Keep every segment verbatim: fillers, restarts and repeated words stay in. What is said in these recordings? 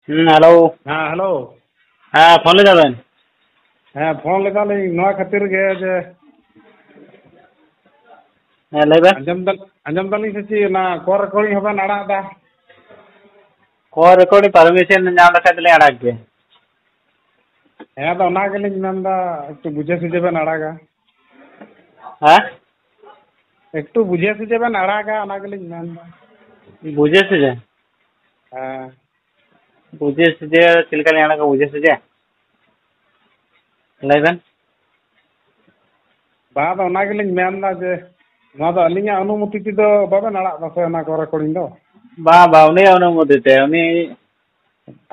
ᱦᱩᱸ, ᱦᱮᱞᱳ᱾ ᱦᱮᱸ, ᱦᱮᱞᱳ᱾ ᱦᱮᱸ, ᱯᱷᱳᱱ ᱞᱮᱫᱟ ᱵᱮᱱ? ᱦᱮᱸ, ᱯᱷᱳᱱ ᱞᱮᱫᱟᱞᱤᱧ ᱱᱚᱣᱟ ᱠᱷᱟᱹᱛᱤᱨ ᱜᱮ ᱡᱮ ᱦᱮᱸ, ᱞᱟᱹᱭ ᱵᱮᱱ᱾ ᱟᱸᱡᱚᱢ ᱫᱟ-, ᱟᱸᱡᱚᱢ ᱫᱟᱞᱤᱧ ᱥᱮ ᱪᱮᱫ ᱚᱱᱟ ᱠᱚᱞ ᱨᱮᱠᱚᱨᱰᱤᱝ ᱦᱚᱸᱵᱮᱱ ᱟᱲᱟᱜ ᱫᱟ? ᱠᱚᱞ ᱨᱮᱠᱚᱨᱰᱤᱝ ᱯᱟᱨᱢᱤᱥᱚᱱ ᱧᱟᱢ ᱞᱮᱠᱷᱟᱡ ᱫᱚᱞᱤᱧ ᱟᱲᱟᱜ ᱜᱮ᱾ ᱦᱮᱸ, ᱟᱫᱚ ᱚᱱᱟ ᱜᱮᱞᱤᱧ ᱢᱮᱱᱫᱟ, ᱮᱠᱴᱩ ᱵᱩᱡᱷᱟᱹ ᱥᱩᱡᱷᱟᱹ ᱵᱮᱱ ᱟᱲᱟᱜᱟ᱾ ᱦᱮᱸ? ᱮᱠᱴᱩ ᱵᱩᱡᱷᱟᱹ ᱥᱩᱡᱷᱟᱹ ᱵᱮᱱ ᱟᱲᱟᱜᱟ, ᱚᱱᱟ ᱜᱮᱞᱤᱧ ᱢᱮᱱᱫᱟ᱾ ᱵᱩᱡᱷᱟᱹ ᱥᱩᱡᱷᱟᱹ? ᱦᱮᱸ᱾ ᱵᱩᱡᱷᱟᱹ ᱥᱩᱡᱷᱟᱹ ᱪᱮᱫ ᱞᱮᱠᱟ ᱞᱤᱧ ᱟᱲᱟᱜᱟ, ᱵᱩᱡᱷᱟᱹ ᱥᱩᱡᱷᱟᱹ? ᱞᱟᱹᱭ ᱵᱮᱱ᱾ ᱵᱟᱝ, ᱟᱫᱚ ᱚᱱᱟ ᱜᱮᱞᱤᱧ ᱢᱮᱱᱫᱟ ᱡᱮ ᱱᱚᱣᱟ ᱫᱚ ᱟᱹᱞᱤᱧᱟᱜ ᱚᱱᱩᱢᱚᱛᱤ ᱛᱮᱫᱚ ᱵᱟᱵᱮᱱ ᱟᱲᱟᱜ ᱫᱟ ᱥᱮ ᱚᱱᱟ ᱠᱚ ᱨᱮᱠᱚᱨᱰᱤᱝ ᱫᱚ? ᱵᱟᱝ, ᱵᱟᱝ, ᱩᱱᱤᱭᱟᱜ ᱚᱱᱩᱢᱚᱛᱤ ᱛᱮ, ᱩᱱᱤ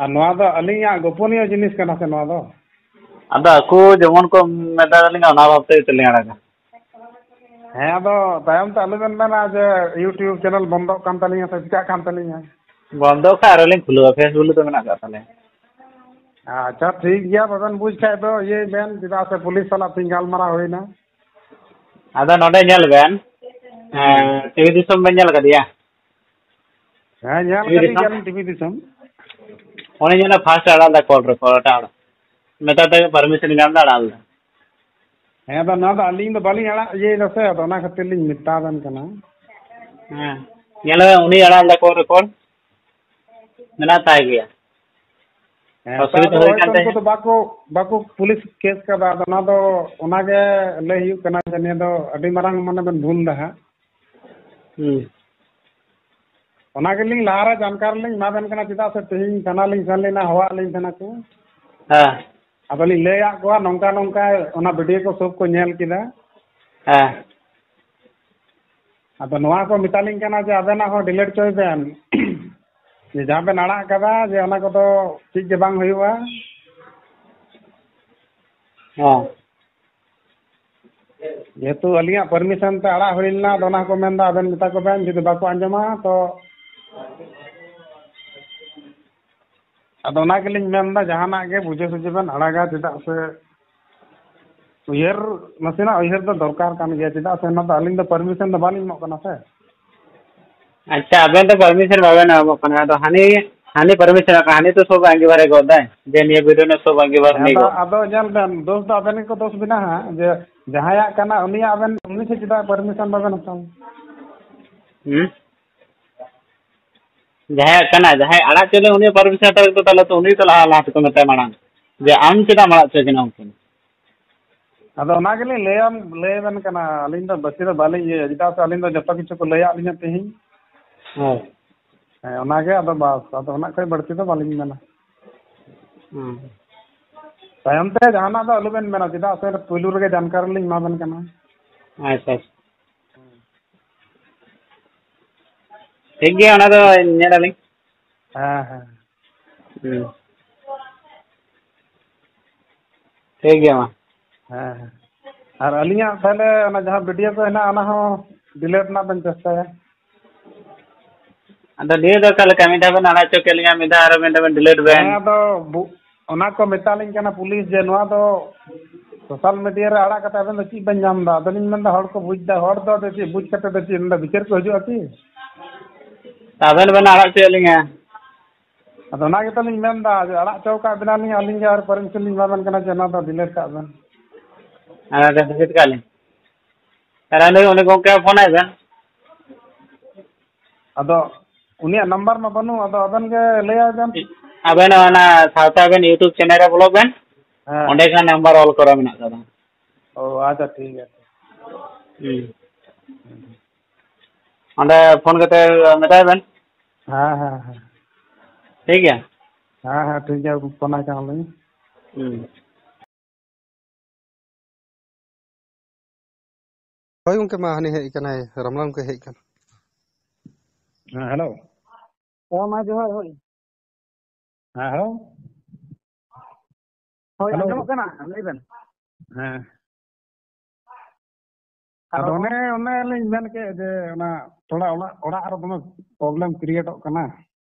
ᱟᱨ ᱱᱚᱣᱟ ᱫᱚ ᱟᱹᱞᱤᱧᱟᱜ ᱜᱳᱯᱚᱱᱤᱭᱚ ᱡᱤᱱᱤᱥ ᱠᱟᱱᱟ ᱥᱮ ᱱᱚᱣᱟ ᱫᱚ? ᱟᱫᱚ ᱟᱠᱚ ᱡᱮᱢᱚᱱ ᱠᱚ ᱢᱮᱛᱟ ᱞᱤᱧᱟ, ᱚᱱᱟ ᱵᱷᱟᱵᱽ ᱛᱮ ᱜᱮᱛᱚ ᱞᱤᱧ ᱟᱲᱟᱜᱟ᱾ ᱦᱮᱸ, ᱟᱫᱚ ᱛᱟᱭᱚᱢ ᱛᱮ ᱟᱞᱚᱵᱮᱱ ᱢᱮᱱᱟ ᱡᱮ YouTube ᱪᱮᱱᱮᱞ ᱵᱚᱱᱫᱚᱜ ᱠᱟᱱ ᱛᱟᱹᱞᱤᱧᱟ ᱥᱮ ᱪᱤᱠᱟᱹᱜ ᱠᱟᱱ ᱛᱟᱹᱞᱤᱧᱟ᱾ ᱵᱚᱱᱫᱚ ᱠᱷᱟᱡ ᱟᱨᱚ ᱞᱤᱧ ᱠᱷᱩᱞᱟᱹᱣᱟ, Facebook ᱨᱮᱫᱚ ᱢᱮᱱᱟᱜ ᱟᱠᱟᱫ ᱛᱟᱞᱮᱭᱟ᱾ ᱟᱪᱪᱷᱟ, ᱴᱷᱤᱠ ᱜᱮᱭᱟ, ᱵᱟᱵᱮᱱ ᱵᱩᱡᱽ ᱠᱷᱟᱡ ᱫᱚ ᱤᱭᱟᱹᱭ ᱵᱮᱱ, ᱪᱮᱫᱟᱜ ᱥᱮ ᱯᱩᱞᱤᱥ ᱥᱟᱞᱟᱜ ᱛᱤᱧ ᱜᱟᱞᱢᱟᱨᱟᱣ ᱦᱩᱭᱱᱟ᱾ ᱟᱫᱚ ᱱᱚᱰᱮ ᱧᱮᱞ ᱵᱮᱱ, ᱦᱮᱸ᱾ ᱮᱸ, ᱴᱤᱵᱷᱤ ᱫᱤᱥᱚᱢ ᱵᱮᱱ ᱧᱮᱞ ᱟᱠᱟᱫᱮᱭᱟ? ᱦᱮᱸ, ᱧᱮᱞ ᱴᱤᱵᱷᱤ ᱠᱟᱫᱤᱧ ᱫᱤᱥᱚᱢ? ᱜᱮᱭᱟᱞᱤᱧ ᱴᱤᱵᱷᱤ ᱫᱤᱥᱚᱢ᱾ ᱚᱱᱮ ᱧᱮᱞᱟ first ᱟᱲᱟᱜ ᱞᱮᱫᱟ ᱠᱚᱞ ᱨᱮᱠᱚᱨᱰ, ᱮᱴᱟᱜ ᱦᱚᱲ᱾ ᱢᱮᱛᱟ ᱛᱮᱜᱮ ᱯᱟᱨᱢᱤᱥᱚᱱ ᱧᱟᱢ ᱮᱫᱟ, ᱟᱲᱟᱜ ᱞᱮᱫᱟ᱾ ᱦᱮᱸ, ᱟᱫᱚ ᱱᱚᱣᱟ ᱫᱚ ᱟᱹᱞᱤᱧ ᱫᱚ ᱵᱟᱹᱞᱤᱧ ᱟᱲᱟᱜ ᱤᱭᱟᱹᱭ ᱫᱟ ᱥᱮ, ᱟᱫᱚ ᱚᱱᱟ ᱠᱷᱟᱹᱛᱤᱨ ᱞᱤᱧ ᱢᱮᱛᱟ ᱵᱮᱱ ᱠᱟᱱᱟ᱾ ᱦᱮᱸ, ᱧᱮᱞ ᱢᱮ, ᱩᱱᱤ ᱟᱲᱟᱜ ᱞᱮᱫᱟ ᱠᱚᱞ ᱨᱮᱠᱚᱨᱰ, ᱢᱮᱱᱟᱜ ᱛᱟᱭ ᱜᱮᱭᱟ᱾ ᱦᱮᱸ, ᱚᱥᱩᱵᱤᱫᱷᱟ ᱛᱟᱦᱚᱞᱮ ᱦᱩᱭ ᱦᱚᱭᱛᱳ ᱠᱟᱱ ᱩᱱᱠᱩ ᱛᱟᱭᱟ᱾ ᱫᱚ ᱵᱟᱠᱚ, ᱵᱟᱠᱚ ᱯᱩᱞᱤᱥ ᱠᱮᱥ ᱠᱟᱫᱟ, ᱟᱫᱚ ᱚᱱᱟ ᱫᱚ, ᱚᱱᱟ ᱜᱮ ᱞᱟᱹᱭ ᱦᱩᱭᱩᱜ ᱠᱟᱱᱟ ᱡᱮ ᱱᱤᱭᱟᱹ ᱫᱚ ᱟᱹᱰᱤ ᱢᱟᱨᱟᱝ ᱢᱟᱱᱮ ᱵᱮᱱ ᱵᱷᱩᱞ ᱫᱟ ᱦᱟᱸᱜ᱾ ᱦᱩᱸ᱾ ᱚᱱᱟ ᱜᱮᱞᱤᱧ ᱞᱟᱦᱟᱨᱮ ᱡᱟᱱᱠᱟᱨ ᱞᱤᱧ ᱮᱢᱟ ᱵᱮᱱ ᱠᱟᱱᱟ, ᱪᱮᱫᱟᱜ ᱥᱮ ᱛᱮᱦᱮᱧ ᱛᱷᱟᱱᱟ ᱞᱤᱧ ᱥᱮᱱ ᱞᱮᱱᱟ, ᱦᱚᱦᱚᱣᱟᱜ ᱞᱤᱧ ᱛᱟᱦᱮᱱᱟ ᱠᱚ᱾ ᱦᱮᱸ᱾ ᱟᱫᱚᱞᱤᱧ ᱞᱟᱹᱭᱟᱫ ᱠᱚᱣᱟ ᱱᱚᱝᱠᱟ ᱱᱚᱝᱠᱟ ᱚᱱᱟ ᱵᱷᱤᱰᱤᱭᱳ ᱠᱚ ᱥᱚᱵ ᱠᱚ ᱧᱮᱞ ᱠᱮᱫᱟ᱾ ᱦᱮᱸ᱾ ᱟᱫᱚ ᱱᱚᱣᱟ ᱠᱚ ᱢᱮᱛᱟᱞᱤᱧ ᱠᱟᱱᱟ ᱡᱮ ᱟᱵᱮᱱᱟᱜ ᱦᱚᱸ ᱰᱤᱞᱤᱴ ᱦᱚᱪᱚᱭ ᱵᱮᱱ᱾ ᱡᱮ ᱡᱟᱦᱟᱸ ᱵᱮᱱ ᱟᱲᱟᱜ ᱠᱟᱫᱟ ᱡᱮ ᱚᱱᱟ ᱠᱚᱫᱚ ᱪᱮᱫ ᱜᱮ ᱵᱟᱝ ᱦᱩᱭᱩᱜᱼᱟ᱾ ᱦᱮᱸ᱾ ᱡᱮᱦᱮᱛᱩ ᱟᱹᱞᱤᱧᱟᱜ ᱯᱟᱨᱢᱤᱥᱚᱱ ᱛᱮ ᱟᱲᱟᱜ ᱦᱩᱭ ᱞᱮᱱᱟ, ᱟᱫᱚ ᱚᱱᱟ ᱦᱚᱸᱠᱚ ᱢᱮᱱᱫᱟ ᱟᱵᱮᱱ ᱢᱮᱛᱟ ᱠᱚ ᱵᱮᱱ, ᱡᱩᱫᱤ ᱵᱟᱠᱚ ᱟᱸᱡᱚᱢᱟ ᱛᱚ᱾ ᱟᱫᱚ ᱚᱱᱟ ᱜᱮᱞᱤᱧ ᱢᱮᱱᱫᱟ ᱡᱟᱦᱟᱱᱟᱜ ᱜᱮ ᱵᱩᱡᱷᱟᱹ ᱥᱩᱡᱷᱟᱹ ᱵᱮᱱ ᱟᱲᱟᱜᱟ, ᱪᱮᱫᱟᱜ ᱥᱮ ᱩᱭᱦᱟᱹᱨ, ᱱᱟᱥᱮᱱᱟᱜ ᱩᱭᱦᱟᱹᱨ ᱫᱚ ᱫᱚᱨᱠᱟᱨ ᱠᱟᱱ ᱜᱮᱭᱟ, ᱪᱮᱫᱟᱜ ᱥᱮ ᱚᱱᱟ ᱫᱚ ᱟᱹᱞᱤᱧ ᱫᱚ ᱯᱟᱨᱢᱤᱥᱚᱱ ᱫᱚ ᱵᱟᱹᱞᱤᱧ ᱮᱢᱚᱜ ᱠᱟᱱᱟ ᱥᱮ᱾ ᱟᱪᱪᱷᱟ, ᱟᱵᱮᱱ ᱫᱚ ᱯᱟᱨᱢᱤᱥᱚᱱ ᱵᱟᱵᱮᱱ ᱮᱢᱚᱜ ᱠᱟᱱᱟ, ᱟᱫᱚ ᱦᱟᱹᱱᱤ ᱦᱟᱹᱱᱤ ᱯᱟᱨᱢᱤᱥᱚᱱ ᱟᱠᱟᱱ, ᱦᱟᱹᱱᱤ ᱛᱚ ᱥᱚᱵ ᱟᱸᱜᱤᱵᱷᱟᱨᱮ ᱜᱚᱫ ᱫᱟᱭ, ᱡᱮ ᱱᱤᱭᱟᱹ ᱵᱷᱤᱰᱤᱭᱳ ᱨᱮᱱᱟᱜ ᱥᱚᱵ ᱟᱸᱜᱤᱵᱷᱟᱨ ᱱᱤᱭᱟᱹ ᱟᱫᱚ ᱜᱚᱫ᱾ ᱟᱫᱚ ᱧᱮᱞ ᱵᱮᱱ, ᱫᱳᱥ ᱫᱚ ᱟᱵᱮᱱ ᱜᱮᱠᱚ ᱫᱳᱥ ᱵᱮᱱᱟ ᱦᱟᱸᱜ, ᱡᱮ ᱡᱟᱦᱟᱸᱭᱟᱜ ᱠᱟᱱᱟ ᱩᱱᱤᱭᱟᱜ ᱟᱵᱮᱱ, ᱩᱱᱤ ᱴᱷᱮᱱ ᱪᱮᱫᱟᱜ ᱯᱟᱨᱢᱤᱥᱚᱱ ᱵᱟᱵᱮᱱ ᱦᱟᱛᱟᱣᱟ? ᱦᱩᱸ? ᱡᱟᱦᱟᱸᱭᱟᱜ ᱠᱟᱱᱟ, ᱡᱟᱦᱟᱸᱭ ᱟᱲᱟᱜ ᱪᱚᱭ ᱞᱟᱹᱜᱤᱫ, ᱩᱱᱤᱭᱟᱜ ᱯᱟᱨᱢᱤᱥᱚᱱ ᱦᱟᱛᱟᱣ ᱞᱟᱹᱜᱤᱫ ᱫᱚ ᱛᱟᱦᱚᱞᱮ ᱛᱚ ᱩᱱᱤ ᱛᱚ ᱞᱟᱦᱟ, ᱞᱟᱦᱟ ᱛᱮᱠᱚ ᱢᱮᱛᱟᱭ ᱢᱟᱲᱟᱝ, ᱡᱮ ᱟᱢ ᱪᱮᱫᱟᱜ ᱮᱢ ᱟᱲᱟᱜ ᱪᱚᱭ ᱠᱟᱱᱟ ᱩᱱᱠᱤᱱ? ᱟᱫᱚ ᱚᱱᱟ ᱜᱮᱞᱤᱧ ᱞᱟᱹᱭᱟᱢ, ᱞᱟᱹᱭ ᱟᱵᱮᱱ ᱠᱟᱱᱟ, ᱟᱹᱞᱤᱧ ᱫᱚ ᱵᱟᱹᱥᱤ ᱫᱚ ᱵᱟᱹᱞᱤᱧ ᱤᱭᱟᱹᱭᱟ, ᱪᱮᱫᱟᱜ ᱥᱮ ᱟᱹᱞᱤᱧ ᱫᱚ ᱡᱚᱛᱚ ᱠᱤᱪᱷᱩ ᱠᱚ ᱞᱟᱹᱭᱟᱫ ᱞᱤᱧᱟ ᱛᱮᱦᱮᱧ᱾ ᱦᱳᱭ᱾ ᱦᱮᱸ, ᱚᱱᱟᱜᱮ ᱟᱫᱚ ᱵᱟᱥ, ᱟᱫᱚ ᱚᱱᱟ ᱠᱷᱚᱡ ᱵᱟᱹᱲᱛᱤ ᱫᱚ ᱵᱟᱹᱞᱤᱧ ᱢᱮᱱᱟ᱾ ᱦᱩᱸ᱾ ᱛᱟᱭᱚᱢ ᱛᱮ ᱡᱟᱦᱟᱱᱟᱜ ᱫᱚ ᱟᱞᱚᱵᱮᱱ ᱢᱮᱱᱟ, ᱪᱮᱫᱟᱜ ᱥᱮ ᱯᱩᱭᱞᱩ ᱨᱮᱜᱮ ᱡᱟᱱᱠᱟᱨᱤ ᱞᱤᱧ ᱮᱢᱟᱵᱮᱱ ᱠᱟᱱᱟ᱾ ᱟᱪᱪᱷᱟ, ᱟᱪᱪᱷᱟ᱾ ᱴᱷᱤᱠ ᱜᱮᱭᱟ, ᱚᱱᱟ ᱫᱚ ᱧᱮᱞ ᱟᱹᱞᱤᱧ᱾ ᱦᱮᱸ, ᱦᱮᱸ᱾ ᱦᱩᱸ᱾ ᱴᱷᱤᱠ ᱜᱮᱭᱟ ᱢᱟ᱾ ᱦᱮᱸ, ᱦᱮᱸ᱾ ᱟᱨ ᱟᱹᱞᱤᱧᱟᱜ ᱛᱟᱦᱞᱮ ᱚᱱᱟ ᱡᱟᱦᱟᱸ ᱵᱷᱤᱰᱤᱭᱳ ᱠᱚ ᱦᱮᱱᱟᱜᱼᱟ, ᱚᱱᱟ ᱦᱚᱸ ᱰᱤᱞᱤᱴ ᱨᱮᱱᱟᱜ ᱵᱮᱱ ᱪᱮᱥᱴᱟᱭᱟ᱾ ᱟᱫᱚ ᱱᱤᱭᱟᱹ ᱫᱚ ᱚᱠᱟ ᱞᱮᱠᱟ? ᱢᱤᱫ ᱫᱷᱟᱣ ᱵᱮᱱ ᱟᱲᱟᱜ ᱦᱚᱪᱚ ᱠᱮᱫ ᱞᱤᱧᱟ, ᱢᱤᱫ ᱫᱷᱟᱣ ᱟᱨᱚ ᱢᱮᱱ ᱫᱟᱵᱮᱱ ᱰᱤᱞᱤᱴ ᱵᱮᱱ᱾ ᱦᱮᱸ, ᱟᱫᱚ ᱵᱩ-, ᱚᱱᱟ ᱠᱚ ᱢᱮᱛᱟᱞᱤᱧ ᱠᱟᱱᱟ ᱯᱩᱞᱤᱥ ᱡᱮ ᱱᱚᱣᱟ ᱫᱚ ᱥᱳᱥᱟᱞ ᱢᱤᱰᱤᱭᱟ ᱨᱮ ᱟᱲᱟᱜ ᱠᱟᱛᱮ ᱟᱵᱮᱱ ᱫᱚ ᱪᱮᱫ ᱵᱮᱱ ᱧᱟᱢ ᱮᱫᱟ? ᱟᱫᱚᱞᱤᱧ ᱢᱮᱱᱫᱟ, ᱦᱚᱲ ᱠᱚ ᱵᱩᱡᱽ ᱮᱫᱟ, ᱦᱚᱲ ᱫᱚ ᱟᱫᱚ ᱪᱮᱫ ᱵᱩᱡᱽ ᱠᱟᱛᱮ ᱫᱚ ᱪᱮᱫ ᱢᱮᱱᱫᱟ, ᱵᱤᱪᱟᱹᱨ ᱠᱚ ᱦᱤᱡᱩᱜᱼᱟ ᱠᱤ? ᱟᱵᱮᱱ ᱵᱮᱱ ᱟᱲᱟᱜ ᱦᱚᱪᱚᱭᱮᱫ ᱞᱤᱧᱟ᱾ ᱟᱫᱚ ᱚᱱᱟ ᱜᱮᱛᱚ ᱞᱤᱧ ᱢᱮᱱᱫᱟ ᱡᱮ ᱟᱲᱟᱜ ᱦᱚᱪᱚ ᱠᱟᱜ ᱵᱮᱱᱟᱞᱤᱧ, ᱟᱹᱞᱤᱧ ᱜᱮ ᱟᱨ ᱯᱟᱨᱢᱤᱥᱚᱱ ᱞᱤᱧ ᱮᱢᱟ ᱵᱮᱱ ᱠᱟᱱᱟ ᱡᱮ ᱚᱱᱟ ᱫᱚ ᱰᱤᱞᱤᱴ ᱠᱟᱜ ᱵᱮᱱ᱾ ᱟᱨ ᱰᱤᱞᱤᱴ ᱠᱟᱜ ᱞᱤᱧ᱾ ᱟᱨ ᱩᱱᱤ, ᱩᱱᱤ ᱜᱚᱢᱠᱮ ᱯᱷᱳᱱ ᱟᱭ ᱵᱮᱱ᱾ ᱟᱫᱚ ᱩᱱᱤᱭᱟᱜ ᱱᱟᱢᱵᱟᱨ ᱢᱟ ᱵᱟᱹᱱᱩᱜ, ᱟᱫᱚ ᱟᱵᱮᱱ ᱜᱮ ᱞᱟᱹᱭ ᱟᱭ ᱵᱮᱱ᱾ ᱟᱵᱮᱱ ᱚᱱᱟ ᱥᱟᱶᱛᱟ ᱟᱵᱮᱱ YouTube ᱪᱮᱱᱮᱞ ᱨᱮ ᱵᱚᱞᱚᱜ ᱵᱮᱱ, ᱦᱮᱸ᱾ ᱚᱸᱰᱮ ᱠᱷᱟᱱ ᱱᱟᱢᱵᱟᱨ ᱚᱞ ᱠᱚᱨᱟ ᱢᱮᱱᱟᱜ ᱠᱟᱫᱟ᱾ ᱚ, ᱟᱪᱪᱷᱟ, ᱴᱷᱤᱠ ᱜᱮᱭᱟ᱾ ᱦᱩᱸ᱾ ᱚᱸᱰᱮ ᱯᱷᱳᱱ ᱠᱟᱛᱮ ᱢᱮᱛᱟᱭ ᱵᱮᱱ᱾ ᱦᱮᱸ, ᱦᱮᱸ, ᱦᱮᱸ᱾ ᱴᱷᱤᱠ ᱜᱮᱭᱟ? ᱦᱮᱸ, ᱦᱮᱸ, ᱴᱷᱤᱠ ᱜᱮᱭᱟ, ᱯᱷᱳᱱ ᱟᱭ ᱠᱟᱱᱟᱞᱤᱧ᱾ ᱦᱩᱸ᱾ ᱦᱳᱭ ᱜᱚᱢᱠᱮ, ᱢᱟ ᱦᱟᱹᱱᱤ ᱦᱮᱡ ᱟᱠᱟᱱᱟᱭ, ᱨᱟᱢᱞᱟᱞ ᱜᱚᱢᱠᱮ ᱦᱮᱡ ᱟᱠᱟᱱ᱾ ᱦᱮᱸ, ᱦᱮᱞᱳ᱾ ᱦᱮᱸ, ᱢᱟ ᱡᱚᱦᱟᱨ, ᱦᱳᱭ᱾ ᱦᱮᱸ, ᱦᱮᱞᱳ᱾ ᱦᱳᱭ, ᱦᱮᱞᱳ᱾ ᱟᱸᱡᱚᱢᱚᱜ ᱠᱟᱱᱟ, ᱞᱟᱹᱭ ᱵᱮᱱ᱾ ᱦᱮᱸ᱾ ᱟᱫᱚ ᱟᱫᱚ ᱚᱱᱮ, ᱚᱱᱮ ᱞᱤᱧ ᱢᱮᱱ ᱠᱮᱫ ᱡᱮ ᱚᱱᱟ ᱛᱷᱚᱲᱟ ᱚᱲᱟᱜ, ᱚᱲᱟᱜ ᱨᱮ ᱫᱚᱢᱮ ᱯᱨᱚᱵᱞᱮᱢ ᱠᱨᱤᱭᱮᱴᱚᱜ ᱠᱟᱱᱟ,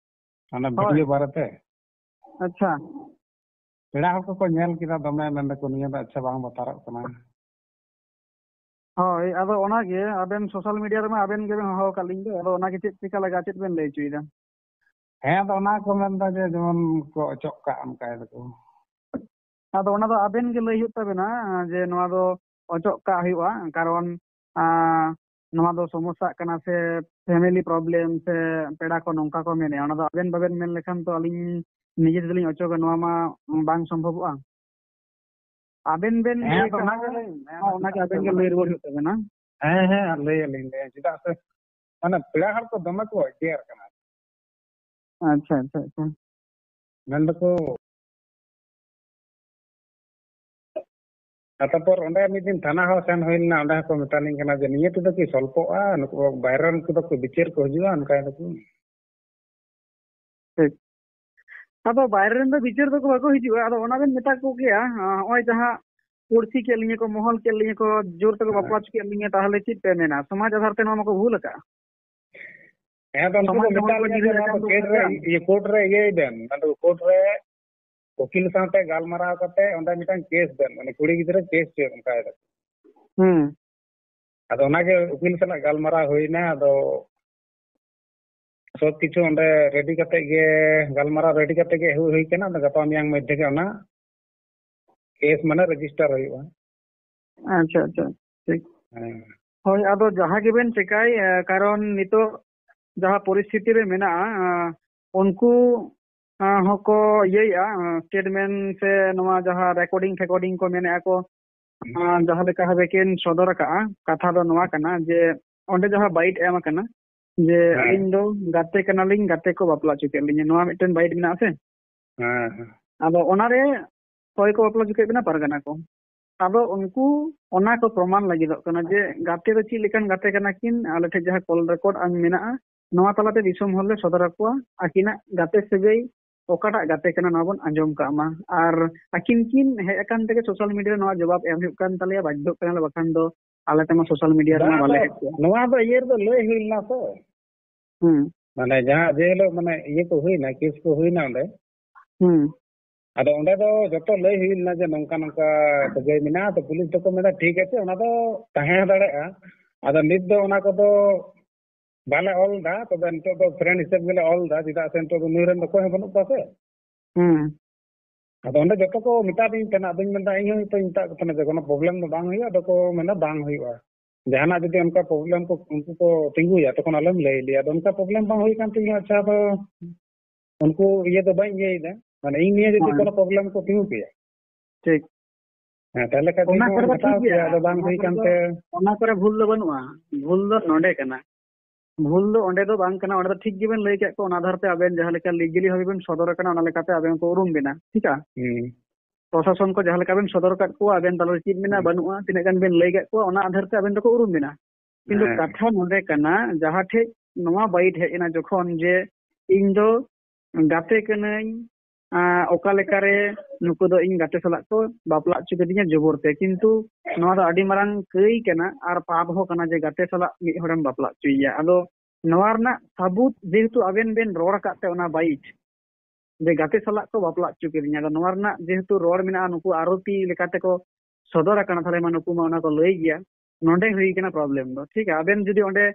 ᱚᱱᱟ ᱦᱳᱭ᱾ ᱵᱷᱤᱰᱤᱭᱳ ᱵᱟᱨᱮᱛᱮ᱾ ᱟᱪᱪᱷᱟ᱾ ᱯᱮᱲᱟ ᱦᱚᱲ ᱠᱚᱠᱚ ᱧᱮᱞ ᱠᱮᱫᱟ, ᱫᱚᱢᱮ ᱢᱮᱱ ᱫᱟᱠᱚ, "ᱱᱤᱭᱟᱹ ᱫᱚ ᱟᱪᱪᱷᱟ ᱵᱟᱝ ᱵᱟᱛᱟᱨᱚᱜ ᱠᱟᱱᱟ᱾" ᱦᱳᱭ, ᱟᱫᱚ ᱚᱱᱟᱜᱮ ᱟᱵᱮᱱ ᱥᱳᱥᱟᱞ ᱢᱤᱰᱤᱭᱟ ᱨᱮᱢᱟ ᱟᱵᱮᱱ ᱜᱮᱵᱮᱱ ᱦᱚᱦᱚ ᱟᱠᱟᱫ ᱞᱤᱧ ᱫᱚ, ᱟᱫᱚ ᱚᱱᱟᱜᱮ ᱪᱮᱫ ᱪᱤᱠᱟ ᱞᱟᱜᱟᱜᱼᱟ, ᱪᱮᱫ ᱵᱮᱱ ᱞᱟᱹᱭ ᱦᱚᱪᱚᱭᱮᱫᱟ? ᱦᱮᱸ, ᱟᱫᱚ ᱚᱱᱟ ᱠᱚ ᱢᱮᱱᱫᱟ ᱡᱮ ᱡᱮᱢᱚᱱ ᱠᱚ ᱚᱪᱚᱜ ᱠᱟᱜ, ᱚᱱᱠᱟᱭ ᱫᱟᱠᱚ᱾ ᱟᱫᱚ ᱚᱱᱟ ᱫᱚ ᱟᱵᱮᱱ ᱜᱮ ᱞᱟᱹᱭ ᱦᱩᱭᱩᱜ ᱛᱟᱵᱮᱱᱟ, ᱟᱸ, ᱡᱮ ᱱᱚᱣᱟ ᱫᱚ ᱚᱪᱚᱜ ᱠᱟᱜ ᱦᱩᱭᱩᱜᱼᱟ, ᱠᱟᱨᱚᱱ, ᱟᱸ, ᱱᱚᱣᱟ ᱫᱚ ᱥᱚᱢᱚᱥᱥᱟᱜ ᱠᱟᱱᱟ ᱥᱮ family problem ᱥᱮ ᱯᱮᱲᱟ ᱠᱚ ᱱᱚᱝᱠᱟ ᱠᱚ ᱢᱮᱱᱮᱜᱼᱟ, ᱚᱱᱟ ᱫᱚ ᱟᱵᱮᱱ ᱵᱟᱵᱮᱱ ᱢᱮᱱ ᱞᱮᱠᱷᱟᱱ ᱛᱚ ᱟᱹᱞᱤᱧ ᱱᱤᱡᱮ ᱛᱮᱫᱚᱞᱤᱧ ᱚᱪᱚᱜᱟ, ᱱᱚᱣᱟ ᱢᱟ ᱵᱟᱝ ᱥᱚᱢᱵᱷᱚᱵᱚᱜᱼᱟ᱾ ᱟᱵᱮᱱ ᱵᱮᱱ ᱦᱮᱸ, ᱞᱟᱹᱭ ᱟᱫᱚ ᱠᱷᱟᱱ ᱚᱱᱟ ᱜᱮ ᱞᱟᱹᱭ ᱢᱮ, ᱚᱱᱟ ᱜᱮ ᱟᱵᱮᱱ ᱜᱮ ᱞᱟᱹᱭ ᱨᱩᱣᱟᱹᱲ ᱦᱩᱭᱩᱜ ᱛᱟᱵᱮᱱᱟ᱾ ᱦᱮᱸ, ᱦᱮᱸ, ᱟᱨ ᱞᱟᱹᱭ ᱟᱹᱞᱤᱧ, ᱞᱟᱹᱭ, ᱪᱮᱫᱟᱜ ᱥᱮ ᱢᱟᱱᱮ ᱯᱮᱲᱟ ᱦᱚᱲ ᱠᱚ ᱫᱚᱢᱮ ᱠᱚ ᱮᱜᱮᱨ ᱠᱟᱱᱟ᱾ ᱟᱪᱪᱷᱟ, ᱟᱪᱪᱷᱟ, ᱟᱪᱪᱷᱟ᱾ ᱢᱮᱱ ᱫᱟᱠᱚ, ᱟᱨ ᱛᱟᱨᱯᱚᱨ ᱚᱸᱰᱮ ᱢᱤᱫ ᱫᱤᱱ ᱛᱷᱟᱱᱟ ᱦᱚᱸ ᱥᱮᱱ ᱦᱩᱭ ᱞᱮᱱᱟ, ᱚᱸᱰᱮ ᱦᱚᱸᱠᱚ ᱢᱮᱛᱟᱞᱤᱧ ᱠᱟᱱᱟ ᱡᱮ ᱱᱤᱭᱟᱹ ᱛᱮᱫᱚ ᱠᱤ ᱥᱚᱞᱯᱚᱜᱼᱟ, ᱱᱩᱠᱩ ᱵᱟᱭᱨᱮ ᱨᱮᱱ ᱠᱚᱫᱚ ᱠᱚ ᱵᱤᱪᱟᱹᱨ ᱠᱚ ᱦᱤᱡᱩᱜᱼᱟ, ᱚᱱᱠᱟᱭ ᱫᱟᱠᱚ᱾ ᱴᱷᱤᱠ᱾ ᱟᱫᱚ ᱵᱟᱭᱨᱮ ᱨᱮᱱ ᱫᱚ ᱵᱤᱪᱟᱹᱨ ᱫᱚᱠᱚ ᱵᱟᱠᱚ ᱦᱤᱡᱩᱜᱼᱟ, ᱟᱫᱚ ᱚᱱᱟ ᱵᱮᱱ ᱢᱮᱛᱟ ᱠᱚ ᱜᱮᱭᱟ, ᱟᱸ, ᱱᱚᱜᱼᱚᱭ ᱡᱟᱦᱟᱸ ᱯᱩᱲᱥᱤ ᱠᱮᱫ ᱞᱤᱧᱟ ᱠᱚ, ᱢᱚᱦᱚᱞ ᱠᱮᱫ ᱞᱤᱧᱟ ᱠᱚ, ᱡᱳᱨ ᱛᱮᱠᱚ ᱦᱮᱸ᱾ ᱵᱟᱯᱞᱟ ᱦᱚᱪᱚ ᱠᱮᱫ ᱞᱤᱧᱟ, ᱛᱟᱦᱚᱞᱮ ᱪᱮᱫ ᱯᱮ ᱢᱮᱱᱟ? ᱥᱚᱢᱟᱡᱽ ᱟᱫᱷᱟᱨ ᱛᱮ ᱱᱚᱣᱟ ᱢᱟᱠᱚ ᱵᱷᱩᱞ ᱟᱠᱟᱫᱼᱟ᱾ ᱦᱮᱸ, ᱟᱫᱚ ᱩᱱᱠᱩ ᱥᱚᱢᱟᱡᱽ ᱠᱚ ᱢᱚᱦᱚᱞ ᱢᱮᱛᱟ ᱠᱚ ᱞᱤᱧᱟ ᱡᱮ ᱧᱤᱨᱟᱹᱭ ᱱᱚᱣᱟ ᱟᱠᱟᱱ ᱫᱚ ᱠᱮᱥ ᱨᱮ, ᱵᱷᱩᱞ ᱤᱭᱟᱹ, ᱠᱳᱨᱴ ᱨᱮ ᱤᱭᱟᱹᱭ ᱵᱮᱱ, ᱟᱫᱚ ᱠᱳᱨᱴ ᱨᱮ ᱩᱠᱤᱞ ᱥᱟᱶᱛᱮ ᱜᱟᱞᱢᱟᱨᱟᱣ ᱠᱟᱛᱮ ᱚᱸᱰᱮ ᱢᱤᱫᱴᱟᱝ ᱠᱮᱥ ᱵᱮᱱ, ᱢᱟᱱᱮ ᱠᱩᱲᱤ ᱜᱤᱫᱽᱨᱟᱹ ᱠᱮᱥ ᱦᱚᱪᱚᱭᱮᱫ ᱚᱱᱠᱟᱭ ᱫᱟᱠᱚ᱾ ᱦᱩᱸ᱾ ᱟᱫᱚ ᱚᱱᱟᱜᱮ ᱩᱠᱤᱞ ᱥᱟᱞᱟᱜ ᱜᱟᱞᱢᱟᱨᱟᱣ ᱦᱩᱭᱱᱟ, ᱟᱫᱚ ᱥᱚᱵ ᱠᱤᱪᱷᱩ ᱚᱸᱰᱮ ᱨᱮᱰᱤ ᱠᱟᱛᱮ ᱜᱮ, ᱜᱟᱞᱢᱟᱨᱟᱣ ᱨᱮᱰᱤ ᱠᱟᱛᱮ ᱜᱮ ᱦᱩᱭ, ᱦᱩᱭ ᱠᱟᱱᱟ᱾ ᱟᱫᱚ ᱜᱟᱯᱟ ᱢᱮᱭᱟᱝ ᱢᱚᱫᱽᱫᱷᱮ ᱜᱮ ᱚᱱᱟ ᱠᱮᱥ ᱢᱟᱱᱮ ᱨᱮᱡᱤᱥᱴᱟᱨ ᱦᱩᱭᱩᱜᱼᱟ᱾ ᱟᱪᱪᱷᱟ, ᱟᱪᱪᱷᱟ, ᱴᱷᱤᱠ᱾ ᱦᱮᱸ᱾ ᱦᱳᱭ, ᱟᱫᱚ ᱡᱟᱦᱟᱸ ᱜᱮᱵᱮᱱ ᱪᱮᱠᱟᱭ, ᱮ, ᱠᱟᱨᱚᱱ ᱱᱤᱛᱚᱜ ᱡᱟᱦᱟᱸ ᱯᱚᱨᱤᱥᱛᱷᱤᱛᱤ ᱨᱮ ᱢᱮᱱᱟᱜᱼᱟ, ᱮ, ᱩᱱᱠᱩ, ᱮ, ᱦᱚᱸᱠᱚ ᱤᱭᱟᱹᱭᱮᱜᱼᱟ, ᱮ, ᱥᱴᱮᱴᱢᱮᱱᱴ ᱥᱮ ᱱᱚᱣᱟ ᱡᱟᱦᱟᱸ ᱨᱮᱠᱚᱨᱰᱤᱝ ᱯᱷᱮᱠᱚᱨᱰᱤᱝ ᱠᱚ ᱢᱮᱱᱮᱜᱼᱟ ᱠᱚ, ᱮ, ᱡᱟᱦᱟᱸ ᱞᱮᱠᱟ ᱵᱷᱟᱵᱮ ᱠᱤᱱ ᱥᱚᱫᱚᱨ ᱟᱠᱟᱜᱼᱟ, ᱠᱟᱛᱷᱟ ᱫᱚ ᱱᱚᱣᱟ ᱠᱟᱱᱟ ᱡᱮ ᱚᱸᱰᱮ ᱡᱟᱦᱟᱸ ᱵᱟᱭᱤᱴ ᱮᱢ ᱟᱠᱟᱱᱟ ᱡᱮ ᱦᱮᱸ᱾ ᱟᱹᱞᱤᱧ ᱫᱚ ᱜᱟᱛᱮ ᱠᱟᱱᱟᱞᱤᱧ, ᱜᱟᱛᱮ ᱠᱚ ᱵᱟᱯᱞᱟ ᱦᱚᱪᱚ ᱠᱮᱫ ᱞᱤᱧᱟ, ᱱᱚᱣᱟ ᱢᱤᱫᱴᱮᱱ ᱵᱟᱭᱤᱴ ᱢᱮᱱᱟᱜᱼᱟ ᱥᱮ? ᱦᱮᱸ, ᱦᱮᱸ᱾ ᱟᱫᱚ ᱚᱱᱟᱨᱮ ᱚᱠᱚᱭ ᱠᱚ ᱵᱟᱯᱞᱟ ᱦᱚᱪᱚ ᱠᱮᱫ ᱵᱮᱱᱟ? ᱯᱟᱨᱜᱟᱱᱟ ᱠᱚ᱾ ᱟᱫᱚ ᱩᱱᱠᱩ ᱚᱱᱟ ᱠᱚ ᱯᱨᱚᱢᱟᱱ ᱞᱟᱹᱜᱤᱫᱚᱜ ᱠᱟᱱᱟ ᱡᱮ ᱜᱟᱛᱮ ᱫᱚ ᱪᱮᱫ ᱞᱮᱠᱟᱱ ᱜᱟᱛᱮ ᱠᱟᱱᱟ ᱠᱤᱱ, ᱟᱞᱮ ᱴᱷᱮᱱ ᱡᱟᱦᱟᱸ ᱠᱚᱞ ᱨᱮᱠᱚᱨᱰ ᱟᱱ ᱢᱮᱱᱟᱜᱼᱟ, ᱱᱚᱣᱟ ᱛᱟᱞᱟᱛᱮ ᱫᱤᱥᱚᱢ ᱦᱚᱲ ᱞᱮ ᱥᱚᱫᱚᱨ ᱟᱠᱚᱣᱟ ᱟᱹᱠᱤᱱᱟᱜ ᱜᱟᱛᱮ ᱥᱟᱹᱜᱟᱹᱭ ᱚᱠᱟᱴᱟᱜ ᱜᱟᱛᱮ ᱠᱟᱱᱟ, ᱱᱚᱣᱟ ᱵᱚᱱ ᱟᱸᱡᱚᱢ ᱠᱟᱜ ᱢᱟ᱾ ᱟᱨ ᱟᱹᱠᱤᱱ ᱠᱤᱱ ᱦᱮᱡ ᱟᱠᱟᱱ ᱛᱮᱜᱮ ᱥᱳᱥᱟᱞ ᱢᱤᱰᱤᱭᱟ ᱨᱮ ᱱᱚᱣᱟ ᱡᱚᱵᱟᱵ ᱮᱢ ᱦᱩᱭᱩᱜ ᱠᱟᱱ ᱛᱟᱞᱮᱭᱟ, ᱵᱟᱫᱽᱫᱷᱚᱜ ᱠᱟᱱᱟᱞᱮ, ᱵᱟᱠᱷᱟᱱ ᱫᱚ ᱟᱞᱮ ᱛᱮᱢᱟ ᱥᱳᱥᱟᱞ ᱢᱤᱰᱤᱭᱟ ᱨᱮᱢᱟ ᱵᱟᱝ, ᱵᱟᱞᱮ ᱟᱫᱚ ᱦᱮᱡ ᱠᱚᱜᱼᱟ᱾ ᱱᱚᱣᱟ ᱫᱚ ᱤᱭᱟᱹ ᱨᱮᱫᱚ ᱞᱟᱹᱭ ᱦᱩᱭ ᱞᱮᱱᱟ ᱥᱮ᱾ ᱦᱩᱸ᱾ ᱢᱟᱱᱮ ᱡᱟᱦᱟᱸ ᱡᱮ ᱦᱤᱞᱳᱜ ᱢᱟᱱᱮ ᱤᱭᱟᱹ ᱠᱚ ᱦᱩᱭᱱᱟ, ᱠᱮᱥ ᱠᱚ ᱦᱩᱭᱱᱟ ᱚᱸᱰᱮ, ᱦᱩᱸ᱾ ᱟᱫᱚ ᱚᱸᱰᱮ ᱫᱚ ᱡᱚᱛᱚ ᱞᱟᱹᱭ ᱦᱩᱭ ᱞᱮᱱᱟ ᱡᱮ ᱱᱚᱝᱠᱟ ᱱᱚᱝᱠᱟ ᱥᱟᱹᱜᱟᱹᱭ ᱢᱮᱱᱟᱜᱼᱟ, ᱛᱚ ᱯᱩᱞᱤᱥ ᱫᱚᱠᱚ ᱢᱮᱱᱟ ᱴᱷᱤᱠ ᱟᱪᱷᱮ, ᱚᱱᱟ ᱫᱚ ᱛᱟᱦᱮᱸ ᱫᱟᱲᱮᱭᱟᱜᱼᱟ᱾ ᱟᱫᱚ ᱱᱤᱛ ᱫᱚ ᱚᱱᱟ ᱠᱚᱫᱚ ᱵᱟᱞᱮ ᱚᱞ ᱮᱫᱟ, ᱛᱚᱵᱮ ᱱᱤᱛᱚᱜ ᱫᱚ friend ᱦᱤᱥᱟᱹᱵ ᱜᱮᱞᱮ ᱚᱞ ᱮᱫᱟ, ᱪᱮᱫᱟᱜ ᱥᱮ ᱱᱤᱛᱚᱜ ᱫᱚ ᱱᱩᱭ ᱨᱮᱱ ᱫᱚ ᱚᱠᱚᱭ ᱦᱚᱸ ᱵᱟᱹᱱᱩᱜ ᱠᱚᱣᱟ ᱥᱮ᱾ ᱦᱩᱸ᱾ ᱟᱫᱚ ᱚᱸᱰᱮ ᱡᱚᱛᱚ ᱠᱚ ᱢᱮᱛᱟ ᱫᱤᱧ ᱛᱟᱦᱮᱱᱟ, ᱟᱫᱚᱧ ᱢᱮᱱᱫᱟ ᱤᱧ ᱦᱚᱸ ᱱᱤᱛᱚᱜ ᱤᱧ ᱢᱮᱛᱟᱜ ᱠᱚ ᱛᱟᱦᱮᱱᱟ ᱡᱮ ᱠᱳᱱᱳ problem ᱫᱚ ᱵᱟᱝ ᱦᱩᱭᱩᱜᱼᱟ, ᱟᱫᱚ ᱠᱚ ᱢᱮᱱᱟ ᱵᱟᱝ ᱦᱩᱭᱩᱜᱼᱟ, ᱡᱟᱦᱟᱱᱟᱜ ᱡᱩᱫᱤ ᱚᱱᱠᱟ problem ᱠᱚ ᱩᱱᱠᱩ ᱠᱚ ᱛᱤᱸᱜᱩᱭᱟ ᱛᱚᱠᱷᱚᱱ ᱟᱞᱮᱢ ᱞᱟᱹᱭ ᱞᱮᱭᱟ᱾ ᱟᱫᱚ ᱚᱱᱠᱟ problem ᱵᱟᱝ ᱦᱩᱭ ᱠᱟᱱ ᱛᱤᱧᱟᱹ, ᱟᱪᱪᱷᱟ ᱟᱫᱚ ᱩᱱᱠᱩ ᱤᱭᱟᱹ ᱫᱚ ᱵᱟᱹᱧ ᱤᱭᱟᱹᱭᱮᱫᱟ, ᱢᱟᱱᱮ ᱤᱧ ᱱᱤᱭᱮ ᱡᱩᱫᱤ ᱦᱳᱭ᱾ ᱠᱳᱱᱳ problem ᱠᱚ ᱛᱤᱸᱜᱩ ᱠᱮᱭᱟ᱾ ᱴᱷᱤᱠ᱾ ᱦᱮᱸ, ᱛᱟᱦᱞᱮ ᱠᱷᱟᱡ ᱫᱚ ᱚᱱᱟ ᱤᱧ ᱠᱚᱨᱮ ᱦᱚᱸ ᱫᱚ ᱦᱟᱛᱟᱣ ᱴᱷᱤᱠ ᱜᱮᱭᱟ, ᱠᱮᱭᱟ, ᱟᱫᱚ ᱵᱟᱝ ᱚᱱᱟ ᱦᱩᱭ ᱠᱚᱨᱮ ᱫᱚ, ᱠᱟᱱᱛᱮ᱾ ᱚᱱᱟ ᱠᱚᱨᱮ ᱵᱷᱩᱞ ᱫᱚ ᱵᱟᱹᱱᱩᱜᱼᱟ᱾ ᱵᱷᱩᱞ ᱫᱚ ᱱᱚᱰᱮ ᱠᱟᱱᱟ, ᱵᱷᱩᱞ ᱫᱚ ᱚᱸᱰᱮ ᱫᱚ ᱵᱟᱝ ᱠᱟᱱᱟ᱾ ᱚᱸᱰᱮ ᱫᱚ ᱴᱷᱤᱠ ᱜᱮᱵᱮᱱ ᱞᱟᱹᱭ ᱠᱮᱫ ᱠᱚ, ᱚᱱᱟ ᱟᱫᱷᱟᱨ ᱛᱮ ᱟᱵᱮᱱ ᱡᱟᱦᱟᱸ ᱞᱮᱠᱟ legally ᱵᱷᱟᱵᱮ ᱵᱮᱱ ᱥᱚᱫᱚᱨ ᱟᱠᱟᱱᱟ, ᱚᱱᱟ ᱞᱮᱠᱟᱛᱮ ᱟᱵᱮᱱ ᱠᱚ ᱩᱨᱩᱢ ᱵᱮᱱᱟ, ᱴᱷᱤᱠᱟ? ᱦᱩᱸ᱾ ᱯᱨᱚᱥᱟᱥᱚᱱ ᱠᱚ ᱡᱟᱦᱟᱸ ᱞᱮᱠᱟ ᱵᱮᱱ ᱥᱚᱫᱚᱨ ᱟᱠᱟᱫ ᱠᱚᱣᱟ, ᱟᱵᱮᱱ ᱛᱟᱞᱟ ᱨᱮ ᱪᱮᱫ ᱢᱮᱱᱟᱜᱼᱟ ᱦᱩᱸ᱾ ᱵᱟᱹᱱᱩᱜᱼᱟ, ᱛᱤᱱᱟᱹᱜ ᱜᱟᱱ ᱵᱮᱱ ᱞᱟᱹᱭ ᱠᱟᱫ ᱠᱚᱣᱟ, ᱚᱱᱟ ᱟᱫᱷᱟᱨ ᱛᱮ ᱟᱵᱮᱱ ᱫᱚᱠᱚ ᱩᱨᱩᱢ ᱵᱮᱱᱟ᱾ ᱠᱤᱱᱛᱩ ᱦᱮᱸ᱾ ᱠᱟᱛᱷᱟ ᱱᱚᱰᱮ ᱠᱟᱱᱟ, ᱡᱟᱦᱟᱸ ᱴᱷᱮᱡ ᱱᱚᱣᱟ ᱵᱟᱭᱤᱴ ᱦᱮᱡ ᱮᱱᱟ ᱡᱚᱠᱷᱚᱱ ᱡᱮ ᱤᱧ ᱫᱚ ᱜᱟᱛᱮ ᱠᱟᱹᱱᱟᱹᱧ, ᱟᱸ, ᱚᱠᱟ ᱞᱮᱠᱟᱨᱮ ᱱᱩᱠᱩ ᱫᱚ ᱤᱧ ᱜᱟᱛᱮ ᱥᱟᱞᱟᱜ ᱠᱚ ᱵᱟᱯᱞᱟ ᱦᱚᱪᱚ ᱠᱤᱫᱤᱧᱟ ᱡᱚᱵᱚᱨ ᱛᱮ, ᱠᱤᱱᱛᱩ ᱱᱚᱣᱟ ᱫᱚ ᱟᱹᱰᱤ ᱢᱟᱨᱟᱝ ᱠᱟᱹᱭ ᱠᱟᱱᱟ ᱟᱨ ᱯᱟᱯ ᱦᱚᱸ ᱠᱟᱱᱟ ᱡᱮ ᱜᱟᱛᱮ ᱥᱟᱞᱟᱜ ᱢᱤᱫ ᱦᱚᱲᱮᱢ ᱵᱟᱯᱞᱟ ᱦᱚᱪᱚᱭᱮᱭᱟ᱾ ᱟᱫᱚ ᱱᱚᱣᱟ ᱨᱮᱱᱟᱜ ᱥᱟᱵᱩᱛ ᱡᱮᱦᱮᱛᱩ ᱟᱵᱮᱱ ᱵᱮᱱ ᱨᱚᱲ ᱟᱠᱟᱫ ᱛᱮ ᱚᱱᱟ ᱵᱟᱭᱤᱴ, ᱡᱮ ᱜᱟᱛᱮ ᱥᱟᱞᱟᱜ ᱠᱚ ᱵᱟᱯᱞᱟ ᱦᱚᱪᱚ ᱠᱤᱫᱤᱧᱟ, ᱟᱫᱚ ᱱᱚᱣᱟ ᱨᱮᱱᱟᱜ ᱡᱮᱦᱮᱛᱩ ᱨᱚᱲ ᱢᱮᱱᱟᱜᱼᱟ, ᱱᱩᱠᱩ ᱟᱨᱳᱯᱤ ᱞᱮᱠᱟᱛᱮ ᱠᱚ ᱥᱚᱫᱚᱨ ᱟᱠᱟᱱᱟ, ᱛᱟᱦᱞᱮ ᱢᱟ ᱱᱩᱠᱩ ᱢᱟ ᱚᱱᱟ ᱠᱚ ᱞᱟᱹᱭ ᱜᱮᱭᱟ᱾ ᱱᱚᱰᱮ ᱦᱩᱭ ᱠᱟᱱᱟ problem ᱫᱚ, ᱴᱷᱤᱠ ᱜᱮᱭᱟ᱾ ᱟᱵᱮᱱ ᱡᱩᱫᱤ ᱚᱸᱰᱮ,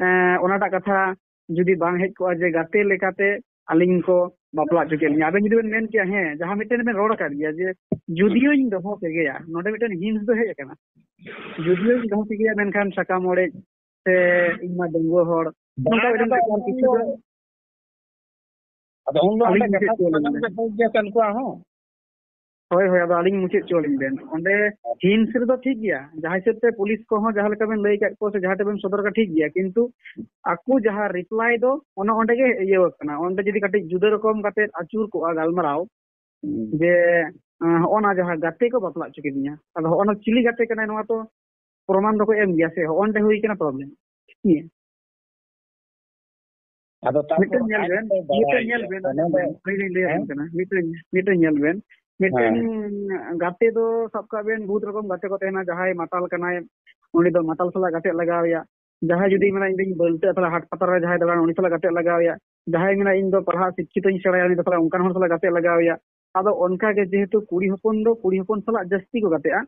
ᱮᱸ, ᱚᱱᱟᱴᱟᱜ ᱠᱟᱛᱷᱟ ᱡᱩᱫᱤ ᱵᱟᱝ ᱦᱮᱡ ᱠᱚᱜᱼᱟ ᱡᱮ ᱜᱟᱛᱮ ᱞᱮᱠᱟᱛᱮ ᱟᱹᱞᱤᱧ ᱠᱚ ᱵᱟᱯᱞᱟ ᱦᱚᱪᱚ ᱠᱮᱫ ᱞᱤᱧᱟ, ᱟᱵᱮᱱ ᱡᱩᱫᱤ ᱵᱮᱱ ᱢᱮᱱ ᱠᱮᱭᱟ, ᱦᱮᱸ, ᱡᱟᱦᱟᱸ ᱢᱤᱫᱴᱮᱱ ᱵᱮᱱ ᱨᱚᱲ ᱟᱠᱟᱫ ᱜᱮᱭᱟ ᱡᱮ ᱡᱩᱫᱤᱭᱳᱧ ᱫᱚᱦᱚ ᱠᱮᱜᱮᱭᱟ, ᱱᱚᱰᱮ ᱢᱤᱫᱴᱮᱱ hints ᱫᱚ ᱦᱮᱡ ᱟᱠᱟᱱᱟ, ᱡᱩᱫᱤᱭᱳᱧ ᱫᱚᱦᱚ ᱠᱮᱜᱮᱭᱟ, ᱢᱮᱱᱠᱷᱟᱱ ᱥᱟᱠᱟᱢ ᱚᱲᱮᱡ ᱥᱮ ᱤᱧ ᱢᱟ ᱰᱟᱺᱜᱩᱣᱟᱹ ᱦᱚᱲ, ᱱᱚᱝᱠᱟ ᱵᱟᱝ, ᱢᱤᱫᱴᱮᱱ ᱟᱫᱚ ᱵᱮᱯᱟᱨ ᱩᱱ ᱠᱤᱪᱷᱩ ᱫᱚ, ᱫᱚ ᱟᱫᱚ ᱩᱱ ᱫᱚ ᱟᱹᱞᱤᱧ ᱚᱸᱰᱮ ᱢᱩᱪᱟᱹᱫ ᱠᱟᱛᱷᱟ ᱦᱚᱪᱚ ᱟᱹᱞᱤᱧ ᱠᱟᱱᱟ ᱵᱮᱱ᱾ ᱥᱮ ᱩᱱᱠᱩᱣᱟᱜ ᱦᱚᱸ᱾ ᱦᱳᱭ, ᱦᱳᱭ, ᱟᱫᱚ ᱟᱹᱞᱤᱧ ᱢᱩᱪᱟᱹᱫ ᱦᱚᱪᱚ ᱟᱹᱞᱤᱧ ᱵᱮᱱ᱾ ᱚᱸᱰᱮ hints ᱨᱮᱫᱚ ᱴᱷᱤᱠ ᱜᱮᱭᱟ, ᱡᱟᱦᱟᱸ ᱦᱤᱥᱟᱹᱵ ᱛᱮ ᱯᱩᱞᱤᱥ ᱠᱚᱦᱚᱸ ᱡᱟᱦᱟᱸ ᱞᱮᱠᱟ ᱵᱮᱱ ᱞᱟᱹᱭ ᱟᱠᱟᱫ ᱠᱚᱣᱟ ᱥᱮ ᱡᱟᱦᱟᱸ ᱴᱷᱮᱱ ᱵᱮᱱ ᱥᱚᱫᱚᱨ ᱟᱠᱟᱫ ᱴᱷᱤᱠ ᱜᱮᱭᱟ, ᱠᱤᱱᱛᱩ ᱟᱠᱚ ᱡᱟᱦᱟᱸ reply ᱫᱚ ᱚᱱᱮ ᱚᱸᱰᱮ ᱜᱮ ᱤᱭᱟᱹ ᱟᱠᱟᱱᱟ᱾ ᱚᱸᱰᱮ ᱡᱩᱫᱤ ᱠᱟᱹᱴᱤᱡ ᱡᱩᱫᱟᱹ ᱨᱚᱠᱚᱢ ᱠᱟᱛᱮ ᱟᱹᱪᱩᱨ ᱠᱚᱜᱼᱟ ᱜᱟᱞᱢᱟᱨᱟᱣ, ᱦᱩᱸ᱾ ᱡᱮ, ᱟᱸ, ᱦᱚᱸᱜᱼᱚ ᱱᱟ ᱡᱟᱦᱟᱸ ᱜᱟᱛᱮ ᱠᱚ ᱵᱟᱯᱞᱟ ᱦᱚᱪᱚ ᱠᱤᱫᱤᱧᱟ, ᱟᱫᱚ ᱦᱚᱸᱜᱼᱚ ᱱᱟ ᱪᱤᱞᱤ ᱜᱟᱛᱮ ᱠᱟᱱᱟᱭ ᱱᱚᱣᱟ ᱛᱚ ᱯᱨᱚᱢᱟᱱ ᱫᱚᱠᱚ ᱮᱢ ᱜᱮᱭᱟ ᱥᱮ, ᱦᱚᱸᱜᱼᱚ ᱱᱚᱸᱰᱮ ᱦᱩᱭ ᱠᱟᱱᱟ problem᱾ ᱴᱷᱤᱠ ᱜᱮᱭᱟ᱾ ᱟᱫᱚ ᱛᱟᱨᱯᱚᱨ ᱢᱤᱫᱴᱮᱱ ᱧᱮᱞ ᱟᱡ ᱵᱮᱱ, ᱫᱚ ᱵᱟᱲᱟᱭ ᱢᱤᱫᱴᱮᱱ ᱧᱮᱞ ᱜᱮᱭᱟ᱾ ᱵᱮᱱ, ᱚᱱᱟ ᱫᱚ ᱟᱹᱞᱤᱧ ᱞᱤᱧ ᱞᱟᱹᱭ ᱟᱵᱮᱱ ᱦᱮᱸ? ᱠᱟᱱᱟ, ᱢᱤᱫᱴᱮᱱ, ᱢᱤᱫᱴᱮᱱ ᱧᱮᱞ ᱵᱮᱱ, ᱢᱤᱫᱴᱮᱱ ᱦᱮᱸ᱾ ᱜᱟᱛᱮ ᱫᱚ ᱥᱟᱵ ᱠᱟᱜ ᱵᱮᱱ ᱵᱚᱦᱩᱛ ᱨᱚᱠᱚᱢ ᱜᱟᱛᱮ ᱠᱚ ᱛᱟᱦᱮᱱᱟ, ᱡᱟᱦᱟᱸᱭ ᱢᱟᱛᱟᱞ ᱠᱟᱱᱟᱭ, ᱩᱱᱤ ᱫᱚ ᱢᱟᱛᱟᱞ ᱥᱟᱞᱟᱜ ᱜᱟᱛᱮᱜ ᱞᱟᱜᱟᱣ ᱮᱭᱟ, ᱡᱟᱦᱟᱸᱭ ᱡᱩᱫᱤ ᱢᱮᱱᱟ ᱤᱧ ᱫᱚᱧ ᱵᱟᱹᱞᱴᱟᱹᱜᱼᱟ, ᱛᱟᱦᱞᱮ ᱦᱟᱴ ᱯᱟᱛᱟ ᱨᱮ ᱡᱟᱦᱟᱸᱭ ᱫᱟᱬᱟᱱ ᱩᱱᱤ ᱥᱟᱞᱟᱜ ᱜᱟᱛᱮᱜ ᱞᱟᱜᱟᱣ ᱮᱭᱟ, ᱡᱟᱦᱟᱸᱭ ᱢᱮᱱᱟ ᱤᱧ ᱫᱚ ᱯᱟᱲᱦᱟᱜ ᱥᱤᱠᱠᱷᱤᱛᱚᱧ ᱥᱮᱬᱟᱭᱟ, ᱩᱱᱤ ᱫᱚ ᱛᱟᱦᱞᱮ ᱚᱱᱠᱟᱱ ᱦᱚᱲ ᱥᱟᱞᱟᱜ ᱜᱟᱛᱮᱜ ᱞᱟᱜᱟᱣ ᱮᱭᱟ᱾ ᱟᱫᱚ ᱚᱱᱠᱟ ᱜᱮ ᱡᱮᱦᱮᱛᱩ ᱠᱩᱲᱤ ᱦᱚᱯᱚᱱ ᱫᱚ ᱠᱩᱲᱤ ᱦᱚᱯᱚᱱ ᱥᱟᱞᱟᱜ ᱡᱟᱹᱥᱛᱤ ᱠᱚ ᱜᱟᱛᱮᱜᱼᱟ,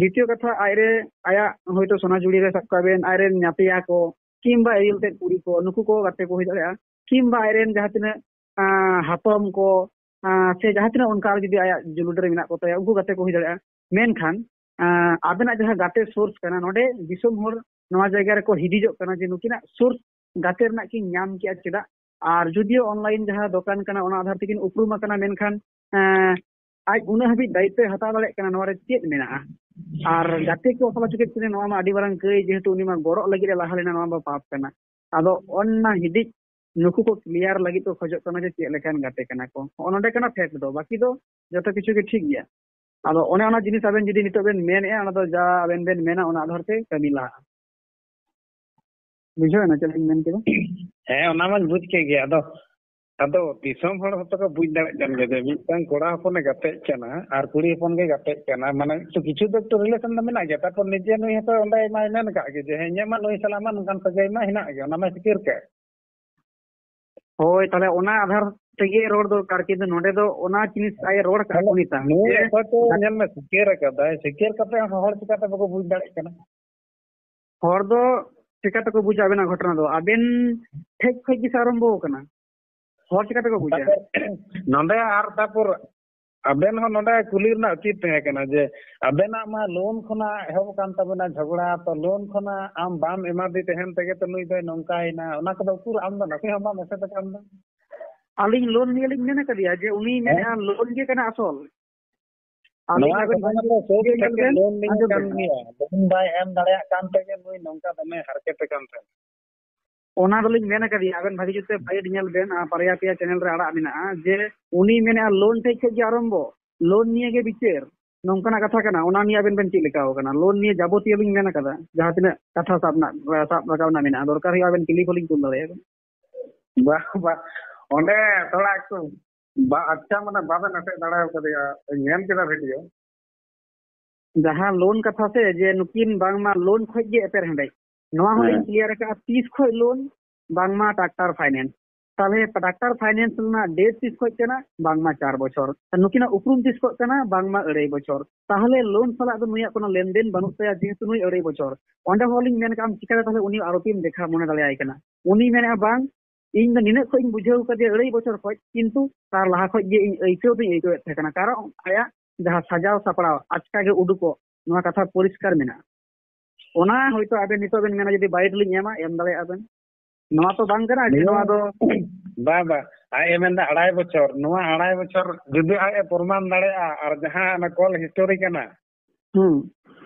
ᱫᱤᱛᱤᱭᱚ ᱠᱟᱛᱷᱟ ᱟᱡᱨᱮ, ᱟᱭᱟᱜ ᱦᱚᱭᱛᱳ ᱥᱚᱱᱟᱡᱩᱲᱤ ᱨᱮ ᱥᱟᱵ ᱠᱟᱜ ᱵᱮᱱ ᱟᱡᱨᱮᱱ ᱧᱟᱛᱭᱟ ᱠᱚ, ᱠᱤᱝᱵᱟ ᱮᱭᱮᱞ ᱛᱮᱫ ᱠᱩᱲᱤ ᱠᱚ, ᱱᱩᱠᱩ ᱠᱚ ᱜᱟᱛᱮ ᱠᱚ ᱦᱩᱭ ᱫᱟᱲᱮᱭᱟᱜᱼᱟ, ᱠᱤᱝᱵᱟ ᱟᱡᱨᱮᱱ ᱡᱟᱦᱟᱸ ᱛᱤᱱᱟᱹᱜ ᱟᱸ, ᱦᱟᱛᱚᱢ ᱠᱚ, ᱟᱸ, ᱥᱮ ᱡᱟᱦᱟᱸ ᱛᱤᱱᱟᱹᱜ ᱚᱱᱠᱟ ᱡᱩᱫᱤ ᱟᱭᱟᱜ ᱡᱩᱞᱩᱰ ᱨᱮ ᱢᱮᱱᱟᱜ ᱠᱚ ᱛᱟᱭᱟ, ᱩᱱᱠᱩ ᱜᱟᱛᱮ ᱠᱚ ᱦᱩᱭ ᱫᱟᱲᱮᱭᱟᱜᱼᱟ᱾ ᱢᱮᱱᱠᱷᱟᱱ ᱟᱸ, ᱟᱵᱮᱱᱟᱜ ᱡᱟᱦᱟᱸ ᱜᱟᱛᱮ ᱥᱳᱨᱥ ᱠᱟᱱᱟ, ᱱᱚᱰᱮ ᱫᱤᱥᱚᱢ ᱦᱚᱲ ᱱᱚᱣᱟ ᱡᱟᱭᱜᱟ ᱨᱮᱠᱚ ᱦᱤᱫᱤᱡᱚᱜ ᱠᱟᱱᱟ ᱡᱮ ᱱᱩᱠᱤᱱᱟᱜ ᱥᱳᱨᱥ ᱜᱟᱛᱮ ᱨᱮᱱᱟᱜ ᱠᱤᱱ ᱧᱟᱢ ᱠᱮᱜᱼᱟ ᱪᱮᱫᱟᱜ? ᱟᱨ ᱡᱩᱫᱤᱭᱳ ᱚᱱᱞᱟᱭᱤᱱ ᱡᱟᱦᱟᱸ ᱫᱚᱠᱟᱱ ᱠᱟᱱᱟ, ᱚᱱᱟ ᱟᱫᱷᱟᱨ ᱛᱮᱠᱤᱱ ᱩᱯᱨᱩᱢ ᱟᱠᱟᱱᱟ, ᱢᱮᱱᱠᱷᱟᱱ ᱮᱸ, ᱟᱡ ᱩᱱᱟᱹᱜ ᱦᱟᱹᱵᱤᱡ ᱫᱟᱭᱤᱛᱛᱚᱭ ᱦᱟᱛᱟᱣ ᱫᱟᱲᱮᱭᱟᱜ ᱠᱟᱱᱟ, ᱱᱚᱣᱟ ᱨᱮ ᱪᱮᱫ ᱢᱮᱱᱟᱜᱼᱟ? ᱟᱨ ᱜᱟᱛᱮ ᱠᱚ ᱥᱟᱞᱟᱜ ᱪᱤᱠᱟᱹ ᱠᱟᱱᱟ, ᱱᱚᱣᱟ ᱢᱟ ᱟᱹᱰᱤ ᱢᱟᱨᱟᱝ ᱠᱟᱹᱭ, ᱡᱮᱦᱮᱛᱩ ᱩᱱᱤ ᱢᱟ ᱜᱚᱲᱚᱜ ᱞᱟᱹᱜᱤᱫ ᱮ ᱞᱟᱦᱟ ᱞᱮᱱᱟ, ᱱᱚᱣᱟ ᱢᱟ ᱯᱟᱯ ᱠᱟᱱᱟ᱾ ᱟᱫᱚ ᱚᱱᱟ ᱦᱤᱫᱤᱡ ᱱᱩᱠᱩ ᱠᱚ ᱠᱞᱤᱭᱟᱨ ᱞᱟᱹᱜᱤᱫ ᱠᱚ ᱠᱷᱚᱡᱚᱜ ᱠᱟᱱᱟ ᱡᱮ ᱪᱮᱫ ᱞᱮᱠᱟᱱ ᱜᱟᱛᱮ ᱠᱟᱱᱟ ᱠᱚ᱾ ᱦᱚᱸᱜᱼᱚ ᱱᱚᱰᱮ ᱠᱟᱱᱟ ᱯᱷᱮᱠᱴ ᱫᱚ, ᱵᱟᱹᱠᱤ ᱫᱚ ᱡᱚᱛᱚ ᱠᱤᱪᱷᱩ ᱜᱮ ᱴᱷᱤᱠ ᱜᱮᱭᱟ᱾ ᱟᱫᱚ ᱚᱱᱮ ᱚᱱᱟ ᱡᱤᱱᱤᱥ ᱟᱵᱮᱱ ᱡᱩᱫᱤ ᱱᱤᱛᱚᱜ ᱵᱮᱱ ᱢᱮᱱᱮᱫᱼᱟ, ᱚᱱᱟ ᱫᱚ ᱡᱟ ᱟᱵᱮᱱ ᱵᱮᱱ ᱢᱮᱱᱟ, ᱚᱱᱟ ᱟᱫᱷᱟᱨ ᱛᱮ ᱠᱟᱹᱢᱤ ᱞᱟᱦᱟᱜᱼᱟ᱾ ᱵᱩᱡᱷᱟᱹᱣ ᱮᱱᱟ ᱪᱮᱫ ᱞᱤᱧ ᱢᱮᱱ ᱠᱮᱫᱟ? ᱦᱮᱸ, ᱚᱱᱟ ᱢᱟᱧ ᱵᱩᱡᱽ ᱠᱮᱫ ᱜᱮ᱾ ᱟᱫᱚ, ᱟᱫᱚ ᱫᱤᱥᱚᱢ ᱦᱚᱲ ᱦᱚᱸᱛᱚ ᱠᱚ ᱵᱩᱡᱽ ᱫᱟᱲᱮᱭᱟᱜ ᱠᱟᱱ ᱜᱮᱭᱟ ᱡᱮ ᱢᱤᱫᱴᱟᱝ ᱠᱚᱲᱟ ᱦᱚᱯᱚᱱᱮ ᱜᱟᱛᱮᱜ ᱠᱟᱱᱟ ᱟᱨ ᱠᱩᱲᱤ ᱦᱚᱯᱚᱱ ᱜᱮ ᱜᱟᱛᱮᱜ ᱠᱟᱱᱟ, ᱢᱟᱱᱮ ᱛᱚ ᱠᱤᱪᱷᱩ ᱫᱚ ᱮᱠᱴᱩ ᱨᱤᱞᱮᱥᱚᱱ ᱫᱚ ᱢᱮᱱᱟᱜ ᱜᱮᱭᱟ᱾ ᱛᱟᱨᱯᱚᱨ ᱱᱤᱡᱮ ᱱᱩᱭ ᱦᱚᱸᱛᱚ ᱚᱸᱰᱮ ᱢᱟᱭ ᱢᱮᱱ ᱟᱠᱟᱫ ᱜᱮ ᱡᱮ ᱦᱮᱸ, ᱤᱧᱟᱹᱜ ᱢᱟ ᱱᱩᱭ ᱥᱟᱞᱟᱜ ᱢᱟ ᱱᱚᱝᱠᱟᱱ ᱥᱟᱹᱜᱟᱹᱭ ᱢᱟ ᱦᱮᱱᱟᱜ ᱜᱮ, ᱚᱱᱟ ᱢᱟᱭ ᱥᱤᱠᱟᱹᱨ ᱠᱟᱜ᱾ ᱦᱳᱭ, ᱛᱟᱦᱞᱮ ᱚᱱᱟ ᱟᱫᱷᱟᱨ ᱛᱮᱜᱮ ᱨᱚᱲ ᱫᱚᱨᱠᱟᱨ, ᱠᱤᱱᱛᱩ ᱱᱚᱰᱮ ᱫᱚ ᱚᱱᱟ ᱡᱤᱱᱤᱥ ᱟᱡ ᱮ ᱨᱚᱲ ᱠᱟᱜ ᱛᱟᱦᱞᱮ ᱩᱱᱤ ᱛᱟᱢ ᱱᱩᱭ ᱡᱮ ᱚᱠᱚᱭ ᱛᱚ ᱜᱟᱛ- ᱧᱮᱞ ᱢᱮ, ᱥᱤᱠᱟᱹᱨ ᱟᱠᱟᱫᱟᱭ, ᱥᱤᱠᱟᱹᱨ ᱠᱟᱛᱮ ᱦᱚᱸ ᱦᱚᱲ ᱪᱤᱠᱟᱹᱛᱮ ᱵᱟᱠᱚ ᱵᱩᱡᱽ ᱫᱟᱲᱮᱭᱟᱜ ᱠᱟᱱᱟ? ᱦᱚᱲ ᱫᱚ ᱪᱤᱠᱟᱹ ᱛᱮᱠᱚ ᱵᱩᱡᱟ ᱟᱵᱮᱱᱟᱜ ᱜᱷᱚᱴᱚᱱᱟ ᱫᱚ? ᱟᱵᱮᱱ ᱴᱷᱮᱡ ᱠᱷᱚᱡ ᱜᱮ ᱥᱮ ᱟᱨᱟᱢᱵᱷᱚ ᱟᱠᱟᱱᱟ, ᱦᱚᱲ ᱪᱤᱠᱟᱹ ᱛᱮᱠᱚ ᱵᱩᱡᱟ? ᱛᱟᱨᱯᱚᱨ ᱱᱚᱰᱮ ᱟᱨ ᱛᱟᱨᱯᱚᱨ ᱟᱵᱮᱱ ᱦᱚᱸ ᱱᱚᱰᱮ ᱠᱩᱞᱤ ᱨᱮᱱᱟᱜ ᱩᱪᱤᱛ ᱛᱟᱦᱮᱸ ᱠᱟᱱᱟ ᱡᱮ ᱟᱵᱮᱱᱟᱜ ᱢᱟ ᱞᱳᱱ ᱠᱷᱚᱱᱟᱜ ᱮᱦᱚᱵ ᱟᱠᱟᱱ ᱛᱟᱵᱮᱱᱟ ᱡᱷᱚᱜᱽᱲᱟ, ᱛᱚ ᱞᱳᱱ ᱠᱷᱚᱱᱟᱜ ᱟᱢ ᱵᱟᱢ ᱮᱢᱟᱫᱮ ᱛᱟᱦᱮᱱ ᱛᱮᱜᱮ ᱛᱚ ᱱᱩᱭ ᱫᱚᱭ ᱱᱚᱝᱠᱟᱭᱮᱱᱟ, ᱚᱱᱟ ᱠᱚᱫᱚ ᱩᱠᱩᱨ ᱟᱢ ᱫᱚ ᱱᱟᱥᱮ ᱦᱚᱸ ᱵᱟᱢ ᱮᱥᱮᱫ ᱟᱠᱟᱱ ᱫᱚ᱾ ᱟᱹᱞᱤᱧ ᱞᱳᱱ ᱱᱤᱭᱮ ᱞᱤᱧ ᱢᱮᱱ ᱟᱠᱟᱫᱮᱭᱟ ᱡᱮ ᱩᱱᱤ ᱦᱮᱸ? ᱢᱮᱱᱮᱫᱼᱟ ᱞᱳᱱ ᱜᱮ ᱠᱟᱱᱟ ᱟᱥᱚᱞ᱾ ᱟᱹᱞᱤᱧ ᱱᱚᱣᱟ ᱟᱵᱮᱱ ᱠᱟᱛᱷᱟ ᱵᱷᱟᱹᱜᱤ ᱢᱟᱛᱚ ᱡᱩᱛ ᱥᱳᱨ ᱜᱮ ᱧᱮᱞ ᱛᱷᱮᱠᱮ ᱵᱮᱱ, ᱞᱳᱱ ᱱᱤᱭᱮ ᱟᱸᱡᱚᱢ ᱠᱟᱱ ᱵᱮᱱ᱾ ᱜᱮᱭᱟ, ᱞᱳᱱ ᱵᱟᱭ ᱮᱢ ᱫᱟᱲᱮᱭᱟᱜ ᱠᱟᱱ ᱛᱮᱜᱮ ᱱᱩᱭ ᱱᱚᱝᱠᱟ ᱫᱚᱢᱮ ᱦᱟᱨᱠᱮᱛ ᱟᱠᱟᱱ ᱛᱟᱦᱮᱸᱱᱟ᱾ ᱚᱱᱟ ᱫᱚᱞᱤᱧ ᱢᱮᱱ ᱟᱠᱟᱫᱮᱭᱟ, ᱟᱵᱮᱱ ᱵᱷᱟᱹᱜᱤ ᱡᱩᱛ ᱛᱮ ᱯᱷᱟᱭᱤᱴ ᱧᱮᱞ ᱵᱮᱱ, ᱟᱨ ᱵᱟᱨᱭᱟ ᱯᱮᱭᱟ ᱪᱮᱱᱮᱞ ᱨᱮ ᱟᱲᱟᱜ ᱢᱮᱱᱟᱜᱼᱟ ᱡᱮ ᱩᱱᱤ ᱢᱮᱱᱮᱫᱼᱟ ᱞᱳᱱ ᱴᱷᱮᱡ ᱠᱷᱚᱡ ᱜᱮ ᱟᱨᱚᱢᱵᱚ, ᱞᱳᱱ ᱱᱤᱭᱮ ᱜᱮ ᱵᱤᱪᱟᱹᱨ, ᱱᱚᱝᱠᱟᱱᱟᱜ ᱠᱟᱛᱷᱟ ᱠᱟᱱᱟ᱾ ᱚᱱᱟ ᱱᱤᱭᱮ ᱟᱵᱮᱱ ᱵᱮᱱ ᱪᱮᱫ ᱞᱮᱠᱟ ᱟᱠᱟᱱᱟ? ᱞᱳᱱ ᱱᱤᱭᱮ ᱡᱟᱵᱚᱛᱤᱭᱚ ᱞᱤᱧ ᱢᱮᱱ ᱟᱠᱟᱫᱟ, ᱡᱟᱦᱟᱸ ᱛᱤᱱᱟᱹᱜ ᱠᱟᱛᱷᱟ ᱥᱟᱵ ᱨᱮᱱᱟᱜ, ᱥᱟᱵ ᱨᱟᱠᱟᱵ ᱨᱮᱱᱟᱜ ᱢᱮᱱᱟᱜᱼᱟ, ᱫᱚᱨᱠᱟᱨ ᱦᱩᱭᱩᱜᱼᱟ ᱟᱵᱮᱱ ᱠᱞᱤᱯ ᱦᱚᱸᱞᱤᱧ ᱠᱩᱞ ᱫᱟᱲᱮᱭᱟᱵᱮᱱ᱾ ᱵᱟ, ᱵᱟ, ᱚᱸᱰᱮ ᱛᱷᱚᱲᱟ ᱮᱠᱴᱩ ᱵᱟ, ᱟᱪᱪᱷᱟ, ᱢᱟᱱᱮ ᱵᱟᱵᱮᱱ ᱟᱴᱮᱫ ᱫᱟᱲᱮ ᱟᱠᱟᱫᱮᱭᱟ, ᱧᱮᱞ ᱠᱮᱫᱟ ᱵᱷᱤᱰᱤᱭᱳ᱾ ᱡᱟᱦᱟᱸ ᱞᱳᱱ ᱠᱟᱛᱷᱟ ᱥᱮ, ᱡᱮ ᱱᱩᱠᱤᱱ ᱵᱟᱝᱢᱟ ᱞᱳᱱ ᱠᱷᱚᱡ ᱜᱮ ᱮᱯᱮᱨ ᱦᱮᱸᱰᱮᱡ, ᱱᱚᱣᱟ ᱦᱚᱸᱞᱤᱧ ᱦᱮᱸ᱾ ᱠᱞᱤᱭᱟᱨ ᱟᱠᱟᱫᱼᱟ, ᱛᱤᱥ ᱠᱷᱚᱡ ᱞᱳᱱ, ᱵᱟᱝᱢᱟ ᱴᱨᱟᱠᱴᱟᱨ ᱯᱷᱟᱭᱱᱮᱱᱥ᱾ ᱛᱟᱦᱞᱮ ᱰᱟᱠᱛᱟᱨ ᱯᱷᱟᱭᱱᱮᱱᱥ ᱨᱮᱱᱟᱜ ᱰᱮᱴ ᱛᱤᱥ ᱠᱷᱚᱡ ᱠᱟᱱᱟ? ᱵᱟᱝᱢᱟ ᱪᱟᱨ ᱵᱚᱪᱷᱚᱨ᱾ ᱱᱩᱠᱤᱱᱟᱜ ᱩᱯᱨᱩᱢ ᱛᱤᱥ ᱠᱷᱚᱡ ᱠᱟᱱᱟ? ᱵᱟᱝᱢᱟ ᱟᱹᱲᱟᱹᱭ ᱵᱚᱪᱷᱚᱨ᱾ ᱛᱟᱦᱞᱮ ᱞᱳᱱ ᱥᱟᱞᱟᱜ ᱫᱚ ᱱᱩᱭᱟᱜ ᱠᱳᱱᱳ ᱞᱮᱱᱫᱮᱱ ᱵᱟᱹᱱᱩᱜ ᱛᱟᱭᱟ, ᱡᱮᱦᱮᱛᱩ ᱱᱩᱭ ᱟᱹᱲᱟᱹᱭ ᱵᱚᱪᱷᱚᱨ᱾ ᱚᱸᱰᱮ ᱦᱚᱸ ᱞᱤᱧ ᱢᱮᱱ ᱠᱟᱜᱼᱟ, ᱪᱤᱠᱟᱹᱛᱮ ᱛᱟᱦᱞᱮ ᱩᱱᱤ ᱟᱨᱚᱯᱤᱢ ᱫᱮᱠᱷᱟ ᱢᱚᱱᱮ ᱫᱟᱲᱮᱭᱟᱭ ᱠᱟᱱᱟ? ᱩᱱᱤ ᱢᱮᱱᱮᱫᱼᱟ, ᱵᱟᱝ, ᱤᱧ ᱫᱚ ᱱᱤᱱᱟᱹᱜ ᱠᱷᱚᱡ ᱤᱧ ᱵᱩᱡᱷᱟᱹᱣ ᱠᱟᱫᱮᱭᱟ ᱟᱹᱲᱟᱹᱭ ᱵᱚᱪᱷᱚᱨ ᱠᱷᱚᱡ, ᱠᱤᱱᱛᱩ ᱛᱟᱨ ᱞᱟᱦᱟ ᱠᱷᱚᱡ ᱜᱮ ᱤᱧ ᱟᱹᱭᱠᱟᱹᱣ ᱫᱚᱧ ᱟᱹᱭᱠᱟᱹᱣᱮᱫ ᱛᱟᱦᱮᱸ ᱠᱟᱱᱟ, ᱠᱟᱨᱚᱱ ᱟᱭᱟᱜ ᱡᱟᱦᱟᱸ ᱥᱟᱡᱟᱣ ᱥᱟᱯᱲᱟᱣ ᱟᱪᱠᱟ ᱜᱮ ᱩᱰᱩᱠᱚᱜ, ᱱᱚᱣᱟ ᱠᱟᱛᱷᱟ ᱯᱚᱨᱤᱥᱠᱟᱨ ᱢᱮᱱᱟᱜᱼᱟ᱾ ᱚᱱᱟ ᱦᱚᱭᱛᱳ ᱟᱵᱮᱱ ᱱᱤᱛᱚᱜ ᱵᱮᱱ ᱢᱮᱱᱟ ᱡᱩᱫᱤ ᱵᱟᱭᱤᱴ ᱞᱤᱧ ᱮᱢᱟ, ᱮᱢ ᱫᱟᱲᱮᱭᱟᱜᱼᱟ ᱵᱮᱱ᱾ ᱱᱚᱣᱟ ᱛᱚ ᱵᱟᱝ ᱠᱟᱱᱟ ᱡᱮ ᱱᱚᱣᱟ ᱫᱚ ᱵᱟᱝ, ᱵᱟᱝ, ᱟᱡ ᱮ ᱢᱮᱱᱫᱟ ᱟᱲᱟᱭ ᱵᱚᱪᱷᱚᱨ᱾ ᱱᱚᱣᱟ ᱟᱲᱟᱭ ᱵᱚᱪᱷᱚᱨ ᱡᱩᱫᱤ ᱟᱡ ᱮ ᱯᱨᱚᱢᱟᱱ ᱫᱟᱲᱮᱭᱟᱜᱼᱟ, ᱟᱨ ᱡᱟᱦᱟᱸ ᱚᱱᱟ ᱠᱚᱞ ᱦᱤᱥᱴᱳᱨᱤ ᱠᱟᱱᱟ, ᱦᱩᱸ᱾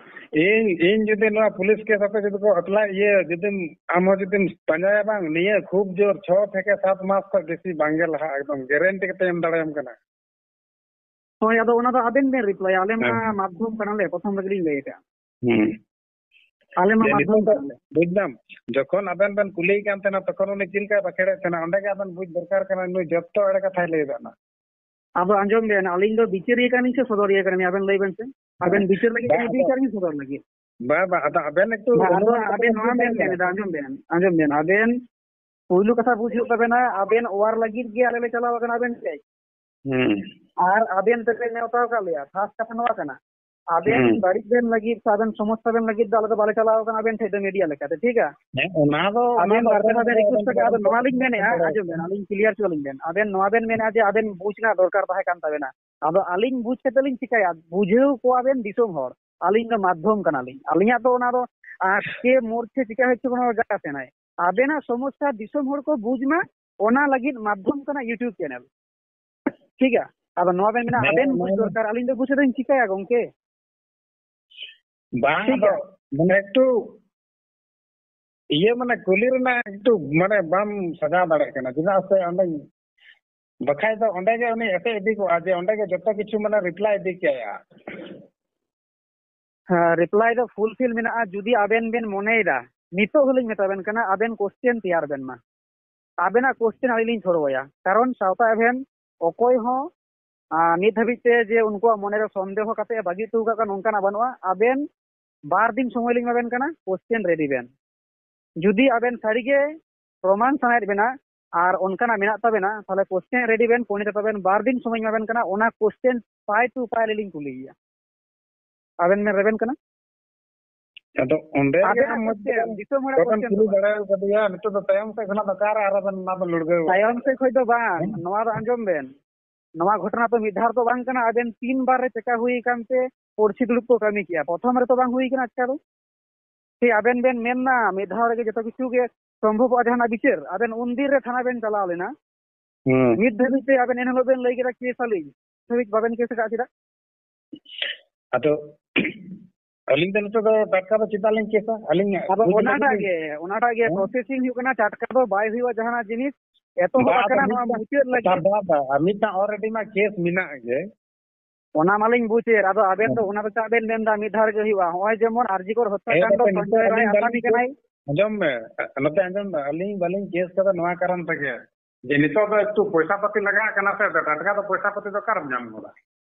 ᱤᱧ, ᱤᱧ ᱡᱩᱫᱤ ᱱᱚᱣᱟ ᱯᱩᱞᱤᱥ ᱠᱮᱥ ᱟᱯᱮ ᱡᱩᱫᱤ ᱠᱚ ᱮᱯᱞᱟᱭ, ᱤᱭᱟᱹ, ᱡᱩᱫᱤᱢ, ᱟᱢ ᱦᱚᱸ ᱡᱩᱫᱤᱢ ᱯᱟᱸᱡᱟᱭᱟ, ᱵᱟᱝ, ᱱᱤᱭᱟᱹ ᱠᱷᱩᱵ ᱡᱳᱨ ᱪᱷᱚ ᱛᱷᱮᱠᱮ ᱥᱟᱛ ᱢᱟᱥ ᱠᱷᱚᱡ ᱵᱮᱥᱤ ᱵᱟᱝᱜᱮ ᱞᱟᱦᱟᱜᱼᱟ, ᱮᱠᱫᱚᱢ ᱜᱮᱨᱮᱱᱴᱤ ᱠᱟᱛᱮ ᱮᱢ ᱫᱟᱲᱮᱭᱟᱢ ᱠᱟᱱᱟ᱾ ᱦᱳᱭ, ᱟᱫᱚ ᱚᱱᱟ ᱫᱚ ᱟᱵᱮᱱ ᱵᱮᱱ ᱨᱤᱯᱞᱟᱭᱟ, ᱟᱞᱮ ᱢᱟ ᱦᱮᱸ᱾ ᱢᱟᱫᱽᱫᱷᱚᱢ ᱠᱟᱱᱟᱞᱮ, ᱯᱨᱚᱛᱷᱚᱢ ᱨᱮᱜᱮ ᱞᱤᱧ ᱞᱟᱹᱭ ᱟᱠᱟᱫᱼᱟ᱾ ᱦᱩᱸ᱾ ᱟᱞᱮ ᱢᱟ ᱡᱮ ᱢᱟᱫᱽᱫᱷᱚᱢ ᱱᱤᱛᱚᱜ ᱫᱚ ᱠᱟᱱᱟᱞᱮ᱾ ᱵᱩᱡᱽ ᱫᱟᱢ, ᱡᱚᱠᱷᱚᱱ ᱟᱵᱮᱱ ᱵᱮᱱ ᱠᱩᱞᱤᱭᱮ ᱠᱟᱱ ᱛᱟᱦᱮᱱᱟ, ᱛᱚᱠᱷᱚᱱ ᱩᱱᱤ ᱪᱮᱫ ᱞᱮᱠᱟᱭ ᱵᱟᱠᱷᱮᱲᱮᱫ ᱛᱟᱦᱮᱱᱟ, ᱚᱸᱰᱮ ᱜᱮ ᱟᱵᱮᱱ ᱵᱩᱡᱽ ᱫᱚᱨᱠᱟᱨ ᱠᱟᱱᱟ, ᱱᱩᱭ ᱡᱚᱛᱚ ᱮᱲᱮ ᱠᱟᱛᱷᱟᱭ ᱞᱟᱹᱭ ᱮᱫᱟ ᱱᱟᱜ᱾ ᱟᱫᱚ ᱟᱸᱡᱚᱢ ᱵᱮᱱ, ᱟᱹᱞᱤᱧ ᱫᱚ ᱵᱤᱪᱟᱹᱨᱤᱭᱟᱹ ᱠᱟᱱᱟᱞᱤᱧ ᱥᱮ ᱥᱚᱫᱚᱨᱤᱭᱟᱹ ᱠᱟᱱᱟᱞᱤᱧ? ᱟᱵᱮᱱ ᱞᱟᱹᱭ ᱵᱮᱱ ᱥᱮ, ᱟᱵᱮᱱ ᱵᱟᱝ, ᱵᱤᱪᱟᱹᱨ ᱞᱟᱹᱜᱤᱫ ᱵᱟᱝ, ᱠᱟᱱᱟ, ᱵᱤᱪᱟᱹᱨ ᱜᱮ ᱥᱚᱫᱚᱨ ᱞᱟᱹᱜᱤᱫ᱾ ᱵᱟᱝ, ᱵᱟᱝ, ᱟᱫᱚ ᱟᱵᱮᱱ ᱮᱠᱴᱩ ᱵᱟᱝ, ᱟᱫᱚ ᱩᱱᱟᱹᱜ ᱟᱵᱮᱱ ᱱᱚᱣᱟ ᱵᱮᱱ ᱢᱮᱱ ᱮᱫᱟ, ᱟᱸᱡᱚᱢ ᱵᱮᱱ, ᱟᱸᱡᱚᱢ ᱵᱮᱱ, ᱟᱵᱮᱱ ᱯᱩᱭᱞᱩ ᱠᱟᱛᱷᱟ ᱵᱩᱡᱽ ᱦᱩᱭᱩᱜ ᱛᱟᱵᱮᱱᱟ, ᱟᱵᱮᱱ ᱚᱣᱟᱨ ᱞᱟᱹᱜᱤᱫ ᱜᱮ ᱟᱞᱮ ᱞᱮ ᱪᱟᱞᱟᱣ ᱟᱠᱟᱱᱟ ᱟᱵᱮᱱ ᱴᱷᱮᱡ᱾ ᱦᱩᱸ᱾ ᱟᱨ ᱟᱵᱮᱱ ᱛᱮᱵᱮᱱ ᱱᱮᱣᱛᱟ ᱟᱠᱟᱫ ᱞᱮᱭᱟ, ᱯᱷᱟᱥᱴ ᱠᱟᱛᱷᱟ ᱱᱚᱣᱟ ᱠᱟᱱᱟ᱾ ᱟᱵᱮᱱ ᱦᱩᱸ᱾ ᱵᱟᱹᱲᱤᱡ ᱵᱮᱱ ᱞᱟᱹᱜᱤᱫ ᱥᱮ ᱟᱵᱮᱱ ᱥᱚᱢᱚᱥᱥᱟ ᱵᱮᱱ ᱞᱟᱹᱜᱤᱫ ᱫᱚ ᱟᱞᱮ ᱫᱚ ᱵᱟᱞᱮ ᱪᱟᱞᱟᱣ ᱟᱠᱟᱱᱟ ᱟᱵᱮᱱ ᱴᱷᱮᱡ ᱫᱚ ᱢᱤᱰᱤᱭᱟ ᱞᱮᱠᱟᱛᱮ, ᱴᱷᱤᱠ ᱜᱮᱭᱟ? ᱦᱮᱸ, ᱚᱱᱟ ᱫᱚ, ᱚᱱᱟ ᱟᱵᱮᱱ ᱫᱚ ᱵᱟᱨ ᱠᱟᱛᱷᱟ ᱵᱮᱱ ᱨᱤᱠᱩᱭᱮᱥᱴ ᱟᱠᱟᱫ, ᱟᱫᱚ ᱱᱚᱣᱟ ᱞᱤᱧ ᱢᱮᱱᱮᱫᱼᱟ, ᱟᱸᱡᱚᱢ ᱵᱮᱱ, ᱟᱹᱞᱤᱧ ᱠᱞᱤᱭᱟᱨ ᱦᱚᱪᱚ ᱟᱹᱞᱤᱧ ᱵᱮᱱ᱾ ᱟᱵᱮᱱ ᱱᱚᱣᱟ ᱵᱮᱱ ᱢᱮᱱᱮᱫᱼᱟ ᱡᱮ ᱟᱵᱮᱱ ᱵᱩᱡᱽ ᱨᱮᱱᱟᱜ ᱫᱚᱨᱠᱟᱨ ᱛᱟᱦᱮᱸ ᱠᱟᱱ ᱛᱟᱵᱮᱱᱟ᱾ ᱟᱫᱚ ᱟᱹᱞᱤᱧ ᱵᱩᱡᱽ ᱠᱟᱛᱮ ᱞᱤᱧ ᱪᱤᱠᱟᱹᱭᱟ? ᱵᱩᱡᱷᱟᱹᱣ ᱠᱚᱣᱟ ᱵᱮᱱ ᱫᱤᱥᱚᱢ ᱦᱚᱲ, ᱟᱹᱞᱤᱧ ᱫᱚ ᱢᱟᱫᱽᱫᱷᱚᱢ ᱠᱟᱱᱟᱞᱤᱧ᱾ ᱟᱹᱞᱤᱧᱟᱜ ᱫᱚ ᱚᱱᱟ ᱫᱚ, ᱟᱨ ᱠᱮ ᱢᱳᱨᱪᱮ ᱪᱤᱠᱟ ᱦᱚᱪᱪᱷᱮ ᱠᱳᱱᱳ ᱡᱟᱭᱜᱟ ᱥᱮ ᱱᱟᱭ᱾ ᱟᱵᱮᱱᱟᱜ ᱥᱚᱢᱚᱥᱥᱟ ᱫᱤᱥᱚᱢ ᱦᱚᱲ ᱠᱚ ᱵᱩᱡᱽ ᱢᱟ, ᱚᱱᱟ ᱞᱟᱹᱜᱤᱫ ᱢᱟᱫᱽᱫᱷᱚᱢ ᱠᱟᱱᱟ YouTube ᱪᱮᱱᱮᱞ᱾ ᱴᱷᱤᱠ ᱜᱮᱭᱟ? ᱟᱫᱚ ᱱᱚᱣᱟ ᱵᱮᱱ ᱢᱮᱱᱟ, ᱦᱮᱸ, ᱟᱵᱮᱱ ᱵᱩᱡᱽ ᱚᱱᱟ ᱫᱚᱨᱠᱟᱨ, ᱟᱹᱞᱤᱧ ᱫᱚ ᱵᱩᱡᱽ ᱠᱟᱛᱮ ᱪᱤᱠᱟᱹᱭᱟ ᱜᱚᱝᱠᱮ? ᱵᱟᱝ, ᱴᱷᱤᱠ ᱟᱫᱚ ᱜᱮᱭᱟ᱾ ᱢᱟᱱᱮ ᱮᱠᱴᱩ ᱤᱭᱟᱹ, ᱢᱟᱱᱮ ᱠᱩᱞᱤ ᱨᱮᱱᱟᱜ ᱮᱠᱴᱩ ᱢᱟᱱᱮ ᱵᱟᱢ ᱥᱟᱡᱟᱣ ᱫᱟᱲᱮᱭᱟᱜ ᱠᱟᱱᱟ, ᱪᱮᱫᱟᱜ ᱥᱮ ᱚᱸᱰᱮ, ᱵᱟᱠᱷᱟᱡ ᱫᱚ ᱚᱸᱰᱮ ᱜᱮ ᱩᱱᱤ ᱮᱴᱮᱡ ᱤᱫᱤ ᱠᱚᱜᱼᱟ, ᱡᱮ ᱚᱸᱰᱮ ᱜᱮ ᱡᱚᱛᱚ ᱠᱤᱪᱷᱩ ᱢᱟᱱᱮ ᱨᱤᱯᱞᱟᱭ ᱤᱫᱤ ᱠᱮᱭᱟ᱾ ᱦᱮᱸ, ᱨᱤᱯᱞᱟᱭ ᱫᱚ ᱯᱷᱩᱞᱯᱷᱤᱞ ᱢᱮᱱᱟᱜᱼᱟ᱾ ᱡᱩᱫᱤ ᱟᱵᱮᱱ ᱵᱮᱱ ᱢᱚᱱᱮᱭᱮᱫᱟ, ᱱᱤᱛᱚᱜ ᱦᱚᱸᱞᱤᱧ ᱢᱮᱛᱟ ᱵᱮᱱ ᱠᱟᱱᱟ, ᱟᱵᱮᱱ ᱠᱚᱥᱪᱮᱱ ᱛᱮᱭᱟᱨ ᱵᱮᱱ ᱢᱟ, ᱟᱵᱮᱱᱟᱜ ᱠᱚᱥᱪᱮᱱ ᱟᱹᱞᱤᱧ ᱞᱤᱧ ᱪᱷᱚᱲᱣᱟᱭᱟ᱾ ᱠᱟᱨᱚᱱ ᱥᱟᱶᱛᱟ ᱮᱵᱷᱮᱱ ᱚᱠᱚᱭ ᱦᱚᱸ, ᱟᱸ, ᱱᱤᱛ ᱫᱷᱟᱹᱵᱤᱡ ᱛᱮ ᱡᱮ ᱩᱱᱠᱩᱣᱟᱜ ᱢᱚᱱᱮᱨᱮ ᱥᱚᱱᱫᱮᱦᱚ ᱠᱟᱛᱮ ᱵᱟᱹᱜᱤ ᱦᱚᱴᱚ ᱟᱠᱟᱫ ᱠᱚᱣᱟ, ᱱᱚᱝᱠᱟᱱᱟᱜ ᱵᱟᱹᱱᱩᱜᱼᱟ᱾ ᱟᱵᱮᱱ ᱵᱟᱨ ᱫᱤᱱ ᱥᱚᱢᱚᱭ ᱞᱤᱧ ᱮᱢᱟ ᱵᱮᱱ ᱠᱟᱱᱟ, ᱠᱚᱥᱪᱮᱱ ᱨᱮᱰᱤ ᱵᱮᱱ᱾ ᱡᱩᱫᱤ ᱟᱵᱮᱱ ᱥᱟᱹᱨᱤᱜᱮ ᱯᱨᱚᱢᱟᱱ ᱥᱟᱱᱟᱭᱮᱫ ᱵᱮᱱᱟ, ᱟᱨ ᱚᱱᱠᱟᱱᱟᱜ ᱢᱮᱱᱟᱜ ᱛᱟᱵᱮᱱᱟ, ᱛᱟᱦᱚᱞᱮ ᱠᱚᱥᱪᱮᱱ ᱨᱮᱰᱤ ᱵᱮᱱ, ᱯᱚᱸᱰᱤᱛ ᱛᱟᱵᱮᱱ ᱵᱟᱨ ᱫᱤᱱ ᱥᱚᱢᱚᱭ ᱮᱢᱟ ᱵᱮᱱ ᱠᱟᱱᱟ, ᱚᱱᱟ ᱠᱚᱥᱪᱮᱱ ᱯᱟᱭ ᱴᱩ ᱯᱟᱭ ᱟᱹᱞᱤᱧ ᱞᱤᱧ ᱠᱩᱞᱤᱭᱮᱭᱟ᱾ ᱟᱵᱮᱱ ᱵᱮᱱ ᱨᱮᱵᱮᱱ ᱠᱟᱱᱟ? ᱟᱫᱚ ᱚᱸᱰᱮ ᱜᱮ ᱟᱵᱮᱱᱟᱜ ᱟᱢ ᱢᱚᱫᱽᱫᱷᱮ ᱠᱚᱥᱪᱮᱱ, ᱫᱤᱥᱚᱢ ᱦᱚᱲᱟᱜ ᱵᱟᱵᱮᱱ ᱠᱚᱥᱪᱮᱱ ᱠᱩᱞᱤ ᱫᱚ ᱵᱟᱝ᱾ ᱫᱟᱲᱮ ᱟᱠᱟᱫᱮᱭᱟ, ᱱᱤᱛᱚᱜ ᱫᱚ ᱛᱟᱭᱚᱢ ᱥᱮᱫ ᱠᱷᱚᱱᱟᱜ ᱫᱚ ᱚᱠᱟᱨᱮ ᱟᱨᱚ ᱵᱮᱱ ᱚᱱᱟ ᱵᱮᱱ ᱞᱩᱲᱜᱟᱹᱣ ᱛᱟᱭᱚᱢ ᱥᱮᱫ ᱠᱷᱚᱱ ᱫᱚ ᱵᱟᱝ, ᱦᱮᱸ? ᱱᱚᱣᱟ ᱫᱚ ᱟᱸᱡᱚᱢ ᱵᱮᱱ, ᱱᱚᱣᱟ ᱜᱷᱚᱴᱚᱱᱟ ᱫᱚ ᱢᱤᱫ ᱫᱷᱟᱣ ᱫᱚ ᱵᱟᱝ ᱠᱟᱱᱟ, ᱟᱵᱮᱱ ᱛᱤᱱ ᱵᱟᱨ ᱨᱮ ᱪᱮᱠᱟ ᱦᱩᱭ ᱟᱠᱟᱱ ᱛᱮ ᱯᱚᱲᱥᱤ ᱫᱩᱲᱩᱵ ᱠᱚ ᱠᱟᱹᱢᱤ ᱠᱮᱜᱼᱟ, ᱯᱨᱚᱛᱷᱚᱢ ᱨᱮᱛᱚ ᱵᱟᱝ ᱦᱩᱭ ᱠᱟᱱᱟ ᱟᱪᱠᱟ ᱫᱚ᱾ ᱥᱮ ᱟᱵᱮᱱ ᱵᱮᱱ ᱢᱮᱱᱟ ᱢᱤᱫ ᱫᱷᱟᱣ ᱨᱮᱜᱮ ᱡᱚᱛᱚ ᱠᱤᱪᱷᱩ ᱜᱮ ᱥᱚᱢᱵᱷᱚᱵᱚᱜᱼᱟ ᱡᱟᱦᱟᱱᱟᱜ ᱵᱤᱪᱟᱹᱨ, ᱟᱵᱮᱱ ᱩᱱ ᱫᱤᱱ ᱨᱮ ᱛᱷᱟᱱᱟ ᱵᱮᱱ ᱪᱟᱞᱟᱣ ᱞᱮᱱᱟ, ᱦᱩᱸ᱾ ᱱᱤᱛ ᱫᱷᱟᱹᱵᱤᱡ ᱛᱮ ᱟᱵᱮᱱ ᱮᱱ ᱦᱤᱞᱳᱜ ᱵᱮᱱ ᱞᱟᱹᱭ ᱠᱮᱫᱟ ᱠᱮᱥ ᱟᱹᱞᱤᱧ, ᱱᱤᱛ ᱫᱷᱟᱹᱵᱤᱡ ᱵᱟᱵᱮᱱ ᱠᱮᱥ ᱟᱠᱟᱫ ᱪᱮᱫᱟᱜ? ᱟᱫᱚ ᱟᱹᱞᱤᱧ ᱫᱚ ᱱᱤᱛᱚᱜ ᱫᱚ ᱴᱟᱴᱠᱟ ᱫᱚ ᱪᱮᱫᱟᱜ ᱞᱤᱧ ᱠᱮᱥᱟ? ᱟᱹᱞᱤᱧ ᱟᱫᱚ ᱵᱩᱡᱽ ᱚᱱᱟᱴᱟᱜ ᱫᱟᱞᱤᱧ ᱜᱮ, ᱚᱱᱟᱴᱟᱜ ᱜᱮ ᱦᱮᱸ? ᱯᱨᱚᱥᱮᱥᱤᱝ ᱦᱩᱭᱩᱜ ᱠᱟᱱᱟ, ᱴᱟᱴᱠᱟ ᱫᱚ ᱵᱟᱭ ᱦᱩᱭᱩᱜᱼᱟ ᱡᱟᱦᱟᱱᱟᱜ ᱡᱤᱱᱤᱥ, ᱮᱛᱚᱦᱚᱵ ᱵᱟ, ᱟᱠᱟᱱᱟ ᱵᱟ, ᱱᱚᱣᱟ ᱢᱤᱫᱴᱟᱝ, ᱢᱩᱪᱟᱹᱫ ᱞᱟᱹᱜᱤᱫ᱾ ᱵᱟ, ᱵᱟ, ᱟᱨ ᱢᱤᱫᱴᱟᱝ already ᱢᱟ ᱠᱮᱥ ᱢᱮᱱᱟᱜ ᱜᱮ᱾ ᱚᱱᱟ ᱢᱟᱞᱤᱧ ᱵᱩᱡᱮᱫ, ᱟᱫᱚ ᱟᱵᱮᱱ ᱫᱚ ᱦᱮᱸ᱾ ᱚᱱᱟ ᱫᱚ ᱪᱟᱜ ᱵᱮᱱ ᱢᱮᱱᱫᱟ ᱢᱤᱫ ᱫᱷᱟᱣ ᱨᱮᱜᱮ ᱦᱩᱭᱩᱜᱼᱟ? ᱱᱚᱜᱼᱚᱭ ᱡᱮᱢᱚᱱ ᱟᱨᱡᱤᱠᱚᱨ ᱦᱮᱸ, ᱦᱚᱛᱛᱟᱠᱟᱱᱰ ᱱᱚᱛᱮ ᱱᱤᱛᱚᱜ ᱥᱚᱧᱡᱚᱭ ᱨᱟᱭ ᱟᱹᱞᱤᱧ ᱟᱥᱟᱢᱤ ᱵᱟᱹᱞᱤᱧ ᱠᱮᱥ, ᱠᱟᱱᱟᱭ᱾ ᱟᱸᱡᱚᱢ ᱢᱮ, ᱱᱚᱛᱮ ᱟᱸᱡᱚᱢ ᱢᱮ, ᱟᱹᱞᱤᱧ ᱵᱟᱹᱞᱤᱧ ᱠᱮᱥ ᱠᱟᱫᱟ ᱱᱚᱣᱟ ᱠᱟᱨᱚᱱ ᱛᱮᱜᱮ ᱡᱮ ᱱᱤᱛᱚᱜ ᱫᱚ ᱮᱠᱴᱩ ᱯᱚᱭᱥᱟ ᱯᱟᱹᱛᱤ ᱞᱟᱜᱟᱜ ᱠᱟᱱᱟ ᱥᱮ, ᱟᱫᱚ ᱴᱟᱴᱠᱟ ᱫᱚ ᱯᱚᱭᱥᱟ ᱯᱟᱹᱛᱤ ᱫᱚ ᱚᱠᱟᱨᱮᱢ ᱧᱟᱢ ᱜᱚᱫᱟ?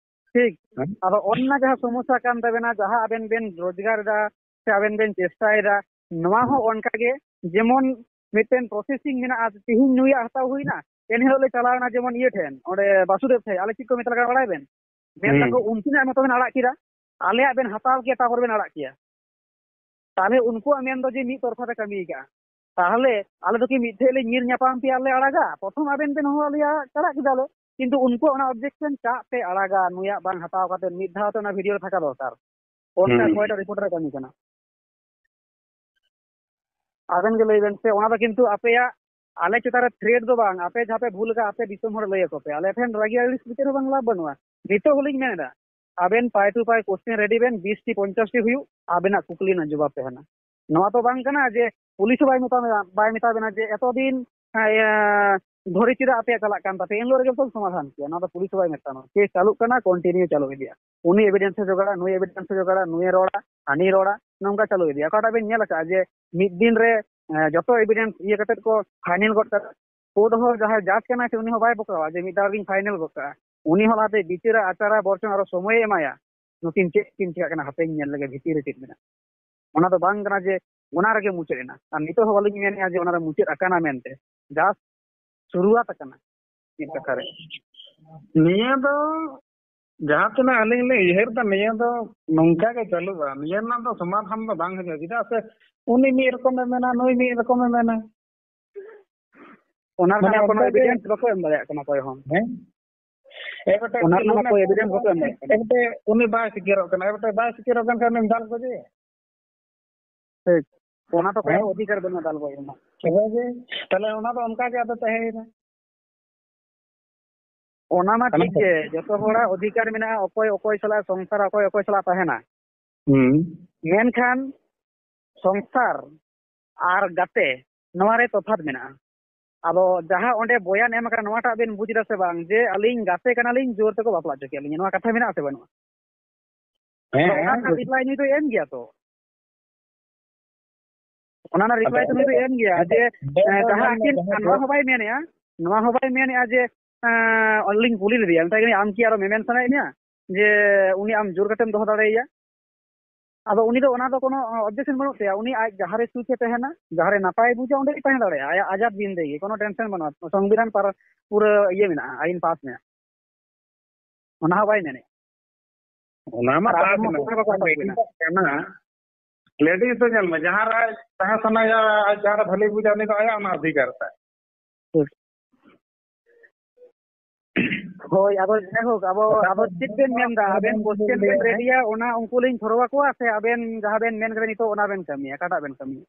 ᱴᱷᱤᱠ᱾ ᱦᱮᱸ? ᱟᱫᱚ ᱚᱱᱟ ᱡᱟᱦᱟᱸ ᱥᱚᱢᱚᱥᱥᱟ ᱠᱟᱱ ᱛᱟᱵᱮᱱᱟ, ᱡᱟᱦᱟᱸ ᱟᱵᱮᱱ ᱵᱮᱱ ᱨᱳᱡᱽᱜᱟᱨ ᱮᱫᱟ ᱥᱮ ᱟᱵᱮᱱ ᱵᱮᱱ ᱪᱮᱥᱴᱟᱭᱮᱫᱟ, ᱱᱚᱣᱟ ᱦᱚᱸ ᱚᱱᱠᱟ ᱜᱮ, ᱡᱮᱢᱚᱱ ᱢᱤᱫᱴᱮᱱ ᱯᱨᱚᱥᱮᱥᱤᱝ ᱢᱮᱱᱟᱜᱼᱟ, ᱛᱤᱦᱤᱧ ᱱᱩᱭᱟᱜ ᱦᱟᱛᱟᱣ ᱦᱩᱭᱱᱟ, ᱮᱱ ᱦᱤᱞᱳᱜ ᱞᱮ ᱪᱟᱞᱟᱣ ᱮᱱᱟ ᱡᱮᱢᱚᱱ ᱤᱭᱟᱹ ᱴᱷᱮᱱ, ᱚᱸᱰᱮ ᱵᱟᱥᱩᱫᱮᱵ ᱴᱷᱮᱱ, ᱟᱞᱮ ᱪᱮᱫ ᱠᱚ ᱢᱮᱛᱟ ᱞᱮ ᱠᱟᱱᱟ ᱵᱟᱲᱟᱭ ᱵᱮᱱ? ᱢᱮᱱ ᱦᱩᱸ᱾ ᱫᱟᱠᱚ ᱩᱱᱠᱤᱱᱟᱜ ᱢᱚᱛᱚ ᱵᱮᱱ ᱟᱲᱟᱜ ᱠᱮᱫᱟ, ᱟᱞᱮᱭᱟᱜ ᱵᱮᱱ ᱦᱟᱛᱟᱣ ᱠᱮᱭᱟ, ᱛᱟᱨᱯᱚᱨ ᱵᱮᱱ ᱟᱲᱟᱜ ᱠᱮᱭᱟ᱾ ᱛᱟᱦᱞᱮ ᱩᱱᱠᱩᱣᱟᱜ ᱢᱮᱱ ᱫᱚ ᱡᱮ ᱢᱤᱫ ᱛᱚᱨᱯᱷᱟ ᱛᱮ ᱠᱟᱹᱢᱤ ᱠᱟᱜᱼᱟ᱾ ᱛᱟᱦᱞᱮ ᱟᱞᱮ ᱫᱚ ᱠᱤ ᱢᱤᱫ ᱴᱷᱮᱡ ᱞᱮ ᱧᱤᱨ ᱧᱟᱯᱟᱢ ᱯᱮᱭᱟ ᱞᱮ ᱟᱲᱟᱜᱟ? ᱯᱨᱚᱛᱷᱚᱢ ᱟᱵᱮᱱ ᱵᱮᱱ ᱦᱚᱦᱚ ᱟᱞᱮᱭᱟ, ᱟᱲᱟᱜ ᱠᱮᱫᱟᱞᱮ, ᱠᱤᱱᱛᱩ ᱩᱱᱠᱩᱣᱟᱜ ᱚᱱᱟ ᱚᱵᱡᱮᱠᱥᱚᱱ ᱪᱟᱜ ᱯᱮ ᱟᱲᱟᱜᱟ, ᱱᱩᱭᱟᱜ ᱵᱟᱝ ᱦᱟᱛᱟᱣ ᱠᱟᱛᱮ ᱢᱤᱫ ᱫᱷᱟᱣ ᱛᱮ ᱚᱱᱟ ᱵᱷᱤᱰᱤᱭᱳ ᱨᱮ ᱛᱷᱟᱠᱟ ᱫᱚᱨᱠᱟᱨ᱾ ᱚᱱᱠᱟ ᱦᱩᱸ᱾ ᱚᱠᱚᱭᱴᱟᱜ ᱨᱤᱯᱳᱨᱴᱟᱨ ᱮ ᱠᱟᱹᱢᱤ ᱠᱟᱱᱟ? ᱟᱵᱮᱱ ᱜᱮ ᱞᱟᱹᱭ ᱵᱮᱱ ᱥᱮ, ᱚᱱᱟ ᱫᱚ ᱠᱤᱱᱛᱩ ᱟᱯᱮᱭᱟᱜ, ᱟᱞᱮ ᱪᱮᱛᱟᱱ ᱨᱮ ᱛᱷᱨᱮᱴ ᱫᱚ ᱵᱟᱝ, ᱟᱯᱮ ᱡᱟᱦᱟᱸ ᱯᱮ ᱵᱷᱩᱞ ᱟᱠᱟᱫ, ᱟᱯᱮ ᱫᱤᱥᱚᱢ ᱦᱚᱲ ᱞᱟᱹᱭ ᱟᱠᱚ ᱯᱮ᱾ ᱟᱞᱮ ᱴᱷᱮᱱ ᱨᱟᱹᱜᱤ ᱟᱹᱲᱤᱥ ᱵᱤᱪᱟᱹᱨ ᱦᱚᱸ ᱵᱟᱝ ᱞᱟᱵᱷ ᱵᱟᱹᱱᱩᱜᱼᱟ᱾ ᱱᱤᱛᱚᱜ ᱦᱚᱸᱞᱤᱧ ᱢᱮᱱ ᱮᱫᱟ, ᱟᱵᱮᱱ ᱯᱟᱭ ᱴᱩ ᱯᱟᱭ ᱠᱚᱥᱪᱮᱱ ᱨᱮᱰᱤ ᱵᱮᱱ, ᱵᱤᱥ ᱴᱤ ᱯᱚᱧᱪᱟᱥ ᱴᱤ ᱦᱩᱭᱩᱜ, ᱟᱵᱮᱱᱟᱜ ᱠᱩᱠᱞᱤ ᱨᱮᱱᱟᱜ ᱡᱚᱵᱟᱵ ᱛᱟᱦᱮᱱᱟ᱾ ᱱᱚᱣᱟ ᱫᱚ ᱵᱟᱝ ᱠᱟᱱᱟ ᱡᱮ ᱯᱩᱞᱤᱥ ᱦᱚᱸ ᱵᱟᱭ ᱢᱮᱛᱟ ᱵᱮᱱᱟ, ᱵᱟᱭ ᱢᱮᱛᱟ ᱵᱮᱱᱟ ᱡᱮ ᱮᱛᱚ ᱫᱤᱱ, ᱮ, ᱫᱷᱚᱨᱮ ᱪᱮᱫᱟᱜ ᱟᱯᱮᱭᱟᱜ ᱪᱟᱞᱟᱜ ᱠᱟᱱ ᱛᱟᱯᱮᱭᱟ, ᱮᱱ ᱦᱤᱞᱳᱜ ᱨᱮᱜᱮ ᱵᱚᱱ ᱥᱚᱢᱟᱫᱷᱟᱱ ᱠᱮᱭᱟ᱾ ᱱᱚᱣᱟ ᱫᱚ ᱯᱩᱞᱤᱥ ᱦᱚᱸ ᱵᱟᱭ ᱢᱮᱛᱟ ᱢᱟ᱾ ᱠᱮᱥ ᱪᱟᱹᱞᱩᱜ ᱠᱟᱱᱟ, ᱠᱚᱱᱴᱤᱱᱤᱭᱩ ᱪᱟᱹᱞᱩ ᱤᱫᱤᱜᱼᱟ᱾ ᱩᱱᱤ ᱮᱵᱤᱰᱮᱱᱥ ᱮ ᱡᱚᱜᱟᱲᱟ, ᱱᱩᱭ ᱮᱵᱤᱰᱮᱱᱥ ᱮ ᱡᱚᱜᱟᱲᱟ, ᱱᱩᱭᱮ ᱨᱚᱲᱟ, ᱦᱟᱹᱱᱤ ᱨᱚᱲᱟ, ᱱᱚᱝᱠᱟ ᱪᱟᱹᱞᱩ ᱤᱫᱤᱜᱼᱟ᱾ ᱚᱠᱟᱴᱟᱜ ᱵᱮᱱ ᱧᱮᱞ ᱟᱠᱟᱫᱼᱟ ᱡᱮ ᱢᱤᱫ ᱫᱤᱱ ᱨᱮ, ᱮ, ᱡᱚᱛᱚ ᱮᱵᱤᱰᱮᱱᱥ ᱤᱭᱟᱹ ᱠᱟᱛᱮ ᱠᱚ ᱯᱷᱟᱭᱱᱮᱞ ᱜᱚᱫ ᱠᱟᱜᱼᱟ? ᱠᱳᱨᱴ ᱦᱚᱸ ᱡᱟᱦᱟᱸᱭ ᱡᱟᱡᱽ ᱠᱟᱱᱟᱭ ᱥᱮ, ᱩᱱᱤ ᱦᱚᱸ ᱵᱟᱭ ᱵᱚᱠᱟᱣᱟ ᱡᱮ ᱢᱤᱫ ᱫᱷᱟᱣ ᱨᱮᱜᱤᱧ ᱯᱷᱟᱭᱱᱮᱞ ᱜᱚᱫ ᱠᱟᱜᱼᱟ᱾ ᱩᱱᱤ ᱦᱚᱸ ᱞᱟᱦᱟᱛᱮ ᱵᱤᱪᱟᱹᱨᱟ, ᱟᱪᱟᱨᱟ, ᱵᱚᱨᱪᱚᱝ ᱟᱨᱚ ᱥᱚᱢᱚᱭᱮ ᱮᱢᱟᱭᱟ, ᱱᱩᱠᱤᱱ ᱪᱮᱫ ᱠᱤᱱ ᱪᱤᱠᱟᱹᱜ ᱠᱟᱱᱟ, ᱦᱟᱯᱮᱧ ᱧᱮᱞ ᱞᱮᱜᱮ ᱵᱷᱤᱛᱤᱨ ᱨᱮ ᱪᱮᱫ ᱢᱮᱱᱟᱜᱼᱟ᱾ ᱚᱱᱟ ᱫᱚ ᱵᱟᱝ ᱠᱟᱱᱟ ᱡᱮ ᱚᱱᱟ ᱨᱮᱜᱮ ᱢᱩᱪᱟᱹᱫ ᱮᱱᱟ, ᱟᱨ ᱱᱤᱛᱚᱜ ᱦᱚᱸ ᱵᱟᱹᱞᱤᱧ ᱢᱮᱱᱮᱫᱼᱟ ᱡᱮ ᱚᱱᱟ ᱨᱮ ᱢᱩᱪᱟᱹᱫ ᱟᱠᱟᱱᱟ ᱢᱮᱱᱛᱮ᱾ ᱡᱟᱥᱴ ᱥᱩᱨᱩᱣᱟᱛ ᱟᱠᱟᱱᱟ ᱢᱤᱫ ᱠᱟᱛᱷᱟ ᱨᱮ᱾ ᱱᱤᱭᱟᱹ ᱫᱚ ᱡᱟᱦᱟᱸ ᱛᱤᱱᱟᱹᱜ ᱟᱹᱞᱤᱧ ᱞᱤᱧ ᱩᱭᱦᱟᱹᱨ ᱫᱟ, ᱱᱤᱭᱟᱹ ᱫᱚ ᱱᱚᱝᱠᱟ ᱜᱮ ᱪᱟᱹᱞᱩᱜᱼᱟ, ᱱᱤᱭᱟᱹ ᱨᱮᱱᱟᱜ ᱫᱚ ᱥᱚᱢᱟᱫᱷᱟᱱ ᱫᱚ ᱵᱟᱝ ᱦᱤᱡᱩᱜᱼᱟ᱾ ᱪᱮᱫᱟᱜ ᱥᱮ ᱩᱱᱤ ᱢᱤᱫ ᱨᱚᱠᱚᱢᱮ ᱢᱮᱱᱟ, ᱱᱩᱭ ᱢᱤᱫ ᱨᱚᱠᱚᱢᱮ ᱢᱮᱱᱟ᱾ ᱚᱱᱟ ᱨᱮᱱᱟᱜ ᱢᱟᱱᱮ ᱠᱳᱱᱳ ᱚᱱᱠᱟ ᱜᱮ ᱮᱵᱤᱰᱮᱱᱥ ᱵᱟᱠᱚ ᱮᱢ ᱫᱟᱲᱮᱭᱟᱜ ᱠᱟᱱᱟ ᱚᱠᱚᱭ ᱦᱚᱸ᱾ ᱦᱮᱸ? ᱮ ᱵᱮᱴᱟ, ᱚᱱᱟ ᱨᱮᱱᱟᱜ ᱠᱳᱱᱳ ᱮᱵᱤᱰᱮᱱᱥ ᱵᱟᱠᱚ ᱮᱢ ᱫᱟᱲᱮᱭᱟᱜ ᱠᱟᱱᱟ᱾ ᱮ ᱵᱮᱴᱟ, ᱩᱱᱤ ᱵᱟᱭ ᱥᱤᱠᱟᱹᱨᱚᱜ ᱠᱟᱱᱟ, ᱮ ᱵᱮᱴᱟ, ᱵᱟᱭ ᱥᱤᱠᱟᱹᱨᱚᱜ ᱠᱟᱱ ᱠᱷᱟᱱ ᱩᱱᱤᱢ ᱫᱟᱞ ᱜᱚᱡᱮᱭᱟ᱾ ᱴᱷᱤᱠ᱾ ᱚᱱᱟ ᱫᱚ ᱚᱠᱚᱭᱟᱜ ᱦᱮᱸ? ᱚᱫᱷᱤᱠᱟᱨ ᱵᱟᱹᱱᱩᱜᱼᱟ ᱫᱟᱞ ᱜᱚᱡ ᱨᱮᱱᱟᱜ᱾ ᱛᱚᱵᱮ ᱡᱮ, ᱛᱟᱦᱞᱮ ᱚᱱᱟ ᱫᱚ ᱚᱱᱠᱟ ᱜᱮ ᱟᱫᱚ ᱛᱟᱦᱮᱸᱭᱮᱱᱟ᱾ ᱚᱱᱟ ᱢᱟ ᱠᱟᱱᱟ ᱴᱷᱤᱠ ᱥᱮ? ᱜᱮ, ᱡᱚᱛᱚ ᱦᱚᱲᱟᱜ ᱚᱫᱷᱤᱠᱟᱨ ᱢᱮᱱᱟᱜᱼᱟ, ᱚᱠᱚᱭ ᱚᱠᱚᱭ ᱥᱟᱞᱟᱜ ᱥᱚᱝᱥᱟᱨᱟ, ᱚᱠᱚᱭ ᱚᱠᱚᱭ ᱥᱟᱞᱟᱜ ᱛᱟᱦᱮᱱᱟ᱾ ᱦᱩᱸ᱾ ᱢᱮᱱᱠᱷᱟᱱ ᱥᱚᱝᱥᱟᱨ ᱟᱨ ᱜᱟᱛᱮ, ᱱᱚᱣᱟ ᱨᱮ ᱛᱚᱯᱷᱟᱛ ᱢᱮᱱᱟᱜᱼᱟ᱾ ᱟᱫᱚ ᱡᱟᱦᱟᱸ ᱚᱸᱰᱮ ᱵᱚᱭᱟᱱ ᱮᱢ ᱟᱠᱟᱱᱟ, ᱱᱚᱣᱟᱴᱟᱜ ᱵᱮᱱ ᱵᱩᱡᱽ ᱮᱫᱟ ᱥᱮ ᱵᱟᱝ, ᱡᱮ ᱟᱹᱞᱤᱧ ᱜᱟᱛᱮ ᱠᱟᱱᱟᱞᱤᱧ, ᱡᱳᱨ ᱛᱮᱠᱚ ᱵᱟᱯᱞᱟ ᱦᱚᱪᱚ ᱠᱮᱫ ᱞᱤᱧᱟ, ᱱᱚᱣᱟ ᱠᱟᱛᱷᱟ ᱢᱮᱱᱟᱜᱼᱟ ᱥᱮ ᱵᱟᱹᱱᱩᱜᱼᱟ? ᱦᱮᱸ, ᱟᱫᱚ ᱚᱱᱟ ᱦᱮᱸ᱾ ᱨᱮᱱᱟᱜ ᱨᱤᱯᱞᱟᱭ ᱱᱩᱭ ᱫᱚᱭ ᱮᱢ ᱜᱮᱭᱟ ᱛᱚ᱾ ᱚᱱᱟ ᱨᱮᱱᱟᱜ ᱨᱤᱯᱞᱟᱭ ᱟᱫᱚ ᱛᱚ ᱱᱩᱭ ᱫᱚᱭ ᱮᱢ ᱜᱮᱭᱟ ᱟᱫᱚ ᱡᱮ, ᱟᱫᱚ ᱮᱸ, ᱡᱟᱦᱟᱸ ᱟᱹᱠᱤᱱ, ᱡᱟᱦᱟᱸ ᱟᱨ ᱱᱚᱣᱟ ᱦᱚᱸ ᱵᱟᱭ ᱢᱮᱱᱮᱜᱼᱟ, ᱱᱚᱣᱟ ᱦᱚᱸ ᱵᱟᱭ ᱢᱮᱱᱮᱜᱼᱟ ᱡᱮ, ᱮᱸ, ᱟᱹᱞᱤᱧ ᱠᱩᱞᱤ ᱞᱮᱫᱮᱭᱟ, ᱢᱮᱛᱟᱭ ᱠᱟᱹᱱᱟᱹᱧ, "ᱟᱢ ᱠᱤ ᱟᱨᱚ ᱢᱮᱢᱮᱱ ᱥᱟᱱᱟᱭᱮᱫ ᱢᱮᱭᱟ ᱡᱮ ᱩᱱᱤ ᱟᱢ ᱡᱳᱨ ᱠᱟᱛᱮᱢ ᱫᱚᱦᱚ ᱫᱟᱲᱮᱭᱟᱭᱟ?" ᱟᱫᱚ ᱩᱱᱤ ᱫᱚ ᱚᱱᱟ ᱫᱚ ᱠᱳᱱᱳ objection ᱵᱟᱹᱱᱩᱜ ᱛᱟᱭᱟ, ᱩᱱᱤ ᱟᱡ ᱡᱟᱦᱟᱸ ᱨᱮ ᱥᱩᱠᱷᱮ ᱛᱟᱦᱮᱱᱟ, ᱡᱟᱦᱟᱸ ᱨᱮ ᱱᱟᱯᱟᱭ ᱵᱩᱡᱟ, ᱚᱸᱰᱮ ᱜᱮ ᱛᱟᱦᱮᱸ ᱫᱟᱲᱮᱭᱟᱜᱼᱟ, ᱟᱭᱟᱜ ᱟᱡᱟᱫ ᱫᱤᱱ ᱨᱮᱜᱮ, ᱠᱳᱱᱳ tension ᱵᱟᱹᱱᱩᱜᱼᱟ, ᱥᱚᱝᱵᱤᱫᱷᱟᱱ ᱯᱟᱨ-, ᱯᱩᱨᱟᱹ ᱤᱭᱟᱹ ᱢᱮᱱᱟᱜᱼᱟ, ᱟᱹᱭᱤᱱ ᱯᱟᱥ ᱢᱮᱱᱟᱜᱼᱟ, ᱚᱱᱟ ᱦᱚᱸ ᱵᱟᱭ ᱢᱮᱱᱮᱫ᱾ ᱚᱱᱟ ᱢᱟ ᱟᱨ ᱟᱵᱚ ᱯᱟᱥ ᱢᱟ ᱢᱮᱱᱟᱜ᱾ ᱚᱠᱟ ᱨᱮ ᱵᱟᱠᱚ ᱟᱴᱚᱠ ᱵᱮᱱᱟ? ᱞᱮᱰᱤᱡ ᱫᱚ ᱧᱮᱞ ᱢᱮ, ᱡᱟᱦᱟᱸ ᱨᱮ ᱛᱟᱦᱮᱸ ᱥᱟᱱᱟᱭᱟ, ᱟᱡ ᱡᱟᱦᱟᱸ ᱨᱮ ᱵᱷᱟᱹᱞᱤ ᱵᱩᱡᱟ, ᱩᱱᱤ ᱫᱚ ᱟᱭᱟᱜ ᱚᱱᱟ ᱚᱫᱷᱤᱠᱟᱨ ᱛᱟᱭ᱾ ᱦᱳᱭ, ᱟᱫᱚ ᱡᱟᱭᱦᱳᱠ, ᱟᱵᱚ, ᱟᱵᱚ ᱪᱮᱫ ᱵᱮᱱ ᱢᱮᱱᱫᱟ? ᱟᱵᱮᱱ question ᱵᱮᱱ ᱨᱮᱰᱤᱭᱟ, ᱚᱱᱟ ᱩᱱᱠᱩ ᱞᱤᱧ ᱯᱷᱚᱨᱣᱟᱨᱰ ᱟᱠᱚᱣᱟ, ᱥᱮ ᱟᱵᱮᱱ ᱡᱟᱦᱟᱸ ᱵᱮᱱ ᱢᱮᱱ ᱠᱮᱫᱟ ᱱᱤᱛᱚᱜ, ᱚᱱᱟ ᱵᱮᱱ ᱠᱟᱹᱢᱤᱭᱟ? ᱚᱠᱟᱴᱟᱜ ᱵᱮᱱ ᱠᱟᱹᱢᱤᱭᱟ?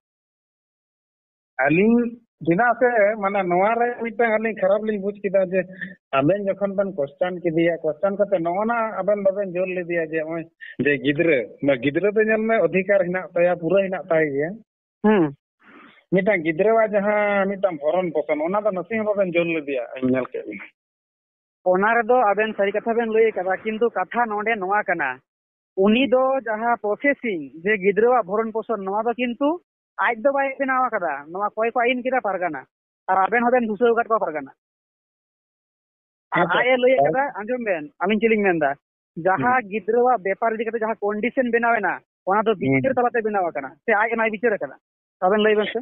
ᱟᱹᱞᱤᱧ ᱪᱮᱫᱟᱜ ᱥᱮ, ᱢᱟᱱᱮ, ᱱᱚᱣᱟ ᱨᱮ ᱢᱤᱫᱴᱟᱝ ᱟᱹᱞᱤᱧ ᱠᱷᱟᱨᱟᱯ ᱞᱤᱧ ᱵᱩᱡᱽ ᱠᱮᱫᱟ ᱡᱮ ᱟᱵᱮᱱ ᱡᱚᱠᱷᱚᱱ ᱵᱮᱱ question ᱠᱮᱫᱮᱭᱟ, question ᱠᱟᱛᱮ ᱱᱚᱜᱼᱚ ᱱᱟ ᱟᱵᱮᱱ ᱵᱟᱵᱮᱱ ᱡᱳᱨ ᱞᱮᱫᱮᱭᱟ ᱡᱮ ᱱᱚᱜᱼᱚᱭ ᱡᱮ ᱜᱤᱫᱽᱨᱟᱹ, ᱜᱤᱫᱽᱨᱟᱹ ᱫᱚ ᱧᱮᱞ ᱢᱮ ᱚᱫᱷᱤᱠᱟᱨ ᱦᱮᱱᱟᱜ ᱛᱟᱭᱟ, ᱯᱩᱨᱟᱹ ᱦᱮᱱᱟᱜ ᱛᱟᱭ ᱜᱮᱭᱟ᱾ ᱦᱩᱸ᱾ ᱢᱤᱫᱴᱟᱝ ᱜᱤᱫᱽᱨᱟᱹᱣᱟᱜ ᱡᱟᱦᱟᱸ ᱢᱤᱫᱴᱟᱝ ᱵᱷᱚᱨᱚᱱ ᱯᱳᱥᱚᱱ, ᱚᱱᱟ ᱫᱚ ᱱᱟᱥᱮ ᱦᱚᱸ ᱵᱟᱵᱮᱱ ᱡᱳᱨ ᱞᱮᱫᱮᱭᱟ, ᱤᱧ ᱧᱮᱞ ᱠᱮᱫ ᱵᱮᱱᱟ᱾ ᱚᱱᱟ ᱨᱮᱫᱚ ᱟᱵᱮᱱ ᱥᱟᱹᱨᱤ ᱠᱟᱛᱷᱟ ᱵᱮᱱ ᱞᱟᱹᱭ ᱟᱠᱟᱫᱟ, ᱠᱤᱱᱛᱩ ᱠᱟᱛᱷᱟ ᱱᱚᱰᱮ ᱱᱚᱣᱟ ᱠᱟᱱᱟ, ᱩᱱᱤ ᱫᱚ ᱡᱟᱦᱟᱸ processing ᱡᱮ ᱜᱤᱫᱽᱨᱟᱹᱣᱟᱜ ᱵᱷᱚᱨᱚᱱ ᱯᱳᱥᱚᱱ, ᱱᱚᱣᱟ ᱫᱚ ᱠᱤᱱᱛᱩ ᱟᱡ ᱫᱚ ᱵᱟᱭ ᱵᱮᱱᱟᱣ ᱟᱠᱟᱫᱟ, ᱱᱚᱣᱟ ᱠᱚᱭ ᱠᱚ ᱟᱹᱭᱤᱱ ᱠᱮᱫᱟ ᱯᱟᱨᱜᱟᱱᱟ, ᱟᱨ ᱟᱵᱮᱱ ᱦᱚᱸᱵᱮᱱ ᱫᱩᱥᱟᱹᱣ ᱟᱠᱟᱫ ᱠᱚᱣᱟ ᱯᱟᱨᱜᱟᱱᱟ᱾ ᱟᱨ ᱦᱮᱸ, ᱟᱡ ᱮ ᱞᱟᱹᱭ ᱦᱮᱸ᱾ ᱟᱠᱟᱫᱟ, ᱟᱸᱡᱚᱢ ᱵᱮᱱ, ᱟᱹᱞᱤᱧ ᱪᱮᱫ ᱞᱤᱧ ᱢᱮᱱᱫᱟ, ᱡᱟᱦᱟᱸ ᱦᱩᱸ᱾ ᱜᱤᱫᱽᱨᱟᱹᱣᱟᱜ ᱵᱮᱯᱟᱨ ᱤᱫᱤ ᱠᱟᱛᱮ ᱡᱟᱦᱟᱸ condition ᱵᱮᱱᱟᱣ ᱮᱱᱟ, ᱚᱱᱟ ᱫᱚ ᱵᱤᱪᱟᱹᱨ ᱦᱩᱸ᱾ ᱛᱟᱞᱟᱛᱮ ᱵᱮᱱᱟᱣ ᱟᱠᱟᱱᱟ, ᱥᱮ ᱟᱡ ᱚᱱᱟᱭ ᱵᱤᱪᱟᱹᱨ ᱟᱠᱟᱫᱟ? ᱟᱵᱮᱱ ᱞᱟᱹᱭ ᱵᱮᱱ ᱥᱮ᱾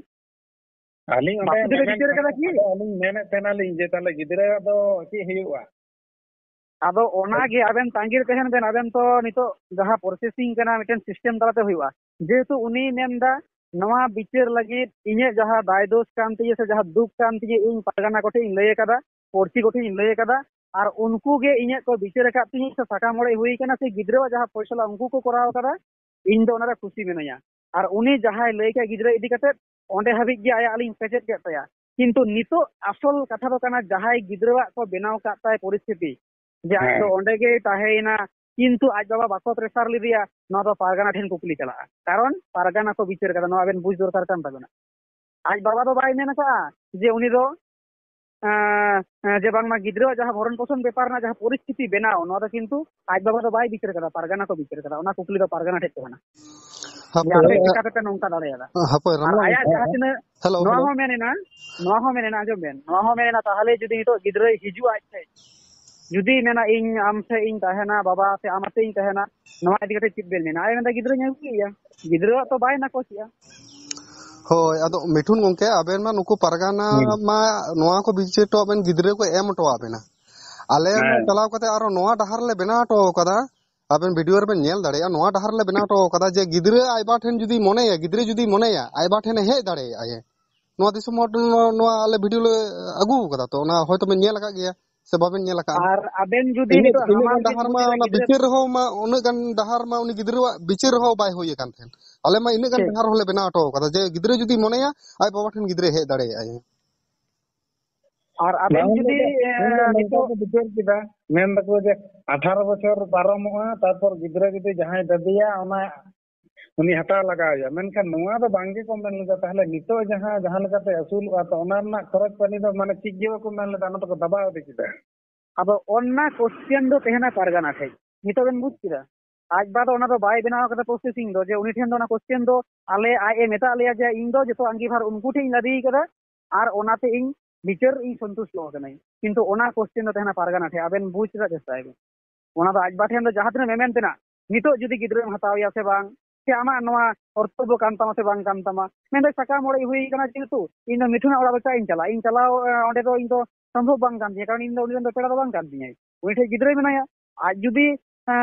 ᱟᱹᱞᱤᱧ ᱚᱸᱰᱮ ᱵᱟᱯᱩ ᱫᱤᱫᱤ ᱢᱮᱱᱮᱫ ᱵᱤᱪᱟᱹᱨ ᱠᱟᱫᱟ ᱠᱤ? ᱟᱫᱚ ᱟᱹᱞᱤᱧ ᱢᱮᱱᱮᱫ ᱛᱟᱦᱮᱱᱟᱞᱤᱧ ᱡᱮ ᱛᱟᱦᱚᱞᱮ ᱜᱤᱫᱽᱨᱟᱹ ᱫᱚ ᱪᱮᱫ ᱦᱩᱭᱩᱜᱼᱟ? ᱟᱫᱚ ᱚᱱᱟᱜᱮ ᱟᱵᱮᱱ ᱛᱟᱺᱜᱤ ᱨᱮ ᱛᱟᱦᱮᱱ ᱵᱮᱱ᱾ ᱟᱵᱮᱱ ᱛᱚ ᱱᱤᱛᱚᱜ ᱡᱟᱦᱟᱸ processing ᱠᱟᱱᱟ, ᱢᱤᱫᱴᱮᱱ system ᱛᱟᱞᱟᱛᱮ ᱦᱩᱭᱩᱜᱼᱟ᱾ ᱡᱮᱦᱮᱛᱩ ᱩᱱᱤᱭ ᱢᱮᱱᱫᱟ, ᱱᱚᱣᱟ ᱵᱤᱪᱟᱹᱨ ᱞᱟᱹᱜᱤᱫ ᱤᱧᱟᱹᱜ ᱡᱟᱦᱟᱸ ᱫᱟᱭ ᱫᱳᱥ ᱠᱟᱱ ᱛᱤᱧᱟᱹ ᱥᱮ ᱡᱟᱦᱟᱸ ᱫᱩᱠ ᱠᱟᱱ ᱛᱤᱧᱟᱹ, ᱤᱧ ᱯᱟᱨᱜᱟᱱᱟ ᱠᱚᱴᱷᱮᱱ ᱤᱧ ᱞᱟᱹᱭ ᱟᱠᱟᱫᱟ, ᱯᱚᱲᱥᱤ ᱠᱚᱴᱷᱮᱱ ᱤᱧ ᱞᱟᱹᱭ ᱟᱠᱟᱫᱟ, ᱟᱨ ᱩᱱᱠᱩ ᱜᱮ ᱤᱧᱟᱹᱜ ᱠᱚ ᱵᱤᱪᱟᱹᱨ ᱟᱠᱟᱫ ᱛᱤᱧᱟᱹ ᱥᱮ ᱥᱟᱠᱟᱢ ᱚᱲᱮᱡ ᱦᱩᱭ ᱟᱠᱟᱱᱟ ᱥᱮ ᱜᱤᱫᱽᱨᱟᱹᱣᱟᱜ ᱡᱟᱦᱟᱸ ᱯᱷᱚᱭᱥᱟᱞᱟ ᱩᱱᱠᱩ ᱠᱚ ᱠᱚᱨᱟᱣ ᱟᱠᱟᱫᱟ, ᱤᱧ ᱫᱚ ᱚᱱᱟᱨᱮ ᱠᱩᱥᱤ ᱢᱤᱱᱟᱹᱧᱟ᱾ ᱟᱨ ᱩᱱᱤ ᱡᱟᱦᱟᱸᱭ ᱞᱟᱹᱭ ᱠᱮᱫ ᱜᱤᱫᱽᱨᱟᱹ ᱤᱫᱤ ᱠᱟᱛᱮᱫ, ᱚᱸᱰᱮ ᱦᱟᱹᱵᱤᱡ ᱜᱮ ᱟᱭᱟᱜ ᱞᱤᱧ ᱯᱮᱪᱮᱫ ᱠᱮᱫ ᱛᱟᱭᱟ᱾ ᱠᱤᱱᱛᱩ ᱱᱤᱛᱚᱜ ᱟᱥᱚᱞ ᱠᱟᱛᱷᱟ ᱫᱚ ᱠᱟᱱᱟ, ᱡᱟᱦᱟᱸᱭ ᱜᱤᱫᱽᱨᱟᱹᱣᱟᱜ ᱠᱚ ᱵᱮᱱᱟᱣ ᱠᱟᱫ ᱛᱟᱭ ᱯᱚᱨᱤᱥᱛᱷᱤᱛᱤ, ᱡᱮ ᱟᱡ ᱫᱚ ᱦᱮᱸ᱾ ᱚᱸᱰᱮ ᱜᱮᱭ ᱛᱟᱦᱮᱸᱭᱮᱱᱟ, ᱠᱤᱱᱛᱩ ᱟᱡ ᱵᱟᱵᱟ ᱵᱟᱠᱚ pressure ᱞᱮᱫᱮᱭᱟ, ᱱᱚᱣᱟ ᱫᱚ ᱯᱟᱨᱜᱟᱱᱟ ᱴᱷᱮᱱ ᱠᱩᱠᱞᱤ ᱪᱟᱞᱟᱜᱼᱟ᱾ ᱠᱟᱨᱚᱱ ᱯᱟᱨᱜᱟᱱᱟ ᱠᱚ ᱵᱤᱪᱟᱹᱨ ᱠᱟᱫᱟ, ᱱᱚᱣᱟ ᱟᱵᱮᱱ ᱵᱩᱡᱽ ᱫᱚᱨᱠᱟᱨ ᱠᱟᱱ ᱛᱟᱵᱮᱱᱟ᱾ ᱟᱡ ᱵᱟᱵᱟ ᱫᱚ ᱵᱟᱭ ᱢᱮᱱ ᱟᱠᱟᱫᱼᱟ ᱡᱮ ᱩᱱᱤ ᱫᱚ, ᱮᱸ, ᱮᱸ, ᱡᱮ ᱵᱟᱝᱢᱟ ᱜᱤᱫᱽᱨᱟᱹᱣᱟᱜ ᱡᱟᱦᱟᱸ ᱵᱷᱚᱨᱚᱱ ᱯᱳᱥᱚᱱ ᱵᱮᱯᱟᱨ ᱨᱮᱱᱟᱜ ᱡᱟᱦᱟᱸ ᱯᱚᱨᱤᱥᱛᱷᱤᱛᱤ ᱵᱮᱱᱟᱣ, ᱱᱚᱣᱟ ᱫᱚ ᱠᱤᱱᱛᱩ ᱟᱡ ᱵᱟᱵᱟ ᱫᱚ ᱵᱟᱭ ᱵᱤᱪᱟᱹᱨ ᱠᱟᱫᱟ, ᱯᱟᱨᱜᱟᱱᱟ ᱠᱚ ᱵᱤᱪᱟᱹᱨ ᱠᱟᱫᱟ᱾ ᱚᱱᱟ ᱠᱩᱠᱞᱤ ᱫᱚ ᱯᱟᱨᱜᱟᱱᱟ ᱴᱷᱮᱱ ᱛᱟᱦᱮᱱᱟ᱾ ᱦᱟᱯᱳᱭ, ᱡᱮ ᱟᱯᱮ ᱪᱤᱠᱟ ᱛᱮᱯᱮ ᱱᱚᱝᱠᱟ ᱫᱟᱲᱮᱭᱟᱫᱟ? ᱦᱟᱯᱳᱭ, ᱟᱨ ᱨᱟᱢᱞᱟᱞ ᱟᱭᱟᱜ ᱜᱚᱢᱠᱮ᱾ ᱡᱟᱦᱟᱸ ᱛᱤᱱᱟᱹᱜ ᱦᱮᱞᱳ, ᱱᱚᱣᱟ ᱦᱮᱞᱳ᱾ ᱦᱚᱸ ᱢᱮᱱ ᱮᱱᱟ, ᱱᱚᱣᱟ ᱦᱚᱸ ᱢᱮᱱ ᱮᱱᱟ, ᱟᱸᱡᱚᱢ ᱵᱮᱱ, ᱱᱚᱣᱟ ᱦᱚᱸ ᱢᱮᱱ ᱮᱱᱟ, ᱛᱟᱦᱚᱞᱮ ᱡᱩᱫᱤ ᱱᱤᱛᱚᱜ ᱜᱤᱫᱽᱨᱟᱹᱭ ᱦᱤᱡᱩᱜᱼᱟ ᱟᱡ ᱴᱷᱮᱱ, ᱡᱩᱫᱤ ᱢᱮᱱᱟ, "ᱤᱧ ᱟᱢ ᱥᱮᱫ ᱤᱧ ᱛᱟᱦᱮᱱᱟ, ᱵᱟᱵᱟ ᱥᱮ ᱟᱢ ᱟᱛᱮ ᱤᱧ ᱛᱟᱦᱮᱱᱟ", ᱱᱚᱣᱟ ᱤᱫᱤ ᱠᱟᱛᱮ ᱪᱮᱫ ᱵᱮᱱ ᱢᱮᱱᱟ? ᱟᱡ ᱢᱮᱱᱫᱟ, "ᱜᱤᱫᱽᱨᱟᱹᱧ ᱟᱹᱜᱩᱭᱮᱭᱟ, ᱜᱤᱫᱽᱨᱟᱹᱣᱟᱜ ᱛᱚ ᱵᱟᱭ ᱱᱟᱠᱚᱪᱮᱜᱼᱟ᱾" ᱦᱳᱭ, ᱟᱫᱚ ᱢᱤᱴᱷᱩᱱ ᱜᱚᱢᱠᱮ, ᱟᱵᱮᱱ ᱢᱟ ᱱᱩᱠᱩ ᱯᱟᱨᱜᱟᱱᱟ ᱦᱩᱸ᱾ ᱢᱟ ᱱᱚᱣᱟ ᱠᱚ ᱵᱤᱪᱟᱹᱨ ᱦᱚᱴᱚ ᱟᱵᱮᱱ, ᱜᱤᱫᱽᱨᱟᱹ ᱠᱚ ᱮᱢ ᱦᱚᱴᱚ ᱟᱵᱮᱱᱟ᱾ ᱟᱞᱮ ᱢᱟ ᱦᱮᱸ᱾ ᱪᱟᱞᱟᱣ ᱠᱟᱛᱮ ᱟᱨᱚ ᱱᱚᱣᱟ ᱰᱟᱦᱟᱨ ᱞᱮ ᱵᱮᱱᱟᱣ ᱦᱚᱴᱚ ᱠᱟᱫᱟ, ᱟᱵᱮᱱ video ᱨᱮᱵᱮᱱ ᱧᱮᱞ ᱫᱟᱲᱮᱭᱟᱜᱼᱟ, ᱱᱚᱣᱟ ᱰᱟᱦᱟᱨ ᱞᱮ ᱵᱮᱱᱟᱣ ᱦᱚᱴᱚ ᱠᱟᱫᱟ ᱡᱮ ᱜᱤᱫᱽᱨᱟᱹ ᱟᱡ ᱵᱟ ᱴᱷᱮᱱ ᱡᱩᱫᱤ ᱢᱚᱱᱮᱭᱟ, ᱜᱤᱫᱽᱨᱟᱹ ᱡᱩᱫᱤ ᱢᱚᱱᱮᱭᱟ, ᱟᱡ ᱵᱟ ᱴᱷᱮᱱᱮ ᱦᱮᱡ ᱫᱟᱲᱮᱭᱟᱜᱼᱟᱭ᱾ ᱱᱚᱣᱟ ᱫᱤᱥᱚᱢ ᱦᱚᱲ ᱴᱷᱮᱱ ᱱᱚᱣᱟ, ᱱᱚᱣᱟ ᱟᱞᱮ video ᱞᱮ ᱟᱹᱜᱩ ᱠᱟᱫᱟ, ᱛᱚ ᱚᱱᱟ ᱦᱚᱭᱛᱚ ᱵᱮᱱ ᱧᱮᱞ ᱟᱠᱟᱫ ᱜᱮᱭᱟ ᱥᱮ ᱵᱟᱵᱮᱱ ᱧᱮᱞ ᱟᱠᱟᱫᱼᱟ? ᱟᱨ ᱟᱵᱮᱱ ᱡᱩᱫᱤ ᱤᱱᱟᱹᱜ, ᱱᱤᱛᱚᱜ ᱤᱱᱟᱹᱜ ᱦᱟᱢᱟᱞ ᱜᱟᱱ ᱰᱟᱦᱟᱨ ᱢᱟ ᱠᱮᱥ ᱚᱱᱟ ᱜᱤᱫᱽᱨᱟᱹ ᱵᱤᱪᱟᱹᱨ ᱨᱮᱦᱚᱸ ᱢᱟ, ᱩᱱᱟᱹᱜ ᱜᱟᱱ ᱰᱟᱦᱟᱨ ᱢᱟ ᱩᱱᱤ ᱜᱤᱫᱽᱨᱟᱹᱣᱟᱜ ᱵᱤᱪᱟᱹᱨ ᱨᱮᱦᱚᱸ ᱵᱟᱭ ᱦᱩᱭ ᱟᱠᱟᱱ ᱛᱟᱦᱮᱸᱫ᱾ ᱟᱞᱮ ᱢᱟ ᱤᱱᱟᱹᱜ ᱜᱟᱱ ᱴᱷᱤᱠ᱾ ᱰᱟᱦᱟᱨ ᱦᱚᱸᱞᱮ ᱵᱮᱱᱟᱣ ᱦᱚᱴᱚ ᱠᱟᱫᱟ ᱡᱮ ᱜᱤᱫᱽᱨᱟᱹ ᱡᱩᱫᱤ ᱢᱚᱱᱮᱭᱟ, ᱟᱡ ᱵᱟᱵᱟ ᱴᱷᱮᱱ ᱜᱤᱫᱽᱨᱟᱹ ᱦᱮᱡ ᱫᱟᱲᱮᱭᱟᱜᱼᱟᱭ᱾ ᱟᱨ ᱟᱵᱮᱱ ᱵᱟᱝ, ᱡᱩᱫᱤ, ᱩᱱᱤ ᱫᱚ, ᱮ, ᱩᱱᱤ ᱫᱚ ᱱᱚᱝᱠᱟ ᱱᱤᱛᱚᱜ ᱠᱚ ᱵᱤᱪᱟᱹᱨ ᱠᱮᱫᱟ, ᱢᱮᱱ ᱫᱟᱠᱚ ᱡᱮ ᱟᱴᱷᱟᱨᱚ ᱵᱚᱪᱷᱚᱨ ᱯᱟᱨᱚᱢᱚᱜᱼᱟ, ᱛᱟᱨᱯᱚᱨ ᱜᱤᱫᱽᱨᱟᱹ ᱡᱩᱫᱤ ᱡᱟᱦᱟᱸᱭ ᱫᱟᱹᱵᱤᱭᱟ, ᱚᱱᱟ ᱩᱱᱤ ᱦᱟᱛᱟᱣ ᱞᱟᱜᱟᱣ ᱮᱭᱟ᱾ ᱢᱮᱱᱠᱷᱟᱱ ᱱᱚᱣᱟ ᱫᱚ ᱵᱟᱝ ᱜᱮᱠᱚ ᱢᱮᱱ ᱞᱮᱫᱟ᱾ ᱛᱟᱦᱚᱞᱮ ᱱᱤᱛᱚᱜ ᱡᱟᱦᱟᱸ, ᱡᱟᱦᱟᱸ ᱞᱮᱠᱟᱛᱮ ᱟᱹᱥᱩᱞᱚᱜᱼᱟ, ᱛᱚ ᱚᱱᱟ ᱨᱮᱱᱟᱜ ᱠᱷᱚᱨᱚᱪ ᱯᱟᱹᱱᱤ ᱫᱚ ᱢᱟᱱᱮ ᱪᱮᱫ ᱜᱮ ᱵᱟᱠᱚ ᱢᱮᱱ ᱞᱮᱫᱟ, ᱚᱱᱟ ᱫᱚᱠᱚ ᱫᱟᱵᱟᱣ ᱤᱫᱤ ᱠᱮᱫᱟ᱾ ᱟᱫᱚ ᱚᱱᱟ question ᱫᱚ ᱛᱟᱦᱮᱱᱟ ᱯᱟᱨᱜᱟᱱᱟ ᱴᱷᱮᱡ᱾ ᱱᱤᱛᱚᱜ ᱵᱮᱱ ᱵᱩᱡᱽ ᱠᱮᱫᱟ? ᱟᱡ ᱵᱟ ᱫᱚ ᱚᱱᱟ ᱫᱚ ᱵᱟᱭ ᱵᱮᱱᱟᱣ ᱠᱟᱫᱟ processing ᱫᱚ, ᱡᱮ ᱩᱱᱤ ᱴᱷᱮᱱ ᱫᱚ ᱚᱱᱟ question ᱫᱚ ᱟᱞᱮ, ᱟᱡ ᱮ ᱢᱮᱛᱟᱜ ᱞᱮᱭᱟ ᱡᱮ ᱤᱧ ᱫᱚ ᱡᱚᱛᱚ ᱟᱸᱜᱤᱵᱷᱟᱨ ᱩᱱᱠᱩ ᱴᱷᱮᱡ ᱤᱧ ᱞᱟᱫᱮ ᱠᱟᱫᱟ ᱟᱨ ᱚᱱᱟᱛᱮ ᱤᱧ ᱵᱤᱪᱟᱹᱨ ᱤᱧ ᱥᱚᱱᱛᱩᱥᱴᱚ ᱟᱠᱟᱱᱟᱹᱧ, ᱠᱤᱱᱛᱩ ᱚᱱᱟ question ᱫᱚ ᱛᱟᱦᱮᱱᱟ ᱯᱟᱨᱜᱟᱱᱟ ᱴᱷᱮᱡ᱾ ᱟᱵᱮᱱ ᱵᱩᱡᱽ ᱨᱮᱱᱟᱜ ᱪᱮᱥᱴᱟᱭ ᱵᱮᱱ, ᱚᱱᱟ ᱫᱚ ᱟᱡ ᱵᱟ ᱴᱷᱮᱱ ᱫᱚ ᱡᱟᱦᱟᱸ ᱛᱤᱱᱟᱹᱜ ᱢᱮᱢᱮᱱ ᱛᱮᱱᱟᱜ, ᱱᱤᱛᱚᱜ ᱡᱩᱫᱤ ᱜᱤᱫᱽᱨᱟᱹᱢ ᱦᱟᱛᱟᱣ ᱮᱭᱟ ᱥᱮ ᱵᱟᱝ, ᱥᱮ ᱟᱢᱟᱜ ᱱᱚᱣᱟ ᱠᱚᱨᱛᱚᱵᱵᱚ ᱠᱟᱱ ᱛᱟᱢᱟ ᱥᱮ ᱵᱟᱝ ᱠᱟᱱ ᱛᱟᱢᱟ᱾ ᱢᱮᱱᱫᱟᱭ, ᱥᱟᱠᱟᱢ ᱚᱲᱮᱡ ᱦᱩᱭ ᱠᱟᱱᱟ, ᱡᱮᱦᱮᱛᱩ ᱤᱧ ᱫᱚ ᱢᱤᱴᱷᱩᱱᱟᱜ ᱚᱲᱟᱜ ᱫᱚ ᱪᱟᱜ ᱤᱧ ᱪᱟᱞᱟᱜᱼᱟ? ᱤᱧ ᱪᱟᱞᱟᱣ, ᱮ, ᱚᱸᱰᱮ ᱫᱚ ᱤᱧ ᱫᱚ ᱥᱚᱢᱵᱷᱚᱵ ᱵᱟᱝ ᱠᱟᱱ ᱛᱤᱧᱟᱹ, ᱠᱟᱨᱚᱱ ᱤᱧ ᱫᱚ ᱩᱱᱤ ᱨᱮᱱ ᱫᱚ ᱯᱮᱲᱟ ᱫᱚ ᱵᱟᱝ ᱠᱟᱱ ᱛᱤᱧᱟᱹᱭ, ᱩᱱᱤ ᱴᱷᱮᱡ ᱜᱤᱫᱽᱨᱟᱹᱭ ᱢᱮᱱᱟᱭᱟ᱾ ᱟᱡ ᱡᱩᱫᱤ, ᱮ,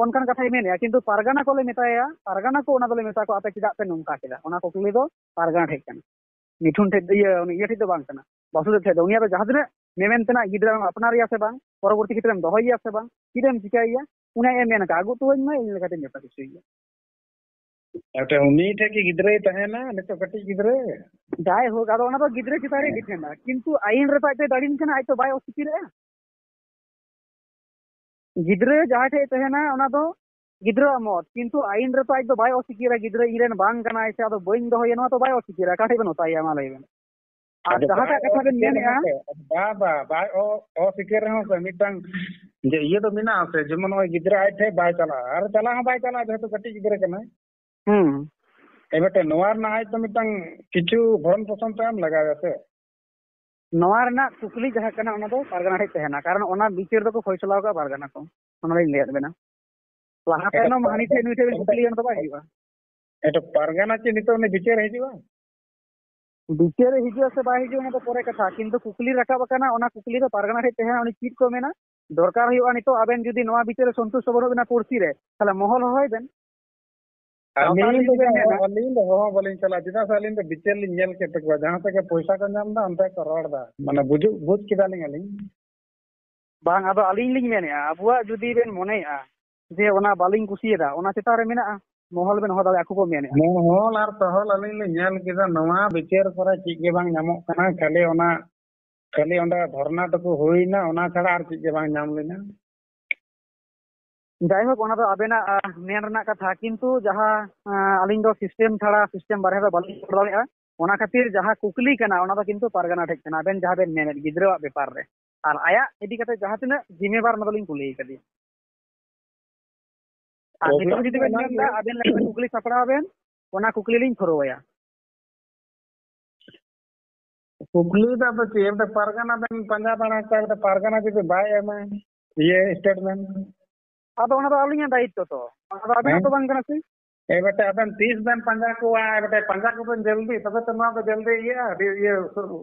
ᱚᱱᱠᱟᱱ ᱠᱟᱛᱷᱟᱭ ᱢᱮᱱᱮᱫᱼᱟ, ᱠᱤᱱᱛᱩ ᱯᱟᱨᱜᱟᱱᱟ ᱠᱚᱞᱮ ᱢᱮᱛᱟᱭᱟ, ᱯᱟᱨᱜᱟᱱᱟ ᱠᱚ ᱚᱱᱟ ᱫᱚᱞᱮ ᱢᱮᱛᱟ ᱠᱚᱣᱟ, ᱟᱯᱮ ᱪᱮᱫᱟᱜ ᱯᱮ ᱱᱚᱝᱠᱟ ᱠᱮᱫᱟ? ᱚᱱᱟ ᱠᱩᱠᱞᱤ ᱫᱚ ᱯᱟᱨᱜᱟᱱᱟ ᱴᱷᱮᱡ ᱠᱟᱱᱟ, ᱢᱤᱴᱷᱩᱱ ᱴᱷᱮᱡ ᱫᱚ, ᱤᱭᱟᱹ, ᱩᱱᱤ ᱤᱭᱟᱹ ᱴᱷᱮᱡ ᱫᱚ ᱵᱟᱝ ᱠᱟᱱᱟ, ᱵᱟᱥᱩᱫᱮᱵ ᱴᱷᱮᱡ ᱫᱚ᱾ ᱩᱱᱤᱭᱟᱜ ᱫᱚ ᱡᱟᱦᱟᱸ ᱛᱤᱱᱟᱹᱜ ᱢᱮᱢᱮᱱ ᱛᱮᱱᱟᱜ, ᱜᱤᱫᱽᱨᱟᱹ ᱟᱯᱱᱟᱨᱮᱭᱟ ᱥᱮ ᱵᱟᱝ, ᱯᱚᱨᱚᱵᱚᱨᱛᱤ ᱠᱷᱮᱛᱨᱮᱢ ᱫᱚᱦᱚᱭᱮᱭᱟ ᱥᱮ ᱵᱟᱝ, ᱪᱮᱫ ᱮᱢ ᱪᱤᱠᱟᱹᱭᱮᱭᱟ, ᱩᱱᱤ ᱟᱡ ᱮ ᱢᱮᱱ ᱟᱠᱟᱫ, "ᱟᱹᱜᱩ ᱦᱚᱴᱚᱣᱟᱹᱧ ᱢᱮ, ᱤᱧ ᱞᱮᱠᱟᱛᱮᱧ ᱡᱚᱛᱚ ᱠᱤᱪᱷᱩᱭᱮᱭᱟ᱾" ᱟᱪᱪᱷᱟ, ᱩᱱᱤ ᱴᱷᱮᱡ ᱜᱮ ᱜᱤᱫᱽᱨᱟᱹᱭ ᱛᱟᱦᱮᱱᱟ ᱱᱤᱛᱚᱜ, ᱠᱟᱹᱴᱤᱡ ᱜᱤᱫᱽᱨᱟᱹ? ᱡᱟᱭᱦᱳᱠ, ᱟᱫᱚ ᱚᱱᱟ ᱫᱚ ᱜᱤᱫᱽᱨᱟᱹ ᱪᱮᱛᱟᱱ ᱨᱮ ᱰᱤᱯᱮᱱᱰᱟ, ᱠᱤᱱᱛᱩ ᱟᱭᱤᱱ ᱨᱮᱛᱚ ᱟᱡ ᱫᱚᱭ ᱫᱟᱲᱮᱱ ᱠᱟᱱᱟ, ᱟᱡ ᱛᱚ ᱵᱟᱭ ᱚᱥᱤᱠᱤᱨᱮᱜᱼᱟ᱾ ᱜᱤᱫᱽᱨᱟᱹ ᱡᱟᱦᱟᱸᱭ ᱴᱷᱮᱡ ᱛᱟᱦᱮᱱᱟ, ᱚᱱᱟ ᱫᱚ ᱜᱤᱫᱽᱨᱟᱹᱣᱟᱜ ᱢᱚᱛ, ᱠᱤᱱᱛᱩ ᱟᱭᱤᱱ ᱨᱮᱛᱚ ᱟᱡ ᱫᱚ ᱵᱟᱭ ᱚᱥᱤᱠᱤᱨᱟ, ᱜᱤᱫᱽᱨᱟᱹ ᱤᱧ ᱨᱮᱱ ᱵᱟᱝ ᱠᱟᱱᱟᱭ ᱥᱮ ᱟᱫᱚ ᱵᱟᱹᱧ ᱫᱚᱦᱚᱭᱟ, ᱱᱚᱣᱟ ᱛᱚ ᱵᱟᱭ ᱚᱥᱤᱠᱤᱨᱟ᱾ ᱚᱠᱟ ᱴᱷᱮᱡ ᱵᱮᱱ ᱚᱛᱟᱭᱟ, ᱢᱟ ᱞᱟᱹᱭ ᱵᱮᱱ? ᱟᱨ ᱟᱫᱚ ᱡᱟᱦᱟᱸᱴᱟᱜ ᱵᱟᱭ ᱠᱟᱛᱷᱟ ᱵᱮᱱ ᱚᱥᱤᱠᱤᱨ ᱢᱮᱱᱮᱜᱼᱟ, ᱨᱮᱦᱚᱸ ᱥᱮ, ᱟᱫᱚ ᱵᱟ-, ᱵᱟ-, ᱵᱟᱭ ᱚ-, ᱚᱥᱤᱠᱤᱨ ᱨᱮᱦᱚᱸ ᱥᱮ ᱢᱤᱫᱴᱟᱝ ᱡᱮ ᱤᱭᱟᱹ ᱫᱚ ᱢᱮᱱᱟᱜᱼᱟ ᱥᱮ, ᱡᱮᱢᱚᱱ ᱱᱚᱜᱼᱚᱭ ᱜᱤᱫᱽᱨᱟᱹ ᱟᱡ ᱴᱷᱮᱡ ᱵᱟᱭ ᱪᱟᱞᱟᱜᱼᱟ, ᱟᱨ ᱪᱟᱞᱟᱜ ᱦᱚᱸ ᱵᱟᱭ ᱪᱟᱞᱟᱜᱼᱟ, ᱡᱮᱦᱮᱛᱩ ᱠᱟᱹᱴᱤᱡ ᱜᱤᱫᱽᱨᱟᱹ ᱠᱟᱱᱟᱭ᱾ ᱦᱩᱸ᱾ ᱮᱵᱟᱨ ᱱᱚᱣᱟ ᱨᱮᱱᱟᱜ ᱟᱡ ᱫᱚ ᱢᱤᱫᱴᱟᱝ ᱠᱤᱪᱷᱩ ᱵᱷᱚᱨᱚᱱ ᱯᱳᱥᱚᱱ ᱛᱚ ᱮᱢ ᱞᱟᱜᱟᱣ ᱮᱭᱟ ᱥᱮ᱾ ᱱᱚᱣᱟ ᱨᱮᱱᱟᱜ ᱠᱩᱠᱞᱤ ᱡᱟᱦᱟᱸ ᱠᱟᱱᱟ, ᱚᱱᱟ ᱫᱚ ᱯᱟᱨᱜᱟᱱᱟ ᱴᱷᱮᱡ ᱛᱟᱦᱮᱱᱟ, ᱠᱟᱨᱚᱱ ᱚᱱᱟ ᱵᱤᱪᱟᱹᱨ ᱫᱚᱠᱚ ᱯᱷᱚᱭᱥᱟᱞᱟ ᱟᱠᱟᱫ ᱯᱟᱨᱜᱟᱱᱟ ᱠᱚ, ᱚᱱᱟ ᱞᱤᱧ ᱞᱟᱹᱭᱟᱫ ᱵᱮᱱᱟ᱾ ᱞᱟᱦᱟ ᱮᱴᱟᱜ ᱛᱟᱭᱱᱚᱢ ᱦᱟᱹᱱᱤ ᱴᱷᱮᱡ ᱱᱩᱭ ᱴᱷᱮᱡ ᱵᱮᱱ ᱠᱩᱠᱞᱤᱭᱟ, ᱚᱱᱟ ᱫᱚ ᱵᱟᱭ ᱦᱩᱭᱩᱜᱼᱟ᱾ ᱮᱴᱟᱜ ᱯᱟᱨᱜᱟᱱᱟ ᱪᱮᱫ ᱱᱤᱛᱚᱜ ᱩᱱᱤ ᱵᱤᱪᱟᱹᱨ ᱦᱤᱡᱩᱜᱼᱟ? ᱵᱤᱪᱟᱹᱨ ᱮ ᱦᱤᱡᱩᱜᱼᱟ ᱥᱮ ᱵᱟᱭ ᱦᱤᱡᱩᱜᱼᱟ, ᱚᱱᱟ ᱫᱚ ᱯᱚᱨᱮ ᱠᱟᱛᱷᱟ, ᱠᱤᱱᱛᱩ ᱠᱩᱠᱞᱤ ᱨᱟᱠᱟᱵ ᱟᱠᱟᱱᱟ, ᱚᱱᱟ ᱠᱩᱠᱞᱤ ᱫᱚ ᱯᱟᱨᱜᱟᱱᱟ ᱴᱷᱮᱡ ᱛᱟᱦᱮᱱᱟ, ᱩᱱᱤ ᱪᱮᱫ ᱠᱚ ᱢᱮᱱᱟ, ᱫᱚᱨᱠᱟᱨ ᱦᱩᱭᱩᱜᱼᱟ᱾ ᱱᱤᱛᱚᱜ ᱟᱵᱮᱱ ᱡᱩᱫᱤ ᱱᱚᱣᱟ ᱵᱤᱪᱟᱹᱨ ᱨᱮ ᱥᱚᱱᱛᱩᱥᱴᱚ ᱵᱟᱹᱱᱩᱜ ᱵᱮᱱᱟ ᱯᱩᱲᱥᱤ ᱨᱮ, ᱛᱟᱦᱞᱮ ᱢᱚᱦᱚᱞ ᱦᱚᱦᱚᱭ ᱵᱮᱱ᱾ ᱟᱹᱞᱤᱧ ᱫᱚ, ᱟᱹᱞᱤᱧ ᱫᱚ ᱦᱚᱦᱚ ᱵᱟᱹᱞᱤᱧ ᱪᱟᱞᱟᱜᱼᱟ, ᱪᱮᱫᱟᱜ ᱥᱮ ᱟᱹᱞᱤᱧ ᱫᱚ ᱵᱤᱪᱟᱹᱨ ᱞᱤᱧ ᱧᱮᱞ ᱠᱮᱫ ᱛᱟᱠᱚᱣᱟ, ᱡᱟᱦᱟᱸ ᱥᱮᱫ ᱜᱮ ᱯᱚᱭᱥᱟ ᱠᱚ ᱧᱟᱢ ᱮᱫᱟ, ᱚᱱᱛᱮ ᱠᱚ ᱨᱚᱲ ᱮᱫᱟ, ᱢᱟᱱᱮ ᱵᱩᱡᱩᱜ, ᱵᱩᱡᱽ ᱠᱮᱫᱟᱞᱤᱧ ᱟᱹᱞᱤᱧ᱾ ᱵᱟᱝ, ᱟᱫᱚ ᱟᱹᱞᱤᱧ ᱞᱤᱧ ᱢᱮᱱᱮᱫᱼᱟ, ᱟᱵᱚᱣᱟᱜ ᱡᱩᱫᱤ ᱵᱮᱱ ᱢᱚᱱᱮᱭᱮᱫᱼᱟ ᱡᱮ ᱚᱱᱟ ᱵᱟᱹᱞᱤᱧ ᱠᱩᱥᱤᱭᱟᱫᱟ, ᱚᱱᱟ ᱪᱮᱛᱟᱱ ᱨᱮ ᱢᱮᱱᱟᱜᱼᱟ, ᱢᱚᱦᱚᱞ ᱵᱮᱱ ᱦᱚᱦᱚ ᱫᱟᱲᱮᱭᱟᱜᱼᱟ, ᱟᱠᱚ ᱠᱚ ᱢᱮᱱᱮᱫᱼᱟ᱾ ᱢᱚᱦᱚᱞ ᱟᱨ ᱛᱚᱦᱚᱞ ᱟᱹᱞᱤᱧ ᱞᱤᱧ ᱧᱮᱞ ᱠᱮᱫᱟ, ᱱᱚᱣᱟ ᱵᱤᱪᱟᱹᱨ ᱠᱚᱨᱮ ᱪᱮᱫ ᱜᱮ ᱵᱟᱝ ᱧᱟᱢᱚᱜ ᱠᱟᱱᱟ, ᱠᱷᱟᱹᱞᱤ ᱚᱱᱟ, ᱠᱷᱟᱹᱞᱤ ᱚᱸᱰᱮ ᱫᱷᱚᱨᱱᱟ ᱴᱩᱠᱩ ᱦᱩᱭᱱᱟ, ᱚᱱᱟ ᱪᱷᱟᱲᱟ ᱟᱨ ᱪᱮᱫ ᱜᱮ ᱵᱟᱝ ᱧᱟᱢ ᱞᱮᱱᱟ᱾ ᱡᱟᱭᱦᱳᱠ, ᱚᱱᱟ ᱫᱚ ᱟᱵᱮᱱᱟᱜ, ᱟᱦ, ᱢᱮᱱ ᱨᱮᱱᱟᱜ ᱠᱟᱛᱷᱟ, ᱠᱤᱱᱛᱩ ᱡᱟᱦᱟᱸ, ᱟᱦ, ᱟᱹᱞᱤᱧ ᱫᱚ ᱥᱤᱥᱴᱮᱢ ᱪᱷᱟᱲᱟ, ᱥᱤᱥᱴᱮᱢ ᱵᱟᱨᱦᱮ ᱫᱚ ᱵᱟᱹᱞᱤᱧ ᱨᱚᱲ ᱫᱟᱲᱮᱭᱟᱜᱼᱟ᱾ ᱚᱱᱟ ᱠᱷᱟᱹᱛᱤᱨ ᱡᱟᱦᱟᱸ ᱠᱩᱠᱞᱤ ᱠᱟᱱᱟ, ᱚᱱᱟ ᱫᱚ ᱠᱤᱱᱛᱩ ᱯᱟᱨᱜᱟᱱᱟ ᱴᱷᱮᱡ ᱠᱟᱱᱟ, ᱟᱵᱮᱱ ᱡᱟᱦᱟᱸ ᱵᱮᱱ ᱢᱮᱱᱮᱫ ᱜᱤᱫᱽᱨᱟᱹᱣᱟᱜ ᱵᱮᱯᱟᱨ ᱨᱮ, ᱟᱨ ᱟᱭᱟᱜ ᱤᱫᱤ ᱠᱟᱛᱮ ᱡᱟᱦᱟᱸ ᱛᱤᱱᱟᱹᱜ ᱡᱤᱢᱢᱮᱵᱟᱨ, ᱚᱱᱟ ᱫᱚᱞᱤᱧ ᱠᱩᱞᱤ ᱠᱟᱫᱮᱭᱟ᱾ ᱟᱨ ᱱᱤᱛᱚᱜ ᱡᱩᱫᱤ ᱵᱮᱱ ᱢᱮᱱ ᱮᱫᱟ, ᱟᱵᱮᱱ ᱞᱮᱠᱟᱛᱮ ᱠᱩᱠᱞᱤ ᱥᱟᱯᱲᱟᱣ ᱵᱮᱱ, ᱚᱱᱟ ᱠᱩᱠᱞᱤ ᱞᱤᱧ ᱯᱩᱨᱟᱹᱣᱟᱭᱟ᱾ ᱠᱩᱠᱞᱤ ᱫᱚ ᱟᱫᱚ ᱪᱮᱫ, ᱢᱤᱫᱴᱮᱱ ᱯᱟᱨᱜᱟᱱᱟ ᱵᱮᱱ ᱯᱟᱸᱡᱟ ᱵᱟᱲᱟ ᱠᱚᱣᱟ, ᱢᱤᱫᱴᱮᱱ ᱯᱟᱨᱜᱟᱱᱟ ᱡᱩᱫᱤ ᱵᱟᱭ ᱮᱢᱟ ᱤᱭᱟᱹ ᱥᱴᱮᱴᱢᱮᱱᱴ᱾ ᱟᱫᱚ ᱚᱱᱟ ᱫᱚ ᱟᱹᱞᱤᱧᱟᱜ ᱫᱟᱭᱤᱛᱛᱚ ᱛᱚ, ᱚᱱᱟ ᱫᱚ ᱟᱵᱮᱱᱟᱜ ᱦᱮᱸ? ᱫᱚ ᱵᱟᱝ ᱠᱟᱱᱟ ᱥᱮ᱾ ᱮ ᱵᱮᱴᱟ, ᱟᱵᱮᱱ ᱛᱤᱥ ᱵᱮᱱ ᱯᱟᱸᱡᱟ ᱠᱚᱣᱟ? ᱮ ᱵᱮᱴᱟ, ᱯᱟᱸᱡᱟ ᱠᱚᱵᱮᱱ ᱡᱚᱞᱫᱤ, ᱛᱚᱵᱮ ᱛᱚ ᱱᱚᱣᱟ ᱫᱚ ᱡᱚᱞᱫᱤ ᱤᱭᱟᱹᱜᱼᱟ, ᱟᱹᱰᱤ ᱤᱭᱟᱹ ᱩᱥᱟᱹᱨᱟ᱾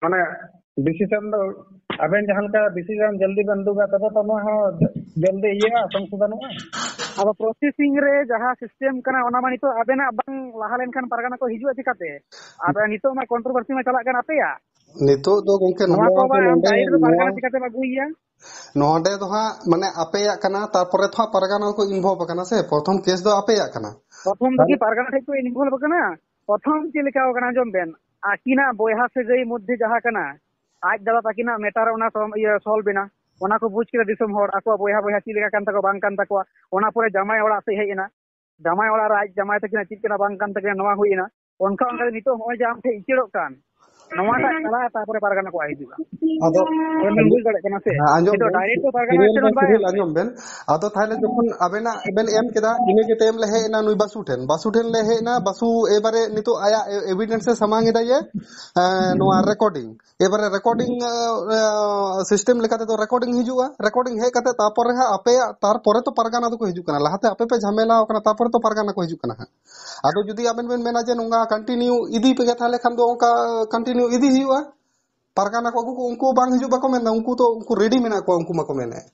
ᱢᱟᱱᱮ, decision ᱫᱚ ᱟᱵᱮᱱ ᱡᱟᱦᱟᱸ ᱞᱮᱠᱟ decision ᱡᱚᱞᱫᱤ ᱵᱮᱱ ᱩᱰᱩᱠᱟ, ᱛᱚᱵᱮ ᱛᱚ ᱱᱚᱣᱟ ᱦᱚᱸ ᱡᱚᱞᱫᱤ ᱤᱭᱟᱹᱜᱼᱟ, ᱥᱚᱝᱥᱳᱫᱷᱚᱱᱚᱜᱼᱟ᱾ ᱟᱫᱚ processing ᱨᱮ ᱡᱟᱦᱟᱸ system ᱠᱟᱱᱟ, ᱚᱱᱟ ᱢᱟ ᱱᱤᱛᱚᱜ ᱟᱵᱮᱱᱟᱜ ᱵᱟᱝ ᱞᱟᱦᱟ ᱞᱮᱱᱠᱷᱟᱱ ᱯᱟᱨᱜᱟᱱᱟ ᱠᱚ ᱦᱤᱡᱩᱜᱼᱟ ᱪᱤᱠᱟᱛᱮ? ᱟᱫᱚ ᱱᱤᱛᱚᱜ ᱢᱟ controversy ᱢᱟ ᱪᱟᱞᱟᱜ ᱠᱟᱱ ᱟᱯᱮᱭᱟᱜ᱾ ᱱᱤᱛᱚᱜ ᱫᱚ ᱜᱚᱝᱠᱮ ᱱᱚᱣᱟ ᱱᱚᱰᱮ ᱠᱚ ᱟᱵᱚ ᱵᱟᱝ ᱱᱚᱰᱮ direct ᱫᱚ ᱯᱟᱨᱜᱟᱱᱟ ᱱᱚᱣᱟ ᱪᱤᱠᱟᱛᱮᱢ ᱟᱹᱜᱩᱭᱮᱭᱟ? ᱱᱚᱰᱮ ᱫᱚ ᱦᱟᱸᱜ ᱢᱟᱱᱮ ᱟᱯᱮᱭᱟᱜ ᱠᱟᱱᱟ, ᱛᱟᱨᱯᱚᱨᱮ ᱫᱚ ᱦᱟᱸᱜ ᱯᱟᱨᱜᱟᱱᱟ ᱠᱚ involve ᱟᱠᱟᱱᱟ ᱥᱮ, ᱯᱨᱚᱛᱷᱚᱢ case ᱫᱚ ᱟᱯᱮᱭᱟᱜ ᱠᱟᱱᱟ᱾ ᱯᱨᱚᱛᱷᱚᱢ ᱫᱚ ᱠᱤ ᱛᱟᱦᱞᱮ ᱯᱟᱨᱜᱟᱱᱟ ᱴᱷᱮᱡ ᱠᱚ involve ᱟᱠᱟᱱᱟ? ᱯᱨᱚᱛᱷᱚᱢ ᱪᱮᱫ ᱞᱮᱠᱟ ᱟᱠᱟᱱᱟ, ᱟᱸᱡᱚᱢ ᱵᱮᱱ, ᱟᱹᱠᱤᱱᱟᱜ ᱵᱚᱭᱦᱟ ᱥᱟᱹᱜᱟᱹᱭ ᱢᱚᱫᱽᱫᱷᱮ ᱡᱟᱦᱟᱸ ᱠᱟᱱᱟ, ᱟᱡ ᱫᱟᱫᱟ ᱛᱟᱹᱠᱤᱱᱟᱜ matter ᱚᱱᱟ ᱥᱚᱢ-, ᱤᱭᱟᱹ solve ᱮᱱᱟ, ᱚᱱᱟ ᱠᱚ ᱵᱩᱡᱽ ᱠᱮᱫᱟ ᱫᱤᱥᱚᱢ ᱦᱚᱲ, ᱟᱠᱚᱣᱟᱜ ᱵᱚᱭᱦᱟ ᱵᱚᱭᱦᱟ ᱪᱮᱫ ᱞᱮᱠᱟ ᱠᱟᱱ ᱛᱟᱠᱚᱣᱟ ᱵᱟᱝ ᱠᱟᱱ ᱛᱟᱠᱚᱣᱟ᱾ ᱚᱱᱟ ᱯᱚᱨᱮ ᱡᱟᱢᱟᱭ ᱚᱲᱟᱜ ᱥᱮᱫ ᱦᱮᱡ ᱮᱱᱟ, ᱡᱟᱢᱟᱭ ᱚᱲᱟᱜ ᱨᱮ ᱟᱡ ᱡᱟᱢᱟᱭ ᱛᱟᱹᱠᱤᱱᱟᱜ ᱪᱮᱫ ᱠᱟᱱᱟ ᱵᱟᱝ ᱠᱟᱱ ᱛᱟᱹᱠᱤᱱᱟ, ᱱᱚᱣᱟ ᱦᱩᱭ ᱮᱱᱟ᱾ ᱚᱱᱠᱟ ᱚᱱᱠᱟ ᱛᱮ ᱱᱤᱛᱚᱜ ᱦᱚᱸᱜᱼᱚᱭ ᱡᱮ ᱟᱢ ᱴᱷᱮᱡ ᱤᱪᱟᱹᱲᱚᱜ ᱠᱟᱱ, ᱱᱚᱣᱟᱴᱟᱜ ᱪᱟᱞᱟᱜᱼᱟ, ᱛᱟᱨᱯᱚᱨᱮ ᱯᱟᱨᱜᱟᱱᱟ ᱠᱚ ᱦᱤᱡᱩᱜᱼᱟ᱾ ᱟᱫᱚ ᱟᱵᱮᱱ ᱵᱮᱱ ᱵᱩᱡᱽ ᱫᱟᱲᱮᱭᱟᱜ ᱠᱟᱱᱟ ᱥᱮ? ᱦᱮᱸ, ᱟᱸᱡᱚᱢ ᱱᱤᱛᱚᱜ ᱵᱮᱱ, direct ᱛᱚ ᱯᱟᱨᱜᱟᱱᱟ ᱥᱤᱨᱤᱭᱟᱞ ᱴᱷᱮᱱ ᱵᱮᱱ ᱵᱟᱭ ᱥᱤᱨᱤᱭᱟᱞ ᱮᱢ ᱟᱸᱡᱚᱢ ᱵᱮᱱ᱾ ᱟᱫᱚ ᱛᱟᱦᱞᱮ ᱡᱚᱠᱷᱚᱱ ᱟᱵᱮᱱᱟᱜ ᱵᱮᱱ ᱮᱢ ᱠᱮᱫᱟ, ᱤᱱᱟᱹ ᱜᱮ time ᱞᱮ ᱦᱮᱡ ᱮᱱᱟ ᱱᱩᱭ ᱵᱟᱥᱩ ᱴᱷᱮᱱ, ᱵᱟᱥᱩ ᱴᱷᱮᱱ ᱞᱮ ᱦᱮᱡ ᱮᱱᱟ, ᱵᱟᱥᱩ ᱮᱵᱟᱨᱮ ᱱᱤᱛᱚᱜ ᱟᱭᱟᱜ ᱮ-, evidence ᱮ ᱥᱟᱢᱟᱝ ᱮᱫᱟ ᱡᱮ, ᱮᱸ, ᱱᱚᱣᱟ recording, ᱮᱵᱟᱨᱮ recording, ᱮᱸ, system ᱞᱮᱠᱟ ᱛᱮᱫᱚ recording ᱦᱤᱡᱩᱜᱼᱟ, recording ᱦᱮᱡ ᱠᱟᱛᱮ ᱛᱟᱨᱯᱚᱨᱮ ᱦᱟᱸᱜ ᱟᱯᱮᱭᱟᱜ, ᱛᱟᱨᱯᱚᱨᱮ ᱛᱚ ᱯᱟᱨᱜᱟᱱᱟ ᱫᱚᱠᱚ ᱦᱤᱡᱩᱜ ᱠᱟᱱᱟ, ᱞᱟᱦᱟᱛᱮ ᱟᱯᱮ ᱯᱮ ᱡᱷᱟᱢᱮᱞᱟ ᱟᱠᱟᱱᱟ, ᱛᱟᱨᱯᱚᱨᱮ ᱛᱚ ᱯᱟᱨᱜᱟᱱᱟ ᱠᱚ ᱦᱤᱡᱩᱜ ᱠᱟᱱᱟ ᱦᱟᱸᱜ᱾ ᱟᱫᱚ ᱡᱩᱫᱤ ᱟᱵᱮᱱ ᱵᱮᱱ ᱢᱮᱱᱟ ᱡᱮ ᱱᱚᱝᱠᱟ continue ᱤᱫᱤ ᱯᱮᱜᱮ, ᱛᱟᱦᱞᱮ ᱠᱷᱟᱱ ᱫᱚ ᱚᱱᱠᱟ continue ᱤᱫᱤ ᱦᱩᱭᱩᱜᱼᱟ᱾ ᱯᱟᱨᱜᱟᱱᱟ ᱠᱚ ᱟᱹᱜᱩ ᱠᱚ, ᱩᱱᱠᱩ ᱵᱟᱝ ᱦᱤᱡᱩᱜ ᱵᱟᱠᱚ ᱢᱮᱱᱫᱟ, ᱩᱱᱠᱩ ᱛᱚ, ᱩᱱᱠᱩ ready ᱢᱮᱱᱟᱜ ᱠᱚᱣᱟ, ᱩᱱᱠᱩ ᱢᱟᱠᱚ ᱢᱮᱱᱮᱫ᱾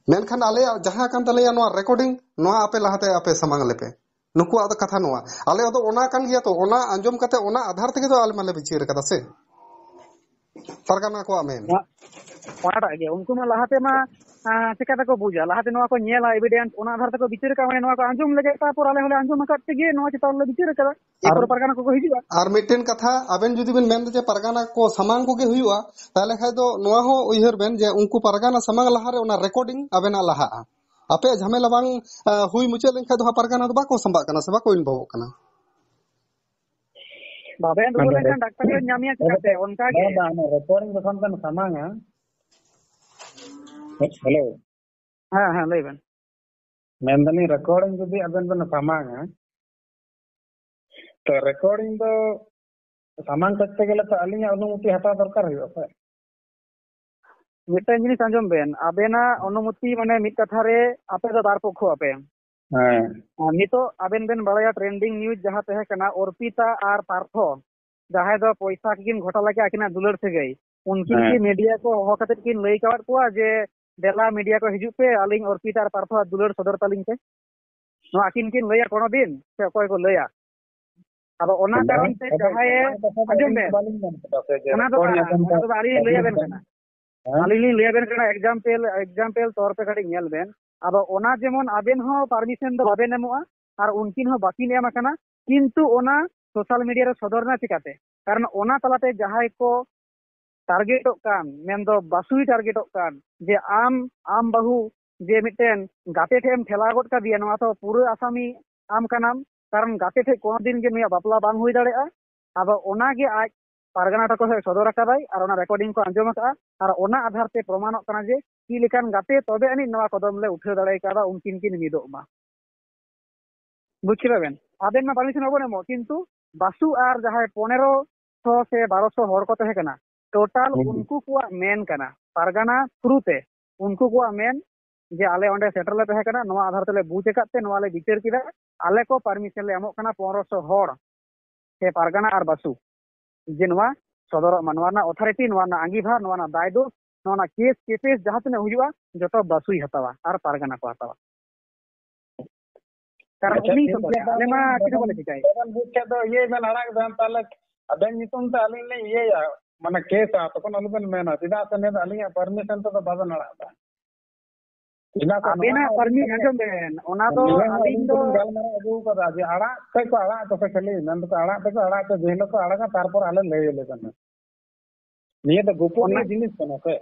ᱢᱮᱱᱠᱷᱟᱱ ᱟᱞᱮᱭᱟᱜ ᱡᱟᱦᱟᱸ ᱠᱟᱱ ᱛᱟᱞᱮᱭᱟ ᱱᱚᱣᱟ recording, ᱱᱚᱣᱟ ᱟᱯᱮ ᱞᱟᱦᱟᱛᱮ ᱟᱯᱮ ᱥᱟᱢᱟᱝ ᱟᱞᱮ ᱯᱮ᱾ ᱱᱩᱠᱩᱣᱟᱜ ᱫᱚ ᱠᱟᱛᱷᱟ ᱱᱚᱣᱟ, ᱟᱞᱮᱭᱟᱜ ᱫᱚ ᱚᱱᱟ ᱠᱟᱱ ᱜᱮᱭᱟ ᱛᱚ, ᱚᱱᱟ ᱟᱸᱡᱚᱢ ᱠᱟᱛᱮ ᱚᱱᱟ ᱟᱫᱷᱟᱨ ᱛᱮᱜᱮ ᱛᱚ ᱟᱞᱮ ᱢᱟᱞᱮ ᱵᱤᱪᱟᱹᱨ ᱠᱟᱫᱟ ᱥᱮ᱾ ᱯᱟᱨᱜᱟᱱᱟ ᱠᱚᱣᱟᱜ ᱢᱮᱱ᱾ ᱚᱱᱟ-, ᱚᱱᱟᱴᱟᱜ ᱜᱮ, ᱩᱱᱠᱩ ᱢᱟ ᱞᱟᱦᱟᱛᱮ ᱢᱟ, ᱟᱸ, ᱪᱮᱠᱟ ᱛᱮᱠᱚ ᱵᱩᱡᱟ? ᱞᱟᱦᱟᱛᱮ ᱱᱚᱣᱟ ᱠᱚ ᱧᱮᱞᱟ, evidence, ᱚᱱᱟ ᱟᱫᱷᱟᱨ ᱛᱮᱠᱚ ᱵᱤᱪᱟᱹᱨ ᱟᱠᱟᱫ, ᱢᱟᱱᱮ ᱱᱚᱣᱟ ᱠᱚ ᱟᱸᱡᱚᱢ ᱞᱮᱜᱮ, ᱛᱟᱨᱯᱚᱨ ᱟᱞᱮ ᱦᱚᱸᱞᱮ ᱟᱸᱡᱚᱢ ᱟᱠᱟᱫ ᱛᱮᱜᱮ ᱱᱚᱣᱟ ᱪᱮᱛᱟᱱ ᱨᱮᱞᱮ ᱵᱤᱪᱟᱹᱨ ᱟᱠᱟᱫᱟ᱾ ᱟᱨ, ᱮᱨᱯᱚᱨ ᱯᱟᱨᱜᱟᱱᱟ ᱠᱚᱠᱚ ᱦᱤᱡᱩᱜᱼᱟ᱾ ᱟᱨ ᱢᱤᱫᱴᱮᱱ ᱠᱟᱛᱷᱟ, ᱟᱵᱮᱱ ᱡᱩᱫᱤ ᱵᱮᱱ ᱢᱮᱱᱫᱟ ᱡᱮ ᱯᱟᱨᱜᱟᱱᱟ ᱠᱚ ᱥᱟᱢᱟᱝ ᱠᱚᱜᱮ ᱦᱩᱭᱩᱜᱼᱟ, ᱛᱟᱦᱞᱮ ᱠᱷᱟᱡ ᱫᱚ ᱱᱚᱣᱟ ᱦᱚᱸ ᱩᱭᱦᱟᱹᱨ ᱵᱮᱱ ᱡᱮ ᱩᱱᱠᱩ ᱯᱟᱨᱜᱟᱱᱟ ᱥᱟᱢᱟᱝ ᱞᱟᱦᱟᱨᱮ ᱚᱱᱟ recording ᱟᱵᱮᱱᱟᱜ ᱞᱟᱦᱟᱜᱼᱟ᱾ ᱟᱯᱮᱭᱟᱜ ᱡᱷᱟᱢᱮᱞᱟ ᱵᱟᱝ, ᱟ, ᱦᱩᱭ ᱢᱩᱪᱟᱹᱫ ᱞᱮᱱᱠᱷᱟᱡ ᱫᱚ ᱦᱟᱸᱜ ᱯᱟᱨᱜᱟᱱᱟ ᱫᱚ ᱵᱟᱠᱚ ᱥᱟᱢᱵᱟᱜ ᱠᱟᱱᱟ ᱥᱮ ᱵᱟᱠᱚ involveᱚᱜ ᱠᱟᱱᱟ᱾ ᱵᱟᱵᱮᱱ ᱨᱩᱣᱟᱹᱲ ᱟᱫᱚ ᱞᱮᱱᱠᱷᱟᱱ ᱰᱟᱠᱛᱟᱨ ᱵᱮᱱ ᱧᱟᱢᱮᱭᱟ ᱪᱤᱠᱟᱛᱮ? ᱚᱱᱠᱟ ᱜᱮ᱾ ᱵᱟᱵᱟ, ᱚᱱᱟ recording ᱡᱚᱠᱷᱚᱱ ᱵᱮᱱ ᱥᱟᱢᱟᱝᱟ, ᱦᱮᱞᱳ᱾ ᱦᱮᱸ, ᱦᱮᱸ, ᱞᱟᱹᱭ ᱵᱮᱱ᱾ ᱢᱮᱱᱫᱟᱞᱤᱧ, recording ᱡᱩᱫᱤ ᱟᱵᱮᱱ ᱵᱮᱱ ᱥᱟᱢᱟᱝᱟ, ᱛᱚ recording ᱫᱚ ᱥᱟᱢᱟᱝ ᱠᱚᱨᱛᱮ ᱜᱮᱞᱮ ᱛᱚ ᱟᱹᱞᱤᱧᱟᱜ ᱚᱱᱩᱢᱚᱛᱤ ᱦᱟᱛᱟᱣ ᱫᱚᱨᱠᱟᱨ ᱦᱩᱭᱩᱜᱼᱟ ᱥᱮ? ᱢᱤᱫᱴᱟᱝ ᱡᱤᱱᱤᱥ ᱟᱸᱡᱚᱢ ᱵᱮᱱ, ᱟᱵᱮᱱᱟᱜ ᱚᱱᱩᱢᱚᱛᱤ, ᱢᱟᱱᱮ, ᱢᱤᱫ ᱠᱟᱛᱷᱟ ᱨᱮ ᱟᱯᱮ ᱫᱚ ᱵᱟᱨ ᱯᱚᱠᱷᱚ ᱟᱯᱮ᱾ ᱦᱮᱸ᱾ ᱟᱨ ᱱᱤᱛᱚᱜ ᱟᱵᱮᱱ ᱵᱮᱱ ᱵᱟᱲᱟᱭᱟ, trending news ᱡᱟᱦᱟᱸ ᱛᱟᱦᱮᱸ ᱠᱟᱱᱟ, ᱚᱨᱯᱤᱛᱟ ᱟᱨ ᱯᱟᱨᱛᱷᱚ, ᱡᱟᱦᱟᱸᱭ ᱫᱚ ᱯᱚᱭᱥᱟ ᱠᱤᱱ ᱜᱷᱚᱴᱟᱣ ᱞᱮᱫ ᱟᱹᱠᱤᱱᱟᱜ ᱫᱩᱞᱟᱹᱲ ᱥᱟᱹᱜᱟᱹᱭ, ᱩᱱᱠᱤᱱ ᱦᱮᱸ᱾ ᱠᱤ ᱢᱤᱰᱤᱭᱟ ᱠᱚ ᱦᱚᱦᱚ ᱠᱟᱛᱮ ᱠᱤᱱ ᱞᱟᱹᱭ ᱠᱟᱣᱟᱫ ᱠᱚᱣᱟ ᱡᱮ, "ᱫᱮᱞᱟ ᱢᱤᱰᱤᱭᱟ ᱠᱚ ᱦᱤᱡᱩᱜ ᱯᱮ, ᱟᱹᱞᱤᱧ ᱚᱨᱯᱤᱛᱟ ᱟᱨ ᱯᱟᱨᱛᱷᱚᱣᱟᱜ ᱫᱩᱞᱟᱹᱲ ᱥᱚᱫᱚᱨ ᱛᱟᱹᱞᱤᱧ ᱯᱮ"? ᱱᱚᱣᱟ ᱟᱹᱠᱤᱱ ᱠᱤᱱ ᱞᱟᱹᱭᱟ ᱠᱳᱱᱳ ᱫᱤᱱ, ᱥᱮ ᱚᱠᱚᱭ ᱠᱚ ᱞᱟᱹᱭᱟ? ᱟᱫᱚ ᱚᱱᱟ ᱵᱟᱝ, ᱠᱟᱨᱚᱱ ᱛᱮ ᱟᱫᱚ ᱡᱟᱦᱟᱸᱭᱮ, ᱚᱱᱟ ᱠᱟᱛᱷᱟ ᱫᱚ ᱟᱸᱡᱚᱢ ᱤᱧ ᱫᱚ ᱵᱮᱱ, ᱵᱟᱹᱞᱤᱧ ᱢᱮᱱ ᱠᱟᱫᱟ ᱥᱮ ᱡᱮ ᱚᱱᱟ ᱫᱚ ᱨᱚᱯᱚᱲ ᱵᱟᱝ, ᱧᱟᱯᱟᱢ ᱚᱱᱟ ᱠᱟᱛᱮ ᱫᱚ ᱟᱹᱞᱤᱧ ᱞᱤᱧ ᱞᱟᱹᱭ ᱟᱵᱮᱱ ᱠᱟᱱᱟ᱾ ᱦᱮᱸ? ᱟᱹᱞᱤᱧ ᱞᱤᱧ ᱞᱟᱹᱭ ᱟᱵᱮᱱ ᱠᱟᱱᱟ, example, example ᱛᱚᱨ ᱯᱮ ᱠᱟᱹᱴᱤᱡ ᱧᱮᱞ ᱵᱮᱱ᱾ ᱟᱫᱚ ᱚᱱᱟ ᱡᱮᱢᱚᱱ ᱟᱵᱮᱱ ᱦᱚᱸ permission ᱫᱚ ᱵᱟᱵᱮᱱ ᱮᱢᱚᱜᱼᱟ ᱟᱨ ᱩᱱᱠᱤᱱ ᱦᱚᱸ ᱵᱟᱹᱠᱤᱱ ᱮᱢ ᱟᱠᱟᱱᱟ, ᱠᱤᱱᱛᱩ ᱚᱱᱟ social media ᱨᱮ ᱥᱚᱫᱚᱨ ᱮᱱᱟ ᱪᱤᱠᱟᱹᱛᱮ? ᱠᱟᱨᱚᱱ ᱚᱱᱟ ᱛᱟᱞᱟᱛᱮ ᱡᱟᱦᱟᱸᱭ ᱠᱚ targetᱚᱜ ᱠᱟᱱ, ᱢᱮᱱᱫᱚ ᱵᱟᱥᱩᱭ targetᱚᱜ ᱠᱟᱱ, ᱡᱮ ᱟᱢ, ᱟᱢ ᱵᱟᱹᱦᱩ ᱡᱮ ᱢᱤᱫᱴᱮᱱ ᱜᱟᱛᱮ ᱴᱷᱮᱡ ᱮᱢ ᱴᱷᱮᱞᱟᱣ ᱜᱚᱫ ᱠᱟᱫᱮᱭᱟ, ᱱᱚᱣᱟ ᱛᱚ ᱯᱩᱨᱟᱹ ᱟᱥᱟᱢᱤ ᱟᱢ ᱠᱟᱱᱟᱢ, ᱠᱟᱨᱚᱱ ᱜᱟᱛᱮ ᱴᱷᱮᱡ ᱠᱳᱱᱳ ᱫᱤᱱ ᱜᱮ ᱱᱩᱭᱟᱜ ᱵᱟᱯᱞᱟ ᱵᱟᱝ ᱦᱩᱭ ᱫᱟᱲᱮᱭᱟᱜᱼᱟ᱾ ᱟᱫᱚ ᱚᱱᱟᱜᱮ ᱟᱡ ᱯᱟᱨᱜᱟᱱᱟ ᱛᱟᱠᱚ ᱥᱮᱫ ᱥᱚᱫᱚᱨ ᱟᱠᱟᱫᱟᱭ ᱟᱨ ᱚᱱᱟ recording ᱠᱚ ᱟᱸᱡᱚᱢ ᱟᱠᱟᱫᱼᱟ ᱟᱨ ᱚᱱᱟ ᱟᱫᱷᱟᱨ ᱛᱮ ᱯᱨᱚᱢᱟᱱᱚᱜ ᱠᱟᱱᱟ ᱡᱮ ᱪᱮᱫ ᱞᱮᱠᱟᱱ ᱜᱟᱛᱮ, ᱛᱚᱵᱮ ᱟᱹᱱᱤᱡ ᱱᱚᱣᱟ ᱠᱚᱫᱚᱢ ᱞᱮ ᱩᱴᱷᱟᱹᱣ ᱫᱟᱲᱮ ᱠᱟᱣᱫᱟ, ᱩᱱᱠᱤᱱ ᱠᱤᱱ ᱢᱤᱫᱚᱜ ᱢᱟ᱾ ᱵᱩᱡ ᱠᱮᱫᱟ ᱵᱮᱱ? ᱟᱵᱮᱱ ᱢᱟ permission ᱵᱟᱵᱚᱱ ᱮᱢᱚᱜ, ᱠᱤᱱᱛᱩ ᱵᱟᱥᱩ ᱟᱨ ᱡᱟᱦᱟᱸᱭ ᱯᱚᱱᱮᱨᱚ ᱥᱚ ᱥᱮ ᱵᱟᱨᱚ ᱥᱚ ᱦᱚᱲ ᱠᱚ ᱛᱟᱦᱮᱸ ᱠᱟᱱᱟ, total ᱦᱩᱸ᱾ ᱩᱱᱠᱩ ᱠᱚᱣᱟᱜ ᱢᱮᱱ ᱠᱟᱱᱟ, ᱯᱟᱨᱜᱟᱱᱟ through ᱛᱮ ᱩᱱᱠᱩ ᱠᱚᱣᱟᱜ ᱢᱮᱱ ᱡᱮ ᱟᱞᱮ ᱚᱸᱰᱮ ᱥᱮᱴᱮᱨ ᱞᱮ ᱛᱟᱦᱮᱸ ᱠᱟᱱᱟ, ᱱᱚᱣᱟ ᱟᱫᱷᱟᱨ ᱛᱮᱞᱮ ᱵᱩᱡ ᱟᱠᱟᱫ ᱛᱮ ᱱᱚᱣᱟ ᱞᱮ ᱵᱤᱪᱟᱹᱨ ᱠᱮᱫᱟ, ᱟᱞᱮ ᱠᱚ permission ᱞᱮ ᱮᱢᱚᱜ ᱠᱟᱱᱟ ᱯᱚᱱᱨᱚ ᱥᱚ ᱦᱚᱲ ᱥᱮ ᱯᱟᱨᱜᱟᱱᱟ ᱟᱨ ᱵᱟᱥᱩ, ᱡᱮ ᱱᱚᱣᱟ ᱥᱚᱫᱚᱨᱚᱜ ᱢᱟ, ᱱᱚᱣᱟ ᱨᱮᱱᱟᱜ authority, ᱱᱚᱣᱟ ᱨᱮᱱᱟᱜ ᱟᱸᱜᱤᱵᱷᱟᱨ, ᱱᱚᱣᱟ ᱨᱮᱱᱟᱜ ᱫᱟᱭ ᱫᱳᱥ, ᱱᱚᱣᱟ ᱨᱮᱱᱟᱜ case cases ᱡᱟᱦᱟᱸ ᱛᱤᱱᱟᱹᱜ ᱦᱩᱭᱩᱜᱼᱟ, ᱡᱚᱛᱚ ᱵᱟᱥᱩᱭ ᱦᱟᱛᱟᱣᱟ ᱟᱨ ᱯᱟᱨᱜᱟᱱᱟ ᱠᱚ ᱦᱟᱛᱟᱣᱟ᱾ ᱠᱟᱨᱚᱱ ᱟᱪᱪᱷᱟ, ᱩᱱᱤ ᱴᱷᱤᱠ ᱥᱚᱫᱚᱨ ᱜᱮᱭᱟ, ᱮᱫᱟ, ᱟᱞᱮ ᱢᱟ ᱵᱟᱵᱮᱱ, ᱪᱮᱫ ᱦᱚᱸ ᱵᱟᱞᱮ ᱪᱤᱠᱟᱹᱭᱟ᱾ ᱵᱟᱵᱮᱱ ᱵᱩᱡᱽ ᱠᱷᱟᱡ ᱫᱚ ᱤᱭᱟᱹᱭ ᱵᱮᱱ, ᱟᱲᱟᱜ ᱵᱮᱱ, ᱛᱟᱦᱞᱮ ᱟᱵᱮᱱ ᱧᱩᱛᱩᱢ ᱛᱮ ᱟᱹᱞᱤᱧ ᱞᱤᱧ ᱤᱭᱟᱹᱭᱟ, ᱢᱟᱱᱮ ᱠᱮᱥᱟ, ᱛᱚᱠᱷᱚᱱ ᱟᱞᱚᱵᱮᱱ ᱢᱮᱱᱟ, ᱪᱮᱫᱟᱜ ᱥᱮ ᱱᱤᱭᱟᱹ ᱫᱚ ᱟᱹᱞᱤᱧᱟᱜ permission ᱛᱮᱫᱚ ᱵᱟᱵᱮᱱ ᱟᱲᱟᱜ ᱮᱫᱟ᱾ ᱪᱮᱫᱟᱜ ᱥᱮ ᱱᱚᱣᱟ ᱟᱵᱮᱱᱟᱜ ᱦᱚᱸ ᱟᱹᱞᱤᱧ permission, ᱴᱷᱮᱱ, ᱟᱸᱡᱚᱢ ᱵᱮᱱ, ᱚᱱᱟ ᱫᱚ ᱱᱤᱭᱟᱹ ᱦᱚᱸ ᱟᱹᱞᱤᱧ ᱟᱹᱞᱤᱧ ᱫᱚ ᱫᱚᱞᱤᱧ ᱜᱟᱞᱢᱟᱨᱟᱣ ᱟᱹᱜᱩ ᱠᱟᱫᱟ ᱡᱮ ᱟᱲᱟᱜ ᱠᱷᱟᱡ ᱠᱚ ᱟᱲᱟᱜ ᱠᱚ ᱥᱮ ᱠᱷᱟᱹᱞᱤ, ᱢᱮᱱ ᱫᱚᱠᱚ ᱟᱲᱟᱜ ᱛᱮᱠᱚ ᱟᱲᱟᱜ ᱛᱮ, ᱡᱮ ᱦᱤᱞᱳᱜ ᱠᱚ ᱟᱲᱟᱜᱟ, ᱛᱟᱨᱯᱚᱨ ᱟᱞᱮ ᱞᱟᱹᱭ ᱟᱞᱮ ᱠᱟᱱᱟ᱾ ᱱᱤᱭᱟᱹ ᱫᱚ ᱜᱳᱯᱚᱱᱤᱭᱚ ᱚᱱᱟ ᱡᱤᱱᱤᱥ ᱠᱟᱱᱟ ᱥᱮ᱾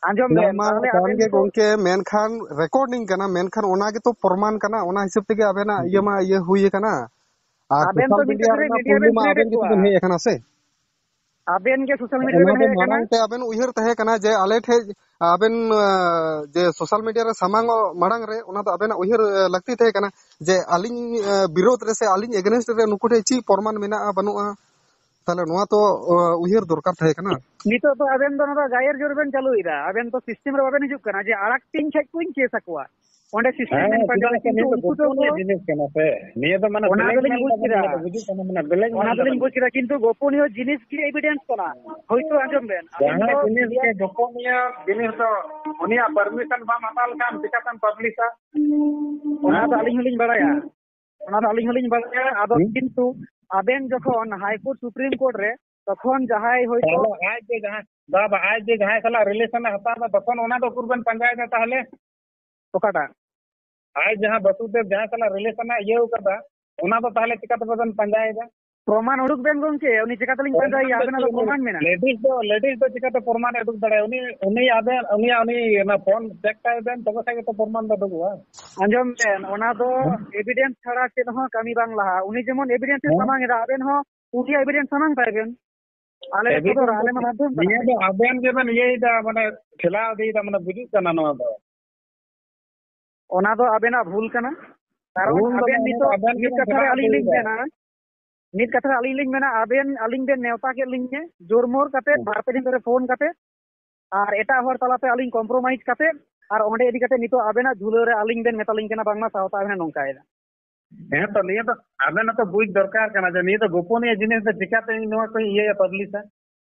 ᱟᱸᱡᱚᱢ ᱱᱚᱣᱟ ᱵᱮᱱ, ᱢᱟ ᱛᱟᱦᱚᱞᱮ ᱠᱟᱱ ᱟᱵᱮᱱ ᱜᱮ ᱫᱚ ᱜᱚᱝᱠᱮ, ᱢᱮᱱᱠᱷᱟᱱ recording ᱠᱟᱱᱟ, ᱢᱮᱱᱠᱷᱟᱱ ᱚᱱᱟ ᱜᱮᱛᱚ ᱯᱨᱚᱢᱟᱱ ᱠᱟᱱᱟ, ᱚᱱᱟ ᱦᱤᱥᱟᱹᱵ ᱛᱮᱜᱮ ᱟᱵᱮᱱᱟᱜ ᱤᱭᱟᱹ ᱢᱟ ᱤᱭᱟᱹ ᱦᱩᱭ ᱟᱠᱟᱱᱟ᱾ ᱟᱨ ᱟᱵᱮᱱ social ᱛᱚ media ᱢᱤᱫᱴᱮᱱ ᱨᱮᱱᱟᱜ media ᱯᱩᱨᱱᱤᱢᱟ ᱵᱮᱱ ᱟᱵᱮᱱ create ᱜᱮᱛᱚ ᱠᱚᱣᱟ᱾ ᱵᱮᱱ ᱦᱮᱡ ᱟᱠᱟᱱᱟ ᱥᱮ? ᱟᱵᱮᱱ ᱜᱮ social media ᱚᱱᱟ ᱨᱮᱵᱮᱱ ᱫᱚ ᱦᱮᱡ ᱟᱠᱟᱱᱟ᱾ ᱢᱟᱲᱟᱝ ᱛᱮ ᱟᱵᱮᱱ ᱩᱭᱦᱟᱹᱨ ᱛᱟᱦᱮᱸ ᱠᱟᱱᱟ ᱡᱮ ᱟᱞᱮ ᱴᱷᱮᱡ ᱟᱵᱮᱱ, ᱟᱸ, ᱡᱮ social media ᱨᱮ ᱥᱟᱢᱟᱝ ᱚᱜ ᱢᱟᱲᱟᱝ ᱨᱮ ᱚᱱᱟ ᱫᱚ ᱟᱵᱮᱱᱟᱜ ᱩᱭᱦᱟᱹᱨ, ᱟᱸ, ᱞᱟᱹᱠᱛᱤ ᱛᱟᱦᱮᱸ ᱠᱟᱱᱟ ᱡᱮ ᱟᱹᱞᱤᱧ, ᱟᱸ, ᱵᱤᱨᱳᱫᱷ ᱨᱮ ᱥᱮ ᱟᱹᱞᱤᱧ against ᱨᱮ ᱱᱩᱠᱩ ᱴᱷᱮᱡ ᱪᱮᱫ ᱯᱨᱚᱢᱟᱱ ᱢᱮᱱᱟᱜᱼᱟ ᱵᱟᱹᱱᱩᱜᱼᱟ, ᱛᱟᱦᱞᱮ ᱱᱚᱣᱟ ᱛᱚ, ᱟᱸ, ᱩᱭᱦᱟᱹᱨ ᱫᱚᱨᱠᱟᱨ ᱛᱟᱦᱮᱸ ᱠᱟᱱᱟ᱾ ᱱᱤᱛᱚᱜ ᱫᱚ ᱟᱵᱮᱱ ᱫᱚ ᱱᱚᱣᱟ ᱫᱚ ᱜᱟᱭᱮᱨ ᱡᱳᱨ ᱵᱮᱱ ᱪᱟᱹᱞᱩᱭᱮᱫᱟ, ᱟᱵᱮᱱ ᱫᱚ system ᱨᱮ ᱵᱟᱵᱮᱱ ᱦᱤᱡᱩᱜ ᱠᱟᱱᱟ ᱡᱮ ᱟᱲᱟᱜ ᱛᱤᱧ ᱠᱷᱟᱡ ᱠᱚᱧ ᱠᱮᱥ ᱟᱠᱚᱣᱟ᱾ ᱚᱸᱰᱮ system ᱦᱮᱸ, ᱢᱮᱱ ᱯᱟᱸᱡᱟ ᱪᱮᱫᱟᱜ ᱞᱮ, ᱥᱮ ᱠᱤᱱᱛᱩ ᱱᱤᱭᱟᱹ ᱫᱚ ᱩᱱᱠᱩ ᱫᱚ ᱜᱳᱯᱚᱱᱤᱭᱚ ᱡᱤᱱᱤᱥ ᱠᱟᱱᱟ ᱥᱮ? ᱱᱤᱭᱟᱹ ᱫᱚ ᱢᱟᱱᱮ ᱚᱱᱟ ᱵᱞᱮᱠ ᱫᱚᱞᱤᱧ ᱢᱮᱞ ᱵᱩᱡᱽ ᱠᱟᱛᱮ ᱠᱮᱫᱟ᱾ ᱱᱤᱭᱟᱹ ᱫᱚ ᱵᱩᱡᱩᱜ ᱠᱟᱱᱟ, ᱢᱟᱱᱮ ᱵᱞᱮᱠ ᱚᱱᱟ ᱢᱮᱞ ᱫᱚᱞᱤᱧ ᱠᱟᱛᱮ ᱵᱩᱡᱽ ᱠᱮᱫᱟ, ᱠᱤᱱᱛᱩ ᱜᱳᱯᱚᱱᱤᱭᱚ ᱡᱤᱱᱤᱥ ᱜᱮ evidence ᱠᱟᱱᱟ᱾ ᱦᱳᱭᱛᱳ ᱟᱸᱡᱚᱢ ᱵᱮᱱ, ᱟᱹᱞᱤᱧ ᱡᱟᱦᱟᱸ ᱫᱚ ᱡᱤᱱᱤᱥ ᱜᱮ ᱜᱳᱯᱚᱱᱤᱭᱚ ᱡᱤᱱᱤᱥ ᱫᱚ ᱩᱱᱤᱭᱟᱜ permission ᱵᱟᱢ ᱦᱟᱛᱟᱣ ᱞᱮᱠᱷᱟᱱ ᱪᱤᱠᱟᱹᱛᱮᱢ ᱯᱟᱵᱽᱞᱤᱥᱟ? ᱚᱱᱟ ᱫᱚ ᱟᱹᱞᱤᱧ ᱦᱚᱸᱞᱤᱧ ᱵᱟᱲᱟᱭᱟ, ᱚᱱᱟ ᱫᱚ ᱟᱹᱞᱤᱧ ᱦᱚᱸᱞᱤᱧ ᱵᱟᱲᱟᱭᱟ᱾ ᱟᱫᱚ ᱦᱩᱸ᱾ ᱠᱤᱱᱛᱩ ᱟᱵᱮᱱ ᱡᱚᱠᱷᱚᱱ High Court, Supreme Court ᱨᱮ, ᱛᱚᱠᱷᱚᱱ ᱡᱟᱦᱟᱸᱭ ᱦᱳᱭᱛᱳ ᱛᱟᱦᱚᱞᱮ ᱟᱡ ᱡᱮ ᱡᱟᱦᱟᱸ, ᱵᱟᱵᱟ, ᱟᱡ ᱡᱮ ᱡᱟᱦᱟᱸᱭ ᱥᱟᱞᱟᱜ relation ᱮ ᱦᱟᱛᱟᱣ ᱮᱫᱟ, ᱛᱚᱠᱷᱚᱱ ᱚᱱᱟ ᱫᱚ ᱩᱠᱩᱨ ᱵᱮᱱ ᱯᱟᱸᱡᱟᱭᱮᱫᱟ ᱛᱟᱦᱚᱞᱮ? ᱚᱠᱟᱴᱟᱜ? ᱟᱡ ᱡᱟᱦᱟᱸ ᱵᱟᱥᱩᱫᱮᱵ ᱡᱟᱦᱟᱸᱭ ᱥᱟᱞᱟᱜ relation ᱮ ᱤᱭᱟᱹ ᱟᱠᱟᱫᱟ, ᱚᱱᱟ ᱫᱚ ᱛᱟᱦᱚᱞᱮ ᱪᱤᱠᱟᱹ ᱛᱮᱵᱮᱱ ᱯᱟᱸᱡᱟᱭᱮᱫᱟ? ᱯᱨᱚᱢᱟᱱ ᱩᱰᱩᱠ ᱵᱮᱱ ᱜᱚᱝᱠᱮ, ᱩᱱᱤ ᱪᱤᱠᱟᱹ ᱛᱮᱞᱤᱧ ᱯᱟᱸᱡᱟᱭᱮᱭᱟ? ᱟᱵᱮᱱᱟᱜ ᱫᱚ ᱯᱨᱚᱢᱟᱱ ᱢᱮᱱᱟᱜᱼᱟ᱾ Ladies ᱫᱚ, ladies ᱫᱚ ᱪᱤᱠᱟᱹᱛᱮ ᱯᱨᱚᱢᱟᱱ ᱮ ᱩᱰᱩᱠ ᱫᱟᱲᱮᱭᱟᱜᱼᱟ? ᱩᱱᱤ, ᱩᱱᱤ ᱟᱵᱮᱱ, ᱩᱱᱤᱭᱟᱜ ᱩᱱᱤ ᱚᱱᱟ ᱯᱷᱳᱱ check ᱛᱟᱭ ᱵᱮᱱ, ᱛᱚᱵᱮ ᱠᱷᱟᱡ ᱜᱮᱛᱚ ᱯᱨᱚᱢᱟᱱ ᱫᱚ ᱩᱰᱩᱠᱚᱜᱼᱟ᱾ ᱟᱸᱡᱚᱢ ᱵᱮᱱ, ᱚᱱᱟ ᱫᱚ ᱦᱮᱸ? Evidence ᱪᱷᱟᱲᱟ ᱪᱮᱫ ᱦᱚᱸ ᱠᱟᱹᱢᱤ ᱵᱟᱝ ᱞᱟᱦᱟ᱾ ᱩᱱᱤ ᱡᱮᱢᱚᱱ evidence ᱮ ᱦᱮᱸ? ᱥᱟᱢᱟᱝ ᱮᱫᱟ, ᱟᱵᱮᱱ ᱦᱚᱸ ᱩᱱᱤᱭᱟᱜ evidence ᱥᱟᱢᱟᱝ ᱛᱟᱭ ᱵᱮᱱ᱾ ᱟᱞᱮ ᱮᱵᱷᱤᱰᱮᱱᱥ ᱥᱚᱫᱚᱨᱟ, ᱟᱞᱮ ᱢᱟ ᱢᱟᱫᱽᱫᱷᱚᱢ ᱠᱟᱱᱟ᱾ ᱱᱤᱭᱟᱹ ᱫᱚ ᱟᱵᱮᱱ ᱜᱮᱵᱮᱱ ᱤᱭᱟᱹᱭᱮᱫᱟ, ᱢᱟᱱᱮ ᱴᱷᱮᱞᱟᱣ ᱤᱫᱤᱭᱮᱫᱟ, ᱢᱟᱱᱮ ᱵᱩᱡᱩᱜ ᱠᱟᱱᱟ ᱱᱚᱣᱟ ᱫᱚ᱾ ᱚᱱᱟ ᱫᱚ ᱟᱵᱮᱱᱟᱜ ᱵᱷᱩᱞ ᱠᱟᱱᱟ᱾ ᱠᱟᱨᱚᱱ ᱵᱷᱩᱞ ᱫᱚ ᱟᱵᱮᱱ ᱵᱟᱝ, ᱱᱤᱛᱚᱜ ᱟᱵᱮᱱ ᱢᱤᱫ ᱜᱮᱵᱮᱱ ᱠᱟᱛᱷᱟ ᱨᱮ ᱴᱷᱮᱞᱟᱣ ᱟᱹᱞᱤᱧ ᱞᱤᱧ ᱤᱫᱤᱭᱮᱫᱟ᱾ ᱢᱮᱱᱟ, ᱢᱤᱫ ᱠᱟᱛᱷᱟ ᱨᱮ ᱟᱹᱞᱤᱧ ᱞᱤᱧ ᱢᱮᱱᱟ, ᱟᱵᱮᱱ, ᱟᱹᱞᱤᱧ ᱵᱮᱱ ᱱᱮᱣᱛᱟ ᱠᱮᱫ ᱞᱤᱧ ᱜᱮ, ᱡᱳᱨ ᱢᱳᱨ ᱠᱟᱛᱮ ᱦᱮᱸ᱾ ᱵᱟᱨ ᱯᱮ ᱫᱤᱱ ᱫᱷᱚᱨᱮ ᱯᱷᱳᱱ ᱠᱟᱛᱮ, ᱟᱨ ᱮᱴᱟᱜ ᱦᱚᱲ ᱛᱟᱞᱟᱛᱮ ᱟᱹᱞᱤᱧ compromise ᱠᱟᱛᱮ, ᱟᱨ ᱚᱸᱰᱮ ᱤᱫᱤ ᱠᱟᱛᱮ ᱱᱤᱛᱚᱜ ᱟᱵᱮᱱᱟᱜ ᱡᱷᱩᱞᱟᱹ ᱨᱮ ᱟᱹᱞᱤᱧ ᱵᱮᱱ ᱢᱮᱛᱟᱞᱤᱧ ᱠᱟᱱᱟ ᱵᱟᱝᱢᱟ ᱥᱟᱶᱛᱟ ᱟᱵᱮᱱ ᱱᱚᱝᱠᱟᱭᱮᱫᱟ᱾ ᱦᱮᱸ ᱛᱚ, ᱱᱤᱭᱟᱹ ᱫᱚ ᱟᱵᱮᱱ ᱦᱚᱸᱛᱚ ᱵᱩᱡᱽ ᱫᱚᱨᱠᱟᱨ ᱠᱟᱱᱟ ᱡᱮ ᱱᱤᱭᱟᱹ ᱫᱚ ᱜᱳᱯᱚᱱᱤᱭᱚ ᱡᱤᱱᱤᱥ ᱫᱚ ᱪᱤᱠᱟᱹᱛᱮ ᱤᱧ ᱱᱚᱣᱟ ᱠᱚᱧ ᱤᱭᱟᱹᱭᱟ, ᱯᱟᱵᱽᱞᱤᱥᱟ?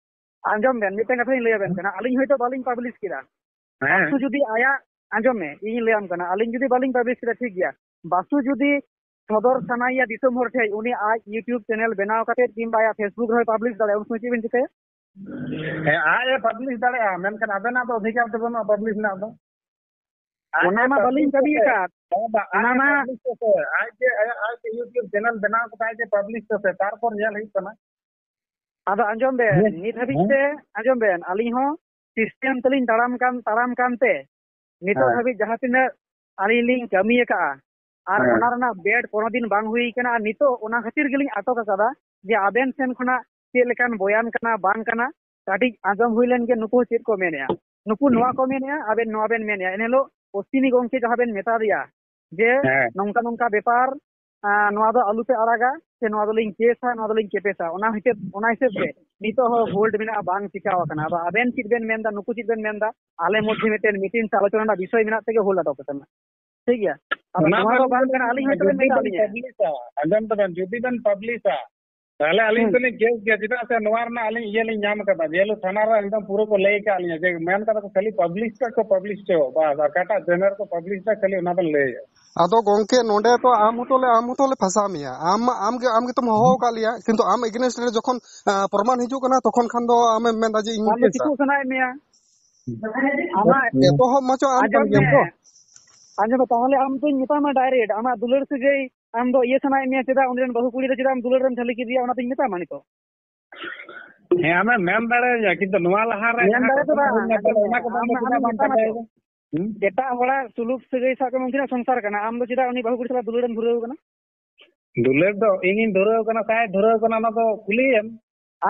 ᱟᱸᱡᱚᱢ ᱵᱮᱱ, ᱢᱤᱫᱴᱮᱱ ᱠᱟᱛᱷᱟᱧ ᱞᱟᱹᱭ ᱟᱵᱮᱱ ᱠᱟᱱᱟ, ᱟᱹᱞᱤᱧ ᱦᱚᱭᱛᱳ ᱵᱟᱹᱞᱤᱧ ᱯᱟᱵᱽᱞᱤᱥ ᱠᱮᱫᱟ, ᱦᱮᱸ᱾ ᱵᱟᱥᱩ ᱡᱩᱫᱤ ᱟᱭᱟᱜ, ᱟᱸᱡᱚᱢ ᱢᱮ, ᱤᱧ ᱞᱟᱹᱭᱟᱢ ᱠᱟᱱᱟ, ᱟᱹᱞᱤᱧ ᱡᱩᱫᱤ ᱵᱟᱹᱞᱤᱧ ᱯᱟᱵᱽᱞᱤᱥ ᱠᱮᱫᱟ, ᱴᱷᱤᱠ ᱜᱮᱭᱟ, ᱵᱟᱥᱩ ᱡᱩᱫᱤ ᱥᱚᱫᱚᱨ ᱥᱟᱱᱟᱭᱮᱭᱟ ᱫᱤᱥᱚᱢ ᱦᱚᱲ ᱴᱷᱮᱡ, ᱩᱱᱤ ᱟᱡ YouTube ᱪᱮᱱᱮᱞ ᱵᱮᱱᱟᱣ ᱠᱟᱛᱮ ᱠᱤᱝᱵᱟ ᱟᱭᱟᱜ Facebook ᱨᱮᱦᱚᱸᱭ ᱯᱟᱵᱽᱞᱤᱥ ᱫᱟᱲᱮᱭᱟᱜᱼᱟ, ᱩᱱ ᱥᱚᱢᱚᱭ ᱪᱮᱫ ᱵᱮᱱ ᱪᱤᱠᱟᱹᱭᱟ? ᱦᱮᱸ, ᱟᱡ ᱮ ᱯᱟᱵᱽᱞᱤᱥ ᱫᱟᱲᱮᱭᱟᱜᱼᱟ, ᱢᱮᱱᱠᱷᱟᱱ ᱟᱵᱮᱱᱟᱜ ᱫᱚ ᱚᱫᱷᱤᱠᱟᱨ ᱫᱚ ᱵᱟᱹᱱᱩᱜᱼᱟ ᱯᱟᱵᱽᱞᱤᱥ ᱨᱮᱱᱟᱜ ᱫᱚ᱾ ᱟᱡ ᱚᱱᱟ ᱮ ᱢᱟ ᱵᱟᱹᱞᱤᱧ ᱯᱟᱵᱽᱞᱤᱥ ᱠᱟᱹᱢᱤ ᱛᱮᱥᱮ, ᱟᱠᱟᱫ᱾ ᱵᱟᱵᱟ, ᱟᱡ ᱚᱱᱟ ᱮ ᱢᱟ ᱯᱟᱵᱽᱞᱤᱥ ᱛᱮᱥᱮ, ᱟᱡ ᱡᱮ, ᱟᱭᱟᱜ, ᱟᱡ ᱡᱮ YouTube ᱪᱮᱱᱮᱞ ᱵᱮᱱᱟᱣ ᱠᱟᱫᱟ, ᱟᱡ ᱡᱮ ᱯᱟᱵᱽᱞᱤᱥ ᱛᱮᱥᱮ, ᱛᱟᱨᱯᱚᱨ ᱧᱮᱞ ᱦᱩᱭᱩᱜ ᱠᱟᱱᱟ᱾ ᱟᱫᱚ ᱟᱸᱡᱚᱢ ᱵᱮᱱ, ᱦᱮᱸ, ᱱᱤᱛ ᱦᱟᱹᱵᱤᱡ ᱦᱮᱸ᱾ ᱛᱮ, ᱟᱸᱡᱚᱢ ᱵᱮᱱ, ᱟᱹᱞᱤᱧ ᱦᱚᱸ system ᱛᱮᱞᱤᱧ ᱛᱟᱲᱟᱢ ᱠᱟᱱ, ᱛᱟᱲᱟᱢ ᱠᱟᱱᱛᱮ, ᱱᱤᱛᱚᱜ ᱦᱮᱸ᱾ ᱫᱷᱟᱹᱵᱤᱡ ᱡᱟᱦᱟᱸ ᱛᱤᱱᱟᱹᱜ ᱟᱹᱞᱤᱧ ᱞᱤᱧ ᱠᱟᱹᱢᱤ ᱟᱠᱟᱫᱼᱟ, ᱟᱨ ᱦᱮᱸ᱾ ᱚᱱᱟ ᱨᱮᱱᱟᱜ bad ᱠᱳᱱᱳ ᱫᱤᱱ ᱵᱟᱝ ᱦᱩᱭ ᱠᱟᱱᱟ, ᱟᱨ ᱱᱤᱛᱚᱜ ᱚᱱᱟ ᱠᱷᱟᱹᱛᱤᱨ ᱜᱮᱞᱤᱧ ᱟᱴᱚᱠ ᱟᱠᱟᱫᱟ ᱡᱮ ᱟᱵᱮᱱ ᱥᱮᱱ ᱠᱷᱚᱱᱟᱜ ᱪᱮᱫ ᱞᱮᱠᱟᱱ ᱵᱚᱭᱟᱱ ᱠᱟᱱᱟ ᱵᱟᱝ ᱠᱟᱱᱟ, ᱠᱟᱹᱴᱤᱡ ᱟᱸᱡᱚᱢ ᱦᱩᱭ ᱞᱮᱱ ᱜᱮ ᱱᱩᱠᱩ ᱪᱮᱫ ᱠᱚ ᱢᱮᱱᱮᱫᱼᱟ, ᱱᱩᱠᱩ ᱱᱚᱣᱟ ᱠᱚ ᱢᱮᱱᱮᱫᱼᱟ, ᱟᱵᱮᱱ ᱱᱚᱣᱟ ᱵᱮᱱ ᱢᱮᱱᱮᱫᱼᱟ᱾ ᱮᱱᱦᱤᱞᱳᱜ ᱚᱥᱤᱱᱤ ᱜᱚᱢᱠᱮ ᱡᱟᱦᱟᱸ ᱵᱮᱱ ᱢᱮᱛᱟ ᱫᱮᱭᱟ ᱡᱮ ᱦᱮᱸ᱾ ᱱᱚᱝᱠᱟ ᱱᱚᱝᱠᱟ ᱵᱮᱯᱟᱨ, ᱟᱸ, ᱱᱚᱣᱟ ᱫᱚ ᱟᱞᱚᱯᱮ ᱟᱲᱟᱜᱟ ᱥᱮ ᱱᱚᱣᱟ ᱫᱚᱞᱤᱧ ᱠᱮᱥᱟ, ᱱᱚᱣᱟ ᱫᱚᱞᱤᱧ ᱠᱮᱯᱮᱥᱟ, ᱚᱱᱟ ᱦᱤᱥᱟᱹᱵ, ᱚᱱᱟ ᱦᱤᱥᱟᱹᱵ ᱛᱮ ᱱᱤᱛᱚᱜ ᱦᱚᱸ hold ᱢᱮᱱᱟᱜᱼᱟ, ᱵᱟᱝ ᱪᱤᱠᱟᱣ ᱟᱠᱟᱱᱟ᱾ ᱟᱫᱚ ᱟᱵᱮᱱ ᱪᱮᱫ ᱵᱮᱱ ᱢᱮᱱᱫᱟ, ᱱᱩᱠᱩ ᱪᱮᱫ ᱵᱮᱱ ᱢᱮᱱᱫᱟ, ᱟᱞᱮ ᱢᱚᱫᱽᱫᱷᱮ ᱢᱤᱫᱴᱮᱱ meeting ᱥᱮ ᱟᱞᱳᱪᱚᱱᱟ ᱨᱮᱱᱟᱜ ᱵᱤᱥᱚᱭ ᱢᱮᱱᱟᱜ ᱛᱮᱜᱮ hold ᱟᱴᱚᱠ ᱟᱠᱟᱱᱟ᱾ ᱴᱷᱤᱠ ᱜᱮᱭᱟ? ᱟᱫᱚ ᱚᱱᱟ ᱱᱚᱣᱟ ᱫᱚ ᱵᱟᱝ ᱠᱟᱱᱟ, ᱟᱹᱞᱤᱧ ᱦᱚᱭᱛᱳ ᱵᱮᱱ ᱢᱮᱛᱟᱜ ᱞᱤᱧᱟ᱾ ᱯᱟᱵᱽᱞᱤᱥᱟ, ᱟᱸᱡᱚᱢ ᱛᱟᱵᱮᱱ, ᱡᱩᱫᱤ ᱵᱮᱱ ᱯᱟᱵᱽᱞᱤᱥᱟ, ᱛᱟᱦᱚᱞᱮ ᱟᱹᱞᱤᱧ ᱦᱩᱸ᱾ ᱫᱚᱞᱤᱧ ᱠᱮᱥ ᱜᱮᱭᱟ, ᱪᱮᱫᱟᱜ ᱥᱮ ᱱᱚᱣᱟ ᱨᱮᱱᱟᱜ ᱟᱹᱞᱤᱧ ᱤᱭᱟᱹ ᱞᱤᱧ ᱧᱟᱢ ᱟᱠᱟᱫᱟ, ᱡᱮᱦᱮᱛᱩ ᱛᱷᱟᱱᱟ ᱨᱮ ᱮᱠᱫᱚᱢ ᱯᱩᱨᱟᱹ ᱠᱚ ᱞᱟᱹᱭ ᱟᱠᱟᱫ ᱞᱤᱧᱟ ᱡᱮ ᱢᱮᱱ ᱠᱟᱫᱟ ᱠᱚ ᱠᱷᱟᱹᱞᱤ ᱯᱟᱵᱽᱞᱤᱥ ᱠᱟᱜ ᱠᱚ, ᱯᱟᱵᱽᱞᱤᱥ ᱦᱚᱪᱚ, ᱵᱟᱥ, ᱟᱨ ᱚᱠᱟᱴᱟᱜ ᱡᱮᱱᱟᱨ ᱠᱚ ᱯᱟᱵᱽᱞᱤᱥ ᱫᱟ ᱠᱷᱟᱹᱞᱤ ᱚᱱᱟ ᱵᱮᱱ ᱞᱟᱹᱭᱟ᱾ ᱟᱫᱚ ᱜᱚᱝᱠᱮ, ᱱᱚᱰᱮ ᱛᱚ ᱟᱢ ᱦᱚᱸᱛᱚ ᱞᱮ, ᱟᱢ ᱦᱚᱸᱛᱚ ᱞᱮ ᱯᱷᱟᱸᱥᱟᱣ ᱢᱮᱭᱟ, ᱟᱢ, ᱟᱢ ᱜᱮ, ᱟᱢ ᱜᱮᱛᱚᱢ ᱦᱚᱦᱚ ᱟᱠᱟᱫ ᱞᱮᱭᱟ, ᱠᱤᱱᱛᱩ ᱟᱢ against ᱨᱮ ᱡᱚᱠᱷᱚᱱ, ᱟ, ᱯᱨᱚᱢᱟᱱ ᱦᱤᱡᱩᱜ ᱠᱟᱱᱟ, ᱛᱚᱠᱷᱚᱱ ᱠᱷᱟᱱ ᱫᱚ ᱟᱢᱮᱢ ᱢᱮᱱᱫᱟ ᱡᱮ ᱤᱧ ᱟᱢ ᱫᱚ ᱠᱮᱥᱟ᱾ ᱪᱤᱠᱟᱹ ᱥᱟᱱᱟᱭᱮᱫ ᱢᱮᱭᱟ? ᱟᱢᱟᱜ ᱮᱛᱚᱦᱚᱵ ᱢᱟᱪᱚ ᱟᱢ ᱠᱟᱱ ᱟᱸᱡᱚᱢ ᱜᱮᱭᱟᱢ ᱢᱮ, ᱛᱚ᱾ ᱟᱸᱡᱚᱢ ᱢᱮ, ᱛᱟᱦᱚᱞᱮ ᱟᱢ ᱫᱚᱧ ᱢᱮᱛᱟᱢᱟ direct, ᱟᱢᱟᱜ ᱫᱩᱞᱟᱹᱲ ᱥᱟᱹᱜᱟᱹᱭ ᱟᱢ ᱫᱚ ᱤᱭᱟᱹ ᱥᱟᱱᱟᱭᱮᱫ ᱢᱮᱭᱟ, ᱪᱮᱫᱟᱜ ᱩᱱᱤ ᱨᱮᱱ ᱵᱟᱹᱦᱩ ᱠᱩᱲᱤ ᱫᱚ ᱪᱮᱫᱟᱜ ᱟᱢ ᱫᱩᱞᱟᱹᱲ ᱨᱮᱢ ᱡᱷᱟᱹᱞᱤ ᱠᱮᱫᱮᱭᱟ, ᱚᱱᱟᱛᱤᱧ ᱢᱮᱛᱟᱢᱟ ᱱᱤᱛᱚᱜ᱾ ᱦᱮᱸ, ᱟᱢᱮᱢ ᱢᱮᱱ ᱫᱟᱲᱮᱭᱟᱹᱧᱟ, ᱠᱤᱱᱛᱩ ᱱᱚᱣᱟ ᱞᱟᱦᱟ ᱨᱮ ᱢᱮᱱ ᱚᱱᱟ ᱫᱟᱲᱮ ᱠᱚ ᱫᱚ ᱵᱟᱝ, ᱵᱟᱹᱧ ᱢᱮᱱ ᱟᱸᱡᱚᱢ ᱫᱟᱲᱮᱭᱟᱜᱼᱟ, ᱢᱮ, ᱚᱱᱟ ᱠᱚᱫᱚ ᱟᱢ ᱢᱟ ᱪᱮᱫᱟᱜ ᱟᱢᱮᱢ ᱵᱟᱢ ᱢᱮᱛᱟᱢᱟ ᱵᱟᱰᱟᱭᱟ? ᱛᱚ᱾ ᱦᱩᱸ? ᱮᱴᱟᱜ ᱦᱚᱲᱟᱜ ᱥᱩᱞᱩᱠ ᱥᱟᱹᱜᱟᱹᱭ ᱥᱟᱵ ᱠᱟᱜ ᱢᱮ, ᱩᱱᱠᱤᱱᱟᱜ ᱥᱚᱝᱥᱟᱨ ᱠᱟᱱᱟ, ᱟᱢ ᱫᱚ ᱪᱮᱫᱟᱜ ᱩᱱᱤ ᱵᱟᱹᱦᱩ ᱠᱩᱲᱤ ᱥᱟᱞᱟᱜ ᱫᱩᱞᱟᱹᱲᱮᱢ ᱫᱷᱩᱨᱟᱹᱣ ᱠᱟᱱᱟ? ᱫᱩᱞᱟᱹᱲ ᱫᱚ ᱤᱧᱤᱧ ᱫᱷᱩᱨᱟᱹᱣ ᱠᱟᱱᱟ ᱥᱮ ᱟᱡ ᱫᱷᱩᱨᱟᱹᱣ ᱠᱟᱱᱟ, ᱚᱱᱟ ᱫᱚ ᱠᱩᱞᱤᱭᱮᱢ᱾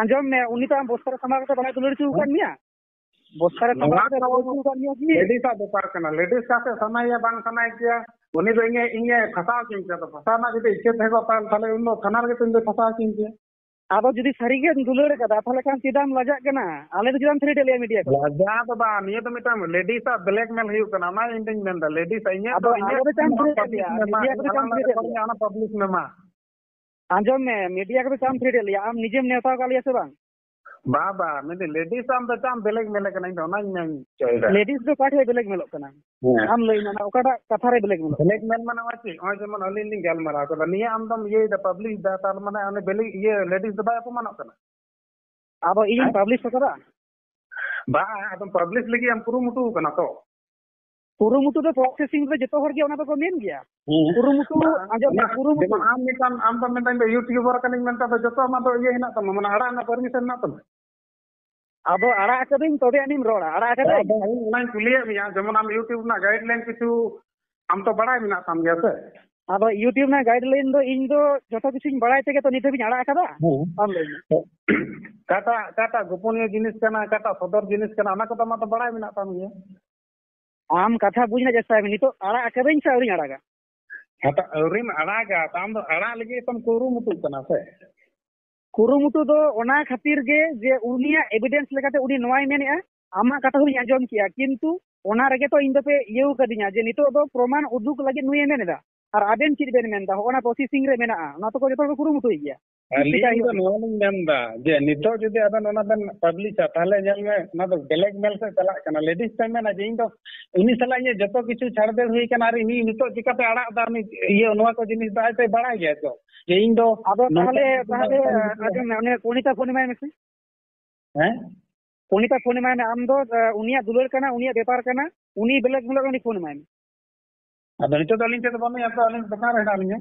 ᱟᱸᱡᱚᱢ ᱢᱮ, ᱩᱱᱤ ᱫᱚ ᱟᱢ ᱵᱚᱥᱛᱟ ᱨᱮ ᱥᱟᱢᱵᱟᱣ ᱠᱟᱛᱮ ᱵᱟᱭ ᱫᱩᱞᱟᱹᱲ ᱦᱚᱪᱚ ᱟᱠᱟᱫ ᱢᱮᱭᱟ? ᱵᱚᱥᱛᱟ ᱨᱮ ᱥᱟᱢᱵᱟᱣ ᱱᱚᱣᱟ ᱠᱟᱛᱮ ᱫᱚ ᱫᱩᱞᱟᱹᱲ ᱦᱚᱪᱚ ᱟᱠᱟᱫ ᱢᱮᱭᱟ ᱠᱤ? ᱞᱮᱰᱤᱥ ᱟᱜ ᱵᱮᱯᱟᱨ ᱠᱟᱱᱟ, ᱞᱮᱰᱤᱥ ᱟᱜ ᱥᱮ ᱥᱟᱱᱟᱭᱮᱭᱟ ᱵᱟᱝ ᱥᱟᱱᱟᱭᱮ ᱜᱮᱭᱟ, ᱩᱱᱤ ᱫᱚ ᱤᱧᱮ, ᱤᱧᱮ ᱯᱷᱟᱸᱥᱟᱣ ᱦᱚᱪᱚᱧ ᱠᱮᱭᱟ᱾ ᱛᱚ ᱯᱷᱟᱸᱥᱟᱣ ᱨᱮᱱᱟᱜ ᱡᱩᱫᱤ ᱤᱪᱪᱷᱟᱹ ᱛᱟᱦᱮᱸ ᱠᱚᱜ ᱛᱟᱭ, ᱛᱟᱦᱞᱮ ᱩᱱ ᱫᱚ ᱛᱷᱟᱱᱟ ᱨᱮᱜᱮ ᱛᱚ ᱤᱧ ᱫᱚᱭ ᱯᱷᱟᱸᱥᱟᱣ ᱦᱚᱪᱚᱧ ᱠᱮᱭᱟ᱾ ᱟᱫᱚ ᱡᱩᱫᱤ ᱥᱟᱹᱨᱤ ᱜᱮᱢ ᱫᱩᱞᱟᱹᱲ ᱠᱟᱫᱟ, ᱛᱟᱦᱞᱮ ᱠᱷᱟᱱ ᱪᱮᱫᱟᱜ ᱮᱢ ᱞᱟᱡᱟᱜ ᱠᱟᱱᱟ? ᱟᱞᱮ ᱫᱚ ᱪᱮᱫᱟᱜ ᱮᱢ ᱛᱷᱨᱮᱴ ᱮᱫ ᱞᱮᱭᱟ ᱢᱤᱰᱤᱭᱟ ᱠᱚ? ᱞᱟᱡᱟᱣ ᱫᱚ ᱵᱟᱝ, ᱱᱤᱭᱟᱹ ᱫᱚ ᱢᱤᱫᱴᱟᱝ ᱞᱮᱰᱤᱥ ᱟᱜ ᱵᱞᱮᱠᱢᱮᱞ ᱦᱩᱭᱩᱜ ᱠᱟᱱᱟ, ᱚᱱᱟ ᱤᱧ ᱫᱩᱧ ᱢᱮᱱᱫᱟ᱾ ᱞᱮᱰᱤᱥ ᱟᱜ, ᱤᱧᱟᱹᱜ ᱟᱫᱚ ᱫᱚ, ᱤᱧᱟᱹᱜ ᱟᱞᱮ ᱫᱚ ᱪᱟᱢ ᱚᱱᱟ ᱛᱷᱨᱮᱴ ᱮᱫ ᱯᱟᱵᱽᱞᱤᱠ ᱞᱮᱭᱟ, ᱢᱮ ᱢᱟ, ᱢᱤᱰᱤᱭᱟ ᱠᱚᱫᱚ ᱪᱟᱢ ᱟᱞᱟᱝ ᱛᱷᱨᱮᱴ ᱮᱫ ᱨᱮᱠᱚᱨᱰ ᱞᱮᱭᱟ᱾ ᱢᱮ, ᱚᱱᱟ ᱯᱟᱵᱽᱞᱤᱠ ᱢᱮ ᱢᱟ᱾ ᱟᱸᱡᱚᱢ ᱢᱮ, ᱢᱤᱰᱤᱭᱟ ᱠᱚᱫᱚ ᱪᱟᱢ ᱛᱷᱨᱮᱴ ᱮᱫ ᱞᱮᱭᱟ, ᱟᱢ ᱱᱤᱡᱮᱢ ᱱᱮᱣᱛᱟ ᱟᱠᱟᱫ ᱞᱮᱭᱟ ᱥᱮ ᱵᱟᱝ? ᱵᱟ, ᱵᱟ, ᱢᱮᱱᱫᱟᱹᱧ ᱞᱮᱰᱤᱥ ᱟᱢ ᱫᱚ ᱪᱟᱢ ᱵᱞᱮᱠᱢᱮᱞ ᱠᱟᱱᱟ, ᱤᱧ ᱫᱚ ᱚᱱᱟᱧ ᱢᱮᱱ ᱦᱚᱪᱚᱭᱮᱫᱟ᱾ ᱞᱮᱰᱤᱥ ᱫᱚ ᱚᱠᱟ ᱴᱷᱮᱡ ᱵᱞᱮᱠᱢᱮᱞᱚᱜ ᱠᱟᱱᱟ? ᱦᱮᱸ᱾ ᱟᱢ ᱞᱟᱹᱭ ᱢᱮ, ᱚᱱᱟ ᱚᱠᱟᱴᱟᱜ ᱠᱟᱛᱷᱟ ᱨᱮ ᱵᱞᱮᱠᱢᱮᱞᱚᱜ ᱠᱟᱱᱟ? ᱵᱞᱮᱠᱢᱮᱞ ᱢᱟᱱᱮ ᱱᱚᱜᱼᱚᱭ ᱪᱮᱫ? ᱱᱚᱜᱼᱚᱭ ᱡᱮᱢᱚᱱ ᱟᱹᱞᱤᱧ ᱞᱤᱧ ᱜᱟᱞᱢᱟᱨᱟᱣ ᱠᱮᱫᱟ, ᱱᱤᱭᱟᱹ ᱟᱢ ᱫᱚᱢ ᱤᱭᱟᱹᱭᱮᱫᱟ, ᱯᱟᱵᱽᱞᱤᱥ ᱫᱟ, ᱛᱟᱨ ᱢᱟᱱᱮ ᱩᱱᱤ ᱵᱮᱞᱤ-, ᱤᱭᱟᱹ ᱞᱮᱰᱤᱥ ᱫᱚ ᱵᱟᱭ ᱚᱯᱚᱢᱟᱱᱚᱜ ᱠᱟᱱᱟ? ᱟᱫᱚ ᱤᱧᱤᱧ ᱦᱮᱸ? ᱯᱟᱵᱽᱞᱤᱥ ᱦᱚᱴᱚ ᱠᱟᱫᱟ? ᱵᱟᱝ, ᱟᱫᱚᱢ ᱯᱟᱵᱽᱞᱤᱥ ᱞᱟᱹᱜᱤᱫ ᱮᱢ ᱠᱩᱨᱩᱢᱩᱴᱩ ᱠᱟᱱᱟ ᱛᱚ? ᱠᱩᱨᱩᱢᱩᱴᱩ ᱫᱚ ᱯᱨᱚᱥᱮᱥᱤᱝ ᱨᱮ ᱡᱚᱛᱚ ᱦᱚᱲ ᱜᱮ ᱚᱱᱟ ᱫᱚᱠᱚ ᱢᱮᱱ ᱜᱮᱭᱟ᱾ ᱦᱮᱸ᱾ ᱠᱩᱨᱩᱢᱩᱴᱩ, ᱵᱟᱝ, ᱟᱸᱡᱚᱢ ᱢᱮ, ᱚᱱᱟ ᱠᱩᱨᱩᱢᱩᱴᱩ᱾ ᱡᱮᱢᱚᱱ ᱟᱢ ᱢᱤᱫᱴᱟᱝ, ᱟᱢ ᱫᱚ ᱢᱮᱱᱫᱟᱹᱧ ᱫᱚ ᱭᱩᱴᱤᱭᱩᱵᱟᱨ ᱠᱟᱹᱱᱟᱹᱧ ᱢᱮᱱᱛᱮ ᱫᱚ ᱡᱚᱛᱚ ᱟᱢᱟᱜ ᱫᱚ ᱤᱭᱟᱹ ᱦᱮᱱᱟᱜ ᱛᱟᱢᱟ, ᱢᱟᱱᱮ ᱟᱲᱟᱜ ᱨᱮᱱᱟᱜ ᱯᱟᱨᱢᱤᱥᱚᱱ ᱦᱮᱱᱟᱜ ᱛᱟᱢᱟ? ᱟᱫᱚ ᱟᱲᱟᱜ ᱟᱠᱟᱫᱟᱹᱧ, ᱛᱚᱵᱮ ᱟᱹᱱᱤᱡ ᱨᱚᱲᱟ, ᱟᱲᱟᱜ ᱟᱠᱟᱫᱟᱹᱧ? ᱟᱫᱚ ᱤᱧ ᱚᱱᱟᱧ ᱠᱩᱞᱤᱭᱮᱫ ᱢᱮᱭᱟ, ᱡᱮᱢᱚᱱ ᱟᱢ ᱭᱩᱴᱤᱭᱩᱵᱽ ᱨᱮᱱᱟᱜ ᱜᱟᱭᱤᱰᱞᱟᱭᱤᱱ ᱠᱤᱪᱷᱩ ᱟᱢ ᱛᱚ ᱵᱟᱲᱟᱭ ᱢᱮᱱᱟᱜ ᱛᱟᱢ ᱜᱮᱭᱟ ᱥᱮ? ᱟᱫᱚ ᱭᱩᱴᱤᱭᱩᱵᱽ ᱨᱮᱱᱟᱜ ᱜᱟᱭᱤᱰᱞᱟᱭᱤᱱ ᱫᱚ ᱤᱧ ᱫᱚ ᱡᱚᱛᱚ ᱠᱤᱪᱷᱩᱧ ᱵᱟᱲᱟᱭ ᱛᱮᱜᱮ ᱛᱚ ᱱᱤᱛ ᱦᱟᱹᱵᱤᱡ ᱤᱧ ᱟᱲᱟᱜ ᱟᱠᱟᱫᱟ᱾ ᱦᱮᱸ᱾ ᱟᱢ ᱞᱟᱹᱭ ᱢᱮ᱾ ᱚᱠᱟᱴᱟᱜ, ᱚᱠᱟᱴᱟᱜ ᱜᱳᱯᱚᱱᱤᱭᱚ ᱡᱤᱱᱤᱥ ᱠᱟᱱᱟ, ᱚᱠᱟᱴᱟᱜ ᱥᱚᱫᱚᱨ ᱡᱤᱱᱤᱥ ᱠᱟᱱᱟ, ᱚᱱᱟ ᱠᱚᱫᱚ ᱟᱢᱟᱜ ᱫᱚ ᱵᱟᱲᱟᱭ ᱢᱮᱱᱟᱜ ᱛᱟᱢ ᱜᱮᱭᱟ᱾ ᱟᱢ ᱠᱟᱛᱷᱟ ᱵᱩᱡᱽ ᱨᱮᱱᱟᱜ ᱪᱮᱥᱴᱟᱭ ᱢᱮ, ᱱᱤᱛᱚᱜ ᱟᱲᱟᱜ ᱟᱠᱟᱫᱟᱹᱧ ᱥᱮ ᱟᱹᱣᱨᱤᱧ ᱟᱲᱟᱜᱟ? ᱦᱟᱛᱟᱣ ᱟᱹᱣᱨᱤᱢ ᱟᱲᱟᱜᱟ, ᱛᱚ ᱟᱢ ᱫᱚ ᱟᱲᱟᱜ ᱞᱟᱹᱜᱤᱫ ᱛᱚᱢ ᱠᱩᱨᱩᱢᱩᱴᱩᱜ ᱠᱟᱱᱟ ᱥᱮ? ᱠᱩᱨᱩᱢᱩᱴᱩ ᱫᱚ ᱚᱱᱟ ᱠᱷᱟᱹᱛᱤᱨ ᱜᱮ ᱡᱮ ᱩᱱᱤᱭᱟᱜ ᱮᱵᱤᱰᱮᱱᱥ ᱞᱮᱠᱟᱛᱮ ᱩᱱᱤ ᱱᱚᱣᱟᱭ ᱢᱮᱱᱮᱫᱼᱟ, ᱟᱢᱟᱜ ᱠᱟᱛᱷᱟ ᱦᱚᱸᱧ ᱟᱸᱡᱚᱢ ᱠᱮᱜᱼᱟ, ᱠᱤᱱᱛᱩ ᱚᱱᱟ ᱨᱮᱜᱮ ᱛᱚ ᱤᱧ ᱫᱚᱯᱮ ᱤᱭᱟᱹᱣ ᱠᱟᱫᱤᱧᱟ ᱡᱮ ᱱᱤᱛᱚᱜ ᱫᱚ ᱯᱨᱚᱢᱟᱱ ᱩᱫᱩᱜ ᱞᱟᱹᱜᱤᱫ ᱱᱩᱭᱮ ᱢᱮᱱ ᱮᱫᱟ, ᱟᱨ ᱟᱵᱮᱱ ᱪᱮᱫ ᱵᱮᱱ ᱢᱮᱱ ᱮᱫᱟ? ᱦᱚᱸᱜᱼᱚ ᱱᱟ ᱯᱨᱚᱥᱮᱥᱤᱝ ᱨᱮ ᱢᱮᱱᱟᱜᱼᱟ, ᱚᱱᱟ ᱛᱚᱠᱚ ᱡᱚᱛᱚ ᱦᱚᱲ ᱠᱚ ᱠᱩᱨᱩᱢᱩᱴᱩᱭ ᱜᱮᱭᱟ᱾ ᱪᱮᱫ ᱟᱹᱞᱤᱧ ᱪᱤᱠᱟᱹᱭ ᱫᱚ ᱦᱩᱭᱩᱜᱼᱟ? ᱱᱚᱣᱟ ᱞᱤᱧ ᱢᱮᱱ ᱮᱫᱟ ᱡᱮ ᱱᱤᱛᱚᱜ ᱡᱩᱫᱤ ᱟᱵᱮᱱ ᱚᱱᱟ ᱵᱮᱱ ᱯᱟᱵᱽᱞᱤᱥᱟ, ᱛᱟᱦᱚᱞᱮ ᱧᱮᱞ ᱢᱮ, ᱚᱱᱟ ᱫᱚ ᱵᱞᱮᱠᱢᱮᱞ ᱥᱮᱫ ᱪᱟᱞᱟᱜ ᱠᱟᱱᱟ᱾ ᱞᱮᱰᱤᱥ ᱯᱮ ᱢᱮᱱᱟ ᱡᱮ ᱤᱧ ᱫᱚ ᱩᱱᱤ ᱥᱟᱞᱟᱜ ᱤᱧᱟᱹᱜ ᱡᱚᱛᱚ ᱠᱤᱪᱷᱩ ᱪᱷᱟᱲ ᱵᱮᱲ ᱦᱩᱭ ᱠᱟᱱᱟ, ᱟᱨ ᱤᱧ ᱱᱤᱛᱚᱜ ᱪᱤᱠᱟᱹᱛᱮ ᱟᱲᱟᱜ ᱮᱫᱟ ᱩᱱᱤ ᱤᱭᱟᱹ, ᱱᱚᱣᱟ ᱠᱚ ᱡᱤᱱᱤᱥ ᱫᱚ ᱟᱡ ᱫᱚᱭ ᱵᱟᱲᱟᱭ ᱜᱮᱭᱟ ᱛᱚ, ᱡᱮ ᱤᱧ ᱫᱚ ᱟᱫᱚ ᱱᱚᱝᱠᱟ ᱛᱟᱦᱚᱞᱮ, ᱱᱚᱝᱠᱟ ᱛᱟᱦᱚᱞᱮ, ᱱᱚᱝᱠᱟ ᱟᱸᱡᱚᱢ ᱢᱮ, ᱩᱱᱤ ᱯᱚᱱᱤᱛᱟ ᱯᱷᱳᱱ ᱮᱢᱟᱭ ᱢᱮᱥᱮ᱾ ᱦᱮᱸ? ᱯᱚᱱᱤᱛᱟ ᱯᱷᱳᱱ ᱮᱢᱟᱭ ᱢᱮ, ᱟᱢ ᱫᱚ, ᱟᱸ, ᱩᱱᱤᱭᱟᱜ ᱫᱩᱞᱟᱹᱲ ᱠᱟᱱᱟ, ᱩᱱᱤᱭᱟᱜ ᱵᱮᱯᱟᱨ ᱠᱟᱱᱟ, ᱩᱱᱤ ᱵᱞᱮᱠᱢᱮᱞᱚᱜ ᱠᱟᱱᱟ, ᱩᱱᱤ ᱯᱷᱳᱱ ᱮᱢᱟᱭ ᱢᱮ᱾ ᱟᱫᱚ ᱱᱤᱛᱚᱜ ᱫᱚ ᱟᱹᱞᱤᱧ ᱴᱷᱮᱱ ᱫᱚ ᱵᱟᱹᱱᱩᱭᱟ ᱛᱚ, ᱟᱹᱞᱤᱧ ᱫᱚᱠᱟᱱ ᱨᱮ ᱦᱮᱱᱟᱜ ᱞᱤᱧᱟ᱾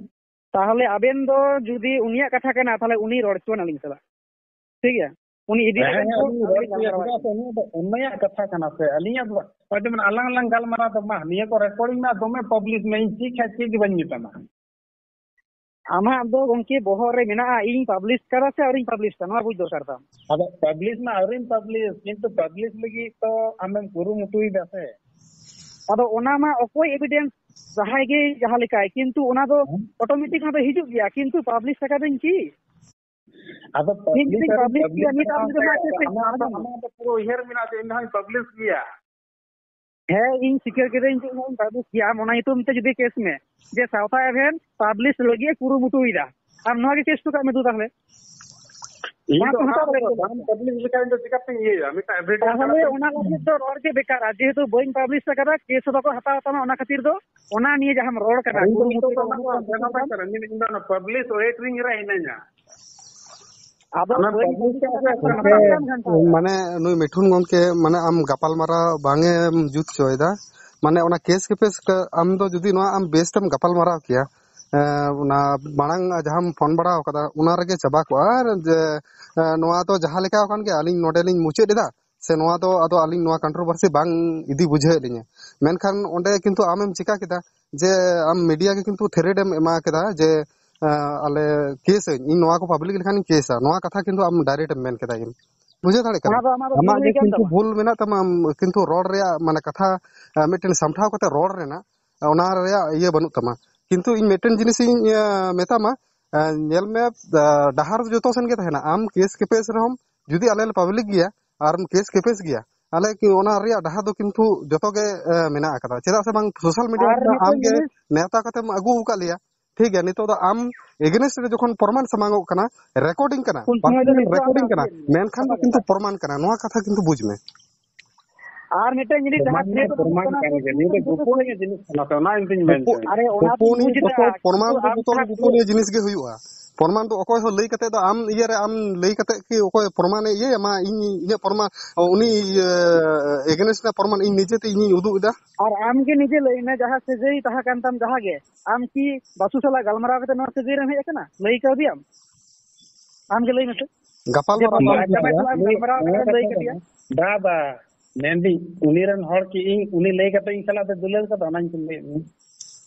ᱛᱟᱦᱚᱞᱮ ᱟᱵᱮᱱ ᱫᱚ ᱡᱩᱫᱤ ᱩᱱᱤᱭᱟᱜ ᱠᱟᱛᱷᱟ ᱠᱟᱱᱟ, ᱛᱟᱦᱚᱞᱮ ᱩᱱᱤ ᱨᱚᱲ ᱦᱚᱪᱚᱣᱟᱱ ᱟᱹᱞᱤᱧ ᱥᱟᱞᱟᱜ, ᱴᱷᱤᱠ ᱜᱮᱭᱟ? ᱩᱱᱤ ᱤᱫᱤ ᱦᱮᱸ, ᱠᱟᱛᱮ ᱦᱮᱸ, ᱩᱱᱤ ᱨᱚᱲ ᱟᱹᱞᱤᱧ ᱦᱚᱪᱚᱭᱟ, ᱜᱟᱞᱢᱟᱨᱟᱣ ᱪᱮᱫᱟᱜ ᱥᱮ ᱩᱱᱤᱭᱟᱜ ᱫᱚ, ᱩᱱᱤᱭᱟᱜ ᱠᱟᱛᱷᱟ ᱠᱟᱱᱟ ᱥᱮ, ᱟᱹᱞᱤᱧᱟᱜ ᱫᱚ ᱵᱟᱝ᱾ ᱱᱚᱜᱼᱚᱭ ᱡᱮᱢᱚᱱ ᱟᱞᱟᱝ ᱞᱟᱝ ᱜᱟᱞᱢᱟᱨᱟᱣ ᱫᱚ, ᱢᱟ, ᱱᱤᱭᱟᱹ ᱠᱚ ᱨᱮᱠᱚᱨᱰᱤᱝ ᱢᱮ, ᱫᱚᱢᱮ ᱯᱟᱵᱽᱞᱤᱥ ᱢᱮ, ᱤᱧ ᱪᱮᱫ ᱠᱷᱟᱡ ᱪᱮᱫ ᱜᱮ ᱵᱟᱹᱧ ᱢᱮᱛᱟᱢᱟ᱾ ᱟᱢᱟᱜ ᱫᱚ ᱜᱚᱝᱠᱮ ᱵᱚᱦᱚᱜ ᱨᱮ ᱢᱮᱱᱟᱜᱼᱟ, ᱤᱧ ᱯᱟᱵᱽᱞᱤᱥ ᱠᱟᱫᱟ ᱥᱮ ᱟᱹᱣᱨᱤᱧ ᱯᱟᱵᱽᱞᱤᱥ ᱠᱟᱫᱟ, ᱱᱚᱣᱟ ᱵᱩᱡᱽ ᱫᱚᱨᱠᱟᱨ ᱛᱟᱢ᱾ ᱟᱫᱚ ᱯᱟᱵᱽᱞᱤᱥ ᱢᱟ ᱟᱹᱣᱨᱤᱢ ᱯᱟᱵᱽᱞᱤᱥ, ᱠᱤᱱᱛᱩ ᱯᱟᱵᱽᱞᱤᱥ ᱞᱟᱹᱜᱤᱫ ᱛᱚ ᱟᱢᱮᱢ ᱠᱩᱨᱩᱢᱩᱴᱩᱭᱮᱫᱟ ᱥᱮ? ᱟᱫᱚ ᱚᱱᱟ ᱢᱟ ᱚᱠᱚᱭ ᱮᱵᱤᱰᱮᱱᱥ, ᱡᱟᱦᱟᱸᱭ ᱜᱮ ᱡᱟᱦᱟᱸ ᱞᱮᱠᱟᱭ, ᱠᱤᱱᱛᱩ ᱚᱱᱟ ᱫᱚ ᱦᱮᱸ? ᱚᱴᱳᱢᱮᱴᱤᱠ ᱚᱱᱟ ᱫᱚ ᱦᱤᱡᱩᱜ ᱜᱮᱭᱟ, ᱠᱤᱱᱛᱩ ᱯᱟᱵᱽᱞᱤᱥ ᱟᱠᱟᱫᱟᱹᱧ ᱪᱮᱫ? ᱟᱫᱚ ᱢᱤᱫ ᱯᱟᱵᱽᱞᱤᱥ ᱫᱤᱱ ᱟᱨ ᱯᱟᱵᱽᱞᱤᱥ ᱯᱟᱵᱽᱞᱤᱥ ᱜᱮᱭᱟ, ᱱᱤᱛ ᱟᱢ ᱫᱚ ᱟᱢᱟᱜ ᱪᱮᱫ ᱟᱢᱟᱜ ᱫᱚ, ᱟᱢᱟᱜ ᱫᱚ ᱯᱩᱨᱟᱹ ᱩᱭᱦᱟᱹᱨ ᱢᱮᱱᱟᱜᱼᱟ ᱡᱮ ᱤᱧ ᱫᱚ ᱦᱟᱸᱜ ᱤᱧ ᱯᱟᱵᱽᱞᱤᱥ ᱜᱮᱭᱟ᱾ ᱦᱮᱸ, ᱤᱧ ᱥᱤᱠᱟᱹᱨ ᱠᱮᱫᱟᱹᱧ ᱡᱮ ᱤᱧ ᱯᱟᱵᱽᱞᱤᱥ ᱜᱮᱭᱟ, ᱟᱢ ᱚᱱᱟ ᱧᱩᱛᱩᱢ ᱛᱮ ᱡᱩᱫᱤ ᱠᱮᱥ ᱢᱮ ᱡᱮ ᱥᱟᱶᱛᱟ ᱮᱵᱷᱮᱱ ᱯᱟᱵᱽᱞᱤᱥ ᱞᱟᱹᱜᱤᱫ ᱮ ᱠᱩᱨᱩᱢᱩᱴᱩᱭᱮᱫᱟ, ᱟᱢ ᱱᱚᱣᱟ ᱜᱮ ᱠᱮᱥ ᱦᱚᱴᱚ ᱠᱟᱜ ᱢᱮ ᱫᱩ ᱛᱟᱦᱚᱞᱮ᱾ ᱤᱧ ᱚᱱᱟ ᱫᱚ ᱠᱚ ᱚᱱᱟ ᱦᱟᱛᱟᱣ ᱠᱚᱫᱚ ᱫᱟᱲᱮᱭᱟᱜᱼᱟ᱾ ᱵᱟᱢ ᱯᱟᱵᱽᱞᱤᱥ ᱞᱮᱠᱷᱟᱱ ᱤᱧ ᱫᱚ ᱪᱤᱠᱟᱹᱛᱤᱧ ᱤᱭᱟᱹᱭᱟ? ᱢᱤᱫᱴᱟᱝ ᱮᱵᱷᱤᱰᱮᱱᱥ ᱛᱟᱦᱚᱞᱮ ᱠᱟᱱᱟ ᱥᱮ? ᱚᱱᱟ ᱞᱟᱹᱜᱤᱫ ᱫᱚ ᱨᱚᱲ ᱜᱮ ᱵᱮᱠᱟᱨᱟ, ᱡᱮᱦᱮᱛᱩ ᱵᱟᱹᱧ ᱯᱟᱵᱽᱞᱤᱥ ᱟᱠᱟᱫᱟ, ᱠᱮᱥ ᱦᱚᱸ ᱵᱟᱠᱚ ᱦᱟᱛᱟᱣ ᱛᱟᱢᱟ᱾ ᱚᱱᱟ ᱠᱷᱟᱹᱛᱤᱨ ᱫᱚ ᱚᱱᱟ ᱱᱤᱭᱮ ᱡᱟᱦᱟᱸᱢ ᱨᱚᱲ ᱠᱟᱱᱟ, ᱤᱧ ᱫᱚ ᱠᱩᱨᱩᱢᱩᱴᱩ ᱱᱤᱛᱚᱜ ᱫᱚ ᱨᱮ ᱚᱱᱟ ᱠᱚ ᱢᱮᱱᱟᱜ ᱠᱟᱱᱟ᱾ ᱤᱧ ᱫᱚ ᱚᱱᱟ ᱯᱟᱵᱽᱞᱤᱥ ᱳᱭᱮᱴ ᱨᱤᱧ ᱨᱮ ᱦᱤᱱᱟᱹᱧᱟ᱾ ᱟᱫᱚ ᱚᱱᱟ ᱵᱟᱹᱧ ᱯᱟᱵᱽᱞᱤᱥ ᱵᱩᱡᱽ ᱠᱟᱛᱮ ᱠᱟᱱᱟ, ᱚᱠᱟ ᱜᱚᱝᱠᱮ, ᱞᱮᱠᱟᱢ ᱜᱷᱟᱱᱴᱟᱣᱮᱫᱟ? ᱢᱟᱱᱮ ᱱᱩᱭ ᱢᱤᱴᱷᱩᱱ ᱜᱚᱝᱠᱮ, ᱢᱟᱱᱮ ᱟᱢ ᱜᱟᱯᱟᱞᱢᱟᱨᱟᱣ ᱵᱟᱝ ᱮᱢ ᱡᱩᱛ ᱦᱚᱪᱚᱭᱮᱫᱟ᱾ ᱢᱟᱱᱮ ᱚᱱᱟ ᱠᱮᱥ ᱠᱮᱯᱮᱥ ᱠᱟ-, ᱟᱢ ᱫᱚ ᱡᱩᱫᱤ ᱱᱚᱣᱟ ᱟᱢ ᱵᱮᱥ ᱛᱮᱢ ᱜᱟᱯᱟᱞᱢᱟᱨᱟᱣ ᱠᱮᱭᱟ, ᱮᱸ, ᱚᱱᱟ ᱢᱟᱲᱟᱝ ᱡᱟᱦᱟᱸᱢ ᱯᱷᱳᱱ ᱵᱟᱲᱟ ᱟᱠᱟᱫᱟ, ᱚᱱᱟ ᱨᱮᱜᱮ ᱪᱟᱵᱟ ᱠᱚᱜᱼᱟ᱾ ᱟᱨ ᱡᱮ, ᱮᱸ, ᱱᱚᱣᱟ ᱫᱚ ᱡᱟᱦᱟᱸ ᱞᱮᱠᱟ ᱟᱠᱟᱱ ᱜᱮ, ᱟᱹᱞᱤᱧ ᱱᱚᱰᱮ ᱞᱤᱧ ᱢᱩᱪᱟᱹᱫ ᱮᱫᱟ, ᱥᱮ ᱱᱚᱣᱟ ᱫᱚ ᱟᱫᱚ ᱟᱹᱞᱤᱧ ᱱᱚᱣᱟ ᱠᱚᱱᱴᱨᱳᱵᱷᱟᱨᱥᱤ ᱵᱟᱝ ᱤᱫᱤ ᱵᱩᱡᱷᱟᱹᱣᱮᱫ ᱞᱤᱧᱟᱹ᱾ ᱢᱮᱱᱠᱷᱟᱱ ᱚᱸᱰᱮ ᱠᱤᱱᱛᱩ ᱟᱢᱮᱢ ᱪᱤᱠᱟ ᱠᱮᱫᱟ ᱡᱮ ᱟᱢ ᱢᱤᱰᱤᱭᱟ ᱜᱮ ᱠᱤᱱᱛᱩ ᱛᱷᱨᱮᱴ ᱮᱢ ᱮᱢᱟ ᱠᱮᱫᱟ ᱡᱮ, ᱮᱸ, ᱟᱞᱮ ᱠᱮᱥ ᱟᱹᱧ, ᱤᱧ ᱱᱚᱣᱟ ᱠᱚ ᱯᱟᱵᱽᱞᱤᱠ ᱞᱮᱠᱷᱟᱱᱤᱧ ᱠᱮᱥᱟ, ᱱᱚᱣᱟ ᱠᱟᱛᱷᱟ ᱠᱤᱱᱛᱩ ᱟᱢ ᱰᱟᱭᱨᱮᱠᱴ ᱮᱢ ᱢᱮᱱ ᱠᱮᱫᱟ᱾ ᱵᱩᱡᱷᱟᱹᱣ ᱫᱟᱲᱮᱭᱟᱜ ᱠᱟᱱᱟ? ᱚᱱᱟ ᱫᱚ ᱟᱢᱟᱜ ᱫᱚ ᱟᱢᱟᱜ ᱵᱷᱩᱞ ᱜᱮ ᱦᱩᱭ ᱠᱟᱱ ᱠᱤᱱᱛᱩ ᱛᱟᱢᱟ᱾ ᱵᱷᱩᱞ ᱢᱮᱱᱟᱜ ᱛᱟᱢᱟ, ᱟᱢ ᱠᱤᱱᱛᱩ ᱨᱚᱲ ᱨᱮᱭᱟᱜ, ᱢᱟᱱᱮ, ᱠᱟᱛᱷᱟ, ᱮᱸ, ᱢᱤᱫᱴᱮᱱ ᱥᱟᱢᱴᱷᱟᱣ ᱠᱟᱛᱮ ᱨᱚᱲ ᱨᱮᱱᱟᱜ, ᱮᱸ, ᱚᱱᱟ ᱨᱮᱭᱟᱜ ᱤᱭᱟᱹ ᱵᱟᱹᱱᱩᱜ ᱛᱟᱢᱟ᱾ ᱠᱤᱱᱛᱩ ᱤᱧ ᱢᱤᱫᱴᱮᱱ ᱡᱤᱱᱤᱥ ᱤᱧ, ᱮᱸ, ᱢᱮᱛᱟᱢᱟ, ᱮᱸ, ᱧᱮᱞ ᱢᱮ, ᱮᱸ, ᱰᱟᱦᱟᱨ ᱫᱚ ᱡᱚᱛᱚ ᱥᱮᱱ ᱜᱮ ᱛᱟᱦᱮᱱᱟ᱾ ᱟᱢ ᱠᱮᱥ ᱠᱮᱯᱮᱥ ᱨᱮᱦᱚᱸᱢ, ᱡᱩᱫᱤ ᱟᱞᱮ ᱞᱮ ᱯᱟᱵᱽᱞᱤᱠ ᱜᱮᱭᱟ ᱟᱨ ᱠᱮᱥ ᱠᱮᱯᱮᱥ ᱜᱮᱭᱟ, ᱛᱟᱦᱞᱮ ᱠᱤ ᱚᱱᱟ ᱨᱮᱭᱟᱜ ᱰᱟᱦᱟᱨ ᱫᱚ ᱠᱤᱱᱛᱩ ᱡᱚᱛᱚ ᱜᱮ ᱮ, ᱢᱮᱱᱟᱜ ᱟᱠᱟᱫᱟ᱾ ᱪᱮᱫᱟᱜ ᱥᱮ ᱵᱟᱝ, ᱥᱳᱥᱟᱞ ᱢᱤᱰᱤᱭᱟ ᱨᱮ ᱟᱢ ᱜᱮ ᱱᱮᱣᱛᱟ ᱠᱟᱛᱮᱢ ᱟᱹᱜᱩ ᱟᱠᱟᱫ ᱞᱮᱭᱟ, ᱴᱷᱤᱠ ᱜᱮᱭᱟ, ᱱᱤᱛᱚᱜ ᱫᱚ ᱟᱢ ᱮᱜᱮᱱᱮᱥᱴ ᱨᱮ ᱡᱚᱠᱷᱚᱱ ᱯᱨᱚᱢᱟᱱ ᱥᱟᱢᱟᱝᱚᱜ ᱠᱟᱱᱟ, ᱨᱮᱠᱚᱨᱰᱤᱝ ᱠᱟᱱᱟ, ᱩᱱ ᱥᱚᱢᱚᱭ ᱫᱚ ᱨᱮᱠᱚᱨᱰᱤᱝ ᱠᱟᱱᱟ, ᱢᱮᱱᱠᱷᱟᱱ ᱫᱚ ᱠᱤᱱᱛᱩ ᱯᱨᱚᱢᱟᱱ ᱠᱟᱱᱟ, ᱱᱚᱣᱟ ᱠᱟᱛᱷᱟ ᱠᱤᱱᱛᱩ ᱵᱩᱡᱽ ᱢᱮ᱾ ᱟᱨ ᱢᱤᱫᱴᱮᱱ ᱡᱤᱱᱤᱥ ᱡᱟᱦᱟᱸ ᱯᱨᱚᱢᱟᱱ ᱢᱟ ᱯᱨᱚᱢᱟᱱ ᱠᱟᱱ ᱜᱮ, ᱱᱤᱭᱟᱹ ᱫᱚ ᱜᱳᱯᱚᱱᱤᱭᱚ ᱡᱤᱱᱤᱥ ᱠᱟᱱᱟ ᱥᱮ, ᱚᱱᱟ ᱤᱧ ᱫᱩᱧ ᱢᱮᱱ ᱦᱚᱪᱚᱭᱟ᱾ ᱟᱨᱮ, ᱚᱱᱟ ᱫᱚᱧ ᱵᱩᱡᱽ ᱮᱫᱟ, ᱯᱨᱚᱢᱟᱱ ᱫᱚ ᱡᱚᱛᱚ ᱜᱳᱯᱚᱱᱤᱭᱚ ᱡᱤᱱᱤᱥ ᱜᱮ ᱦᱩᱭᱩᱜᱼᱟ᱾ ᱯᱨᱚᱢᱟᱱ ᱫᱚ ᱚᱠᱚᱭ ᱦᱚᱸ ᱞᱟᱹᱭ ᱠᱟᱛᱮ ᱫᱚ ᱟᱢ ᱤᱭᱟᱹ ᱨᱮ ᱟᱢ ᱞᱟᱹᱭ ᱠᱟᱛᱮ ᱠᱤ ᱚᱠᱚᱭ ᱯᱨᱚᱢᱟᱱᱮ ᱤᱭᱟᱹᱭᱟ? ᱢᱟ ᱤᱧ ᱤᱧᱟᱹᱜ ᱯᱨᱚᱢᱟᱱ, ᱩᱱᱤ ᱮᱜᱮᱱᱮᱥᱴ ᱨᱮᱱᱟᱜ ᱯᱨᱚᱢᱟᱱ ᱤᱧ ᱱᱤᱡᱮᱛᱮ ᱤᱧᱤᱧ ᱩᱫᱩᱜ ᱮᱫᱟ᱾ ᱟᱨ ᱟᱢ ᱜᱮ ᱱᱤᱡᱮ ᱞᱟᱹᱭ ᱢᱮ, ᱡᱟᱦᱟᱸ ᱥᱟᱹᱜᱟᱹᱭ ᱛᱟᱦᱮᱸ ᱠᱟᱱ ᱛᱟᱢ, ᱡᱟᱦᱟᱸ ᱜᱮ, ᱟᱢ ᱠᱤ ᱵᱟᱥᱩ ᱥᱟᱞᱟᱜ ᱜᱟᱞᱢᱟᱨᱟᱣ ᱠᱟᱛᱮ ᱱᱚᱣᱟ ᱥᱟᱹᱜᱟᱹᱭ ᱨᱮᱢ ᱦᱮᱡ ᱟᱠᱟᱱᱟ? ᱞᱟᱹᱭ ᱠᱟᱣᱫᱮᱭᱟᱢ? ᱟᱢ ᱜᱮ ᱞᱟᱹᱭ ᱢᱮᱥᱮ᱾ ᱜᱟᱯᱟᱞ ᱡᱮ ᱢᱟᱨᱟᱣ ᱵᱟᱹᱵᱩ ᱵᱟᱝ ᱟᱡ ᱥᱟᱞᱟᱜ ᱦᱩᱭᱩᱜᱼᱟ᱾ ᱜᱟᱞᱢᱟᱨᱟᱣ ᱠᱟᱛᱮ ᱞᱟᱹᱭ ᱠᱟᱫᱮᱭᱟ᱾ ᱵᱟ, ᱵᱟ, ᱢᱮᱱᱫᱟᱹᱧ, ᱩᱱᱤ ᱨᱮᱱ ᱦᱚᱲ ᱠᱤ ᱤᱧ, ᱩᱱᱤ ᱞᱟᱹᱭ ᱠᱟᱛᱮ ᱤᱧ ᱥᱟᱞᱟᱜ ᱫᱚ ᱫᱩᱞᱟᱹᱲ ᱠᱟᱫᱟ? ᱚᱱᱟᱧ ᱠᱩᱞᱤᱭᱮᱫ ᱢᱮᱭᱟ᱾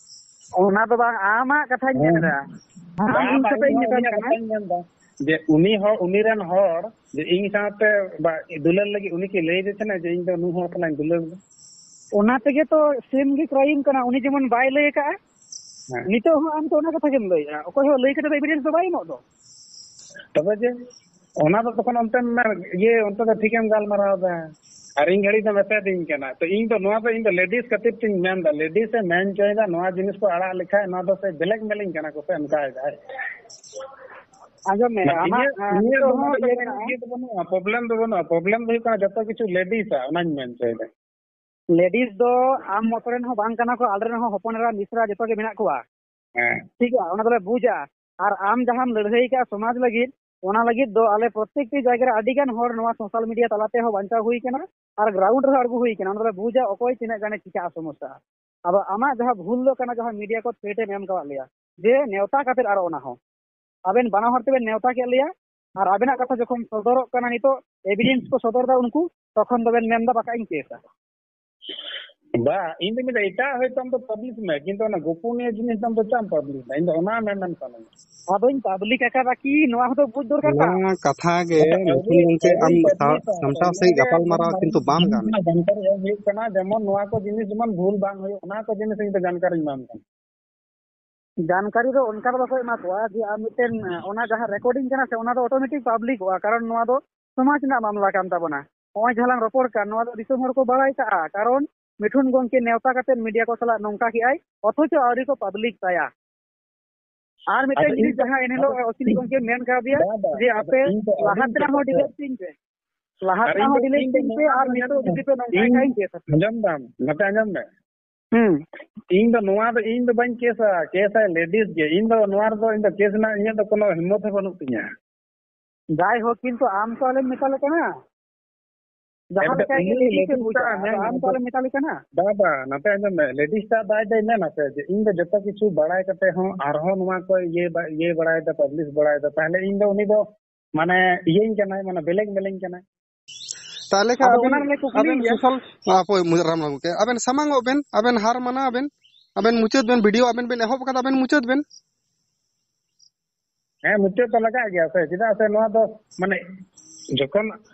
ᱚᱱᱟ ᱫᱚ ᱵᱟᱝ, ᱟᱢᱟᱜ ᱠᱟᱛᱷᱟᱧ ᱦᱮᱸ᱾ ᱢᱮᱱ ᱮᱫᱟ᱾ ᱟᱢ ᱵᱟᱝ, ᱤᱧ ᱵᱟᱝ, ᱥᱟᱛᱮᱜ ᱤᱧ ᱤᱧ ᱢᱮᱛᱟᱢ ᱩᱱᱤᱭᱟᱜ ᱠᱟᱱᱟ᱾ ᱠᱟᱛᱷᱟᱧ ᱢᱮᱱ ᱮᱫᱟ᱾ ᱡᱮ ᱩᱱᱤ ᱦᱚᱲ, ᱩᱱᱤ ᱨᱮᱱ ᱦᱚᱲ ᱡᱮ ᱤᱧ ᱥᱟᱶᱛᱮ ᱵᱟ-, ᱫᱩᱞᱟᱹᱲ ᱞᱟᱹᱜᱤᱫ ᱩᱱᱤ ᱠᱤ ᱞᱟᱹᱭ ᱫᱮ ᱛᱟᱦᱮᱱᱟ ᱡᱮ ᱤᱧ ᱫᱚ ᱱᱩᱭ ᱦᱚᱲ ᱥᱟᱞᱟᱜ ᱤᱧ ᱫᱩᱞᱟᱹᱲ ᱮᱫᱟ? ᱚᱱᱟ ᱛᱮᱜᱮ ᱛᱚ ᱥᱮᱢ ᱜᱮ ᱠᱨᱟᱭᱤᱢ ᱠᱟᱱᱟ᱾ ᱩᱱᱤ ᱡᱮᱢᱚᱱ ᱵᱟᱭ ᱞᱟᱹᱭ ᱟᱠᱟᱫᱼᱟ, ᱦᱮᱸ᱾ ᱱᱤᱛᱚᱜ ᱦᱚᱸ ᱟᱢ ᱛᱚ ᱚᱱᱟ ᱠᱟᱛᱷᱟ ᱜᱮᱢ ᱞᱟᱹᱭᱮᱫᱼᱟ᱾ ᱚᱠᱚᱭ ᱦᱚᱸ ᱞᱟᱹᱭ ᱠᱟᱛᱮ ᱫᱚ ᱮᱵᱤᱰᱮᱱᱥ ᱫᱚ ᱵᱟᱭ ᱮᱢᱚᱜ ᱫᱚ᱾ ᱛᱚᱵᱮ ᱡᱮ ᱚᱱᱟ ᱫᱚ ᱛᱚᱠᱷᱚᱱ ᱚᱱᱛᱮᱢ ᱢᱮᱱ, ᱤᱭᱟᱹ, ᱚᱱᱛᱮ ᱫᱚ ᱴᱷᱤᱠᱮᱢ ᱜᱟᱞᱢᱟᱨᱟᱣ ᱮᱫᱟ᱾ ᱟᱨ ᱤᱧ ᱜᱷᱟᱹᱲᱤᱡ ᱫᱚ ᱢᱮᱛᱟ ᱫᱤᱧ ᱠᱟᱱᱟ᱾ ᱛᱚ ᱤᱧ ᱫᱚ ᱱᱚᱣᱟ ᱫᱚ ᱤᱧ ᱫᱚ ᱞᱮᱰᱤᱥ ᱠᱷᱟᱹᱛᱤᱨ ᱛᱤᱧ ᱢᱮᱱ ᱮᱫᱟ, ᱞᱮᱰᱤᱥ ᱮ ᱢᱮᱱ ᱦᱚᱪᱚᱭᱮᱫᱟ, ᱱᱚᱣᱟ ᱡᱤᱱᱤᱥ ᱠᱚ ᱟᱲᱟᱜ ᱞᱮᱠᱷᱟᱡ ᱱᱚᱣᱟ ᱫᱚ ᱥᱮ ᱵᱞᱮᱠᱢᱮᱞᱤᱝ ᱠᱟᱱᱟ ᱠᱚ ᱥᱮ ᱚᱱᱠᱟᱭᱮᱫᱟᱭ᱾ ᱟᱸᱡᱚᱢ ᱢᱮ, ᱢᱟᱱᱮ ᱟᱢᱟᱜ, ᱤᱧᱟᱹᱜ, ᱟᱸ, ᱤᱧᱟᱹᱜ ᱱᱤᱛᱚᱜ ᱱᱚᱣᱟ ᱦᱚᱸ ᱫᱚ ᱤᱭᱟᱹ ᱠᱳᱱᱳ ᱢᱮᱱᱟᱜᱼᱟ᱾ ᱤᱭᱟᱹ ᱫᱚ ᱵᱟᱹᱱᱩᱜᱼᱟ, ᱯᱨᱚᱵᱞᱮᱢ ᱫᱚ ᱵᱟᱹᱱᱩᱜᱼᱟ, ᱯᱨᱚᱵᱞᱮᱢ ᱫᱚ ᱦᱩᱭᱩᱜ ᱠᱟᱱᱟ ᱡᱚᱛᱚ ᱠᱤᱪᱷᱩ ᱞᱮᱰᱤᱥ ᱟᱜ, ᱚᱱᱟᱧ ᱢᱮᱱ ᱦᱚᱪᱚᱭᱮᱫᱟ᱾ ᱞᱮᱰᱤᱥ ᱫᱚ ᱟᱢ ᱢᱚᱛᱚ ᱨᱮᱱ ᱦᱚᱸ ᱵᱟᱝ ᱠᱟᱱᱟ ᱠᱚ, ᱟᱞᱮ ᱨᱮᱱ ᱦᱚᱸ ᱦᱚᱯᱚᱱ ᱮᱨᱟ ᱢᱤᱥᱨᱟ ᱡᱚᱛᱚ ᱜᱮ ᱢᱮᱱᱟᱜ ᱠᱚᱣᱟ᱾ ᱦᱮᱸ᱾ ᱴᱷᱤᱠ ᱜᱮᱭᱟ, ᱚᱱᱟ ᱫᱚᱞᱮ ᱵᱩᱡᱟ᱾ ᱟᱨ ᱟᱢ ᱡᱟᱦᱟᱸᱢ ᱞᱟᱹᱲᱦᱟᱹᱭ ᱠᱟᱜᱼᱟ ᱥᱚᱢᱟᱡᱽ ᱞᱟᱹᱜᱤᱫ, ᱚᱱᱟ ᱞᱟᱹᱜᱤᱫ ᱫᱚ ᱟᱞᱮ ᱯᱨᱚᱛᱮᱠᱴᱤ ᱡᱟᱭᱜᱟ ᱨᱮ ᱟᱹᱰᱤ ᱜᱟᱱ ᱦᱚᱲ ᱱᱚᱣᱟ ᱥᱳᱥᱟᱞ ᱢᱤᱰᱤᱭᱟ ᱛᱟᱞᱟ ᱛᱮᱦᱚᱸ ᱵᱟᱧᱪᱟᱣ ᱦᱩᱭ ᱠᱟᱱᱟ ᱟᱨ ᱜᱨᱟᱣᱩᱱᱰ ᱨᱮᱦᱚᱸ ᱟᱬᱜᱚ ᱦᱩᱭ ᱠᱟᱱᱟ᱾ ᱚᱱᱟ ᱫᱚᱞᱮ ᱵᱩᱡᱟ ᱚᱠᱚᱭ ᱛᱤᱱᱟᱹᱜ ᱜᱟᱱᱮ ᱪᱤᱠᱟᱹᱜᱼᱟ ᱥᱚᱢᱚᱥᱥᱟ᱾ ᱟᱫᱚ ᱟᱢᱟᱜ ᱡᱟᱦᱟᱸ ᱵᱷᱩᱞ ᱫᱚ ᱠᱟᱱᱟ, ᱡᱟᱦᱟᱸ ᱢᱤᱰᱤᱭᱟ ᱠᱚ ᱛᱷᱨᱮᱴ ᱮᱢ ᱮᱢ ᱠᱟᱣᱟᱫ ᱞᱮᱭᱟ, ᱡᱮ ᱱᱮᱣᱛᱟ ᱠᱟᱛᱮᱫ ᱟᱨ ᱚᱱᱟ ᱦᱚᱸ ᱟᱵᱮᱱ ᱵᱟᱱᱟ ᱦᱚᱲ ᱛᱮᱵᱮᱱ ᱱᱮᱣᱛᱟ ᱠᱮᱫ ᱞᱮᱭᱟ, ᱟᱨ ᱟᱵᱮᱱᱟᱜ ᱠᱟᱛᱷᱟ ᱡᱚᱠᱷᱚᱱ ᱥᱚᱫᱚᱨᱚᱜ ᱠᱟᱱᱟ, ᱱᱤᱛᱚᱜ ᱮᱵᱤᱰᱮᱱᱥ ᱠᱚ ᱥᱚᱫᱚᱨ ᱮᱫᱟ ᱩᱱᱠᱩ, ᱛᱚᱠᱷᱚᱱ ᱫᱚᱵᱮᱱ ᱢᱮᱱᱫᱟ ᱵᱟᱠᱷᱟᱡ ᱤᱧ ᱠᱮᱥᱟ᱾ ᱵᱟ, ᱤᱧ ᱫᱚ ᱢᱮᱱᱫᱟ ᱮᱴᱟᱜ ᱦᱚᱭᱛᱳ ᱟᱢ ᱫᱚ ᱯᱟᱵᱽᱞᱤᱥ ᱢᱮ, ᱠᱤᱱᱛᱩ ᱚᱱᱟ ᱜᱳᱯᱚᱱᱤᱭᱚ ᱡᱤᱱᱤᱥ ᱫᱚ ᱟᱢ ᱫᱚ ᱪᱟᱜ ᱮᱢ ᱯᱟᱵᱽᱞᱤᱥ ᱫᱟ? ᱤᱧ ᱫᱚ ᱚᱱᱟ ᱢᱮᱱ ᱢᱮᱱ ᱥᱟᱱᱟᱧᱟ᱾ ᱟᱫᱚᱧ ᱯᱟᱵᱽᱞᱤᱠ ᱟᱠᱟᱫᱟ ᱠᱤ, ᱱᱚᱣᱟ ᱦᱚᱸᱛᱚ ᱵᱩᱡᱽ ᱫᱚᱨᱠᱟᱨ ᱠᱟᱱᱟ᱾ ᱱᱚᱣᱟ ᱠᱟᱛᱷᱟ ᱜᱮ ᱟᱪᱪᱷᱟ, ᱱᱩᱠᱩ ᱟᱹᱣᱨᱤ, ᱜᱚᱢᱠᱮ ᱟᱹᱣᱨᱤ ᱟᱢ ᱥᱟ-, ᱯᱟᱵᱽᱞᱤᱥᱟ, ᱥᱟᱢᱴᱟᱣ ᱟᱹᱣᱨᱤ ᱥᱟᱺᱦᱤᱡ ᱜᱮ ᱜᱟᱯᱟᱞ ᱢᱟᱨᱟᱣ ᱟᱹᱣᱨᱤ ᱠᱤᱱᱛᱩ ᱵᱟᱢ ᱜᱟᱱ᱾ ᱡᱟᱦᱟᱸ ᱡᱟᱱᱠᱟᱨᱤ ᱮᱢ ᱦᱩᱭᱩᱜ ᱠᱟᱱᱟ, ᱡᱮᱢᱚᱱ ᱱᱚᱣᱟ ᱠᱚ ᱡᱤᱱᱤᱥ ᱡᱮᱢᱚᱱ ᱵᱷᱩᱞ ᱵᱟᱝ ᱦᱩᱭᱩᱜ, ᱚᱱᱟ ᱠᱚ ᱡᱤᱱᱤᱥ ᱤᱧ ᱫᱚ ᱡᱟᱱᱠᱟᱨᱤᱧ ᱮᱢᱟᱢ ᱠᱟᱱᱟ᱾ ᱡᱟᱱᱠᱟᱨᱤ ᱫᱚ ᱚᱱᱠᱟ ᱫᱚ ᱵᱟᱠᱚ ᱮᱢᱟ ᱠᱚᱣᱟ ᱡᱮ ᱟᱢ ᱢᱤᱫᱴᱮᱱ, ᱚᱱᱟ ᱡᱟᱦᱟᱸ ᱨᱮᱠᱚᱨᱰᱤᱝ ᱠᱟᱱᱟ ᱥᱮ, ᱚᱱᱟ ᱫᱚ ᱚᱴᱳᱢᱮᱴᱤᱠ ᱯᱟᱵᱽᱞᱤᱠᱚᱜᱼᱟ, ᱠᱟᱨᱚᱱ ᱱᱚᱣᱟ ᱫᱚ ᱥᱚᱢᱟᱡᱽ ᱨᱮᱱᱟᱜ ᱢᱟᱢᱞᱟ ᱠᱟᱱ ᱛᱟᱵᱚᱱᱟ᱾ ᱱᱚᱜᱼᱚᱭ ᱡᱟᱦᱟᱸ ᱞᱟᱝ ᱨᱚᱯᱚᱲ ᱠᱟᱱ, ᱱᱚᱣᱟ ᱫᱚ ᱫᱤᱥᱚᱢ ᱦᱚᱲ ᱠᱚ ᱵᱟᱲᱟᱭ ᱠᱟᱜᱼᱟ, ᱠᱟᱨᱚᱱ ᱢᱤᱴᱷᱩᱱ ᱜᱚᱢᱠᱮ ᱱᱮᱣᱛᱟ ᱠᱟᱛᱮ ᱢᱤᱰᱤᱭᱟ ᱠᱚ ᱥᱟᱞᱟᱜ ᱱᱚᱝᱠᱟ ᱠᱮᱜᱼᱟᱭ, ᱚᱛᱷᱚᱪᱚ ᱟᱹᱣᱨᱤ ᱠᱚ ᱯᱟᱵᱽᱞᱤᱠ ᱛᱟᱭᱟ᱾ ᱟᱨ ᱢᱤᱫᱴᱮᱱ ᱟᱫᱚ ᱡᱤᱱᱤᱥ, ᱤᱧ ᱫᱚ, ᱡᱟᱦᱟᱸ ᱮᱱᱦᱤᱞᱳᱜ ᱟᱫᱚ ᱚᱥᱤᱱ ᱜᱚᱢᱠᱮ ᱢᱮᱱ ᱠᱟᱣᱫᱮᱭᱟ ᱵᱟᱵᱟ, ᱡᱮ ᱟᱫᱚ ᱟᱯᱮ ᱤᱧ ᱫᱚ ᱞᱟᱦᱟ ᱟᱹᱰᱤᱧ ᱛᱮᱱᱟᱜ ᱦᱚᱸ ᱠᱮᱥᱟ᱾ ᱰᱤᱞᱮᱴ ᱛᱤᱧ ᱯᱮ, ᱞᱟᱦᱟ ᱟᱨ ᱛᱮᱱᱟᱜ ᱤᱧ ᱦᱚᱸ ᱫᱚ, ᱰᱤᱞᱮᱴ ᱤᱧ ᱫᱚ ᱛᱤᱧ ᱯᱮ, ᱱᱚᱣᱟ ᱟᱨ ᱫᱚ ᱱᱤᱛᱚᱜ ᱟᱸᱡᱚᱢ ᱡᱩᱫᱤ ᱢᱮ᱾ ᱯᱮ ᱱᱚᱝᱠᱟᱭ ᱤᱧ ᱠᱷᱟᱱ ᱪᱮᱫ ᱟᱯᱮ? ᱟᱸᱡᱚᱢ ᱫᱟᱢ, ᱱᱚᱛᱮ ᱟᱸᱡᱚᱢ ᱢᱮ᱾ ᱦᱩᱸ᱾ ᱤᱧ ᱫᱚ ᱱᱚᱣᱟ ᱫᱚ, ᱤᱧ ᱫᱚ ᱵᱟᱹᱧ ᱠᱮᱥᱟ, ᱠᱮᱥᱟᱭ ᱞᱮᱰᱤᱥ ᱜᱮ᱾ ᱤᱧ ᱫᱚ ᱱᱚᱣᱟ ᱨᱮᱫᱚ, ᱤᱧ ᱫᱚ ᱠᱮᱥ ᱨᱮᱱᱟᱜ ᱤᱧᱟᱹᱜ ᱫᱚ ᱠᱳᱱᱳ ᱦᱤᱢᱢᱚᱛ ᱦᱚᱸ ᱵᱟᱹᱱᱩᱜ ᱛᱤᱧᱟ᱾ ᱡᱟᱭᱦᱳᱠ, ᱠᱤᱱᱛᱩ ᱟᱢ ᱛᱚ ᱟᱞᱮᱢ ᱢᱮᱛᱟ ᱞᱮ ᱠᱟᱱᱟ᱾ ᱡᱟᱦᱟᱸ ᱮᱱᱛᱮ ᱞᱮᱠᱟ ᱜᱮ ᱩᱱᱤ ᱞᱮᱰᱤᱥ ᱮ ᱞᱮᱰᱤᱥ ᱵᱩᱡᱟ, ᱴᱟᱜ ᱟᱫᱚ ᱢᱮᱱ ᱟᱢ ᱛᱚ ᱟᱞᱮᱢ ᱢᱮᱛᱟ ᱞᱮ ᱠᱟᱱᱟ᱾ ᱵᱟᱵᱟ, ᱱᱚᱛᱮ ᱟᱸᱡᱚᱢ ᱢᱮ, ᱞᱮᱰᱤᱥ ᱴᱟᱜ ᱫᱚ ᱟᱡ ᱫᱚᱭ ᱢᱮᱱᱟ ᱥᱮ ᱡᱮ ᱤᱧ ᱫᱚ ᱡᱚᱛᱚ ᱠᱤᱪᱷᱩ ᱵᱟᱲᱟᱭ ᱠᱟᱛᱮ ᱦᱚᱸ ᱟᱨᱦᱚᱸ ᱱᱚᱣᱟ ᱠᱚ ᱤᱭᱟᱹ ᱵᱟ-, ᱤᱭᱟᱹ ᱵᱟᱲᱟᱭᱮᱫᱟ, ᱯᱟᱵᱽᱞᱤᱥ ᱵᱟᱲᱟᱭᱮᱫᱟ, ᱛᱟᱦᱞᱮ ᱤᱧ ᱫᱚ ᱩᱱᱤ ᱫᱚ ᱢᱟᱱᱮ ᱤᱭᱟᱹᱧ ᱠᱟᱱᱟᱭ, ᱢᱟᱱᱮ ᱵᱮᱞᱮᱠ ᱢᱮᱞᱤᱧ ᱠᱟᱱᱟᱭ᱾ ᱛᱟᱦᱞᱮ ᱠᱷᱟᱱ ᱟᱫᱚ ᱟᱵᱮᱱ, ᱚᱱᱟ ᱨᱮᱞᱮ ᱠᱩᱠᱞᱤ ᱟᱵᱮᱱ ᱜᱮᱭᱟ᱾ ᱥᱳᱥᱟᱞ, ᱦᱟᱯᱳᱭ, ᱢᱩ-, ᱨᱟᱢ ᱨᱟᱢ ᱜᱚᱢᱠᱮ, ᱟᱵᱮᱱ ᱥᱟᱢᱟᱝ ᱚᱜ ᱵᱮᱱ, ᱟᱵᱮᱱ ᱦᱟᱨ ᱢᱟᱱᱟᱣ ᱵᱮᱱ, ᱟᱵᱮᱱ ᱢᱩᱪᱟᱹᱫ ᱵᱮᱱ, ᱵᱷᱤᱰᱤᱭᱳ ᱟᱵᱮᱱ ᱵᱮᱱ ᱮᱦᱚᱵ ᱟᱠᱟᱫᱟ, ᱟᱵᱮᱱ ᱢᱩᱪᱟᱹᱫ ᱵᱮᱱ᱾ ᱦᱮᱸ, ᱢᱩᱪᱟᱹᱫ ᱫᱚ ᱞᱟᱜᱟᱜ ᱜᱮᱭᱟ ᱥᱮ, ᱪᱮᱫᱟᱜ ᱥᱮ ᱱᱚᱣᱟ ᱫᱚ ᱢᱟᱱᱮ ᱡᱚᱠᱷᱚᱱ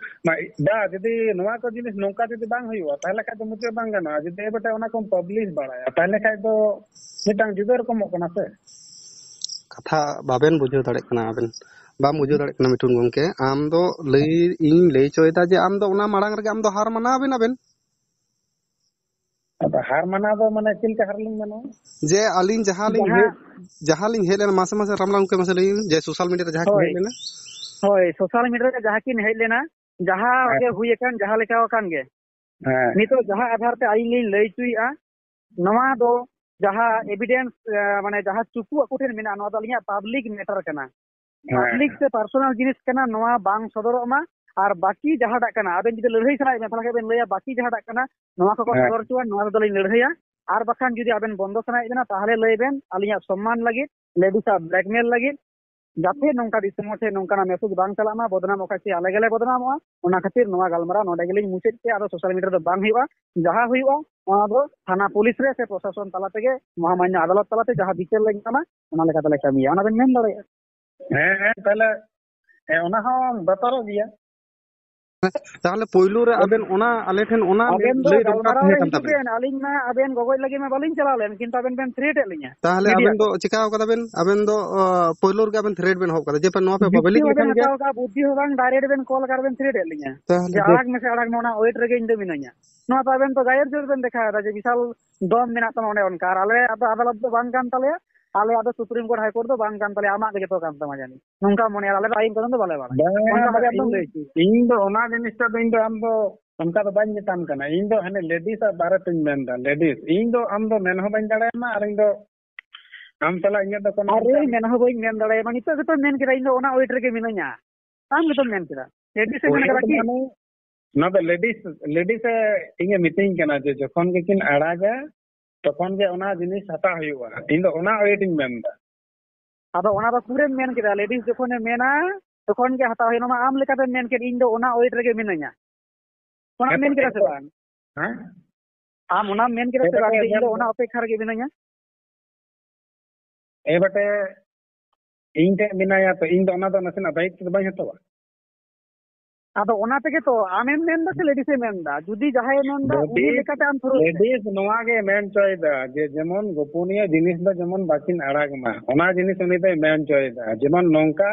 ᱢᱟ-, ᱫᱟ, ᱡᱩᱫᱤ ᱱᱚᱣᱟ ᱠᱚ ᱡᱤᱱᱤᱥ ᱱᱚᱝᱠᱟ ᱡᱩᱫᱤ ᱵᱟᱝ ᱦᱩᱭᱩᱜᱼᱟ, ᱛᱟᱦᱞᱮ ᱠᱷᱟᱡ ᱫᱚ ᱢᱩᱪᱟᱹᱫ ᱵᱟᱝ ᱜᱟᱱᱚᱜᱼᱟ᱾ ᱡᱩᱫᱤ ᱮ ᱵᱮᱴᱟ ᱚᱱᱟ ᱠᱚᱢ ᱯᱟᱵᱽᱞᱤᱥ ᱵᱟᱲᱟᱭᱟ, ᱛᱟᱦᱞᱮ ᱠᱷᱟᱡ ᱫᱚ ᱢᱤᱫᱴᱟᱝ ᱡᱩᱫᱟᱹ ᱨᱚᱠᱚᱢᱚᱜ ᱠᱟᱱᱟ ᱥᱮ᱾ ᱠᱟᱛᱷᱟ ᱵᱟᱵᱮᱱ ᱵᱩᱡᱷᱟᱹᱣ ᱫᱟᱲᱮᱭᱟᱜ ᱠᱟᱱᱟ ᱟᱵᱮᱱ, ᱵᱟᱢ ᱵᱩᱡᱷᱟᱹᱣ ᱫᱟᱲᱮᱭᱟᱜ ᱠᱟᱱᱟ ᱢᱤᱴᱷᱩᱱ ᱜᱚᱢᱠᱮ᱾ ᱟᱢ ᱫᱚ ᱞᱟᱹᱭ, ᱤᱧ ᱞᱟᱹᱭ ᱦᱚᱪᱚᱭᱮᱫᱟ ᱡᱮ ᱟᱢ ᱫᱚ ᱚᱱᱟ ᱢᱟᱲᱟᱝ ᱨᱮᱜᱮ ᱟᱢ ᱫᱚ ᱦᱟᱨ ᱢᱟᱱᱟᱣ ᱵᱮᱱ ᱟᱵᱮᱱ᱾ ᱟᱫᱚ ᱦᱟᱨ ᱢᱟᱱᱟᱣ ᱫᱚ ᱢᱟᱱᱮ ᱪᱮᱫ ᱞᱮᱠᱟ ᱦᱟᱨ ᱞᱤᱧ ᱢᱟᱱᱟᱣᱟ? ᱡᱮ ᱟᱹᱞᱤᱧ ᱡᱟᱦᱟᱸ ᱞᱤᱧ ᱡᱟᱦᱟᱸ ᱦᱮᱡ, ᱡᱟᱦᱟᱸ ᱞᱤᱧ ᱦᱮᱡ ᱞᱮᱱᱟ, ᱢᱟᱥᱮ ᱢᱟᱥᱮ ᱨᱟᱢᱞᱟ ᱜᱚᱢᱠᱮ ᱢᱟᱥᱮ ᱞᱟᱹᱭ ᱵᱮᱱ, ᱡᱮ ᱥᱳᱥᱟᱞ ᱢᱤᱰᱤᱭᱟ ᱨᱮ ᱡᱟᱦᱟᱸ ᱠᱤᱱ ᱦᱳᱭ᱾ ᱦᱮᱡ ᱞᱮᱱᱟ᱾ ᱦᱳᱭ, ᱥᱳᱥᱟᱞ ᱢᱤᱰᱤᱭᱟ ᱨᱮ ᱡᱟᱦᱟᱸ ᱠᱤᱱ ᱦᱮᱡ ᱞᱮᱱᱟ, ᱡᱟᱦᱟᱸ ᱦᱮᱸ᱾ ᱜᱮ ᱦᱩᱭ ᱟᱠᱟᱱ, ᱡᱟᱦᱟᱸ ᱞᱮᱠᱟ ᱟᱠᱟᱱ ᱜᱮ, ᱦᱮᱸ᱾ ᱱᱤᱛᱚᱜ ᱡᱟᱦᱟᱸ ᱟᱫᱷᱟᱨ ᱛᱮ ᱟᱹᱞᱤᱧ ᱞᱤᱧ ᱞᱟᱹᱭ ᱦᱚᱪᱚᱭᱮᱫᱼᱟ, ᱱᱚᱣᱟ ᱫᱚ ᱡᱟᱦᱟᱸ ᱮᱵᱷᱤᱰᱮᱱᱥ, ᱮ, ᱢᱟᱱᱮ ᱡᱟᱦᱟᱸ ᱪᱩᱯᱩ ᱟᱠᱚ ᱴᱷᱮᱱ ᱢᱮᱱᱟᱜᱼᱟ, ᱱᱚᱣᱟ ᱫᱚ ᱟᱹᱞᱤᱧᱟᱜ ᱯᱟᱵᱽᱞᱤᱠ ᱢᱮᱴᱟᱨ ᱠᱟᱱᱟ᱾ ᱦᱮᱸ᱾ ᱯᱟᱵᱽᱞᱤᱠ ᱥᱮ ᱯᱟᱨᱥᱚᱱᱟᱞ ᱡᱤᱱᱤᱥ ᱠᱟᱱᱟ, ᱱᱚᱣᱟ ᱵᱟᱝ ᱥᱚᱫᱚᱨᱚᱜ ᱢᱟ᱾ ᱟᱨ ᱵᱟᱹᱠᱤ ᱡᱟᱦᱟᱸᱴᱟᱜ ᱠᱟᱱᱟ, ᱟᱵᱮᱱ ᱡᱩᱫᱤ ᱞᱟᱹᱲᱦᱟᱹᱭ ᱥᱟᱱᱟᱭᱮᱫ ᱵᱮᱱᱟ, ᱛᱟᱦᱚᱞᱮ ᱠᱷᱟᱱ ᱵᱮᱱ ᱞᱟᱹᱭᱟ, ᱵᱟᱹᱠᱤ ᱡᱟᱦᱟᱸᱴᱟᱜ ᱠᱟᱱᱟ, ᱱᱚᱣᱟ ᱠᱚᱠᱚ ᱦᱮᱸ᱾ ᱥᱚᱫᱚᱨ ᱦᱚᱪᱚᱣᱟᱱ, ᱱᱚᱣᱟ ᱨᱮᱫᱚ ᱞᱤᱧ ᱞᱟᱹᱲᱦᱟᱹᱭᱟ᱾ ᱟᱨ ᱵᱟᱠᱷᱟᱱ ᱡᱩᱫᱤ ᱟᱵᱮᱱ ᱵᱚᱱᱫᱚ ᱥᱟᱱᱟᱭᱮᱫ ᱵᱮᱱᱟ, ᱛᱟᱦᱚᱞᱮ ᱞᱟᱹᱭ ᱵᱮᱱ, ᱟᱹᱞᱤᱧᱟᱜ ᱥᱚᱢᱢᱟᱱ ᱞᱟᱹᱜᱤᱫ, ᱞᱮᱰᱤᱥ ᱟᱜ ᱵᱞᱮᱠᱢᱮᱞ ᱞᱟᱹᱜᱤᱫ, ᱡᱟᱛᱮ ᱱᱚᱝᱠᱟ ᱫᱤᱥᱚᱢ ᱦᱚᱲ ᱴᱷᱮᱱ ᱱᱚᱝᱠᱟᱱᱟᱜ ᱢᱮᱥᱮᱡᱽ ᱵᱟᱝ ᱪᱟᱞᱟᱜ ᱢᱟ, ᱵᱚᱫᱱᱟᱢᱚᱜ ᱠᱷᱟᱡ ᱥᱮ ᱟᱞᱮ ᱜᱮᱞᱮ ᱵᱚᱫᱱᱟᱢᱚᱜᱼᱟ᱾ ᱚᱱᱟ ᱠᱷᱟᱹᱛᱤᱨ ᱱᱚᱣᱟ ᱜᱟᱞᱢᱟᱨᱟᱣ ᱱᱚᱰᱮ ᱜᱮᱞᱤᱧ ᱢᱩᱪᱟᱹᱫ ᱠᱮᱫᱼᱟ᱾ ᱟᱫᱚ ᱥᱳᱥᱟᱞ ᱢᱤᱰᱤᱭᱟ ᱨᱮᱫᱚ ᱵᱟᱝ ᱦᱩᱭᱩᱜᱼᱟ᱾ ᱡᱟᱦᱟᱸ ᱦᱩᱭᱩᱜᱼᱟ, ᱚᱱᱟ ᱫᱚ ᱛᱷᱟᱱᱟ ᱯᱩᱞᱤᱥ ᱨᱮ ᱥᱮ ᱯᱨᱚᱥᱟᱥᱚᱱ ᱛᱟᱞᱟ ᱛᱮᱜᱮ, ᱢᱚᱦᱟᱢᱟᱱᱱᱚ ᱟᱫᱟᱞᱚᱛ ᱛᱟᱞᱟᱛᱮ ᱡᱟᱦᱟᱸ ᱵᱤᱪᱟᱹᱨ ᱞᱮ ᱧᱟᱢᱟ, ᱚᱱᱟ ᱞᱮᱠᱟ ᱛᱮᱞᱮ ᱠᱟᱹᱢᱤᱭᱟ᱾ ᱚᱱᱟ ᱵᱮᱱ ᱢᱮᱱ ᱫᱟᱲᱮᱭᱟᱜᱼᱟ᱾ ᱦᱮᱸ, ᱦᱮᱸ, ᱛᱟᱦᱞᱮ, ᱦᱮᱸ, ᱚᱱᱟ ᱦᱚᱸ ᱵᱟᱛᱟᱨᱚᱜ ᱜᱮᱭᱟ᱾ ᱛᱟᱦᱚᱞᱮ ᱯᱳᱭᱞᱳ ᱨᱮ ᱟᱵᱮᱱ ᱚᱱᱟ ᱟᱞᱮ ᱴᱷᱮᱱ ᱚᱱᱟ ᱟᱵᱮᱱ ᱫᱚ ᱞᱟᱹᱭ ᱫᱚᱨᱠᱟᱨ ᱜᱟᱞᱢᱟᱨᱟᱣ ᱛᱟᱦᱮᱸ ᱨᱮ ᱠᱟᱱ ᱦᱤᱡᱩᱜ ᱛᱟᱵᱮᱱᱟ᱾ ᱵᱮᱱ, ᱟᱹᱞᱤᱧ ᱢᱟ ᱟᱵᱮᱱ ᱜᱚᱜᱚᱡ ᱞᱟᱹᱜᱤᱫ ᱢᱟ ᱵᱟᱹᱞᱤᱧ ᱪᱟᱞᱟᱣ ᱞᱮᱱ, ᱠᱤᱱᱛᱩ ᱟᱵᱮᱱ ᱵᱮᱱ ᱛᱷᱨᱮᱴ ᱮᱫ ᱞᱤᱧᱟ᱾ ᱛᱟᱦᱚᱞᱮ ᱢᱤᱰᱤᱭᱟ ᱟᱵᱮᱱ ᱫᱚ ᱪᱤᱠᱟᱣ ᱠᱟᱫᱟ ᱵᱮᱱ? ᱟᱵᱮᱱ ᱫᱚ, ᱚ, ᱯᱳᱭᱞᱳ ᱨᱮᱜᱮ ᱟᱵᱮᱱ ᱛᱷᱨᱮᱴ ᱵᱮᱱ ᱮᱦᱚᱵ ᱠᱟᱫᱟ ᱡᱮ, ᱯᱮ ᱱᱚᱣᱟ ᱯᱮ ᱡᱩᱠᱛᱤ ᱯᱟᱵᱞᱤᱠ ᱦᱚᱸ ᱞᱮᱠᱷᱟᱱ ᱵᱟᱵᱮᱱ ᱜᱮ᱾ ᱦᱟᱛᱟᱣ ᱠᱟᱜᱼᱟ, ᱵᱩᱫᱽᱫᱷᱤ ᱦᱚᱸ ᱵᱟᱝ, ᱰᱟᱭᱨᱮᱠᱴ ᱵᱮᱱ ᱠᱚᱞ ᱟᱠᱟᱫ ᱵᱮᱱ ᱛᱷᱨᱮᱴ ᱮᱫ ᱞᱤᱧᱟ ᱛᱟᱦᱚᱞᱮ ᱡᱮ, ᱫᱮᱠ- ᱟᱲᱟᱜ ᱢᱮᱥᱮ, ᱟᱲᱟᱜ ᱢᱮ, ᱚᱱᱟ ᱳᱭᱮᱴ ᱨᱮᱜᱮ ᱤᱧ ᱫᱚ ᱢᱤᱱᱟᱹᱧᱟ᱾ ᱱᱚᱣᱟ ᱫᱚ ᱟᱵᱮᱱ ᱫᱚ ᱜᱟᱭᱮᱨ ᱡᱳᱨ ᱵᱮᱱ ᱫᱮᱠᱷᱟᱣ ᱮᱫᱟ ᱡᱮ, ᱵᱤᱥᱟᱞ ᱫᱚᱢ ᱢᱮᱱᱟᱜ ᱛᱟᱢᱟ ᱚᱸᱰᱮ ᱚᱱᱠᱟ, ᱟᱨ ᱟᱞᱮᱭᱟᱜ ᱫᱚ ᱟᱫᱟᱞᱚᱛ ᱫᱚ ᱵᱟᱝ ᱠᱟᱱ ᱛᱟᱞᱮᱭᱟ, ᱟᱞᱮᱭᱟᱜ ᱫᱚ ᱥᱩᱯᱨᱤᱢ ᱠᱳᱨᱴ, ᱦᱟᱭ ᱠᱳᱨᱴ ᱫᱚ ᱵᱟᱝ ᱠᱟᱱ ᱛᱟᱞᱮᱭᱟ, ᱟᱢᱟᱜ ᱜᱮ ᱡᱚᱛᱚ ᱠᱟᱱ ᱛᱟᱢᱟ ᱡᱟᱹᱱᱤᱡ, ᱱᱚᱝᱠᱟ ᱢᱚᱱᱮᱭᱟ, ᱟᱞᱮ ᱫᱚ ᱟᱭᱤᱱ ᱠᱟᱹᱱᱩᱱ ᱫᱚ ᱵᱟᱞᱮ ᱵᱟᱲᱟᱭᱟ, ᱵᱟᱝ, ᱚᱱᱠᱟ ᱵᱷᱟᱵᱮ ᱟᱢ ᱫᱚᱢ ᱞᱟᱹᱭ ᱦᱚᱪᱚᱭᱟ᱾ ᱤᱧ ᱫᱚ ᱚᱱᱟ ᱡᱤᱱᱤᱥᱴᱟ ᱫᱚ ᱤᱧ ᱫᱚ ᱟᱢ ᱫᱚ ᱚᱱᱠᱟ ᱫᱚ ᱵᱟᱹᱧ ᱢᱮᱛᱟᱢ ᱠᱟᱱᱟ, ᱤᱧ ᱫᱚ ᱦᱟᱱᱮ ᱞᱮᱰᱤᱥ ᱟᱜ ᱵᱟᱨᱮ ᱛᱮᱧ ᱢᱮᱱᱫᱟ, ᱞᱮᱰᱤᱥ᱾ ᱤᱧ ᱫᱚ ᱟᱢ ᱫᱚ ᱢᱮᱱ ᱦᱚᱸ ᱵᱟᱹᱧ ᱫᱟᱲᱮᱭᱟᱢᱟ, ᱟᱨ ᱤᱧ ᱫᱚ ᱟᱢ ᱥᱟᱞᱟᱜ ᱤᱧᱟᱹᱜ ᱫᱚ ᱠᱳᱱᱳ ᱟᱨᱮ, ᱢᱮᱱ ᱦᱚᱸ ᱵᱟᱹᱧ ᱢᱮᱱ ᱫᱟᱲᱮᱭᱟᱢᱟ, ᱱᱤᱛᱚᱜ ᱜᱮᱛᱚᱢ ᱢᱮᱱ ᱠᱮᱫᱟ ᱤᱧ ᱫᱚ ᱚᱱᱟ ᱳᱭᱮᱴ ᱨᱮᱜᱮ ᱢᱤᱱᱟᱹᱧᱟ, ᱟᱢ ᱜᱮᱛᱚᱢ ᱢᱮᱱ ᱠᱮᱫᱟ᱾ ᱞᱮᱰᱤᱥ ᱮ ᱢᱮᱱ ᱠᱟᱫᱟ ᱠᱤ? ᱢᱟᱱᱮ, ᱱᱚᱣᱟ ᱫᱚ ᱞᱮᱰᱤᱥ, ᱞᱮᱰᱤᱥ ᱮ ᱤᱧᱮ ᱢᱤᱛᱟᱹᱧ ᱠᱟᱱᱟ ᱡᱮ ᱡᱚᱠᱷᱚᱱ ᱜᱮᱠᱤᱱ ᱟᱲᱟᱜᱟ, ᱛᱚᱠᱷᱚᱱ ᱜᱮ ᱚᱱᱟ ᱡᱤᱱᱤᱥ ᱦᱟᱛᱟᱣ ᱦᱩᱭᱩᱜᱼᱟ᱾ ᱤᱧ ᱫᱚ ᱚᱱᱟ ᱳᱭᱮᱴ ᱤᱧ ᱢᱮᱱ ᱮᱫᱟ᱾ ᱟᱫᱚ ᱚᱱᱟ ᱫᱚ ᱯᱩᱨᱟᱹᱢ ᱢᱮᱱ ᱠᱮᱫᱟ, ᱞᱮᱰᱤᱥ ᱡᱚᱠᱷᱚᱱᱮ ᱢᱮᱱᱟ ᱛᱚᱠᱷᱚᱱ ᱜᱮ ᱦᱟᱛᱟᱣ ᱦᱩᱭᱩᱜᱼᱟ᱾ ᱱᱚᱣᱟ ᱟᱢ ᱞᱮᱠᱟᱛᱮᱢ ᱢᱮᱱ ᱠᱮᱫ, ᱤᱧ ᱫᱚ ᱚᱱᱟ ᱳᱭᱮᱴ ᱨᱮᱜᱮ ᱢᱤᱱᱟᱹᱧᱟ᱾ ᱚᱱᱟᱢ ᱢᱮᱱ ᱠᱮᱫᱟ ᱥᱮ ᱵᱟᱝ? ᱦᱮᱸ? ᱟᱢ ᱚᱱᱟᱢ ᱢᱮᱱ ᱠᱮᱫᱟ ᱥᱮ ᱵᱟᱝ ᱡᱮ ᱤᱧ ᱫᱚ ᱚᱱᱟ ᱚᱯᱮᱠᱷᱟ ᱨᱮᱜᱮ ᱢᱤᱱᱟᱹᱧᱟ? ᱮ ᱵᱮᱴᱮ, ᱤᱧ ᱴᱷᱮᱱ ᱢᱮᱱᱟᱭᱟ ᱛᱚ, ᱤᱧ ᱫᱚ ᱚᱱᱟ ᱫᱚ ᱱᱟᱥᱮᱱᱟᱜ ᱫᱟᱭᱤᱛᱛᱚ ᱫᱚ ᱵᱟᱹᱧ ᱦᱟᱛᱟᱣᱟ? ᱟᱫᱚ ᱚᱱᱟ ᱛᱮᱜᱮ ᱛᱚ ᱟᱢᱮᱢ ᱢᱮᱱᱫᱟ ᱥᱮ ᱞᱮᱰᱤᱥ ᱮ ᱢᱮᱱᱫᱟ? ᱡᱩᱫᱤ ᱡᱟᱦᱟᱸᱭᱮ ᱢᱮᱱᱫᱟ, ᱩᱱᱤ ᱞᱮᱰᱤᱥ, ᱞᱮᱠᱟᱛᱮ ᱟᱢ ᱛᱷᱨᱩ ᱞᱮᱰᱤᱥ ᱱᱚᱣᱟ ᱜᱮ ᱢᱮᱱ ᱦᱚᱪᱚᱭᱮᱫᱟ ᱡᱮ ᱡᱮᱢᱚᱱ ᱜᱳᱯᱚᱱᱤᱭᱚ ᱡᱤᱱᱤᱥ ᱫᱚ ᱡᱮᱢᱚᱱ ᱵᱟᱹᱠᱤᱱ ᱟᱲᱟᱜᱽ ᱢᱟ, ᱚᱱᱟ ᱡᱤᱱᱤᱥ ᱩᱱᱤ ᱫᱚᱭ ᱢᱮᱱ ᱦᱚᱪᱚᱭᱮᱫᱟ᱾ ᱡᱮᱢᱚᱱ ᱱᱚᱝᱠᱟ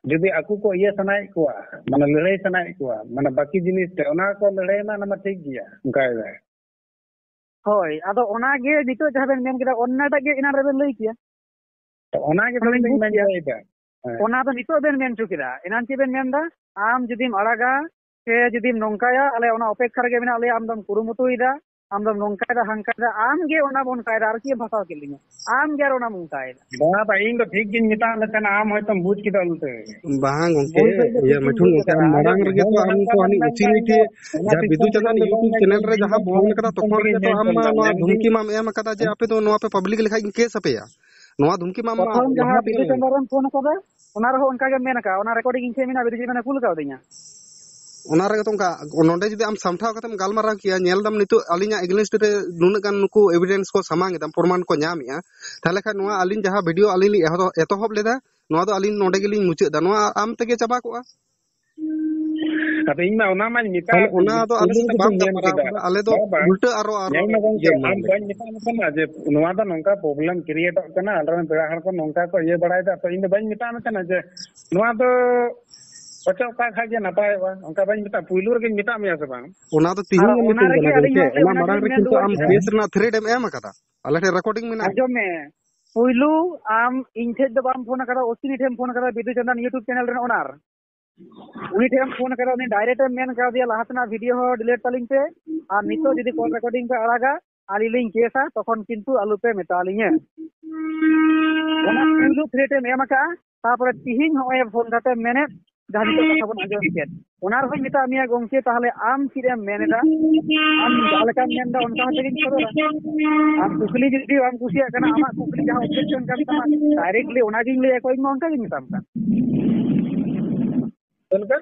ᱡᱩᱫᱤ ᱟᱠᱚ ᱠᱚ ᱤᱭᱟᱹ ᱥᱟᱱᱟᱭᱮᱫ ᱠᱚᱣᱟ, ᱢᱟᱱᱮ ᱞᱟᱹᱲᱦᱟᱹᱭ ᱥᱟᱱᱟᱭᱮᱫ ᱠᱚᱣᱟ, ᱢᱟᱱᱮ ᱵᱟᱹᱠᱤ ᱡᱤᱱᱤᱥ ᱛᱮ, ᱚᱱᱟ ᱠᱚ ᱞᱟᱹᱲᱦᱟᱹᱭ ᱢᱟ, ᱚᱱᱟ ᱢᱟ ᱴᱷᱤᱠ ᱜᱮᱭᱟ, ᱚᱱᱠᱟᱭᱮᱫᱟᱭ᱾ ᱦᱳᱭ, ᱟᱫᱚ ᱚᱱᱟᱜᱮ ᱱᱤᱛᱚᱜ ᱡᱟᱦᱟᱸ ᱵᱮᱱ ᱢᱮᱱ ᱠᱮᱫᱟ, ᱚᱱᱟᱴᱟᱜ ᱜᱮ ᱮᱱᱟᱱ ᱨᱮᱵᱮᱱ ᱞᱟᱹᱭ ᱠᱮᱭᱟ᱾ ᱛᱚ ᱚᱱᱟ ᱜᱮ ᱚᱱᱟᱧ ᱛᱚᱵᱮ ᱢᱮᱱ ᱵᱩᱡᱽ ᱠᱮᱫᱟ᱾ ᱦᱚᱪᱚᱭᱮᱫᱟ᱾ ᱦᱮᱸ᱾ ᱚᱱᱟ ᱫᱚ ᱱᱤᱛᱚᱜ ᱵᱮᱱ ᱢᱮᱱ ᱦᱚᱪᱚ ᱠᱮᱫᱟ᱾ ᱮᱱᱟᱱ ᱪᱮᱫ ᱵᱮᱱ ᱢᱮᱱᱫᱟ? ᱟᱢ ᱡᱩᱫᱤᱢ ᱟᱲᱟᱜᱟ ᱥᱮ ᱡᱩᱫᱤᱢ ᱱᱚᱝᱠᱟᱭᱟ, ᱟᱞᱮ ᱚᱱᱟ ᱚᱯᱮᱠᱠᱷᱟ ᱨᱮᱜᱮ ᱢᱮᱱᱟᱜ ᱞᱮᱭᱟ, ᱟᱢ ᱫᱚᱢ ᱠᱩᱨᱩᱢᱩᱴᱩᱭᱮᱫᱟ, ᱟᱢ ᱫᱚᱢ ᱱᱚᱝᱠᱟᱭᱮᱫᱟ, ᱦᱟᱝᱠᱟᱭᱮᱫᱟ, ᱟᱢ ᱜᱮ ᱚᱱᱟᱢ ᱚᱱᱠᱟᱭᱮᱫᱟ, ᱟᱨ ᱪᱮᱫ ᱮᱢ ᱵᱷᱟᱥᱟᱣ ᱠᱮᱫ ᱞᱤᱧᱟ? ᱟᱢ ᱜᱮ ᱟᱨ ᱚᱱᱟᱢ ᱚᱱᱠᱟᱭᱮᱫᱟ᱾ ᱵᱟᱝ, ᱵᱟᱝ, ᱤᱧ ᱫᱚ ᱴᱷᱤᱠ ᱜᱤᱧ ᱢᱮᱛᱟᱜ ᱢᱮ ᱛᱟᱦᱮᱱᱟ, ᱟᱢ ᱦᱚᱭᱛᱚᱢ ᱵᱩᱡᱽ ᱠᱮᱫᱟ ᱩᱞᱴᱟᱹ᱾ ᱵᱟᱝ ᱜᱚᱝᱠᱮ, ᱵᱩᱡᱽ ᱫᱚ ᱤᱧ ᱫᱚ ᱤᱭᱟᱹ ᱴᱷᱤᱠ ᱢᱤᱴᱷᱩᱱ ᱜᱤᱧ ᱵᱩᱡᱽ ᱜᱚᱝᱠᱮ, ᱟᱠᱟᱫᱟ᱾ ᱟᱢ ᱢᱟᱲᱟᱝ ᱟᱸᱡᱚᱢ ᱢᱮ, ᱨᱮᱜᱮ ᱛᱚ ᱟᱢ ᱛᱚ ᱦᱟᱹᱱᱤ ᱚᱪᱤᱱ ᱢᱤᱫᱴᱮᱡ ᱡᱟᱦᱟᱸ ᱵᱤᱫᱩ ᱪᱟᱸᱫᱟᱱ YouTube channel ᱨᱮ ᱡᱟᱦᱟᱸ ᱯᱷᱳᱱ ᱠᱟᱫᱟ, ᱛᱚᱠᱷᱚᱱ ᱨᱮᱜᱮ ᱛᱚ ᱟᱢ ᱢᱟ ᱱᱚᱣᱟ ᱫᱷᱩᱢᱠᱤ ᱢᱟᱢ ᱮᱢ ᱠᱟᱫᱟ ᱡᱮ ᱟᱯᱮ ᱫᱚ ᱱᱚᱣᱟ ᱯᱮ ᱯᱟᱵᱽᱞᱤᱠ ᱞᱮᱠᱷᱟᱡ ᱜᱮ ᱠᱮᱥ ᱟᱯᱮᱭᱟ᱾ ᱱᱚᱣᱟ ᱫᱷᱩᱢᱠᱤ ᱢᱟᱢ ᱯᱨᱚᱛᱷᱚᱢ ᱡᱟᱦᱟᱸ ᱞᱟᱦᱟ ᱵᱤᱫᱩ ᱛᱮᱜᱮ᱾ ᱪᱟᱸᱫᱟᱱ ᱮᱢ ᱯᱷᱳᱱ ᱠᱟᱫᱟ, ᱚᱱᱟ ᱨᱮᱦᱚᱸ ᱚᱱᱠᱟ ᱜᱮᱢ ᱢᱮᱱ ᱠᱟᱜᱼᱟ, ᱚᱱᱟ ᱨᱮᱠᱚᱨᱰᱤᱝ ᱤᱧ ᱴᱷᱮᱱ ᱢᱮᱱᱟᱜᱼᱟ, ᱵᱤᱫᱩ ᱪᱟᱸᱫᱟᱱᱮ ᱠᱩᱞ ᱠᱟᱣᱫᱤᱧᱟ᱾ ᱚᱱᱟ ᱨᱮᱜᱮ ᱛᱚ ᱚᱱᱠᱟ, ᱱᱚᱰᱮ ᱡᱩᱫᱤ ᱟᱢ ᱥᱟᱢᱴᱷᱟᱣ ᱠᱟᱛᱮᱢ ᱜᱟᱞᱢᱟᱨᱟᱣ ᱠᱮᱭᱟ, ᱧᱮᱞ ᱫᱟᱢ ᱱᱤᱛᱚᱜ ᱟᱹᱞᱤᱧᱟᱜ against ᱨᱮ ᱱᱩᱱᱟᱹᱜ ᱜᱟᱱ ᱱᱩᱠᱩ evidence ᱠᱚ ᱥᱟᱢᱟᱝ ᱮᱫᱟ, ᱯᱨᱚᱢᱟᱱ ᱠᱚ ᱧᱟᱢᱮᱫᱼᱟ, ᱛᱟᱦᱚᱞᱮ ᱠᱷᱟᱱ ᱱᱚᱣᱟ ᱟᱹᱞᱤᱧ ᱡᱟᱦᱟᱸ video ᱟᱹᱞᱤᱧ ᱞᱤᱧ ᱮᱦᱚ-, ᱮᱛᱚᱦᱚᱵ ᱞᱮᱫᱟ, ᱱᱚᱣᱟ ᱫᱚ ᱟᱹᱞᱤᱧ ᱱᱚᱰᱮ ᱜᱮᱞᱤᱧ ᱢᱩᱪᱟᱹᱫ ᱮᱫᱟ, ᱱᱚᱣᱟ ᱟᱢ ᱛᱮᱜᱮ ᱪᱟᱵᱟ ᱠᱚᱜᱼᱟ᱾ ᱟᱫᱚ ᱤᱧ ᱢᱟ ᱚᱱᱟ ᱢᱟᱧ ᱢᱮᱛᱟᱜ ᱛᱟᱦᱞᱮ ᱚᱱᱟ ᱫᱚ ᱟᱞᱮ ᱥᱮᱫ ᱫᱚ ᱵᱟᱝ ᱜᱟᱯᱟᱞᱢᱟᱨᱟᱣ ᱠᱟᱱᱟ᱾ ᱟᱞᱮ ᱫᱚ ᱵᱟᱵᱟ, ᱩᱞᱴᱟᱹ ᱟᱨᱚ, ᱟᱨᱚ ᱧᱮᱞ ᱢᱮ ᱜᱚᱝᱠᱮ, ᱤᱭᱟᱹ ᱟᱢ ᱢᱟᱱᱮ᱾ ᱵᱟᱹᱧ ᱢᱮᱛᱟᱢ ᱠᱟᱱᱟ ᱡᱮ ᱱᱚᱣᱟ ᱫᱚ ᱱᱚᱝᱠᱟ problem createᱚᱜ ᱠᱟᱱᱟ, ᱟᱞᱮᱨᱮᱱ ᱯᱮᱲᱟ ᱦᱚᱲ ᱠᱚ ᱱᱚᱝᱠᱟ ᱠᱚ ᱤᱭᱟᱹ ᱵᱟᱲᱟᱭᱮᱫᱟ, ᱛᱚ ᱤᱧ ᱫᱚ ᱵᱟᱹᱧ ᱢᱮᱛᱟᱢ ᱠᱟᱱᱟ ᱡᱮ ᱱᱚᱣᱟ ᱫᱚ ᱚᱪᱚᱜ ᱠᱟᱜ ᱠᱷᱟᱡ ᱜᱮ ᱱᱟᱯᱟᱭᱚᱜᱼᱟ, ᱚᱱᱠᱟ ᱵᱟᱹᱧ ᱢᱮᱛᱟᱜ, ᱯᱩᱭᱞᱩ ᱨᱮᱜᱮᱧ ᱢᱮᱛᱟᱜ ᱢᱮᱭᱟ ᱥᱮ ᱵᱟᱝ? ᱚᱱᱟ ᱫᱚ ᱛᱤᱦᱤᱧ ᱟᱨ ᱮᱢ ᱚᱱᱟ ᱢᱤᱛᱟᱹᱧ ᱨᱮᱜᱮ ᱠᱟᱱᱟ ᱟᱹᱞᱤᱧ ᱜᱚᱝᱠᱮ, ᱦᱚᱸ ᱚᱱᱟ ᱚᱱᱟ ᱢᱟᱲᱟᱝ ᱜᱮᱞᱤᱧ ᱨᱮ ᱢᱮᱱ ᱠᱤᱱᱛᱩ ᱟᱢ ᱨᱩᱣᱟᱹᱲ case ᱨᱮᱱᱟᱜ threat ᱮᱢ ᱮᱢ ᱟᱠᱟᱫᱟ, ᱟᱞᱮ ᱴᱷᱮᱱ recording ᱢᱮᱱᱟᱜᱼᱟ᱾ ᱟᱸᱡᱚᱢ ᱢᱮ, ᱯᱩᱭᱞᱩ ᱟᱢ ᱤᱧ ᱴᱷᱮᱡ ᱫᱚ ᱵᱟᱢ ᱯᱷᱳᱱ ᱟᱠᱟᱫᱟ, ᱚᱥᱤᱱᱤ ᱴᱷᱮᱡ ᱮᱢ ᱯᱷᱳᱱ ᱟᱠᱟᱫᱟ, ᱵᱤᱫᱩ ᱪᱟᱸᱫᱟᱱ YouTube channel ᱨᱮᱱ owner᱾ ᱩᱱᱤ ᱴᱷᱮᱡ ᱮᱢ ᱯᱷᱳᱱ ᱟᱠᱟᱫᱟ, ᱩᱱᱤ direct ᱮᱢ ᱢᱮᱱ ᱠᱟᱣᱫᱮᱭᱟ, "ᱞᱟᱦᱟ ᱛᱮᱱᱟᱜ video ᱦᱚᱸ delete ᱛᱟᱹᱞᱤᱧ ᱯᱮ, ᱟᱨ ᱱᱤᱛᱚᱜ ᱡᱩᱫᱤ call recording ᱯᱮ ᱟᱲᱟᱜᱟ, ᱟᱹᱞᱤᱧ ᱞᱤᱧ ᱠᱮᱥᱟ, ᱛᱚᱠᱷᱚᱱ ᱠᱤᱱᱛᱩ ᱟᱞᱚ ᱯᱮ ᱢᱮᱛᱟ ᱞᱤᱧᱟ᱾" ᱚᱱᱟ ᱯᱩᱭᱞᱩ threat ᱮᱢ ᱮᱢ ᱟᱠᱟᱫᱼᱟ, ᱛᱟᱨᱯᱚᱨᱮ ᱛᱤᱦᱤᱧ ᱦᱚᱸᱜᱼᱚᱭ ᱯᱷᱳᱱ ᱠᱟᱛᱮ ᱢᱮᱱᱮᱫ, ᱡᱟᱦᱟᱸ ᱱᱤᱛᱚᱜ ᱠᱟᱛᱷᱟ ᱵᱚᱱ ᱟᱸᱡᱚᱢ ᱠᱮᱫ, ᱚᱱᱟ ᱨᱮᱦᱚᱸᱧ ᱢᱮᱛᱟᱜ ᱢᱮᱭᱟ, "ᱜᱚᱝᱠᱮ, ᱛᱟᱦᱞᱮ ᱟᱢ ᱪᱮᱫ ᱮᱢ ᱢᱮᱱ ᱮᱫᱟ? ᱟᱢ ᱡᱟᱦᱟᱸ ᱞᱮᱠᱟᱢ ᱢᱮᱱ ᱮᱫᱟ, ᱚᱱᱠᱟ ᱦᱚᱸ ᱛᱮᱜᱮᱧ ᱥᱚᱫᱚᱨᱟ᱾ ᱟᱢ ᱠᱩᱠᱞᱤ ᱡᱩᱫᱤ ᱵᱟᱢ ᱠᱩᱥᱤᱭᱟᱜ ᱠᱟᱱᱟ, ᱟᱢᱟᱜ ᱠᱩᱠᱞᱤ ᱡᱟᱦᱟᱸ objection ᱠᱟᱱ ᱛᱟᱢᱟ, directly ᱚᱱᱟᱜᱤᱧ ᱞᱟᱹᱭ ᱟᱠᱚᱣᱟ, ᱤᱧ ᱢᱟ ᱚᱱᱠᱟ ᱜᱤᱧ ᱢᱮᱛᱟᱢ ᱠᱟᱱ᱾" ᱪᱮᱫ ᱞᱮᱠᱟ?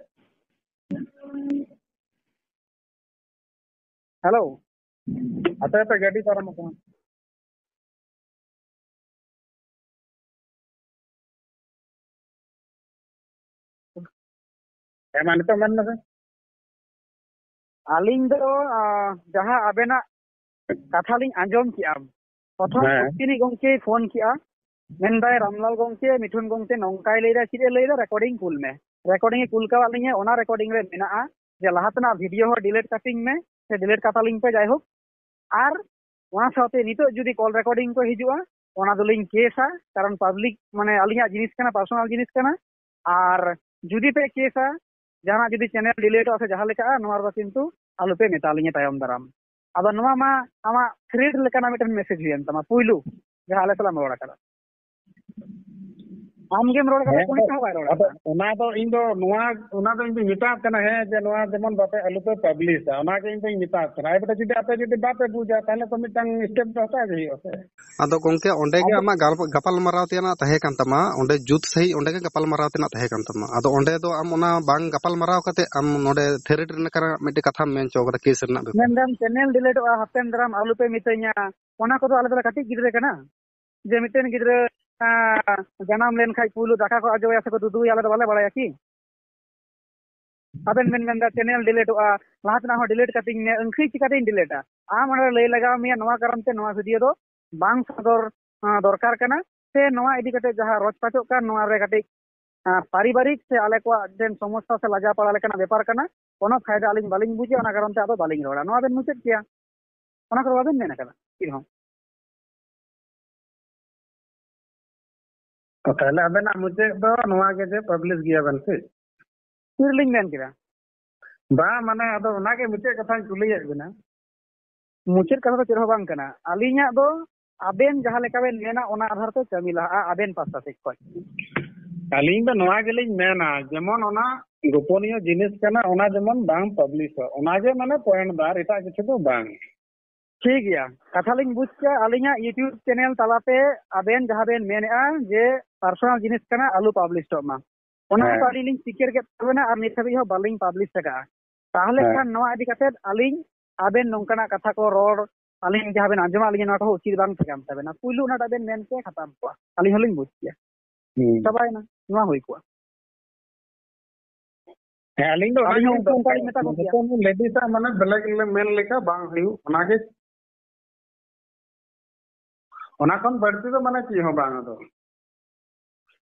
ᱦᱮᱞᱳ᱾ ᱟᱯᱮ ᱟᱯᱮ ᱜᱟᱹᱰᱤ ᱯᱟᱨᱚᱢᱚᱜ ᱠᱟᱱᱟ᱾ ᱦᱮᱸ, ᱢᱟ ᱱᱤᱛᱚᱜ ᱢᱮᱱ ᱢᱮᱥᱮ᱾ ᱟᱹᱞᱤᱧ ᱫᱚ, ᱟ, ᱡᱟᱦᱟᱸ ᱟᱵᱮᱱᱟᱜ ᱠᱟᱛᱷᱟ ᱞᱤᱧ ᱟᱸᱡᱚᱢ ᱠᱮᱜᱼᱟ, ᱯᱨᱚᱛᱷᱚᱢ ᱦᱮᱸ᱾ ᱥᱚᱛᱛᱤᱱᱤ ᱜᱚᱝᱠᱮᱭ ᱯᱷᱳᱱ ᱠᱮᱜᱼᱟ, ᱢᱮᱱᱫᱟᱭ, "ᱨᱟᱢᱞᱟᱞ ᱜᱚᱝᱠᱮ, ᱢᱤᱴᱷᱩᱱ ᱜᱚᱝᱠᱮ ᱱᱚᱝᱠᱟᱭ ᱞᱟᱹᱭᱫᱟ, ᱪᱮᱫ ᱮ ᱞᱟᱹᱭᱫᱟ, recording ᱠᱩᱞ ᱢᱮ᱾" recording ᱮ ᱠᱩᱞ ᱠᱟᱣᱟᱫ ᱞᱤᱧᱟᱹ, ᱚᱱᱟ recording ᱨᱮ ᱢᱮᱱᱟᱜᱼᱟ ᱡᱮ ᱞᱟᱦᱟ ᱛᱮᱱᱟᱜ video ᱦᱚᱸ delete ᱠᱟᱹᱛᱤᱧ ᱢᱮ, ᱥᱮ delete ᱠᱟᱛᱟ ᱞᱤᱧ ᱯᱮ, ᱡᱟᱭᱦᱳᱠ᱾ ᱟᱨ ᱚᱱᱟ ᱥᱟᱶᱛᱮ ᱱᱤᱛᱚᱜ ᱡᱩᱫᱤ call recording ᱠᱚ ᱦᱤᱡᱩᱜᱼᱟ, ᱚᱱᱟ ᱫᱚᱞᱤᱧ ᱠᱮᱥᱟ, ᱠᱟᱨᱚᱱ public, ᱢᱟᱱᱮ, ᱟᱹᱞᱤᱧᱟᱜ ᱡᱤᱱᱤᱥ ᱠᱟᱱᱟ, personal ᱡᱤᱱᱤᱥ ᱠᱟᱱᱟ᱾ ᱟᱨ ᱡᱩᱫᱤ ᱯᱮ ᱠᱮᱥᱟ, ᱡᱟᱦᱟᱱᱟᱜ ᱡᱩᱫᱤ channel deleteᱚᱜᱼᱟ ᱥᱮ ᱡᱟᱦᱟᱸ ᱞᱮᱠᱟᱜᱼᱟ, ᱱᱚᱣᱟ ᱨᱮᱫᱚ ᱠᱤᱱᱛᱩ ᱟᱞᱚᱯᱮ ᱢᱮᱛᱟ ᱞᱤᱧᱟ ᱛᱟᱭᱚᱢ ᱫᱟᱨᱟᱢ᱾ ᱟᱫᱚ ᱱᱚᱣᱟ ᱢᱟ ᱟᱢᱟᱜ threat ᱞᱮᱠᱟᱱᱟᱜ ᱢᱤᱫᱴᱮᱱ message ᱦᱩᱭᱮᱱ ᱛᱟᱢᱟ, ᱯᱩᱭᱞᱩ ᱡᱟᱦᱟᱸ ᱟᱞᱮ ᱥᱟᱞᱟᱜ ᱮᱢ ᱨᱚᱲ ᱟᱠᱟᱫᱟ᱾ ᱟᱢ ᱜᱮᱢ ᱨᱚᱲ ᱠᱟᱫᱟ, ᱦᱮᱸ, ᱩᱱᱤ ᱟᱫᱚ, ᱥᱟᱶ ᱵᱟᱭ ᱨᱚᱲ ᱟᱫᱚ ᱟᱠᱟᱫᱟ᱾ ᱚᱱᱟ ᱫᱚ ᱤᱧ ᱫᱚ ᱱᱚᱣᱟ, ᱚᱱᱟ ᱫᱚ ᱤᱧ ᱫᱚᱧ ᱢᱮᱛᱟᱣ ᱠᱟᱱᱟ, ᱦᱮᱸ, ᱡᱮ ᱱᱚᱣᱟ ᱡᱮᱢᱚᱱ ᱵᱟᱯᱮ, ᱟᱞᱚᱯᱮ publishᱟ, ᱚᱱᱟ ᱜᱮ ᱤᱧ ᱫᱚᱧ ᱢᱮᱛᱟᱣ ᱠᱟᱱᱟ᱾ ᱮᱵᱟᱨᱮ ᱡᱩᱫᱤ ᱟᱯᱮ ᱡᱩᱫᱤ ᱵᱟᱯᱮ ᱵᱩᱡᱟ, ᱛᱟᱦᱞᱮ ᱛᱚ ᱢᱤᱫᱴᱟᱝ step ᱫᱚ ᱦᱟᱛᱟᱣ ᱜᱮ ᱦᱩᱭᱩᱜᱼᱟ ᱥᱮ᱾ ᱟᱫᱚ ᱜᱚᱝᱠᱮ, ᱚᱸᱰᱮ ᱜᱮ ᱟᱫᱚ ᱟᱢᱟᱜ ᱜᱟᱞ-, ᱜᱟᱯᱟᱞᱢᱟᱨᱟᱣ ᱛᱮᱱᱟᱜ ᱛᱟᱦᱮᱸ ᱠᱟᱱ ᱛᱟᱢᱟ, ᱚᱸᱰᱮ ᱡᱩᱛ ᱥᱟᱺᱦᱤᱡ ᱚᱸᱰᱮ ᱜᱮ ᱜᱟᱯᱟᱞᱢᱟᱨᱟᱣ ᱛᱮᱱᱟᱜ ᱛᱟᱦᱮᱸ ᱠᱟᱱ ᱛᱟᱢᱟ᱾ ᱟᱫᱚ ᱚᱸᱰᱮ ᱫᱚ ᱟᱢ ᱚᱱᱟ ᱵᱟᱝ ᱜᱟᱯᱟᱞᱢᱟᱨᱟᱣ ᱠᱟᱛᱮ ᱟᱢ ᱱᱚᱰᱮ threat ᱨᱮᱱᱟᱜ ᱢᱤᱫᱴᱮᱡ ᱠᱟᱛᱷᱟᱢ ᱢᱮᱱ ᱦᱚᱪᱚ ᱠᱟᱫᱟ, case ᱨᱮᱱᱟᱜ ᱵᱮᱯᱟᱨ᱾ ᱢᱮᱱᱫᱟᱢ channel deleteᱚᱜᱼᱟ, ᱦᱟᱯᱮᱱ ᱫᱟᱨᱟᱢ ᱟᱞᱚᱯᱮ ᱢᱤᱛᱟᱹᱧᱟ, ᱚᱱᱟ ᱠᱚᱫᱚ ᱟᱞᱮ ᱫᱚᱞᱮ ᱠᱟᱹᱴᱤᱡ ᱜᱤᱫᱽᱨᱟᱹ ᱠᱟᱱᱟ᱾ ᱡᱮ ᱢᱤᱫᱴᱮᱱ ᱜᱤᱫᱽᱨᱟᱹ, ᱟᱸ, ᱡᱟᱱᱟᱢ ᱞᱮᱱᱠᱷᱟᱡ ᱯᱩᱭᱞᱩ ᱫᱟᱠᱟ ᱠᱚ ᱟᱡᱚᱭᱟ ᱥᱮᱠᱚ ᱫᱩᱫᱩᱭᱟ, ᱟᱞᱮ ᱫᱚ ᱵᱟᱞᱮ ᱵᱟᱲᱟᱭᱟ ᱠᱤ? ᱟᱵᱮᱱ ᱵᱮᱱ ᱢᱮᱱᱫᱟ ᱪᱮᱱᱮᱞ ᱰᱤᱞᱤᱴᱚᱜᱼᱟ, ᱞᱟᱦᱟ ᱛᱮᱱᱟᱜ ᱦᱚᱸ ᱰᱤᱞᱤᱴ ᱠᱟᱛᱮᱧ ᱢᱮ, ᱟᱹᱝᱠᱷᱟᱹᱭ ᱪᱤᱠᱟᱹᱛᱮᱧ ᱰᱤᱞᱤᱴᱟ? ᱟᱢ ᱚᱸᱰᱮ ᱞᱟᱹᱭ ᱞᱟᱜᱟᱣ ᱢᱮᱭᱟ, ᱱᱚᱣᱟ ᱠᱟᱨᱚᱱ ᱛᱮ ᱱᱚᱣᱟ ᱵᱷᱤᱰᱤᱭᱳ ᱫᱚ ᱵᱟᱝ ᱥᱚᱫᱚᱨ, ᱟᱸ, ᱫᱚᱨᱠᱟᱨ ᱠᱟᱱᱟ, ᱥᱮ ᱱᱚᱣᱟ ᱤᱫᱤ ᱠᱟᱛᱮ ᱡᱟᱦᱟᱸ ᱨᱚᱲ ᱯᱟᱪᱚᱜ ᱠᱟᱱ, ᱱᱚᱣᱟ ᱨᱮ ᱠᱟᱹᱴᱤᱡ, ᱟᱸ, ᱯᱟᱨᱤᱵᱟᱨᱤᱠ ᱥᱮ ᱟᱞᱮ ᱠᱚᱣᱟᱜ ᱢᱤᱫᱴᱮᱱ ᱥᱚᱢᱚᱥᱥᱟ ᱥᱮ ᱞᱟᱡᱟᱣ ᱯᱟᱲᱟ ᱞᱮᱠᱟᱱᱟᱜ ᱵᱮᱯᱟᱨ ᱠᱟᱱᱟ, ᱠᱳᱱᱳ ᱯᱷᱟᱭᱫᱟ ᱟᱹᱞᱤᱧ ᱵᱟᱹᱞᱤᱧ ᱵᱩᱡᱟ, ᱚᱱᱟ ᱠᱟᱨᱚᱱ ᱛᱮ ᱟᱫᱚ ᱵᱟᱹᱞᱤᱧ ᱨᱚᱲᱟ, ᱱᱚᱣᱟ ᱵᱮᱱ ᱢᱩᱪᱟᱹᱫ ᱠᱮᱭᱟ, ᱚᱱᱟ ᱠᱚᱫᱚ ᱵᱟᱵᱮᱱ ᱢᱮᱱ ᱟᱠᱟᱫᱟ ᱪᱮᱫ ᱦᱚᱸ᱾ ᱚ, ᱛᱟᱦᱞᱮ ᱟᱵᱮᱱᱟᱜ ᱢᱩᱪᱟᱹᱫ ᱫᱚ ᱱᱚᱣᱟ ᱜᱮ ᱡᱮ ᱯᱟᱵᱽᱞᱤᱥ ᱜᱮᱭᱟ ᱵᱮᱱ ᱥᱮ? ᱪᱮᱫ ᱞᱤᱧ ᱢᱮᱱ ᱠᱮᱫᱟ? ᱵᱟᱝ, ᱢᱟᱱᱮ ᱟᱫᱚ ᱚᱱᱟᱜᱮ ᱢᱩᱪᱟᱹᱫ ᱠᱟᱛᱷᱟᱧ ᱠᱩᱞᱤᱭᱮᱫ ᱵᱮᱱᱟ᱾ ᱢᱩᱪᱟᱹᱫ ᱠᱟᱛᱷᱟ ᱫᱚ ᱪᱮᱫ ᱦᱚᱸ ᱵᱟᱝ ᱠᱟᱱᱟ᱾ ᱟᱹᱞᱤᱧᱟᱜ ᱫᱚ ᱟᱵᱮᱱ ᱡᱟᱦᱟᱸ ᱞᱮᱠᱟ ᱵᱮᱱ ᱢᱮᱱᱟ, ᱚᱱᱟ ᱟᱫᱷᱟᱨ ᱛᱮ ᱠᱟᱹᱢᱤ ᱞᱟᱦᱟᱜᱼᱟ ᱟᱵᱮᱱ ᱯᱟᱥᱴᱟ ᱥᱮᱫ ᱠᱷᱚᱱ᱾ ᱟᱹᱞᱤᱧ ᱫᱚ ᱱᱚᱣᱟ ᱜᱮᱞᱤᱧ ᱢᱮᱱᱟ, ᱡᱮᱢᱚᱱ ᱚᱱᱟ ᱜᱳᱯᱚᱱᱤᱭᱚ ᱡᱤᱱᱤᱥ ᱠᱟᱱᱟ, ᱚᱱᱟ ᱡᱮᱢᱚᱱ ᱵᱟᱝ ᱯᱟᱵᱽᱞᱤᱥᱚᱜ, ᱚᱱᱟᱜᱮ ᱢᱟᱱᱮ ᱯᱚᱭᱮᱱᱴ ᱫᱚ, ᱟᱨ ᱮᱴᱟᱜ ᱠᱤᱪᱷᱩ ᱫᱚ ᱵᱟᱝ᱾ ᱴᱷᱤᱠ ᱜᱮᱭᱟ, ᱠᱟᱛᱷᱟ ᱞᱤᱧ ᱵᱩᱡᱽ ᱠᱮᱫᱟ᱾ ᱟᱹᱞᱤᱧᱟᱜ YouTube ᱪᱮᱱᱮᱞ ᱛᱟᱞᱟᱛᱮ ᱟᱵᱮᱱ ᱡᱟᱦᱟᱸ ᱵᱮᱱ ᱢᱮᱱᱮᱫᱼᱟ ᱡᱮ ᱯᱟᱨᱥᱚᱱᱟᱞ ᱡᱤᱱᱤᱥ ᱠᱟᱱᱟ, ᱟᱞᱚ ᱯᱟᱵᱽᱞᱤᱥᱚᱜ ᱢᱟ, ᱚᱱᱟ ᱦᱮᱸ᱾ ᱦᱚᱸᱛᱚ ᱟᱹᱞᱤᱧ ᱞᱤᱧ ᱥᱤᱠᱟᱹᱨ ᱠᱮᱫ ᱛᱟᱵᱮᱱᱟ, ᱟᱨ ᱱᱤᱛ ᱦᱟᱹᱵᱤᱡ ᱦᱚᱸ ᱵᱟᱹᱞᱤᱧ ᱯᱟᱵᱽᱞᱤᱥ ᱟᱠᱟᱫᱼᱟ᱾ ᱛᱟᱦᱚᱞᱮ ᱦᱮᱸ᱾ ᱠᱷᱟᱱ ᱱᱚᱣᱟ ᱤᱫᱤ ᱠᱟᱛᱮ ᱟᱹᱞᱤᱧ ᱟᱵᱮᱱ ᱱᱚᱝᱠᱟᱱᱟᱜ ᱠᱟᱛᱷᱟ ᱠᱚ ᱨᱚᱲ, ᱟᱹᱞᱤᱧ ᱡᱟᱦᱟᱸ ᱵᱮᱱ ᱟᱸᱡᱚᱢᱟᱜ ᱞᱤᱧᱟ, ᱱᱚᱣᱟ ᱠᱚᱦᱚᱸ ᱩᱪᱤᱛ ᱵᱟᱝ ᱛᱟᱦᱮᱸ ᱠᱟᱱ ᱛᱟᱵᱮᱱᱟ᱾ ᱯᱩᱭᱞᱩ ᱚᱱᱟᱴᱟᱜ ᱵᱮᱱ ᱢᱮᱱ ᱠᱮᱭᱟ, ᱠᱷᱟᱛᱟᱢ ᱠᱚᱜᱼᱟ, ᱟᱹᱞᱤᱧ ᱦᱚᱸᱞᱤᱧ ᱵᱩᱡᱽ ᱠᱮᱭᱟ᱾ ᱦᱩᱸ᱾ ᱪᱟᱵᱟᱭᱮᱱᱟ, ᱱᱚᱣᱟ ᱦᱩᱭ ᱠᱚᱜᱼᱟ᱾ ᱦᱮᱸ, ᱟᱹᱞᱤᱧ ᱫᱚ ᱟᱹᱞᱤᱧ ᱦᱚᱸ ᱚᱱᱠᱟ ᱚᱱᱠᱟ ᱞᱤᱧ ᱢᱮᱛᱟ ᱠᱚ ᱠᱮᱭᱟ᱾ ᱡᱚᱛᱚ ᱞᱮᱰᱤᱥᱟᱜ ᱢᱟᱱᱮ ᱵᱞᱮᱠ ᱢᱮᱞ ᱞᱮᱠᱟ ᱵᱟᱝ ᱦᱩᱭᱩᱜ, ᱚᱱᱟᱜᱮ᱾ ᱚᱱᱟ ᱠᱷᱚᱱ ᱵᱟᱹᱲᱛᱤ ᱫᱚ ᱢᱟᱱᱮ ᱪᱮᱫ ᱦᱚᱸ ᱵᱟᱝ ᱟᱫᱚ᱾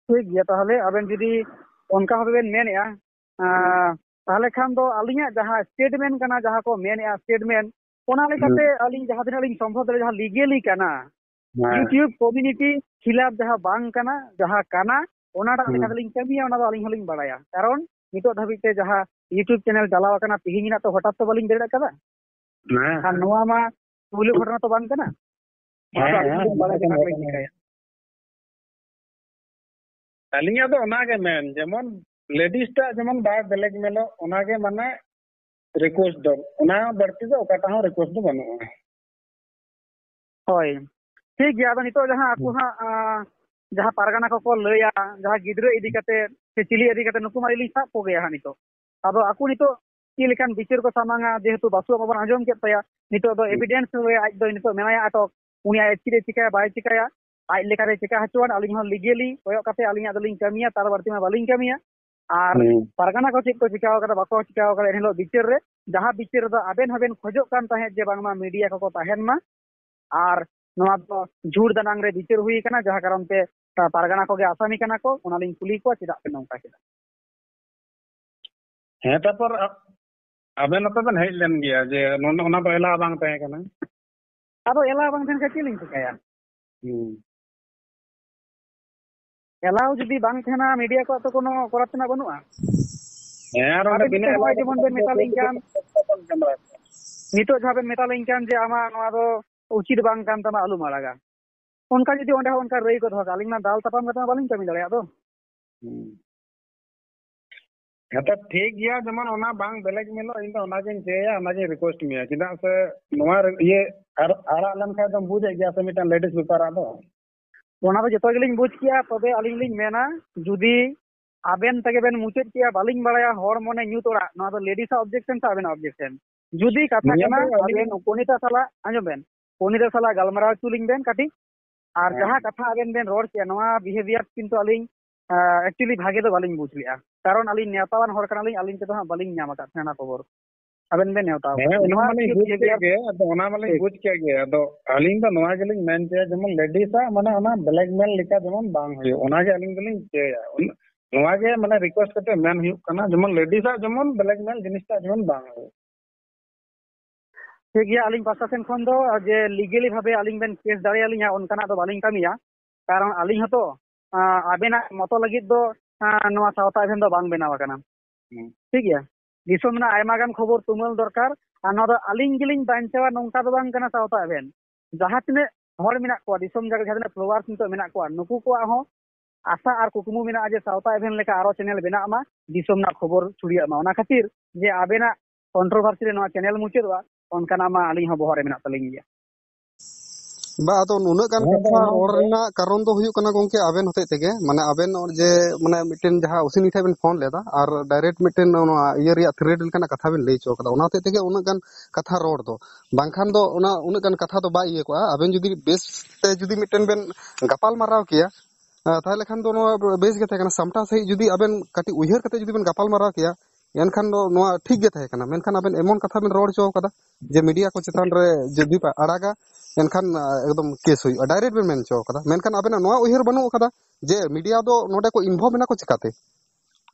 ᱴᱷᱤᱠ ᱜᱮᱭᱟ, ᱛᱟᱦᱚᱞᱮ ᱟᱵᱮᱱ ᱡᱩᱫᱤ ᱚᱱᱠᱟ ᱵᱷᱟᱵᱮ ᱵᱮᱱ ᱢᱮᱱᱮᱫᱼᱟ, ᱟᱸ, ᱛᱟᱦᱚᱞᱮ ᱠᱷᱟᱱ ᱫᱚ ᱟᱹᱞᱤᱧᱟᱜ ᱡᱟᱦᱟᱸ ᱥᱴᱮᱴᱢᱮᱱᱴ ᱠᱟᱱᱟ, ᱡᱟᱦᱟᱸ ᱠᱚ ᱢᱮᱱᱮᱫᱼᱟ ᱥᱴᱮᱴᱢᱮᱱᱴ, ᱚᱱᱟ ᱞᱮᱠᱟᱛᱮ ᱦᱩᱸ᱾ ᱟᱹᱞᱤᱧ ᱡᱟᱦᱟᱸ ᱛᱤᱱᱟᱹᱜ ᱞᱤᱧ ᱥᱚᱢᱵᱷᱚᱵ ᱫᱟᱲᱮᱭᱟᱜᱼᱟ, ᱡᱟᱦᱟᱸ ᱞᱤᱜᱮᱞᱤ ᱠᱟᱱᱟ, ᱦᱮᱸ᱾ YouTube ᱠᱚᱢᱤᱭᱩᱱᱤᱴᱤ ᱠᱷᱤᱞᱟᱯ ᱡᱟᱦᱟᱸ ᱵᱟᱝ ᱠᱟᱱᱟ, ᱡᱟᱦᱟᱸ ᱠᱟᱱᱟ, ᱚᱱᱟᱴᱟᱜ ᱦᱩᱸ᱾ ᱞᱮᱠᱟ ᱛᱮᱞᱤᱧ ᱠᱟᱹᱢᱤᱭᱟ, ᱚᱱᱟ ᱫᱚ ᱟᱹᱞᱤᱧ ᱦᱚᱸᱞᱤᱧ ᱵᱟᱲᱟᱭᱟ᱾ ᱠᱟᱨᱚᱱ ᱱᱤᱛᱚᱜ ᱫᱷᱟᱹᱵᱤᱡ ᱛᱮ ᱡᱟᱦᱟᱸ YouTube ᱪᱮᱱᱮᱞ ᱪᱟᱞᱟᱣ ᱟᱠᱟᱱᱟ, ᱛᱮᱦᱮᱧ ᱨᱮᱱᱟᱜ ᱛᱚ ᱦᱚᱴᱟᱛ ᱛᱚ ᱵᱟᱹᱞᱤᱧ ᱵᱮᱨᱮᱫ ᱟᱠᱟᱫᱟ᱾ ᱦᱮᱸ᱾ ᱟᱨ ᱱᱚᱣᱟ ᱢᱟ ᱯᱩᱭᱞᱩ ᱜᱷᱚᱴᱚᱱᱟ ᱛᱚ ᱵᱟᱝ ᱠᱟᱱᱟ᱾ ᱦᱮᱸ, ᱚᱱᱟ ᱫᱚ ᱦᱮᱸ, ᱟᱹᱞᱤᱧ ᱦᱚᱸᱞᱤᱧ ᱵᱟᱲᱟᱭ ᱦᱮᱸ, ᱠᱟᱱᱟ, ᱦᱮᱸ, ᱪᱮᱫ ᱞᱤᱧ ᱦᱮᱸ᱾ ᱪᱤᱠᱟᱹᱭᱟ? ᱟᱹᱞᱤᱧᱟᱜ ᱫᱚ ᱚᱱᱟᱜᱮ ᱢᱮᱱ, ᱡᱮᱢᱚᱱ ᱞᱮᱰᱤᱥ ᱴᱟᱜ ᱡᱮᱢᱚᱱ ᱵᱟᱭ ᱵᱞᱮᱠᱢᱮᱞᱚᱜ, ᱚᱱᱟᱜᱮ ᱢᱟᱱᱮ ᱨᱤᱠᱩᱭᱮᱥᱴ ᱫᱚ, ᱚᱱᱟ ᱵᱟᱹᱲᱛᱤ ᱫᱚ ᱚᱠᱟᱴᱟᱜ ᱦᱚᱸ ᱨᱤᱠᱩᱭᱮᱥᱴ ᱫᱚ ᱵᱟᱹᱱᱩᱜᱼᱟ᱾ ᱦᱳᱭ, ᱴᱷᱤᱠ ᱜᱮᱭᱟ᱾ ᱟᱫᱚ ᱱᱤᱛᱚᱜ ᱡᱟᱦᱟᱸ ᱟᱠᱚ ᱦᱩᱸ᱾ ᱦᱟᱸᱜ, ᱟᱸ, ᱡᱟᱦᱟᱸ ᱯᱟᱨᱜᱟᱱᱟ ᱠᱚᱠᱚ ᱞᱟᱹᱭᱟ, ᱡᱟᱦᱟᱸ ᱜᱤᱫᱽᱨᱟᱹ ᱤᱫᱤ ᱠᱟᱛᱮ ᱥᱮ ᱪᱤᱞᱤ ᱤᱫᱤ ᱠᱟᱛᱮ, ᱱᱩᱠᱩ ᱢᱟ ᱟᱹᱞᱤᱧ ᱞᱤᱧ ᱥᱟᱵ ᱠᱚᱜᱮᱭᱟ ᱦᱟᱸᱜ ᱱᱤᱛᱚᱜ᱾ ᱟᱫᱚ ᱟᱠᱚ ᱱᱤᱛᱚᱜ ᱪᱮᱫ ᱞᱮᱠᱟᱱ ᱵᱤᱪᱟᱹᱨ ᱠᱚ ᱥᱟᱢᱟᱝᱟ, ᱡᱮᱦᱮᱛᱩ ᱵᱟᱥᱩᱣᱟᱜ ᱢᱟᱵᱚᱱ ᱟᱸᱡᱚᱢ ᱠᱮᱫ ᱛᱟᱭᱟ, ᱱᱤᱛᱚᱜ ᱫᱚ ᱦᱩᱸ᱾ ᱮᱵᱤᱰᱮᱱᱥ ᱨᱮ ᱟᱡ ᱫᱚ ᱱᱤᱛᱚᱜ ᱢᱮᱱᱟᱭᱟ ᱟᱴᱚᱠ, ᱩᱱᱤ ᱟᱡ ᱪᱮᱫ ᱮ ᱪᱤᱠᱟᱹᱭᱟ ᱵᱟᱭ ᱪᱤᱠᱟᱹᱭᱟ, ᱟᱡ ᱞᱮᱠᱟᱛᱮ ᱪᱤᱠᱟ ᱦᱚᱪᱚᱣᱟᱱ, ᱟᱹᱞᱤᱧ ᱦᱚᱸ ᱞᱤᱜᱮᱞᱤ ᱠᱚᱭᱚᱜ ᱠᱟᱛᱮ ᱟᱹᱞᱤᱧᱟᱜ ᱫᱚᱞᱤᱧ ᱠᱟᱹᱢᱤᱭᱟ, ᱛᱟᱨ ᱵᱟᱹᱲᱛᱤ ᱢᱟ ᱵᱟᱹᱞᱤᱧ ᱠᱟᱹᱢᱤᱭᱟ᱾ ᱟᱨ ᱦᱩᱸ᱾ ᱯᱟᱨᱜᱟᱱᱟ ᱠᱚ ᱪᱮᱫ ᱠᱚ ᱪᱤᱠᱟᱹ ᱟᱠᱟᱫᱟ, ᱵᱟᱠᱚ ᱪᱤᱠᱟᱹ ᱟᱠᱟᱫᱟ, ᱮᱱᱦᱤᱞᱳᱜ ᱵᱤᱪᱟᱹᱨ ᱨᱮ, ᱡᱟᱦᱟᱸ ᱵᱤᱪᱟᱹᱨ ᱨᱮᱫᱚ ᱟᱵᱮᱱ ᱦᱚᱸᱵᱮᱱ ᱠᱷᱚᱡᱚᱜ ᱠᱟᱱ ᱛᱟᱦᱮᱸᱫ ᱡᱮ ᱵᱟᱝᱢᱟ ᱢᱤᱰᱤᱭᱟ ᱠᱚᱠᱚ ᱛᱟᱦᱮᱱ ᱢᱟ, ᱟᱨ ᱱᱚᱣᱟ ᱫᱚ ᱡᱷᱩᱲ ᱫᱟᱱᱟᱝ ᱨᱮ ᱵᱤᱪᱟᱹᱨ ᱦᱩᱭ ᱟᱠᱟᱱᱟ, ᱡᱟᱦᱟᱸ ᱠᱟᱨᱚᱱ ᱛᱮ ᱯᱟᱨᱜᱟᱱᱟ ᱠᱚᱜᱮ ᱟᱥᱟᱢᱤ ᱠᱟᱱᱟ ᱠᱚ᱾ ᱚᱱᱟᱞᱤᱧ ᱠᱩᱞᱤ ᱠᱚᱣᱟ, ᱪᱮᱫᱟᱜ ᱯᱮ ᱱᱚᱝᱠᱟ ᱠᱮᱫᱟ? ᱦᱮᱸ, ᱛᱟᱨᱯᱚᱨ ᱟ-, ᱟᱵᱮᱱ ᱦᱚᱸᱛᱚ ᱵᱮᱱ ᱦᱮᱡ ᱞᱮᱱ ᱜᱮᱭᱟ, ᱡᱮ ᱱᱚ-, ᱚᱱᱟ ᱫᱚ ᱮᱞᱟᱣ ᱵᱟᱝ ᱛᱟᱦᱮᱸ ᱠᱟᱱᱟ᱾ ᱟᱫᱚ ᱮᱞᱟᱣ ᱵᱟᱝ ᱛᱟᱦᱮᱱ ᱠᱷᱟᱱ ᱪᱮᱫ ᱞᱤᱧ ᱪᱤᱠᱟᱹᱭᱟ? ᱦᱩᱸ᱾ ᱮᱞᱟᱣ ᱡᱩᱫᱤ ᱵᱟᱝ ᱛᱟᱦᱮᱱᱟ, ᱢᱤᱰᱤᱭᱟ ᱠᱚᱣᱟᱜ ᱛᱚ ᱠᱳᱱᱳ ᱠᱚᱨᱟᱨ ᱛᱮᱱᱟᱜ ᱵᱟᱹᱱᱩᱜᱼᱟ᱾ ᱦᱮᱸ, ᱟᱨ ᱚᱸᱰᱮ ᱟᱵᱮᱱ ᱵᱤᱱᱟᱹ ᱱᱤᱛᱚᱜ ᱮᱞᱟᱣ ᱱᱚᱜᱼᱚᱭ ᱡᱮᱢᱚᱱ ᱵᱮᱱ ᱢᱮᱛᱟᱞᱤᱧ ᱠᱟᱱ, ᱱᱤᱛᱚᱜ ᱡᱟᱦᱟᱸ ᱵᱮᱱ ᱢᱮᱛᱟᱞᱤᱧ ᱠᱟᱱ ᱡᱮ ᱟᱢᱟᱜ ᱱᱚᱣᱟ ᱫᱚ ᱩᱪᱤᱛ ᱵᱟᱝ ᱠᱟᱱ ᱛᱟᱢᱟ, ᱟᱞᱚᱢ ᱟᱲᱟᱜᱟ, ᱚᱱᱠᱟ ᱡᱩᱫᱤ ᱚᱸᱰᱮ ᱦᱚᱸ ᱚᱱᱠᱟ ᱨᱟᱹᱭ ᱠᱚ ᱫᱚᱦᱚ ᱠᱟᱜᱼᱟ, ᱟᱹᱞᱤᱧ ᱢᱟ ᱫᱟᱞ ᱛᱟᱯᱟᱢ ᱠᱟᱛᱮ ᱢᱟ ᱵᱟᱹᱞᱤᱧ ᱠᱟᱹᱢᱤ ᱫᱟᱲᱮᱭᱟᱜ ᱫᱚ᱾ ᱦᱩᱸ᱾ ᱦᱮᱸᱛᱚ, ᱴᱷᱤᱠ ᱜᱮᱭᱟ, ᱡᱮᱢᱚᱱ ᱚᱱᱟ ᱵᱟᱝ ᱵᱞᱮᱠᱢᱮᱞᱚᱜ, ᱤᱧ ᱫᱚ ᱚᱱᱟᱜᱤᱧ ᱪᱟᱹᱭᱟ, ᱚᱱᱟᱜᱤᱧ ᱨᱤᱠᱩᱭᱮᱥᱴ ᱢᱮᱭᱟ, ᱪᱮᱫᱟᱜ ᱥᱮ ᱱᱚᱣᱟ ᱨᱮ ᱤᱭᱟᱹ ᱟᱨ ᱟᱲᱟᱜ ᱞᱮᱱᱠᱷᱟᱱ ᱫᱚᱢ ᱵᱩᱡᱮᱫ ᱜᱮᱭᱟ ᱥᱮ, ᱢᱤᱫᱴᱟᱝ ᱞᱮᱰᱤᱥ ᱵᱮᱯᱟᱨ ᱟᱫᱚ᱾ ᱚᱱᱟ ᱫᱚ ᱡᱚᱛᱚ ᱜᱮᱞᱤᱧ ᱵᱩᱡᱽ ᱠᱮᱜᱼᱟ, ᱛᱚᱵᱮ ᱟᱹᱞᱤᱧ ᱞᱤᱧ ᱢᱮᱱᱟ, ᱡᱩᱫᱤ ᱟᱵᱮᱱ ᱛᱮᱜᱮ ᱵᱮᱱ ᱢᱩᱪᱟᱹᱫ ᱠᱮᱜᱼᱟ, ᱵᱟᱹᱞᱤᱧ ᱵᱟᱲᱟᱭᱟ, ᱦᱚᱲ ᱢᱚᱱᱮ ᱧᱩᱛ ᱚᱲᱟᱜ, ᱱᱚᱣᱟ ᱫᱚ ᱞᱮᱰᱤᱥᱟᱜ ᱚᱵᱡᱮᱠᱥᱚᱱ ᱥᱮ ᱟᱵᱮᱱᱟᱜ ᱚᱵᱡᱮᱠᱥᱚᱱ? ᱡᱩᱫᱤ ᱠᱟᱛᱷᱟ ᱱᱤᱭᱟᱹ ᱠᱟᱱᱟ, ᱫᱚ ᱟᱹᱞᱤᱧ ᱟᱵᱮᱱ ᱯᱚᱱᱤᱛᱟ ᱥᱟᱞᱟᱜ, ᱟᱸᱡᱚᱢ ᱵᱮᱱ, ᱯᱚᱱᱤᱛᱟ ᱥᱟᱞᱟᱜ ᱜᱟᱞᱢᱟᱨᱟᱣ ᱦᱚᱪᱚ ᱞᱤᱧ ᱵᱮᱱ ᱠᱟᱹᱴᱤᱡ, ᱟᱨ ᱦᱮᱸ᱾ ᱡᱟᱦᱟᱸ ᱠᱟᱛᱷᱟ ᱟᱵᱮᱱ ᱵᱮᱱ ᱨᱚᱲ ᱠᱮᱜᱼᱟ, ᱱᱚᱣᱟ ᱵᱤᱦᱮᱵᱤᱭᱟᱨ ᱠᱤᱱᱛᱩ ᱟᱹᱞᱤᱧ, ᱟᱸ, actually ᱵᱷᱟᱜᱮ ᱫᱚ ᱵᱟᱹᱞᱤᱧ ᱵᱩᱡᱽ ᱞᱮᱜᱼᱟ, ᱠᱟᱨᱚᱱ ᱟᱹᱞᱤᱧ ᱱᱮᱣᱛᱟᱣᱟᱱ ᱦᱚᱲ ᱠᱟᱱᱟᱞᱤᱧ, ᱟᱹᱞᱤᱧ ᱛᱮᱫᱚ ᱦᱟᱸᱜ ᱵᱟᱹᱞᱤᱧ ᱧᱟᱢ ᱟᱠᱟᱫ ᱛᱟᱦᱮᱱᱟ ᱠᱷᱚᱵᱚᱨ᱾ ᱟᱵᱮᱱ ᱵᱮᱱ ᱱᱮᱣᱛᱟ ᱦᱮᱸ, ᱟᱠᱟᱫ ᱚᱱᱟ ᱱᱚᱣᱟ ᱢᱟᱞᱤᱧ ᱠᱤᱪᱷᱩ ᱵᱩᱡᱽ ᱠᱮᱫ behavior ᱜᱮ, ᱟᱫᱚ ᱚᱱᱟ ᱢᱟᱞᱤᱧ ᱴᱷᱤᱠ᱾ ᱵᱩᱡᱽ ᱠᱮᱫ ᱜᱮ, ᱟᱫᱚ ᱟᱹᱞᱤᱧ ᱫᱚ ᱱᱚᱣᱟ ᱜᱮᱞᱤᱧ ᱢᱮᱱ ᱦᱚᱪᱚᱭᱟ, ᱡᱮᱢᱚᱱ ᱞᱮᱰᱤᱥᱟᱜ ᱢᱟᱱᱮ ᱚᱱᱟ ᱵᱞᱮᱠᱢᱮᱞ ᱞᱮᱠᱟ ᱡᱮᱢᱚᱱ ᱵᱟᱝ ᱦᱩᱭᱩᱜ, ᱚᱱᱟ ᱜᱮ ᱟᱹᱞᱤᱧ ᱫᱚᱞᱤᱧ ᱪᱟᱹᱭᱟ᱾ ᱩᱱ-, ᱱᱚᱣᱟ ᱜᱮ ᱢᱟᱱᱮ ᱨᱤᱠᱩᱭᱮᱥᱴ ᱠᱟᱛᱮ ᱢᱮᱱ ᱦᱩᱭᱩᱜ ᱠᱟᱱᱟ, ᱡᱮᱢᱚᱱ ᱞᱮᱰᱤᱥᱟᱜ ᱡᱮᱢᱚᱱ ᱵᱞᱮᱠᱢᱮᱞ ᱡᱤᱱᱤᱥᱴᱟᱜ ᱡᱮᱢᱚᱱ ᱵᱟᱝ ᱦᱩᱭᱩᱜ᱾ ᱴᱷᱤᱠ ᱜᱮᱭᱟ, ᱟᱹᱞᱤᱧ ᱯᱟᱥᱴᱟ ᱥᱮᱱ ᱠᱷᱚᱱ ᱫᱚ ᱡᱮ ᱞᱤᱜᱮᱞᱤ ᱵᱷᱟᱵᱮ ᱟᱹᱞᱤᱧ ᱵᱮᱱ ᱠᱮᱥ ᱫᱟᱲᱮᱭᱟᱞᱤᱧᱟ, ᱚᱱᱠᱟᱱᱟᱜ ᱫᱚ ᱵᱟᱹᱞᱤᱧ ᱠᱟᱹᱢᱤᱭᱟ, ᱠᱟᱨᱚᱱ ᱟᱹᱞᱤᱧ ᱦᱚᱸᱛᱚ, ᱟᱸ, ᱟᱵᱮᱱᱟᱜ ᱢᱚᱛᱚ ᱞᱟᱹᱜᱤᱫ ᱫᱚ, ᱟᱸ, ᱱᱚᱣᱟ ᱥᱟᱶᱛᱟ ᱮᱵᱷᱮᱱ ᱫᱚ ᱵᱟᱝ ᱵᱮᱱᱟᱣ ᱟᱠᱟᱱᱟ᱾ ᱦᱩᱸ᱾ ᱴᱷᱤᱠ ᱜᱮᱭᱟ, ᱫᱤᱥᱚᱢ ᱨᱮᱱᱟᱜ ᱟᱭᱢᱟ ᱜᱟᱱ ᱠᱷᱚᱵᱚᱨ ᱛᱩᱢᱟᱹᱞ ᱫᱚᱨᱠᱟᱨ, ᱟᱨ ᱱᱚᱣᱟ ᱫᱚ ᱟᱹᱞᱤᱧ ᱜᱮᱞᱤᱧ ᱵᱟᱧᱪᱟᱣᱟ, ᱱᱚᱝᱠᱟ ᱫᱚ ᱵᱟᱝ ᱠᱟᱱᱟ ᱥᱟᱶᱛᱟ ᱮᱵᱷᱮᱱ᱾ ᱡᱟᱦᱟᱸ ᱛᱤᱱᱟᱹᱜ ᱦᱚᱲ ᱢᱮᱱᱟᱜ ᱠᱚᱣᱟ, ᱫᱤᱥᱚᱢ ᱡᱟᱠᱟᱛ ᱡᱟᱦᱟᱸ ᱛᱤᱱᱟᱹᱜ ᱯᱷᱚᱞᱳᱣᱟᱨᱥ ᱱᱤᱛᱚᱜ ᱢᱮᱱᱟᱜ ᱠᱚᱣᱟ, ᱱᱩᱠᱩ ᱠᱚᱣᱟᱜ ᱦᱚᱸ ᱟᱥᱟ ᱟᱨ ᱠᱩᱠᱢᱩ ᱢᱮᱱᱟᱜᱼᱟ ᱡᱮ ᱥᱟᱶᱛᱟ ᱮᱵᱷᱮᱱ ᱞᱮᱠᱟ ᱟᱨᱚ ᱪᱮᱱᱮᱞ ᱵᱮᱱᱟᱜ ᱢᱟ, ᱫᱤᱥᱚᱢ ᱨᱮᱱᱟᱜ ᱠᱷᱚᱵᱚᱨ ᱪᱷᱩᱲᱭᱟᱹᱜ ᱢᱟ᱾ ᱚᱱᱟ ᱠᱷᱟᱹᱛᱤᱨ ᱡᱮ ᱟᱵᱮᱱᱟᱜ ᱠᱚᱱᱴᱨᱳᱵᱷᱟᱨᱥᱤ ᱨᱮ ᱱᱚᱣᱟ ᱪᱮᱱᱮᱞ ᱢᱩᱪᱟᱹᱫᱚᱜᱼᱟ, ᱚᱱᱠᱟᱱᱟᱜ ᱢᱟ ᱟᱹᱞᱤᱧ ᱦᱚᱸ ᱵᱚᱦᱚᱜ ᱨᱮ ᱢᱮᱱᱟᱜ ᱛᱟᱹᱞᱤᱧ ᱜᱮᱭᱟ᱾ ᱵᱟ, ᱟᱫᱚ ᱱᱩᱱᱟᱹᱜ ᱜᱟᱱ ᱦᱮᱸ, ᱠᱟᱛᱷᱟ ᱦᱮᱸ, ᱨᱚᱲ ᱦᱮᱸ᱾ ᱨᱮᱱᱟᱜ ᱠᱟᱨᱚᱱ ᱫᱚ ᱦᱩᱭᱩᱜ ᱠᱟᱱᱟ, ᱜᱚᱝᱠᱮ, ᱟᱵᱮᱱ ᱦᱚᱛᱮᱡ ᱛᱮᱜᱮ, ᱢᱟᱱᱮ, ᱟᱵᱮᱱ ᱡᱮ, ᱢᱟᱱᱮ, ᱢᱤᱫᱴᱮᱱ ᱡᱟᱦᱟᱸ ᱩᱥᱤᱱᱤ ᱴᱷᱮᱡ ᱵᱮᱱ ᱯᱷᱳᱱ ᱞᱮᱫᱟ ᱟᱨ ᱰᱟᱭᱨᱮᱠᱴ ᱢᱤᱫᱴᱮᱱ ᱱᱚᱣᱟ ᱤᱭᱟᱹ ᱨᱮᱭᱟᱜ ᱛᱷᱨᱮᱰ ᱞᱮᱠᱟᱱᱟᱜ ᱠᱟᱛᱷᱟ ᱵᱮᱱ ᱞᱟᱹᱭ ᱦᱚᱪᱚ ᱠᱟᱫᱟ, ᱚᱱᱟ ᱦᱚᱛᱮᱡ ᱛᱮᱜᱮ ᱩᱱᱟᱹᱜ ᱜᱟᱱ ᱠᱟᱛᱷᱟ ᱨᱚᱲ ᱫᱚ᱾ ᱵᱟᱝᱠᱷᱟᱱ ᱫᱚ ᱚᱱᱟ ᱩᱱᱟᱹᱜ ᱜᱟᱱ ᱠᱟᱛᱷᱟ ᱫᱚ ᱵᱟᱭ ᱤᱭᱟᱹ ᱠᱚᱜᱼᱟ᱾ ᱟᱵᱮᱱ ᱡᱩᱫᱤ ᱵᱮᱥ ᱛᱮ ᱡᱩᱫᱤ ᱢᱤᱫᱴᱮᱱ ᱵᱮᱱ ᱜᱟᱯᱟᱞ ᱢᱟᱨᱟᱣ ᱠᱮᱭᱟ, ᱟᱸ, ᱛᱟᱦᱞᱮ ᱠᱷᱟᱱ ᱫᱚ ᱱᱚᱣᱟ ᱵᱮᱥ ᱜᱮ ᱛᱟᱦᱮᱸ ᱠᱟᱱᱟ᱾ ᱥᱟᱢᱴᱟᱣ ᱥᱟᱺᱦᱤᱡ ᱡᱩᱫᱤ ᱟᱵᱮᱱ ᱠᱟᱹᱴᱤᱡ ᱩᱭᱦᱟᱹᱨ ᱠᱟᱛᱮ ᱡᱩᱫᱤ ᱵᱮᱱ ᱜᱟᱯᱟᱞ ᱢᱟᱨᱟᱣ ᱠᱮᱭᱟ, ᱮᱱᱠᱷᱟᱱ ᱫᱚ ᱱᱚᱣᱟ ᱴᱷᱤᱠ ᱜᱮ ᱛᱟᱦᱮᱸ ᱠᱟᱱᱟ᱾ ᱢᱮᱱᱠᱷᱟᱱ ᱟᱵᱮᱱ ᱮᱢᱚᱱ ᱠᱟᱛᱷᱟ ᱵᱮᱱ ᱨᱚᱲ ᱦᱚᱪᱚ ᱠᱟᱫᱟ ᱡᱮ ᱢᱤᱰᱤᱭᱟ ᱠᱚ ᱪᱮᱛᱟᱱ ᱨᱮ ᱡᱩᱫᱤ ᱯᱮ ᱟᱲᱟᱜᱟ, ᱮᱱᱠᱷᱟᱱ, ᱟᱸ, ᱮᱠᱫᱚᱢ ᱠᱮᱥ ᱦᱩᱭᱩᱜᱼᱟ, ᱰᱟᱭᱨᱮᱠᱴ ᱵᱮᱱ ᱢᱮᱱ ᱦᱚᱪᱚ ᱠᱟᱫᱟ᱾ ᱢᱮᱱᱠᱷᱟᱱ ᱟᱵᱮᱱᱟᱜ ᱱᱚᱣᱟ ᱩᱭᱦᱟᱹᱨ ᱵᱟᱹᱱᱩᱜ ᱠᱟᱫᱟ ᱡᱮ ᱢᱤᱰᱤᱭᱟ ᱫᱚ ᱱᱚᱰᱮ ᱠᱚ ᱤᱱᱵᱷᱚᱞᱵᱷ ᱮᱱᱟ ᱠᱚ ᱪᱤᱠᱟᱛᱮ?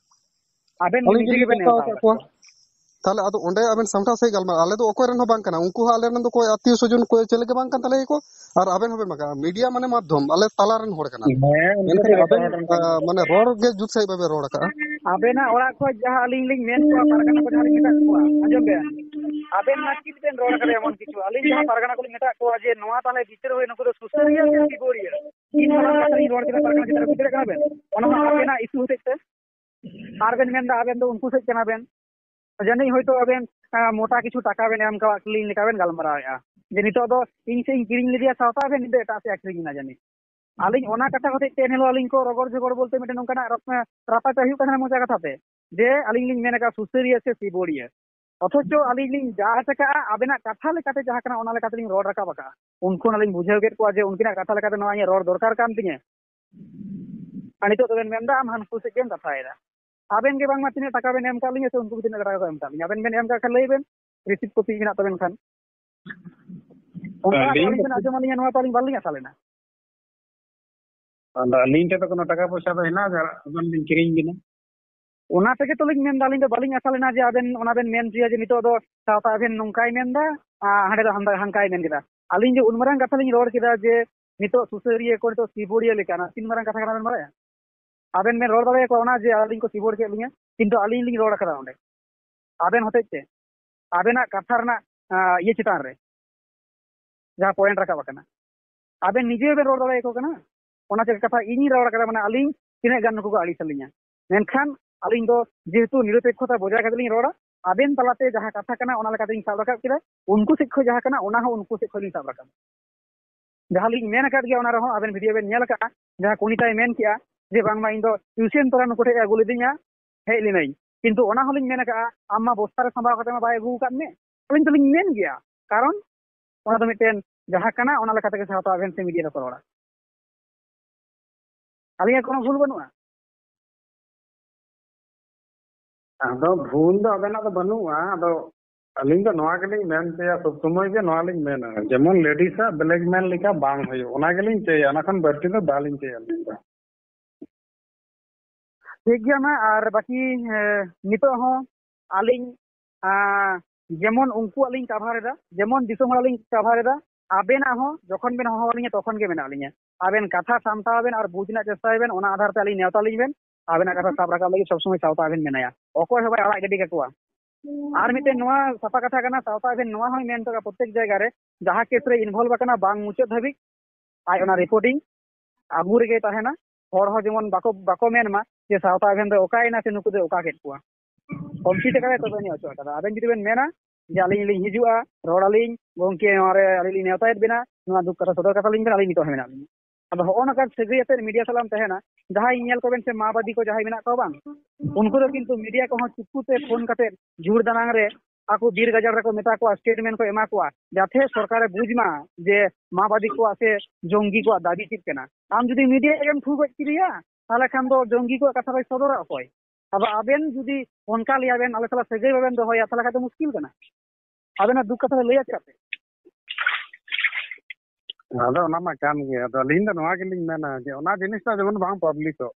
ᱟᱵᱮᱱ ᱟᱹᱞᱤᱧ ᱱᱤᱡᱮ ᱜᱮᱞᱤᱧ ᱜᱮᱵᱮᱱ ᱢᱮᱛᱟᱣ ᱱᱮᱣᱛᱟ ᱟᱠᱟᱫ ᱠᱟᱫ ᱠᱚᱣᱟ᱾ ᱠᱚᱣᱟ᱾ ᱛᱟᱦᱞᱮ ᱟᱫᱚ ᱚᱸᱰᱮ ᱟᱵᱮᱱ ᱥᱟᱢᱴᱟᱣ ᱥᱟᱺᱦᱤᱡ ᱜᱟᱞᱢᱟᱨᱟᱣ, ᱟᱞᱮ ᱫᱚ ᱚᱠᱚᱭ ᱨᱮᱱ ᱦᱚᱸ ᱵᱟᱝ ᱠᱟᱱᱟ, ᱩᱱᱠᱩ ᱦᱚᱸ ᱟᱞᱮ ᱨᱮᱱ ᱫᱚ ᱚᱠᱚᱭ ᱟᱛᱤᱭᱚ ᱥᱚᱡᱚᱱ ᱠᱚ ᱪᱮᱫ ᱞᱮᱠᱟ ᱵᱟᱝ ᱠᱟᱱ ᱛᱟᱞᱮᱭᱟ ᱠᱚ, ᱟᱨ ᱟᱵᱮᱱ ᱦᱚᱸᱵᱮᱱ ᱵᱟᱝ ᱠᱟᱱᱟ, ᱢᱤᱰᱤᱭᱟ ᱢᱟᱱᱮ ᱢᱟᱫᱽᱫᱷᱚᱢ, ᱟᱞᱮ ᱛᱟᱞᱟ ᱨᱮᱱ ᱦᱚᱲ ᱠᱟᱱᱟ᱾ ᱦᱮᱸ, ᱩᱱᱠᱩ ᱢᱮᱱᱠᱷᱟᱱ ᱫᱚ ᱟᱵᱮᱱ, ᱦᱚᱲ ᱨᱮᱱ ᱠᱟᱱ ᱟᱸ, ᱜᱮᱭᱟ᱾ ᱢᱟᱱᱮ ᱨᱚᱲ ᱜᱮ ᱡᱩᱛ ᱥᱟᱺᱦᱤᱡ ᱵᱟᱵᱮᱱ ᱨᱚᱲ ᱟᱠᱟᱜᱼᱟ᱾ ᱟᱵᱮᱱᱟᱜ ᱚᱲᱟᱜ ᱠᱷᱚᱱ ᱡᱟᱦᱟᱸ ᱟᱹᱞᱤᱧ ᱞᱤᱧ ᱢᱮᱱ ᱠᱚᱣᱟ, ᱯᱟᱨᱜᱟᱱᱟ ᱠᱚ ᱡᱟᱦᱟᱸ ᱞᱤᱧ ᱢᱮᱛᱟᱜ ᱠᱚᱣᱟ, ᱟᱸᱡᱚᱢ ᱵᱮᱱ, ᱟᱵᱮᱱ ᱢᱟ ᱪᱮᱫ ᱵᱮᱱ ᱨᱚᱲ ᱠᱟᱫᱟ ᱮᱢᱚᱱ ᱠᱤᱪᱷᱩ? ᱟᱹᱞᱤᱧ ᱡᱟᱦᱟᱸ ᱯᱟᱨᱜᱟᱱᱟ ᱠᱚᱞᱤᱧ ᱢᱮᱛᱟᱜ ᱠᱚᱣᱟ ᱡᱮ ᱱᱚᱣᱟ ᱛᱟᱦᱞᱮ ᱵᱤᱪᱟᱹᱨ ᱦᱩᱭ, ᱱᱩᱠᱩ ᱫᱚ ᱥᱩᱥᱟᱹᱨᱤᱭᱟᱹ ᱥᱮ ᱥᱤᱵᱚᱲᱤᱭᱟᱹ? ᱤᱧ ᱢᱟᱨᱟᱝ ᱠᱟᱛᱷᱟ ᱞᱤᱧ ᱨᱚᱲ ᱠᱮᱫᱟ ᱯᱟᱨᱜᱟᱱᱟ ᱪᱮᱛᱟᱱ ᱨᱮ, ᱵᱩᱡᱽ ᱫᱟᱲᱮᱭᱟᱜ ᱠᱟᱱᱟ ᱵᱮᱱ? ᱚᱱᱟ ᱦᱚᱸ ᱟᱵᱮᱱᱟᱜ ᱤᱥᱩ ᱦᱚᱛᱮᱡ ᱛᱮ᱾ ᱟᱨ ᱵᱮᱱ ᱢᱮᱱᱫᱟ ᱟᱵᱮᱱ ᱫᱚ ᱩᱱᱠᱩ ᱥᱮᱫ ᱠᱟᱱᱟ ᱵᱮᱱ᱾ ᱡᱟᱹᱱᱤᱡ ᱦᱚᱭᱛᱳ ᱟᱵᱮᱱ, ᱟᱸ, ᱢᱚᱴᱟ ᱠᱤᱪᱷᱩ ᱴᱟᱠᱟ ᱵᱮᱱ ᱮᱢ ᱠᱟᱣᱟᱫ ᱞᱤᱧ ᱞᱮᱠᱟ ᱵᱮᱱ ᱜᱟᱞᱢᱟᱨᱟᱣᱮᱫᱼᱟ, ᱡᱮ ᱱᱤᱛᱚᱜ ᱫᱚ ᱤᱧ ᱥᱮᱫ ᱤᱧ ᱠᱤᱨᱤᱧ ᱞᱮᱫᱮᱭᱟ ᱥᱟᱶᱛᱟ, ᱟᱵᱮᱱ ᱱᱤᱛᱚᱜ ᱮᱴᱟᱜ ᱥᱮᱫ ᱟᱹᱠᱷᱨᱤᱧ ᱮᱱᱟ ᱡᱟᱹᱱᱤᱡ᱾ ᱟᱹᱞᱤᱧ ᱚᱱᱟ ᱠᱟᱛᱷᱟ ᱦᱚᱛᱮᱡ ᱛᱮ ᱮᱱᱦᱤᱞᱳᱜ ᱟᱹᱞᱤᱧ ᱠᱚ ᱨᱚᱜᱚᱲ ᱡᱷᱚᱜᱚᱲ ᱵᱚᱞᱛᱮ ᱢᱤᱫᱴᱮᱱ ᱱᱚᱝᱠᱟᱱᱟᱜ ᱨᱟᱯ-, ᱨᱟᱯᱟᱪᱟᱜ ᱦᱩᱭᱩᱜ ᱠᱟᱱ ᱛᱟᱦᱮᱱᱟ ᱢᱚᱪᱟ ᱠᱟᱛᱷᱟ ᱛᱮ, ᱡᱮ ᱟᱹᱞᱤᱧ ᱞᱤᱧ ᱢᱮᱱ ᱟᱠᱟᱫ ᱥᱩᱥᱟᱹᱨᱤᱭᱟᱹ ᱥᱮ ᱥᱤᱵᱚᱲᱤᱭᱟᱹ, ᱚᱛᱷᱚᱪᱚ ᱟᱹᱞᱤᱧ ᱞᱤᱧ ᱡᱟᱦᱟᱸ ᱪᱟᱠᱟᱜᱼᱟ ᱟᱵᱮᱱᱟᱜ ᱠᱟᱛᱷᱟ ᱞᱮᱠᱟᱛᱮ ᱡᱟᱦᱟᱸ ᱠᱟᱱᱟ ᱚᱱᱟ ᱞᱮᱠᱟᱛᱮᱞᱤᱧ ᱨᱚᱲ ᱨᱟᱠᱟᱵ ᱟᱠᱟᱫᱼᱟ᱾ ᱩᱱᱠᱷᱚᱱ ᱟᱹᱞᱤᱧ ᱵᱩᱡᱷᱟᱹᱣ ᱠᱮᱫ ᱠᱚᱣᱟ ᱡᱮ ᱩᱱᱠᱤᱱᱟᱜ ᱠᱟᱛᱷᱟ ᱞᱮᱠᱟᱛᱮ ᱱᱚᱣᱟ ᱤᱧᱟᱹᱜ ᱨᱚᱲ ᱫᱚᱨᱠᱟᱨ ᱠᱟᱱ ᱛᱤᱧᱟᱹ᱾ ᱟᱨ ᱱᱤᱛᱚᱜ ᱫᱚᱵᱮᱱ ᱢᱮᱱᱫᱟ ᱟᱢ ᱦᱟᱱᱠᱩ ᱥᱮᱫ ᱜᱮᱢ ᱠᱟᱛᱷᱟᱭᱮᱫᱟ᱾ ᱟᱵᱮᱱ ᱜᱮ ᱵᱟᱝᱢᱟ ᱛᱤᱱᱟᱹᱜ ᱴᱟᱠᱟ ᱵᱮᱱ ᱮᱢ ᱠᱟᱜ ᱞᱤᱧᱟ ᱥᱮ ᱩᱱᱠᱩ ᱜᱮ ᱛᱤᱱᱟᱹᱜ ᱴᱟᱠᱟ ᱠᱚ ᱮᱢ ᱠᱟᱜ ᱞᱤᱧᱟ? ᱟᱵᱮᱱ ᱵᱮᱱ ᱮᱢ ᱠᱟᱜ ᱠᱷᱟᱱ ᱞᱟᱹᱭ ᱵᱮᱱ, ᱨᱤᱥᱤᱯ ᱠᱚᱯᱤ ᱢᱮᱱᱟᱜ ᱛᱟᱵᱮᱱ ᱠᱷᱟᱱ᱾ ᱚᱱᱠᱟ ᱟᱹᱞᱤᱧ ᱟᱹᱞᱤᱧ ᱵᱮᱱ ᱟᱸᱡᱚᱢ ᱟᱹᱞᱤᱧᱟ, ᱱᱚᱣᱟ ᱛᱚ ᱟᱹᱞᱤᱧ ᱵᱟᱹᱞᱤᱧ ᱟᱥᱟ ᱞᱮᱱᱟ᱾ ᱟᱫᱚ ᱟᱹᱞᱤᱧ ᱴᱷᱮᱱ ᱫᱚ ᱠᱳᱱᱳ ᱴᱟᱠᱟ ᱯᱚᱭᱥᱟ ᱫᱚ ᱦᱮᱱᱟᱜ ᱜᱮᱭᱟ, ᱟᱵᱮᱱ ᱵᱮᱱ ᱠᱤᱨᱤᱧ ᱵᱮᱱᱟ᱾ ᱚᱱᱟ ᱛᱮᱜᱮ ᱛᱚᱞᱤᱧ ᱢᱮᱱᱫᱟ, ᱟᱹᱞᱤᱧ ᱫᱚ ᱵᱟᱹᱞᱤᱧ ᱟᱥᱟ ᱞᱮᱱᱟ ᱡᱮ ᱟᱵᱮᱱ ᱚᱱᱟ ᱵᱮᱱ ᱢᱮᱱ ᱦᱚᱪᱚᱭᱟ ᱡᱮ ᱱᱤᱛᱚᱜ ᱫᱚ ᱥᱟᱶᱛᱟ ᱟᱵᱮᱱ ᱱᱚᱝᱠᱟᱭ ᱢᱮᱱᱫᱟ, ᱟᱨ ᱦᱟᱸᱰᱮ ᱫᱚ ᱦᱟᱱᱫᱟ-, ᱦᱟᱱᱠᱟᱭ ᱢᱮᱱ ᱠᱮᱫᱟ᱾ ᱟᱹᱞᱤᱧ ᱡᱮ ᱩᱱ ᱢᱟᱨᱟᱝ ᱠᱟᱛᱷᱟ ᱞᱤᱧ ᱨᱚᱲ ᱠᱮᱫᱟ ᱡᱮ ᱱᱤᱛᱚᱜ ᱥᱩᱥᱟᱹᱨᱤᱭᱟᱹ ᱠᱚ ᱱᱤᱛᱚᱜ ᱥᱤᱵᱚᱲᱤᱭᱟᱹ ᱞᱮᱠᱟ, ᱚᱱᱟ ᱛᱤᱱ ᱢᱟᱨᱟᱝ ᱠᱟᱛᱷᱟ ᱠᱟᱱᱟ ᱵᱮᱱ ᱵᱟᱲᱟᱭᱟ? ᱟᱵᱮᱱ ᱵᱮᱱ ᱨᱚᱲ ᱫᱟᱲᱮᱭᱟᱠᱚᱣᱟ ᱚᱱᱟ ᱡᱮ ᱟᱹᱞᱤᱧ ᱠᱚ ᱥᱤᱵᱚᱲ ᱠᱮᱫ ᱞᱤᱧᱟ, ᱠᱤᱱᱛᱩ ᱟᱹᱞᱤᱧ ᱞᱤᱧ ᱨᱚᱲ ᱟᱠᱟᱫᱟ ᱚᱸᱰᱮ ᱟᱵᱮᱱ ᱦᱚᱛᱮᱡ ᱛᱮ, ᱟᱵᱮᱱᱟᱜ ᱠᱟᱛᱷᱟ ᱨᱮᱱᱟᱜ, ᱟᱸ, ᱤᱭᱟᱹ ᱪᱮᱛᱟᱱ ᱨᱮ ᱡᱟᱦᱟᱸ ᱯᱚᱭᱮᱱᱴ ᱨᱟᱠᱟᱵ ᱟᱠᱟᱱᱟ, ᱟᱵᱮᱱ ᱱᱤᱡᱮ ᱵᱮᱱ ᱨᱚᱲ ᱫᱟᱲᱮᱭᱟᱠᱚ ᱠᱟᱱᱟ᱾ ᱚᱱᱟ ᱪᱮᱫ ᱠᱟᱛᱷᱟ ᱤᱧᱤᱧ ᱨᱚᱲ ᱠᱟᱫᱟ, ᱢᱟᱱᱮ ᱟᱹᱞᱤᱧ ᱛᱤᱱᱟᱹᱜ ᱜᱟᱱ ᱱᱩᱠᱩ ᱠᱚ ᱟᱹᱲᱤᱥ ᱟᱹᱞᱤᱧᱟ, ᱢᱮᱱᱠᱷᱟᱱ ᱟᱹᱞᱤᱧ ᱫᱚ ᱡᱮᱦᱮᱛᱩ ᱱᱤᱨᱚᱯᱮᱠᱠᱷᱚᱛᱟ ᱵᱚᱡᱟᱭ ᱠᱟᱛᱮ ᱞᱤᱧ ᱨᱚᱲᱟ, ᱟᱵᱮᱱ ᱛᱟᱞᱟᱛᱮ ᱡᱟᱦᱟᱸ ᱠᱟᱛᱷᱟ ᱠᱟᱱᱟ ᱚᱱᱟ ᱞᱮᱠᱟᱛᱮᱞᱤᱧ ᱥᱟᱵ ᱨᱟᱠᱟᱵ ᱠᱮᱫᱟ, ᱩᱱᱠᱩ ᱥᱮᱫ ᱠᱷᱚᱱ ᱡᱟᱦᱟᱸ ᱠᱟᱱᱟ ᱚᱱᱟ ᱦᱚᱸ ᱩᱱᱠᱩ ᱥᱮᱫ ᱠᱷᱚᱱ ᱞᱤᱧ ᱥᱟᱵ ᱨᱟᱠᱟᱵᱟ᱾ ᱡᱟᱦᱟᱸ ᱞᱤᱧ ᱢᱮᱱ ᱟᱠᱟᱫ ᱜᱮᱭᱟ, ᱚᱱᱟ ᱨᱮᱦᱚᱸ ᱟᱵᱮᱱ ᱵᱷᱤᱰᱤᱭᱳ ᱵᱮᱱ ᱧᱮᱞ ᱟᱠᱟᱫᱼᱟ, ᱡᱟᱦᱟᱸ ᱠᱚᱱᱤᱛᱟᱭ ᱢᱮᱱ ᱠᱮᱜᱼᱟ ᱡᱮ ᱵᱟᱝᱢᱟ ᱤᱧ ᱫᱚ ᱴᱤᱭᱩᱥᱚᱱ ᱛᱚᱨᱟ ᱱᱩᱠᱩ ᱴᱷᱮᱡ ᱮ ᱟᱹᱜᱩ ᱞᱤᱫᱤᱧᱟ, ᱦᱮᱡ ᱞᱤᱱᱟᱹᱧ, ᱠᱤᱱᱛᱩ ᱚᱱᱟ ᱦᱚᱸᱞᱤᱧ ᱢᱮᱱ ᱟᱠᱟᱫᱼᱟ, ᱟᱢ ᱢᱟ ᱵᱚᱥᱛᱟ ᱨᱮ ᱥᱟᱢᱵᱟᱣ ᱠᱟᱛᱮ ᱢᱟ ᱵᱟᱭ ᱟᱹᱜᱩ ᱟᱠᱟᱫ ᱢᱮ᱾ ᱟᱹᱞᱤᱧ ᱫᱚᱞᱤᱧ ᱢᱮᱱ ᱜᱮᱭᱟ, ᱠᱟᱨᱚᱱ ᱚᱱᱟ ᱫᱚ ᱢᱤᱫᱴᱮᱱ ᱡᱟᱦᱟᱸ ᱠᱟᱱᱟ ᱚᱱᱟ ᱞᱮᱠᱟ ᱛᱮᱜᱮ ᱥᱟᱶᱛᱟ ᱟᱵᱮᱱ ᱥᱮ ᱢᱤᱰᱤᱭᱟ ᱫᱚᱠᱚ ᱨᱚᱲᱟ᱾ ᱟᱹᱞᱤᱧᱟᱜ ᱠᱳᱱᱳ ᱵᱷᱩᱞ ᱵᱟᱹᱱᱩᱜᱼᱟ? ᱟᱫᱚ ᱵᱷᱩᱞ ᱫᱚ ᱟᱵᱮᱱᱟᱜ ᱫᱚ ᱵᱟᱹᱱᱩᱜᱼᱟ᱾ ᱟᱫᱚ ᱟᱹᱞᱤᱧ ᱫᱚ ᱱᱚᱣᱟ ᱜᱮᱞᱤᱧ ᱢᱮᱱ ᱦᱚᱪᱚᱭᱟ, ᱥᱚᱵ ᱥᱚᱢᱚᱭ ᱜᱮ ᱱᱚᱣᱟ ᱞᱤᱧ ᱢᱮᱱᱟ, ᱡᱮᱢᱚᱱ ᱞᱮᱰᱤᱥ ᱟᱜ ᱵᱞᱮᱠᱢᱮᱞ ᱞᱮᱠᱟ ᱵᱟᱝ ᱦᱩᱭᱩᱜ, ᱚᱱᱟ ᱜᱮᱞᱤᱧ ᱪᱟᱹᱭᱟ, ᱚᱱᱟ ᱠᱷᱚᱱ ᱵᱟᱹᱲᱛᱤ ᱫᱚ ᱵᱟᱞᱤᱧ ᱪᱟᱹᱭᱟ ᱟᱹᱞᱤᱧ ᱫᱚ᱾ ᱴᱷᱤᱠ ᱜᱮᱭᱟ ᱢᱟ, ᱟᱨ ᱵᱟᱹᱠᱤ, ᱮ, ᱱᱤᱛᱚᱜ ᱦᱚᱸ ᱟᱹᱞᱤᱧ, ᱟ, ᱡᱮᱢᱚᱱ ᱩᱱᱠᱩᱣᱟᱜ ᱞᱤᱧ ᱠᱟᱵᱷᱟᱨ ᱮᱫᱟ, ᱡᱮᱢᱚᱱ ᱫᱤᱥᱚᱢ ᱦᱚᱲᱟᱜ ᱞᱤᱧ ᱠᱟᱵᱷᱟᱨ ᱮᱫᱟ, ᱟᱵᱮᱱᱟᱜ ᱦᱚᱸ ᱡᱚᱠᱷᱚᱱ ᱵᱮᱱ ᱦᱚᱦᱚ ᱟᱹᱞᱤᱧᱟ ᱛᱚᱠᱷᱚᱱ ᱜᱮ ᱢᱮᱱᱟᱜ ᱞᱤᱧᱟ᱾ ᱟᱵᱮᱱ ᱠᱟᱛᱷᱟ ᱥᱟᱢᱴᱟᱣ ᱵᱮᱱ ᱟᱨ ᱵᱩᱡᱽ ᱨᱮᱱᱟᱜ ᱪᱮᱥᱴᱟᱭ ᱵᱮᱱ, ᱚᱱᱟ ᱟᱫᱷᱟᱨ ᱛᱮ ᱟᱹᱞᱤᱧ ᱱᱮᱣᱛᱟ ᱞᱤᱧ ᱵᱮᱱ᱾ ᱟᱵᱮᱱᱟᱜ ᱠᱟᱛᱷᱟ ᱥᱟᱵ ᱨᱟᱠᱟᱵ ᱞᱟᱹᱜᱤᱫ ᱥᱚᱵ ᱥᱚᱢᱚᱭ ᱥᱟᱶᱛᱟ ᱟᱵᱮᱱ ᱢᱮᱱᱟᱭᱟ, ᱚᱠᱚᱭ ᱦᱚᱸ ᱵᱟᱭ ᱟᱲᱟᱜ ᱜᱤᱰᱤ ᱠᱟᱠᱚᱣᱟ᱾ ᱟᱨ ᱢᱤᱫᱴᱮᱱ ᱱᱚᱣᱟ ᱥᱟᱯᱷᱟ ᱠᱟᱛᱷᱟ ᱠᱟᱱᱟ, ᱥᱟᱶᱛᱟ ᱟᱵᱮᱱ ᱱᱚᱣᱟ ᱦᱚᱸᱭ ᱢᱮᱱ ᱦᱚᱴᱚ ᱠᱟᱜᱼᱟ ᱯᱨᱚᱛᱮᱠ ᱡᱟᱭᱜᱟ ᱨᱮ, ᱡᱟᱦᱟᱸ ᱠᱮᱥ ᱨᱮ ᱤᱱᱵᱷᱚᱞᱵᱷ ᱟᱠᱟᱱᱟ ᱵᱟᱝ ᱢᱩᱪᱟᱹᱫ ᱫᱷᱟᱹᱵᱤᱡ ᱟᱡ ᱚᱱᱟ ᱨᱤᱯᱳᱨᱴᱤᱝ ᱟᱹᱜᱩ ᱨᱮᱜᱮ ᱛᱟᱦᱮᱱᱟ᱾ ᱦᱚᱲ ᱦᱚᱸ ᱡᱮᱢᱚᱱ ᱵᱟᱠᱚ, ᱵᱟᱠᱚ ᱢᱮᱱ ᱢᱟ ᱡᱮ ᱥᱟᱶᱛᱟ ᱟᱵᱮᱱ ᱫᱚ ᱚᱠᱟᱭᱮᱱᱟ ᱥᱮ ᱱᱩᱠᱩ ᱫᱚ ᱚᱠᱟ ᱠᱮᱫ ᱠᱚᱣᱟ᱾ ᱠᱚᱢᱥᱤ ᱴᱟᱠᱟ ᱨᱮ ᱛᱚᱵᱮ ᱟᱹᱱᱤᱡ ᱚᱪᱚᱜ ᱟᱠᱟᱫᱟ᱾ ᱟᱵᱮᱱ ᱡᱩᱫᱤ ᱵᱮᱱ ᱢᱮᱱᱟ ᱡᱮ ᱟᱹᱞᱤᱧ ᱞᱤᱧ ᱦᱤᱡᱩᱜᱼᱟ, ᱨᱚᱲ ᱟᱹᱞᱤᱧ, ᱜᱚᱢᱠᱮ ᱱᱚᱣᱟ ᱨᱮ ᱟᱹᱞᱤᱧ ᱞᱤᱧ ᱱᱮᱣᱛᱟᱭᱮᱫ ᱵᱮᱱᱟ, ᱱᱚᱣᱟ ᱫᱩᱠ ᱠᱟᱛᱷᱟ ᱥᱚᱫᱚᱨ ᱠᱟᱛᱷᱟ ᱞᱤᱧ ᱵᱮᱱᱟ, ᱟᱹᱞᱤᱧ ᱱᱤᱛᱚᱜ ᱦᱚᱸ ᱢᱮᱱᱟᱜ ᱞᱤᱧᱟ᱾ ᱟᱫᱚ ᱦᱚᱸᱜᱼᱚ ᱱᱚᱝᱠᱟ ᱥᱟᱹᱜᱟᱹᱭ ᱟᱛᱮᱫ ᱢᱤᱰᱤᱭᱟ ᱥᱟᱞᱟᱜ ᱮᱢ ᱛᱟᱦᱮᱱᱟ, ᱡᱟᱦᱟᱸᱭ ᱧᱮᱞ ᱠᱚᱵᱮᱱ ᱥᱮ ᱢᱟᱣᱵᱟᱫᱤ ᱠᱚ ᱡᱟᱦᱟᱸᱭ ᱢᱮᱱᱟᱜ ᱠᱚᱣᱟ ᱵᱟᱝ, ᱩᱱᱠᱩ ᱫᱚ ᱠᱤᱱᱛᱩ ᱢᱤᱰᱤᱭᱟ ᱠᱚᱦᱚᱸ ᱪᱩᱯᱠᱩ ᱛᱮ ᱯᱷᱳᱱ ᱠᱟᱛᱮᱫ ᱡᱷᱩᱲ ᱫᱟᱱᱟᱝ ᱨᱮ ᱟᱠᱚ ᱵᱤᱨ ᱜᱟᱡᱟᱲ ᱨᱮᱠᱚ ᱢᱮᱛᱟ ᱠᱚᱣᱟ, ᱥᱴᱮᱴᱢᱮᱱᱴ ᱠᱚ ᱮᱢᱟ ᱠᱚᱣᱟ, ᱡᱟᱛᱮ ᱥᱚᱨᱠᱟᱨᱮ ᱵᱩᱡᱽ ᱢᱟ ᱡᱮ ᱢᱟᱣᱵᱟᱫᱤ ᱠᱚᱣᱟᱜ ᱥᱮ ᱡᱚᱝᱜᱤ ᱠᱚᱣᱟᱜ ᱫᱟᱹᱵᱤ ᱪᱮᱫ ᱠᱟᱱᱟ᱾ ᱟᱢ ᱡᱩᱫᱤ ᱢᱤᱰᱤᱭᱟ ᱨᱮᱢ ᱛᱷᱩ ᱜᱚᱡ ᱠᱮᱫᱮᱭᱟ, ᱛᱟᱦᱚᱞᱮ ᱠᱷᱟᱱ ᱫᱚ ᱡᱚᱝᱜᱤ ᱠᱚᱣᱟᱜ ᱠᱟᱛᱷᱟ ᱫᱚᱭ ᱥᱚᱫᱚᱨᱟ ᱚᱠᱚᱭ? ᱟᱫᱚ ᱟᱵᱮᱱ ᱡᱩᱫᱤ ᱚᱱᱠᱟ ᱞᱟᱹᱭᱟᱵᱮᱱ, ᱟᱞᱮ ᱥᱟᱞᱟᱜ ᱥᱟᱹᱜᱟᱹᱭ ᱵᱟᱵᱮᱱ ᱫᱚᱦᱚᱭᱟ, ᱛᱟᱦᱚᱞᱮ ᱠᱷᱟᱱ ᱫᱚ ᱢᱩᱥᱠᱤᱞ ᱠᱟᱱᱟ᱾ ᱟᱵᱮᱱᱟᱜ ᱫᱩᱠ ᱠᱟᱛᱷᱟ ᱞᱟᱹᱭᱟ ᱪᱮᱫᱟᱜ ᱯᱮ? ᱟᱫᱚ ᱚᱱᱟ ᱢᱟ ᱠᱟᱱ ᱜᱮ᱾ ᱟᱫᱚ ᱟᱹᱞᱤᱧ ᱫᱚ ᱱᱚᱣᱟ ᱜᱮᱞᱤᱧ ᱢᱮᱱᱟ ᱡᱮ ᱚᱱᱟ ᱡᱤᱱᱤᱥᱴᱟ ᱡᱮᱢᱚᱱ ᱵᱟᱝ ᱯᱟᱵᱽᱞᱤᱥᱚᱜ᱾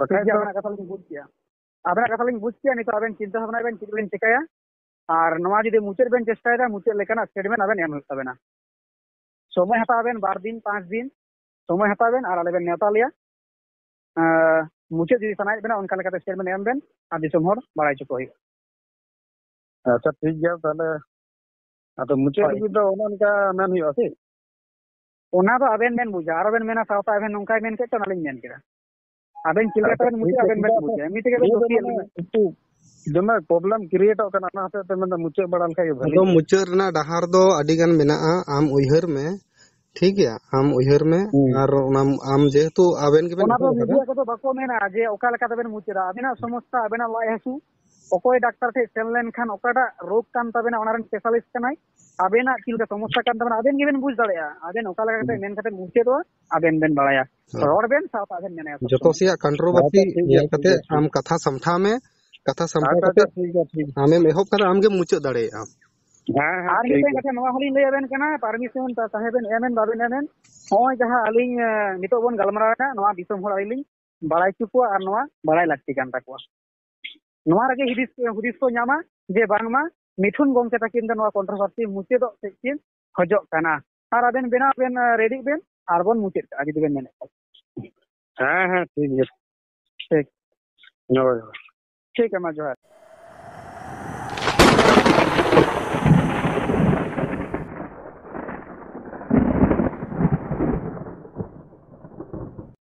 ᱴᱷᱤᱠ ᱵᱟᱠᱷᱟᱡ ᱜᱮᱭᱟ, ᱫᱚ ᱟᱵᱮᱱᱟᱜ ᱠᱟᱛᱷᱟ ᱞᱤᱧ ᱵᱩᱡᱽ ᱠᱮᱜᱼᱟ᱾ ᱟᱵᱮᱱᱟᱜ ᱠᱟᱛᱷᱟ ᱞᱤᱧ ᱵᱩᱡᱽ ᱠᱮᱜᱼᱟ᱾ ᱱᱤᱛᱚᱜ ᱟᱵᱮᱱ ᱪᱤᱱᱛᱟᱹ ᱵᱷᱟᱵᱽᱱᱟᱭ ᱵᱮᱱ ᱪᱮᱫ ᱵᱮᱱ ᱪᱮᱠᱟᱭᱟ, ᱟᱨ ᱱᱚᱣᱟ ᱡᱩᱫᱤ ᱢᱩᱪᱟᱹᱫ ᱵᱮᱱ ᱪᱮᱥᱴᱟᱭᱮᱫᱟ, ᱢᱩᱪᱟᱹᱫ ᱞᱮᱠᱟᱱᱟᱜ ᱥᱴᱮᱴᱢᱮᱱᱴ ᱟᱵᱮᱱ ᱮᱢ ᱦᱩᱭᱩᱜ ᱛᱟᱵᱮᱱᱟ᱾ ᱥᱚᱢᱚᱭ ᱦᱟᱛᱟᱣ ᱵᱮᱱ, ᱵᱟᱨ ᱫᱤᱱ, ᱯᱟᱸᱪ ᱫᱤᱱ ᱥᱚᱢᱚᱭ ᱦᱟᱛᱟᱣ ᱵᱮᱱ ᱟᱨ ᱟᱞᱮ ᱵᱮᱱ ᱱᱮᱣᱛᱟ ᱞᱮᱭᱟ᱾ ᱟᱨ ᱢᱩᱪᱟᱹᱫ ᱡᱩᱫᱤ ᱥᱟᱱᱟᱭᱮᱫ ᱵᱮᱱᱟ, ᱚᱱᱠᱟ ᱞᱮᱠᱟᱛᱮ ᱥᱴᱮᱴᱢᱮᱱᱴ ᱮᱢ ᱵᱮᱱ ᱟᱨ ᱫᱤᱥᱚᱢ ᱦᱚᱲ ᱵᱟᱲᱟᱭ ᱦᱚᱪᱚ ᱠᱚ ᱦᱩᱭᱩᱜᱼᱟ᱾ ᱟᱪᱪᱷᱟ, ᱴᱷᱤᱠ ᱜᱮᱭᱟ ᱛᱟᱦᱚᱞᱮ᱾ ᱟᱫᱚ ᱢᱩᱪᱟᱹᱫ ᱦᱳᱭ᱾ ᱞᱟᱹᱜᱤᱫ ᱫᱚ ᱚᱱᱮ ᱚᱱᱠᱟ ᱢᱮᱱ ᱦᱩᱭᱩᱜᱼᱟ ᱥᱮ? ᱚᱱᱟ ᱫᱚ ᱟᱵᱮᱱ ᱵᱮᱱ ᱵᱩᱡᱟ᱾ ᱟᱨᱚ ᱵᱮᱱ ᱢᱮᱱᱟ ᱥᱟᱶᱛᱟ ᱟᱵᱮᱱ ᱱᱚᱝᱠᱟᱭ ᱢᱮᱱ ᱠᱮᱫ ᱛᱮ ᱚᱱᱟ ᱞᱤᱧ ᱢᱮᱱ ᱠᱮᱫᱟ᱾ ᱟᱵᱮᱱ ᱪᱮᱫ ᱞᱮᱠᱟ ᱟᱪᱪᱷᱟ, ᱛᱮᱵᱮᱱ ᱴᱷᱤᱠ ᱢᱩᱪᱟᱹᱫ ᱜᱮᱭᱟ᱾ ᱟᱵᱮᱱ ᱵᱮᱱ ᱪᱮᱫᱟᱜ ᱥᱮ ᱵᱩᱡᱟ᱾ ᱮᱢᱱᱤ ᱛᱮᱜᱮ ᱵᱮᱱ ᱱᱤᱭᱟᱹ ᱫᱚ ᱫᱳᱥᱤᱭᱮᱫ ᱢᱟᱱᱮ ᱞᱤᱧᱟ᱾ ᱮᱠᱴᱩ ᱫᱚᱢᱮ ᱯᱨᱚᱵᱞᱮᱢ ᱠᱨᱤᱭᱮᱴᱚᱜ ᱠᱟᱱᱟ, ᱚᱱᱟ ᱦᱚᱛᱮᱡ ᱛᱮ ᱢᱮᱱᱫᱟ ᱢᱩᱪᱟᱹᱫ ᱵᱟᱲᱟ ᱞᱮᱠᱷᱟᱡ ᱜᱮ ᱵᱷᱟᱹᱞᱤ ᱟᱫᱚ ᱠᱚᱜᱼᱟ᱾ ᱢᱩᱪᱟᱹᱫ ᱨᱮᱱᱟᱜ ᱰᱟᱦᱟᱨ ᱫᱚ ᱟᱹᱰᱤ ᱜᱟᱱ ᱢᱮᱱᱟᱜᱼᱟ, ᱟᱢ ᱩᱭᱦᱟᱹᱨ ᱢᱮ, ᱴᱷᱤᱠ ᱜᱮᱭᱟ? ᱟᱢ ᱩᱭᱦᱟᱹᱨ ᱢᱮ᱾ ᱦᱩᱸ᱾ ᱟᱨ ᱚᱱᱟ ᱟᱢ ᱡᱮᱦᱮᱛᱩ ᱟᱵᱮᱱ ᱜᱮᱵᱮᱱ ᱚᱱᱟ ᱫᱚ ᱩᱭᱦᱟᱹᱨ ᱟᱠᱟᱫᱟ᱾ ᱢᱤᱰᱤᱭᱟ ᱠᱚᱫᱚ ᱵᱟᱠᱚ ᱢᱮᱱᱟ ᱡᱮ ᱚᱠᱟ ᱞᱮᱠᱟ ᱛᱮᱵᱮᱱ ᱢᱩᱪᱟᱹᱫᱟ᱾ ᱟᱵᱮᱱᱟᱜ ᱥᱚᱢᱚᱥᱥᱟ, ᱟᱵᱮᱱᱟᱜ ᱞᱟᱡ ᱦᱟᱹᱥᱩ, ᱚᱠᱚᱭ ᱰᱟᱠᱛᱟᱨ ᱴᱷᱮᱱ ᱥᱮᱱ ᱞᱮᱱᱠᱷᱟᱱ ᱚᱠᱟᱴᱟᱜ ᱨᱳᱜᱽ ᱠᱟᱱ ᱛᱟᱵᱮᱱᱟ, ᱚᱱᱟ ᱨᱮᱱ ᱥᱯᱮᱥᱟᱞᱤᱥᱴ ᱠᱟᱱᱟᱭ᱾ ᱟᱵᱮᱱᱟᱜ ᱪᱮᱫ ᱞᱮᱠᱟ ᱥᱚᱢᱚᱥᱥᱟ ᱠᱟᱱ ᱛᱟᱵᱮᱱᱟ, ᱟᱵᱮᱱ ᱜᱮᱵᱮᱱ ᱵᱩᱡᱽ ᱫᱟᱲᱮᱭᱟᱜᱼᱟ᱾ ᱟᱵᱮᱱ ᱚᱠᱟ ᱞᱮᱠᱟ ᱠᱟᱛᱮ ᱦᱩᱸ᱾ ᱢᱮᱱ ᱠᱟᱛᱮ ᱢᱩᱪᱟᱹᱫᱚᱜᱼᱟ, ᱟᱵᱮᱱ ᱵᱮᱱ ᱵᱟᱲᱟᱭᱟ᱾ ᱦᱮᱸ᱾ ᱨᱚᱲ ᱵᱮᱱ, ᱥᱟᱶᱛᱮ ᱟᱵᱮᱱ ᱢᱮᱱᱟᱭᱟ ᱥᱚᱵ ᱡᱚᱛᱚ ᱥᱚᱢᱚᱭ᱾ ᱥᱮᱭᱟᱜ ᱠᱚᱱᱴᱨᱳᱵᱷᱟᱨᱥᱤ ᱟᱪᱪᱷᱟ, ᱴᱷᱤᱠ ᱜᱮᱭᱟ, ᱧᱮᱞ ᱴᱷᱤᱠ ᱠᱟᱛᱮ ᱜᱮᱭᱟ, ᱴᱷᱤᱠ ᱟᱢ ᱜᱮᱭᱟ᱾ ᱠᱟᱛᱷᱟ ᱥᱟᱢᱴᱷᱟᱣ ᱢᱮ, ᱠᱟᱛᱷᱟ ᱥᱟᱢᱴᱷᱟᱣ ᱟᱪᱪᱷᱟ, ᱠᱟᱛᱮ ᱟᱪᱪᱷᱟ, ᱴᱷᱤᱠ ᱜᱮᱭᱟ, ᱴᱷᱤᱠ ᱜᱮᱭᱟ᱾ ᱟᱢᱮᱢ ᱮᱦᱚᱵ ᱠᱟᱫᱟ, ᱟᱢᱜᱮᱢ ᱢᱩᱪᱟᱹᱫ ᱫᱟᱲᱮᱭᱟᱜᱼᱟ᱾ ᱦᱮᱸ, ᱦᱮᱸ, ᱟᱨ ᱴᱷᱤᱠ ᱢᱤᱫᱴᱮᱱ ᱜᱮᱭᱟ᱾ ᱠᱟᱛᱷᱟ ᱱᱚᱣᱟ ᱦᱚᱸᱞᱤᱧ ᱞᱟᱹᱭ ᱟᱵᱮᱱ ᱠᱟᱱᱟ, ᱯᱟᱨᱢᱤᱥᱚᱱ ᱛᱟ-, ᱛᱟᱦᱮᱸ ᱵᱮᱱ ᱮᱢᱮᱱ ᱵᱟᱵᱮᱱ ᱮᱢᱮᱱ, ᱱᱚᱜᱼᱚᱭ ᱡᱟᱦᱟᱸ ᱟᱹᱞᱤᱧ, ᱮ, ᱱᱤᱛᱚᱜ ᱵᱚᱱ ᱜᱟᱞᱢᱟᱨᱟᱣ ᱮᱫᱟ, ᱱᱚᱣᱟ ᱫᱤᱥᱚᱢ ᱦᱚᱲ ᱟᱹᱞᱤᱧ ᱞᱤᱧ ᱵᱟᱲᱟᱭ ᱦᱚᱪᱚ ᱠᱚᱣᱟ ᱟᱨ ᱱᱚᱣᱟ ᱵᱟᱲᱟᱭ ᱞᱟᱹᱠᱛᱤ ᱠᱟᱱ ᱛᱟᱠᱚᱣᱟ᱾ ᱱᱚᱣᱟ ᱨᱮᱜᱮ ᱦᱩᱫᱤᱥ, ᱦᱩᱫᱤᱥ ᱠᱚ ᱧᱟᱢᱟ ᱡᱮ ᱵᱟᱝᱢᱟ ᱢᱤᱴᱷᱩᱱ ᱜᱚᱢᱠᱮ ᱛᱟᱹᱠᱤᱱ ᱫᱚ ᱱᱚᱣᱟ ᱠᱚᱱᱴᱨᱳᱵᱷᱟᱨᱥᱤ ᱢᱩᱪᱟᱹᱫᱚᱜ ᱥᱮᱫ ᱠᱤᱱ ᱠᱷᱚᱡᱚᱜ ᱠᱟᱱᱟ᱾ ᱟᱨ ᱟᱵᱮᱱ ᱵᱮᱱᱟᱣ ᱵᱮᱱ, ᱮ, ᱨᱮᱰᱤᱜ ᱵᱮᱱ ᱟᱨ ᱵᱚᱱ ᱢᱩᱪᱟᱹᱫ ᱠᱟᱜᱼᱟ ᱡᱩᱫᱤ ᱵᱮᱱ ᱢᱮᱱᱮᱫ ᱠᱷᱟᱱ᱾ ᱦᱮᱸ, ᱦᱮᱸ, ᱴᱷᱤᱠ ᱜᱮᱭᱟ᱾ ᱴᱷᱤᱠ᱾ ᱦᱳᱭ, ᱦᱳᱭ᱾ ᱴᱷᱤᱠ ᱜᱮᱭᱟ, ᱢᱟ ᱡᱚᱦᱟᱨ᱾